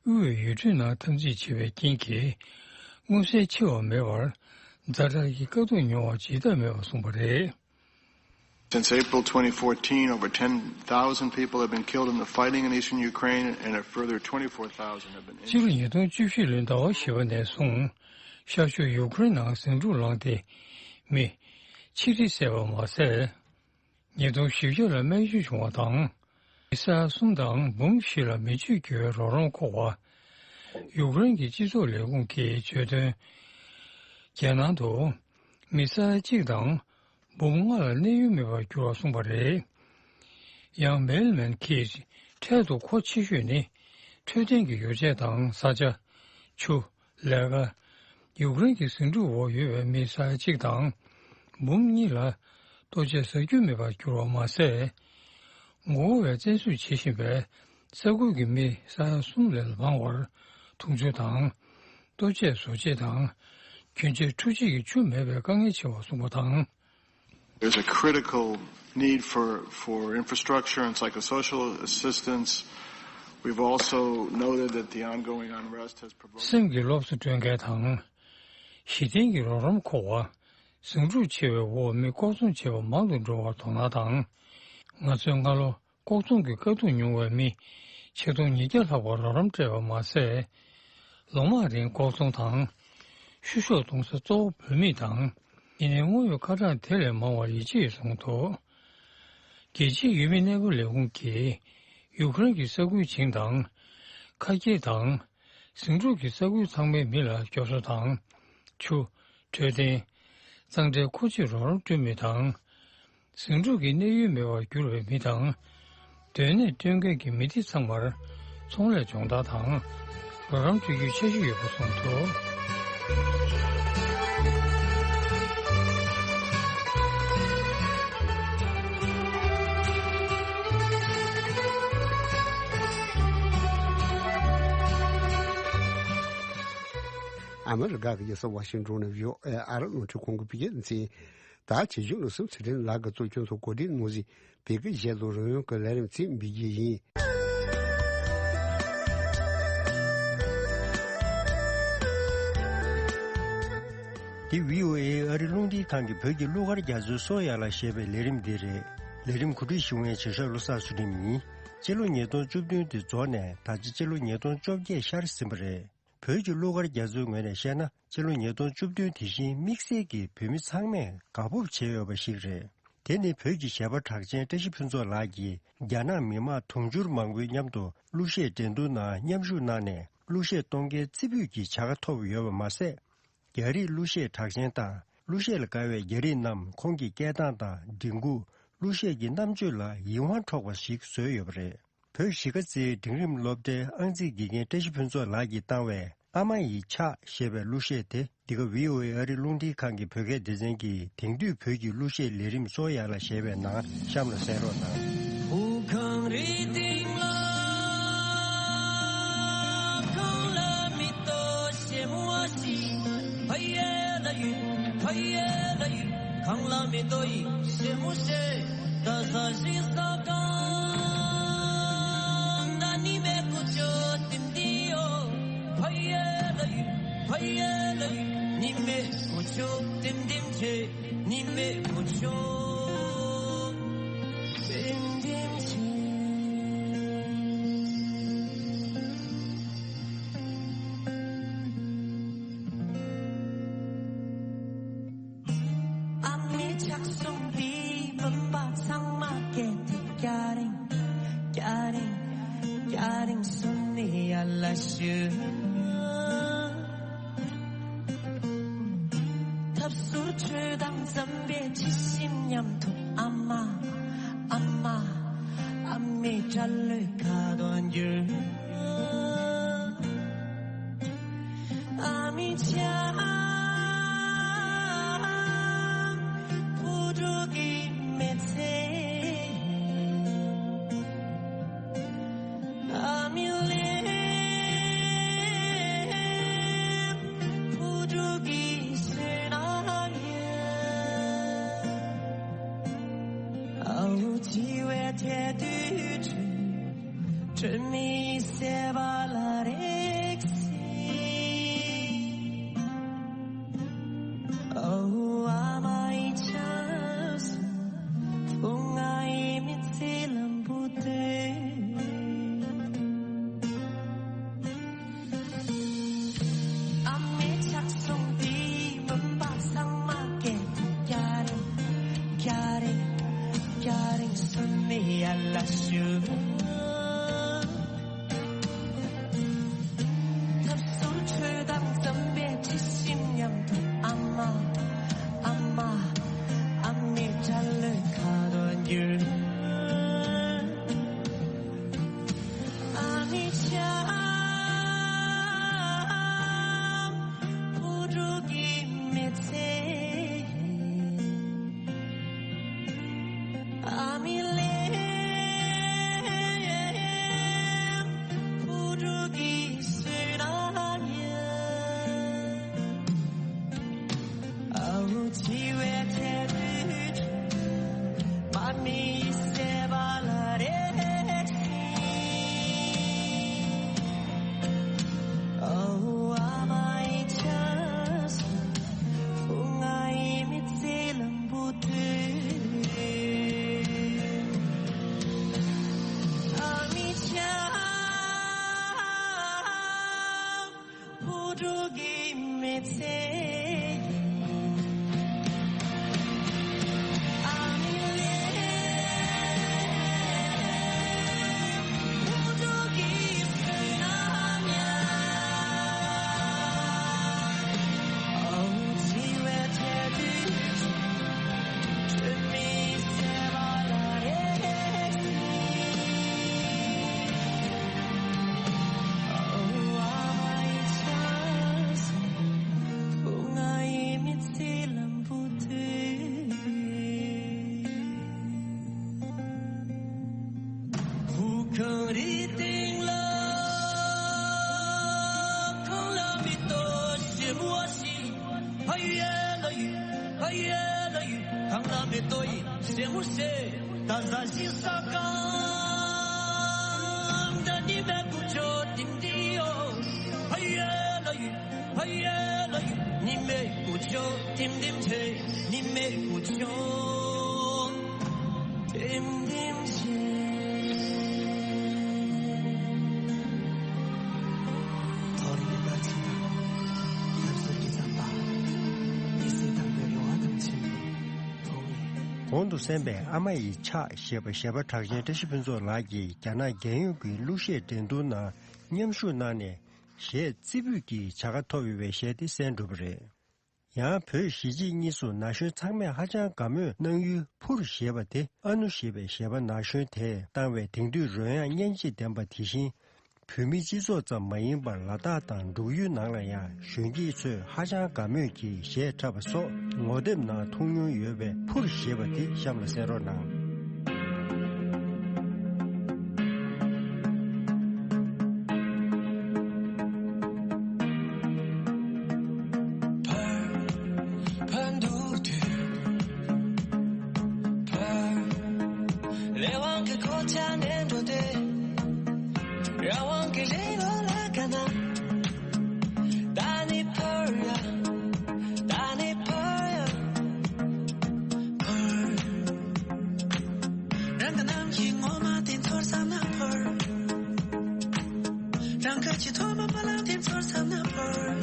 དབུལ་བའི་ཡུལ་གྲུའི་ནང་འཐབ་འཛིང་བྱེད་པའི་རྐྱེན་གྱིས་མངོན་གསལ་ཆེ་བ་མེད་པར་ཛ་དྲག་གི་དཀའ་སྡུག་མྱོང་བ་བརྗེད་ཐབས་མེད་པར་གསུངས་པ་རེད། Since April twenty fourteen, over ten thousand people have been killed in the fighting in eastern Ukraine, and a further twenty-four thousand have been injured. སྤྱི་ལོ་ཉིས་སྟོང་བཅུ་བཞི་ལོའི་ཟླ་བ་བཞི་པ་ནས་བཟུང་ཤར་ཕྱོགས་ཡུ་ཀེ་རེན་ནང་ཟིང་འཁྲུག་ལངས་ཏེ་མི་ཆིག་ཁྲི་བསད་པ་མ་ཟད། ཉིས་སྟོང་བཞི་བཅུ་ལ་རྨས་སྐྱོན་བྱུང་བ་དང་། མི་ས་ཡ་གསུམ་དང་འབུམ་བཞི་ལ་མི་སྤྱོད་འགྱུར་བའི་རོགས་རམ་མཁོ་བ། ཡུཀ་རེན་གྱི་སྤྱི་ཚོགས་ལས་ཁུངས་ཀྱིས་བརྗོད་དོན། རྒྱལ་ནང་དུ་མི་ས་ཡ་གཅིག་དང་འབུམ་ལྔ་ལ་གནས་ཡུལ་མེད་པར་གྱུར་བ་གསུངས་པ་རེད། ཡང་མེལ་མན་གྱིས་འཕྲལ་དུ་མཁོ་ཆེ་ཤོས་ནི་འཕྲོད་བསྟེན་གྱི་ཡོ་བྱད་དང་བཟའ་བཅའ། ཆུ། ལས་ཀ། ཡུཀ་རེན་གྱི་ཟིང་འཁྲུག་འོག་ཡོད་པའི་མི་ས་ཡ་གཅིག་དང་འབུམ་གཉིས་ལ་ལྟོ་ཆས་ཟ་རྒྱུ་མེད་པར་གྱུར་བ་མ་ཟད། ངོ་བོ་བས་བཙན་བཟུང་བྱེད་བཞིན་པའི་ས་ཁུལ་གྱི་མི་ས་ཡ་གསུམ་ལས་མང་བར་འཐུང་ཆུ་དང་། ལྟོ་ཆས་བཟོ་བྱེད་དང་། གྱོན་ཆས་འཁྲུ་བྱེད་ཀྱི་ཆུ་མེད་པའི་དཀའ་ངལ་ཆེ་བ་གསུངས་པ་དང་། There's a critical need for, for infrastructure and psychosocial assistance. We've also noted that the ongoing unrest has provoked སེམས་ཀྱི་སློབ་གསོ་སྤྲོད་མཁན་དང་། གཞི་རྟེན་གྱི་རོགས་རམ་མཁོ་བ། ཟིང་འཁྲུག་ཆེ་བའི་འོག་མི་ལྐོག་འཛུང་བྱེད་པ་མང་དུ་འགྲོ་བར་དོ་སྣང་དང་། ང་ཚོས་སྔ་ལོ་ ལྐོག་ཚོང་གི་དཀའ་སྡུག་མྱོང་བའི་མི་ཆིག་སྟོང་ཉིས་བརྒྱ་ལྷག་པར་རོགས་རམ་སྤྲད་པ་མ་ཟད། ལོ་མང་རིང་ལྐོག་ཚོང་དང་། བཤུ་གཞོག་གཏོང་ས་གཙོ་བོ་བུད་མེད་དང་། ཡིན་ནའི་དངོས་ཡོད་ཁ་གྲངས་དེ་ལས་མང་བ་ཡིད་ཆེས་གསུངས་འདུག་རྒྱལ་སྤྱིའི་ཡུལ་མི་གནས་སྤོ་ལས་ཁུངས་ཀྱིས་ཡུ་ཁུ་རེན་གྱི་ས་ཁུལ་བྱིངས་དང་། ཁ་གྱེས་དང་། ཟིང་འཁྲུག་གི་ས་ཁུལ་ཚང་མའི་མི་ལ་འབྱོར་ས་དང་། ཆུ། འཕྲོད་བསྟེན། གཙང་སྦྲའི་མཁོ་ཆས་རོགས་རམ་སྤྲོད་མུས་དང་། ཟིང་འཁྲུག་གི་གནས་ཡུལ་མེད་པར་གྱུར་བའི་མི་དང་། སྡོད་གནས་སྤྲོད་མཁན་གྱི་མི་སྡེ་ཚང་མར་ཚོང་ལས་སྦྱོང་བརྡར་དང་། རོགས་རམ་སྤྲོད་རྒྱུའི་འཆར་གཞི་ཡོད་པ་གསུངས་འདུག་ཨ་མི་རི་ཀ་གི་རྒྱལ་ས་ཝ་ཤིང་ཏོན་ནས་བྷི་ཨོ་ཨེ་ཨ་རི་རླུང་འཕྲིན་ཁང་གི་བོད་སྐད་སྡེ་ཚན། ད་བྱེད་ཕྱོགས་ནང་སུམ་ཚེ་རིང་ལགས་ཀྱིས་གཙོ་སྐྱོང་དང་གོ་སྒྲིག་གནང་བཞིན་བོད་སྐད་ཞལ་ལུང་རོལ་དབྱངས་ཀྱི་ལས་རིམ་ཚིག་འབུལ་རྒྱུ་ཡིན། འདི་བྷི་ཨོ་ཨེ་ཨ་རི་རླུང་འཕྲིན་ཁང་གི་བོད་ཀྱི་གླུ་གར་རྒྱ་མཚོའི་སོ་ཡ་ལ་ཞེས་པའི་ལས་རིམ་འདི་རེད། ལས་རིམ་གོ་སྒྲིག་ཞུ་མཁན་བྱེད་ཕྱོགས་བློ་བཟང་ཚུལ་ཁྲིམས་ཡིན། སྤྱི་ལོ་ཉིས་སྟོང་བཅུ་བདུན་དེ་རྫོགས་ནས་ད་ཆ་སྤྱི་ལོ་ཉིས་སྟོང་བཅོ་བརྒྱད་ཤར་ཟིན་པ་རེད། བོད་ཀྱི་གླུ་གར་རྒྱ་མཚོའི་ངོས་ནས་བཤད་ན། སྤྱི་ལོ་ཉིས་སྟོང་བཅུ་བདུན་དེ་བཞིན་དམིགས་བསལ་གྱིས་བོད་མི་ཚང་མས་དགའ་སྤོབས་བྱེད་འོས་པ་ཞིག་རེད། དེ་ནི་བོད་ཀྱི་གཞས་པ་གྲགས་ཅན་བཀྲ་ཤིས་ཕུན་ཚོགས་ལགས་ཀྱིས་རྒྱ་ནག་མི་མང་དུང་ཕྱུར་མང་པོའི་མཉམ་དུ་གླུ་གཞས་འགྲན་བསྡུར་ནང་མཉམ་ཞུགས་གནང་ནས་གླུ་གཞས་གཏོང་མཁན་རྩེ་ཕུད་ཀྱི་བྱ་དགའ་ཐོབ་ཡོད་པ་མ་ཟད། རྒྱ་རིགས་གླུ་གཞས་གྲགས་ཅན་དང་གླུ་གཞས་ལ་དགའ་བའི་རྒྱ་རིགས་རྣམས་ཁོང་གི་སྐད་གདངས་དང་མགྲིན་ཁུག་གླུ་གཞས་ཀྱི་རྣམ་དཔྱོད་ལ་ཡིད་དབང་འཕྲོག་པ་ཞིག་བཟོས་ཡོད་པ་རེད། བོད་གཞིས་ཀ་རྩེའི་འབྲིང་རིམ་སློབ་གྲྭའི་ཨང་རྩིས་དགེ་རྒན་བཀྲ་ཤིས་ཕུན་ཚོགས་ལགས་ཀྱིས་བཏང་བའི་ཨ་མ་ཡི་ཕྱག་ཞེས་པའི་གླུ་གཞས་དེ་འདི་ག་བྷི་ཨོ་ཨེ་ཨ་རི་རླུང་འཕྲིན་ཁང་གི་བོད་སྐད་སྡེ་ཚན་གྱི་དེང་དུས་བོད་ཀྱི་གླུ་གཞས་ལས་རིམ་སོ་ཡ་ལ་ཞེས་པའི་ནང་གཤམ་ལ་གསན་རོགས་གནང་། ཕུ་གང་རི་སྟེང་ལ་གང་ལ་མི་ལྟོ་ཞེ་མོ་ཞིག་ཕ་ཡེ་ལ་ཡུ་ཕ་ཡེ་ལ་ཡུ་གང་ལ་མི་ལྟོ་ཡི་ཞེ་མོ་ཞེ། ད་ས་ཞིག་ས་གང་ད་ནི་མེ་ཀུ་ཅོ་ཏིམ་ཏི་ཡོ། ཕ་ཡེ་ལ་ཡུ་ཕ་ཡེ་ལ་ཡུ་ནི་མེ་ཀུ་ཅོ་ཏིམ་ཏིམ་ཆེ། ནི་མེ་ཀུ་ཅོ་ཏིམ་ཏིམ་ཆེ། ཨ་མའི་ཕྱག་ཟུང་འདིས་བུམ་པ་ཚང་མ་སྐྱེལ་ཏེ། སྐྱ་རེངས་སྐྱ་རེངས་སྐྱ་རེངས་སུམ་ནི་ཡར་ལ་ཞུ། ཐབ་ཟུར་ཁྲོད་དང་འཛམ་བུའི་ཁྱི་ཤིང་མཉམ་དུ། ཨ་མ་ཨ་མ་ཨ་མའི་སྐྲ་ལོའི་ཁ་དོག་འགྱུར། ཨ་མའི་ཕྱག་བུ་ཕྲུག་གི་མི་ཚེ། ཨ་མའི་ལུས་བུ་ཕྲུག་གི་བསོད་ནམས་ཡིན། ཨ་འུ་འཆི་བའི་ཐལ་དུས་དྲོད། དྲོད་མེད་སྲེད་པ་ལ་རེག་སྲིད། ཨ་འུ་ཨ་མ་ཡི་ཕྱག་ཟུང་། ཐུགས་ང་ཡི་མི་ཚེ་ལམ་བུ་སྟོན། ཨ་མའི་ཕྱག་ཟུང་འདིས་བུམ་པ་ཚང་མ་སྐྱེལ་ཏེ། སྐྱ་རེངས་སྐྱ་རེངས་སྐྱ་རེངས་སུམ་ནི་ཡར་ལ་ཞུ། ཐབ་ཟུར་ཁྲོད་དང་འཛམ་བུའི་ཁྱི་ཤིང་མཉམ་དུ། ཨ་མ་ཨ་མ་ཨ་མའི་སྐྲ་ལོའི་ཁ་དོག་འགྱུར། ཨ་མའི་ཕྱག་བུ་ཕྲུག་གི་མི་ཚེ་ཡིན། ཨ་མའི་ལུས་ གངས་རིའི་སྟེང་ལ་གངས་ལ་མེ་ཏོག་ཞིམ་པོ་ཞིག་ཕ་ཡུལ་ལ་ཡུལ། ཕ་ཡུལ་ལ་ཡུལ། གངས་ལ་མེ་ཏོག་ཡིན་ཞེ་མོ་ཞེ། ད་ཟ་ཞིག་ཟ་གང་ད་ནི་མེ་ཀུ་ཅོ་ཏིམ་ཏིའོ། ཕ་ཡུལ་ལ་ཡུལ། ཕ་ཡུལ་ལ་ཡུལ། ནི་མེ་ཀུ་ཅོ་ཏིམ་ཏིམ་ཆེ། ནི་མེ་ཀུ་ཅོ། ཏིམ་ཏིམ་ཞིག་ཐོ་རེ་ནི་པར་ཆེ་དང་། ལབ་སོགས་ཀྱི་ཚམ་པ། ནི་སི་དང་པོའི་རེ་བ་དང་ཆེན་པོ་མཐོང་ངེས། གོང་དུ་གསན་པའི་ཨ་མ་ཡི་ཕྱག་ཞེས་པ་གཞས་པ་གྲགས་ཅན་བཀྲ་ཤིས་ཕུན་ཚོགས་ལགས་ཀྱིས་རྒྱ་ནག་རྒྱལ་ཡོངས་ཀྱི་གླུ་གཞས་འགྲན་བསྡུར་ནང་མཉམ་ཞུགས་གནང་ནས་གཞས་རྩེ་ཕུད་ཀྱི་བྱ་དགའ་ཐོབ་ཡོད་པའི་གཞས་དེ་གསན་གྲུབ་པ་རེད། ཡང་བོད་གཞིས་བྱེས་གཉིས་སུ་ན་གཞོན་ཚང་མས་ཧ་ཅང་དགའ་མོས་གནང་ཡུལ་ཕུར་ཞེས་པ་དེ་ཨ་ནུ་ཞེས་པའི་གཞས་པ་ན་གཞོན་དེས་བཏང་བའི་དེང་དུས་རོལ་དབྱངས་སྙན་འཇེབས་ལྡན་པ་དེ་བཞིན་བོད་མི་སྤྱི་ཚོགས་ཙམ་མ་ཡིན་པར་ལ་དྭགས་དང་འབྲུག་ཡུལ་ནང་ལ་ཡང་གཞོན་སྐྱེས་ཚོས་ཧ་ཅང་དགའ་མོས་ཀྱིས་གཞས་འཁྲབ་པ་སོགས་ངོ་དེབ་ནང་མཐོང་མྱོང་ཡོད་པའི་ཕུར་ཞེས་པ་དེ་གཤམ་ལ་གསན་རོགས་གནང་། ཕར་འདུག་དུས། ཕར། ལས་དབང་གི་གོ་ཆ་ནས་འགྲོ་དུས། རང་དབང་གི་རི་ལོ་ལ་དགའ་ན། ད་ནི་ཕར་ཡ། ད་ནི་ཕར་ཡ། ཕར། རང་གི་ནམ་མཁའི་ངོ་མ་དེ་ཚོར་བསམ་ན་ཕར། རང་གི་ཆེས་ཐོག་མ་རྨི་ལམ་དེ་ཚོར་བསམ་ན་ཕར།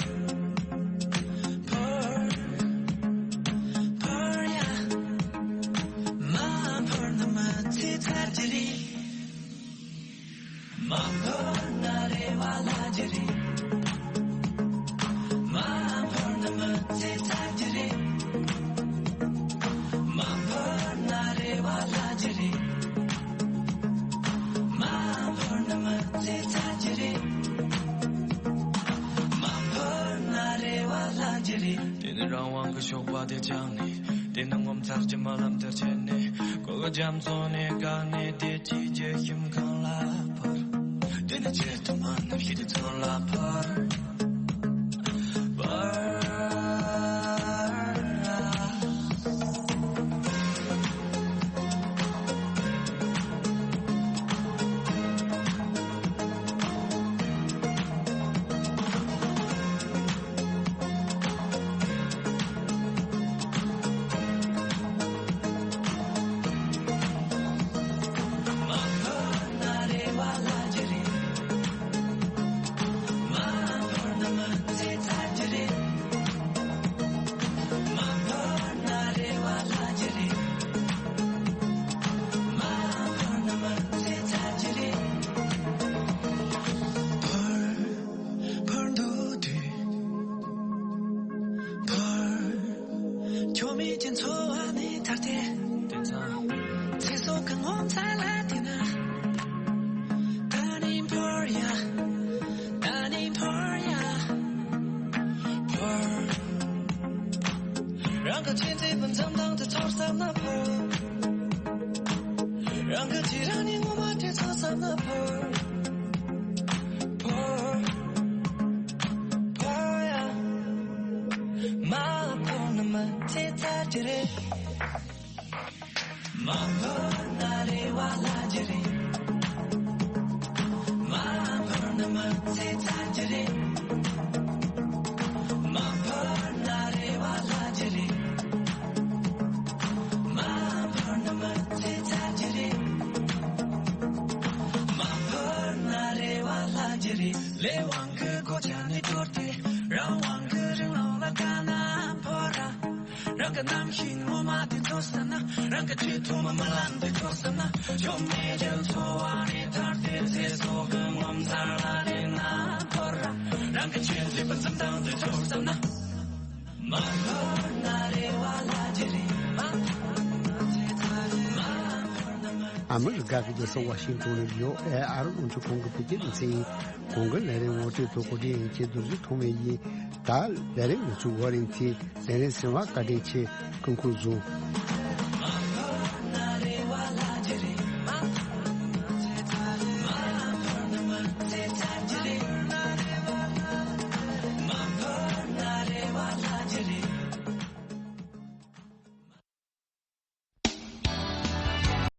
ཕར། ཕར་ཡ། མ་ཕར་ན་མ་ཚེ་ཚར་གྱི་རེད། མ་ཕར་ན་རེ་བ་ལྷག་གི་རེད། མ་ཕར་ན་མ་ཚེ་ཚར་གྱི་རེད། མ་ཕར་ན་རེ་བ་ལྷག་གི་རེད། མ་ཕར་ན་མ་ཚེ་ཚར་གྱི་རེད། མ་ཕར་ན་རེ་བ་ལྷག་གི་རེད། དེ་ནི་རང་དབང་གི་ཤོག་པ་དེ་བཅག་ནས། དེ་ནི་ངོ་མཚར་གྱི་རྨི་ལམ་དེར་ཆས་ནས། གོ་གི་རྒྱ་མཚོ་ནས་བཀག་ནས། དེ་ཅིའི་རྒྱུ་ཞིམ་གང་ལ་བར། དེ་ནི་ཆེས་ཐོག་མ་རྣམ་ཤེས་དེ་ཚོ་ལ་བར། བར། ཕར་འདུག་དུས། ཕར། ཁྱོད་མེད་ཀྱི་འཚོ་བ་ནི་ད་ལྟའི། དེང་སང་། ཚེ་སྲོག་གི་ངོ་མཚར་ལ་བལྟས་ན། ད་ནི་ཕར་ཡ། ད་ནི་ཕར་ཡ། ཕར། རང་གི་ཆེས་མཛེས་པའི་འཛུམ་མདངས་དེ་ཚོར་བསམ་ན་ཕར། རང་གི་ཆེས་རང་ཉིད་ངོ་མ་དེ་ཚོར་བསམ་ན་ཕར། ཕར། ཕར་ཡ། མ་ཕར་ན་མ་ཚེ་ཚར་གྱི་རེད། མ་ཕར་ན་རེ་བ་ལྷག་གི་རེད། མ་ཕར་ན་མ་ཚེ་ཚར་གྱི་རེད། མ་ཕར་ན་རེ་བ་ལྷག་གི་རེད། མ་ཕར་ན་མ་ཚེ་ཚར་གྱི་རེད། མ་ཕར་ན་རེ་བ་ལྷག་གི་རེད། ལས་དབང་གི་གོ་ཆ་ནས་གྲོལ་ཏེ། རང་དབང་གི་རི་ལོ་ལ་དགའ་ན་ཕར་ར། རང་གི་རྣམ་ཤེས་ངོ་མ་དེ་ཚོར་བསམ་ན། རང་གི་ཆེས་ཐོག་མ་རྨི་ལམ་དེ་ཚོར་བསམ་ན། ཆོ་མེད་ཀྱང་འཚོ་བ་ནི་ཐར་ཏེ། ཚེ་སྲོག་གི་ངོ་མཚར་ལ་དེ་ན་ཕར་ར། རང་གི་ཆེས་མཛེས་པའི་འཛུམ་མདངས་དེ་ཚོར་བསམ་ན། མ་ཕར་ན་རེ་བ་ལྷག་གི་རེད། མ་ཕར་ན་མ་ཚེ་ཚར་རེད། མ་ཕར་ན་མ། ཨ་མི་རི་ཀ་གི་རྒྱལ་ས་ཝ་ཤིང་ཏོན་ནས་བྷི་ཨོ་ཨེ་ཨ་རི་རླུང་འཕྲིན་ཁང་གི་བོད་སྐད་སྡེ་ཚན་ཡིན། གོང་གི་ལས་རིམ་ངོ་སྤྲོད་དུ་གོ་སྒྲིག་ཡིན་གྱི་རྡོ་རྗེ་ཐོགས་མེད་ཡིན། ད་ལས་རིམ་ང་ཚོའི་ཝར་རིང་ཚེ་ལས་རིམ་ཟིན་པ་བཀའ་དྲིན་ཆེ། སྐུ་ཁམས་བཟང་།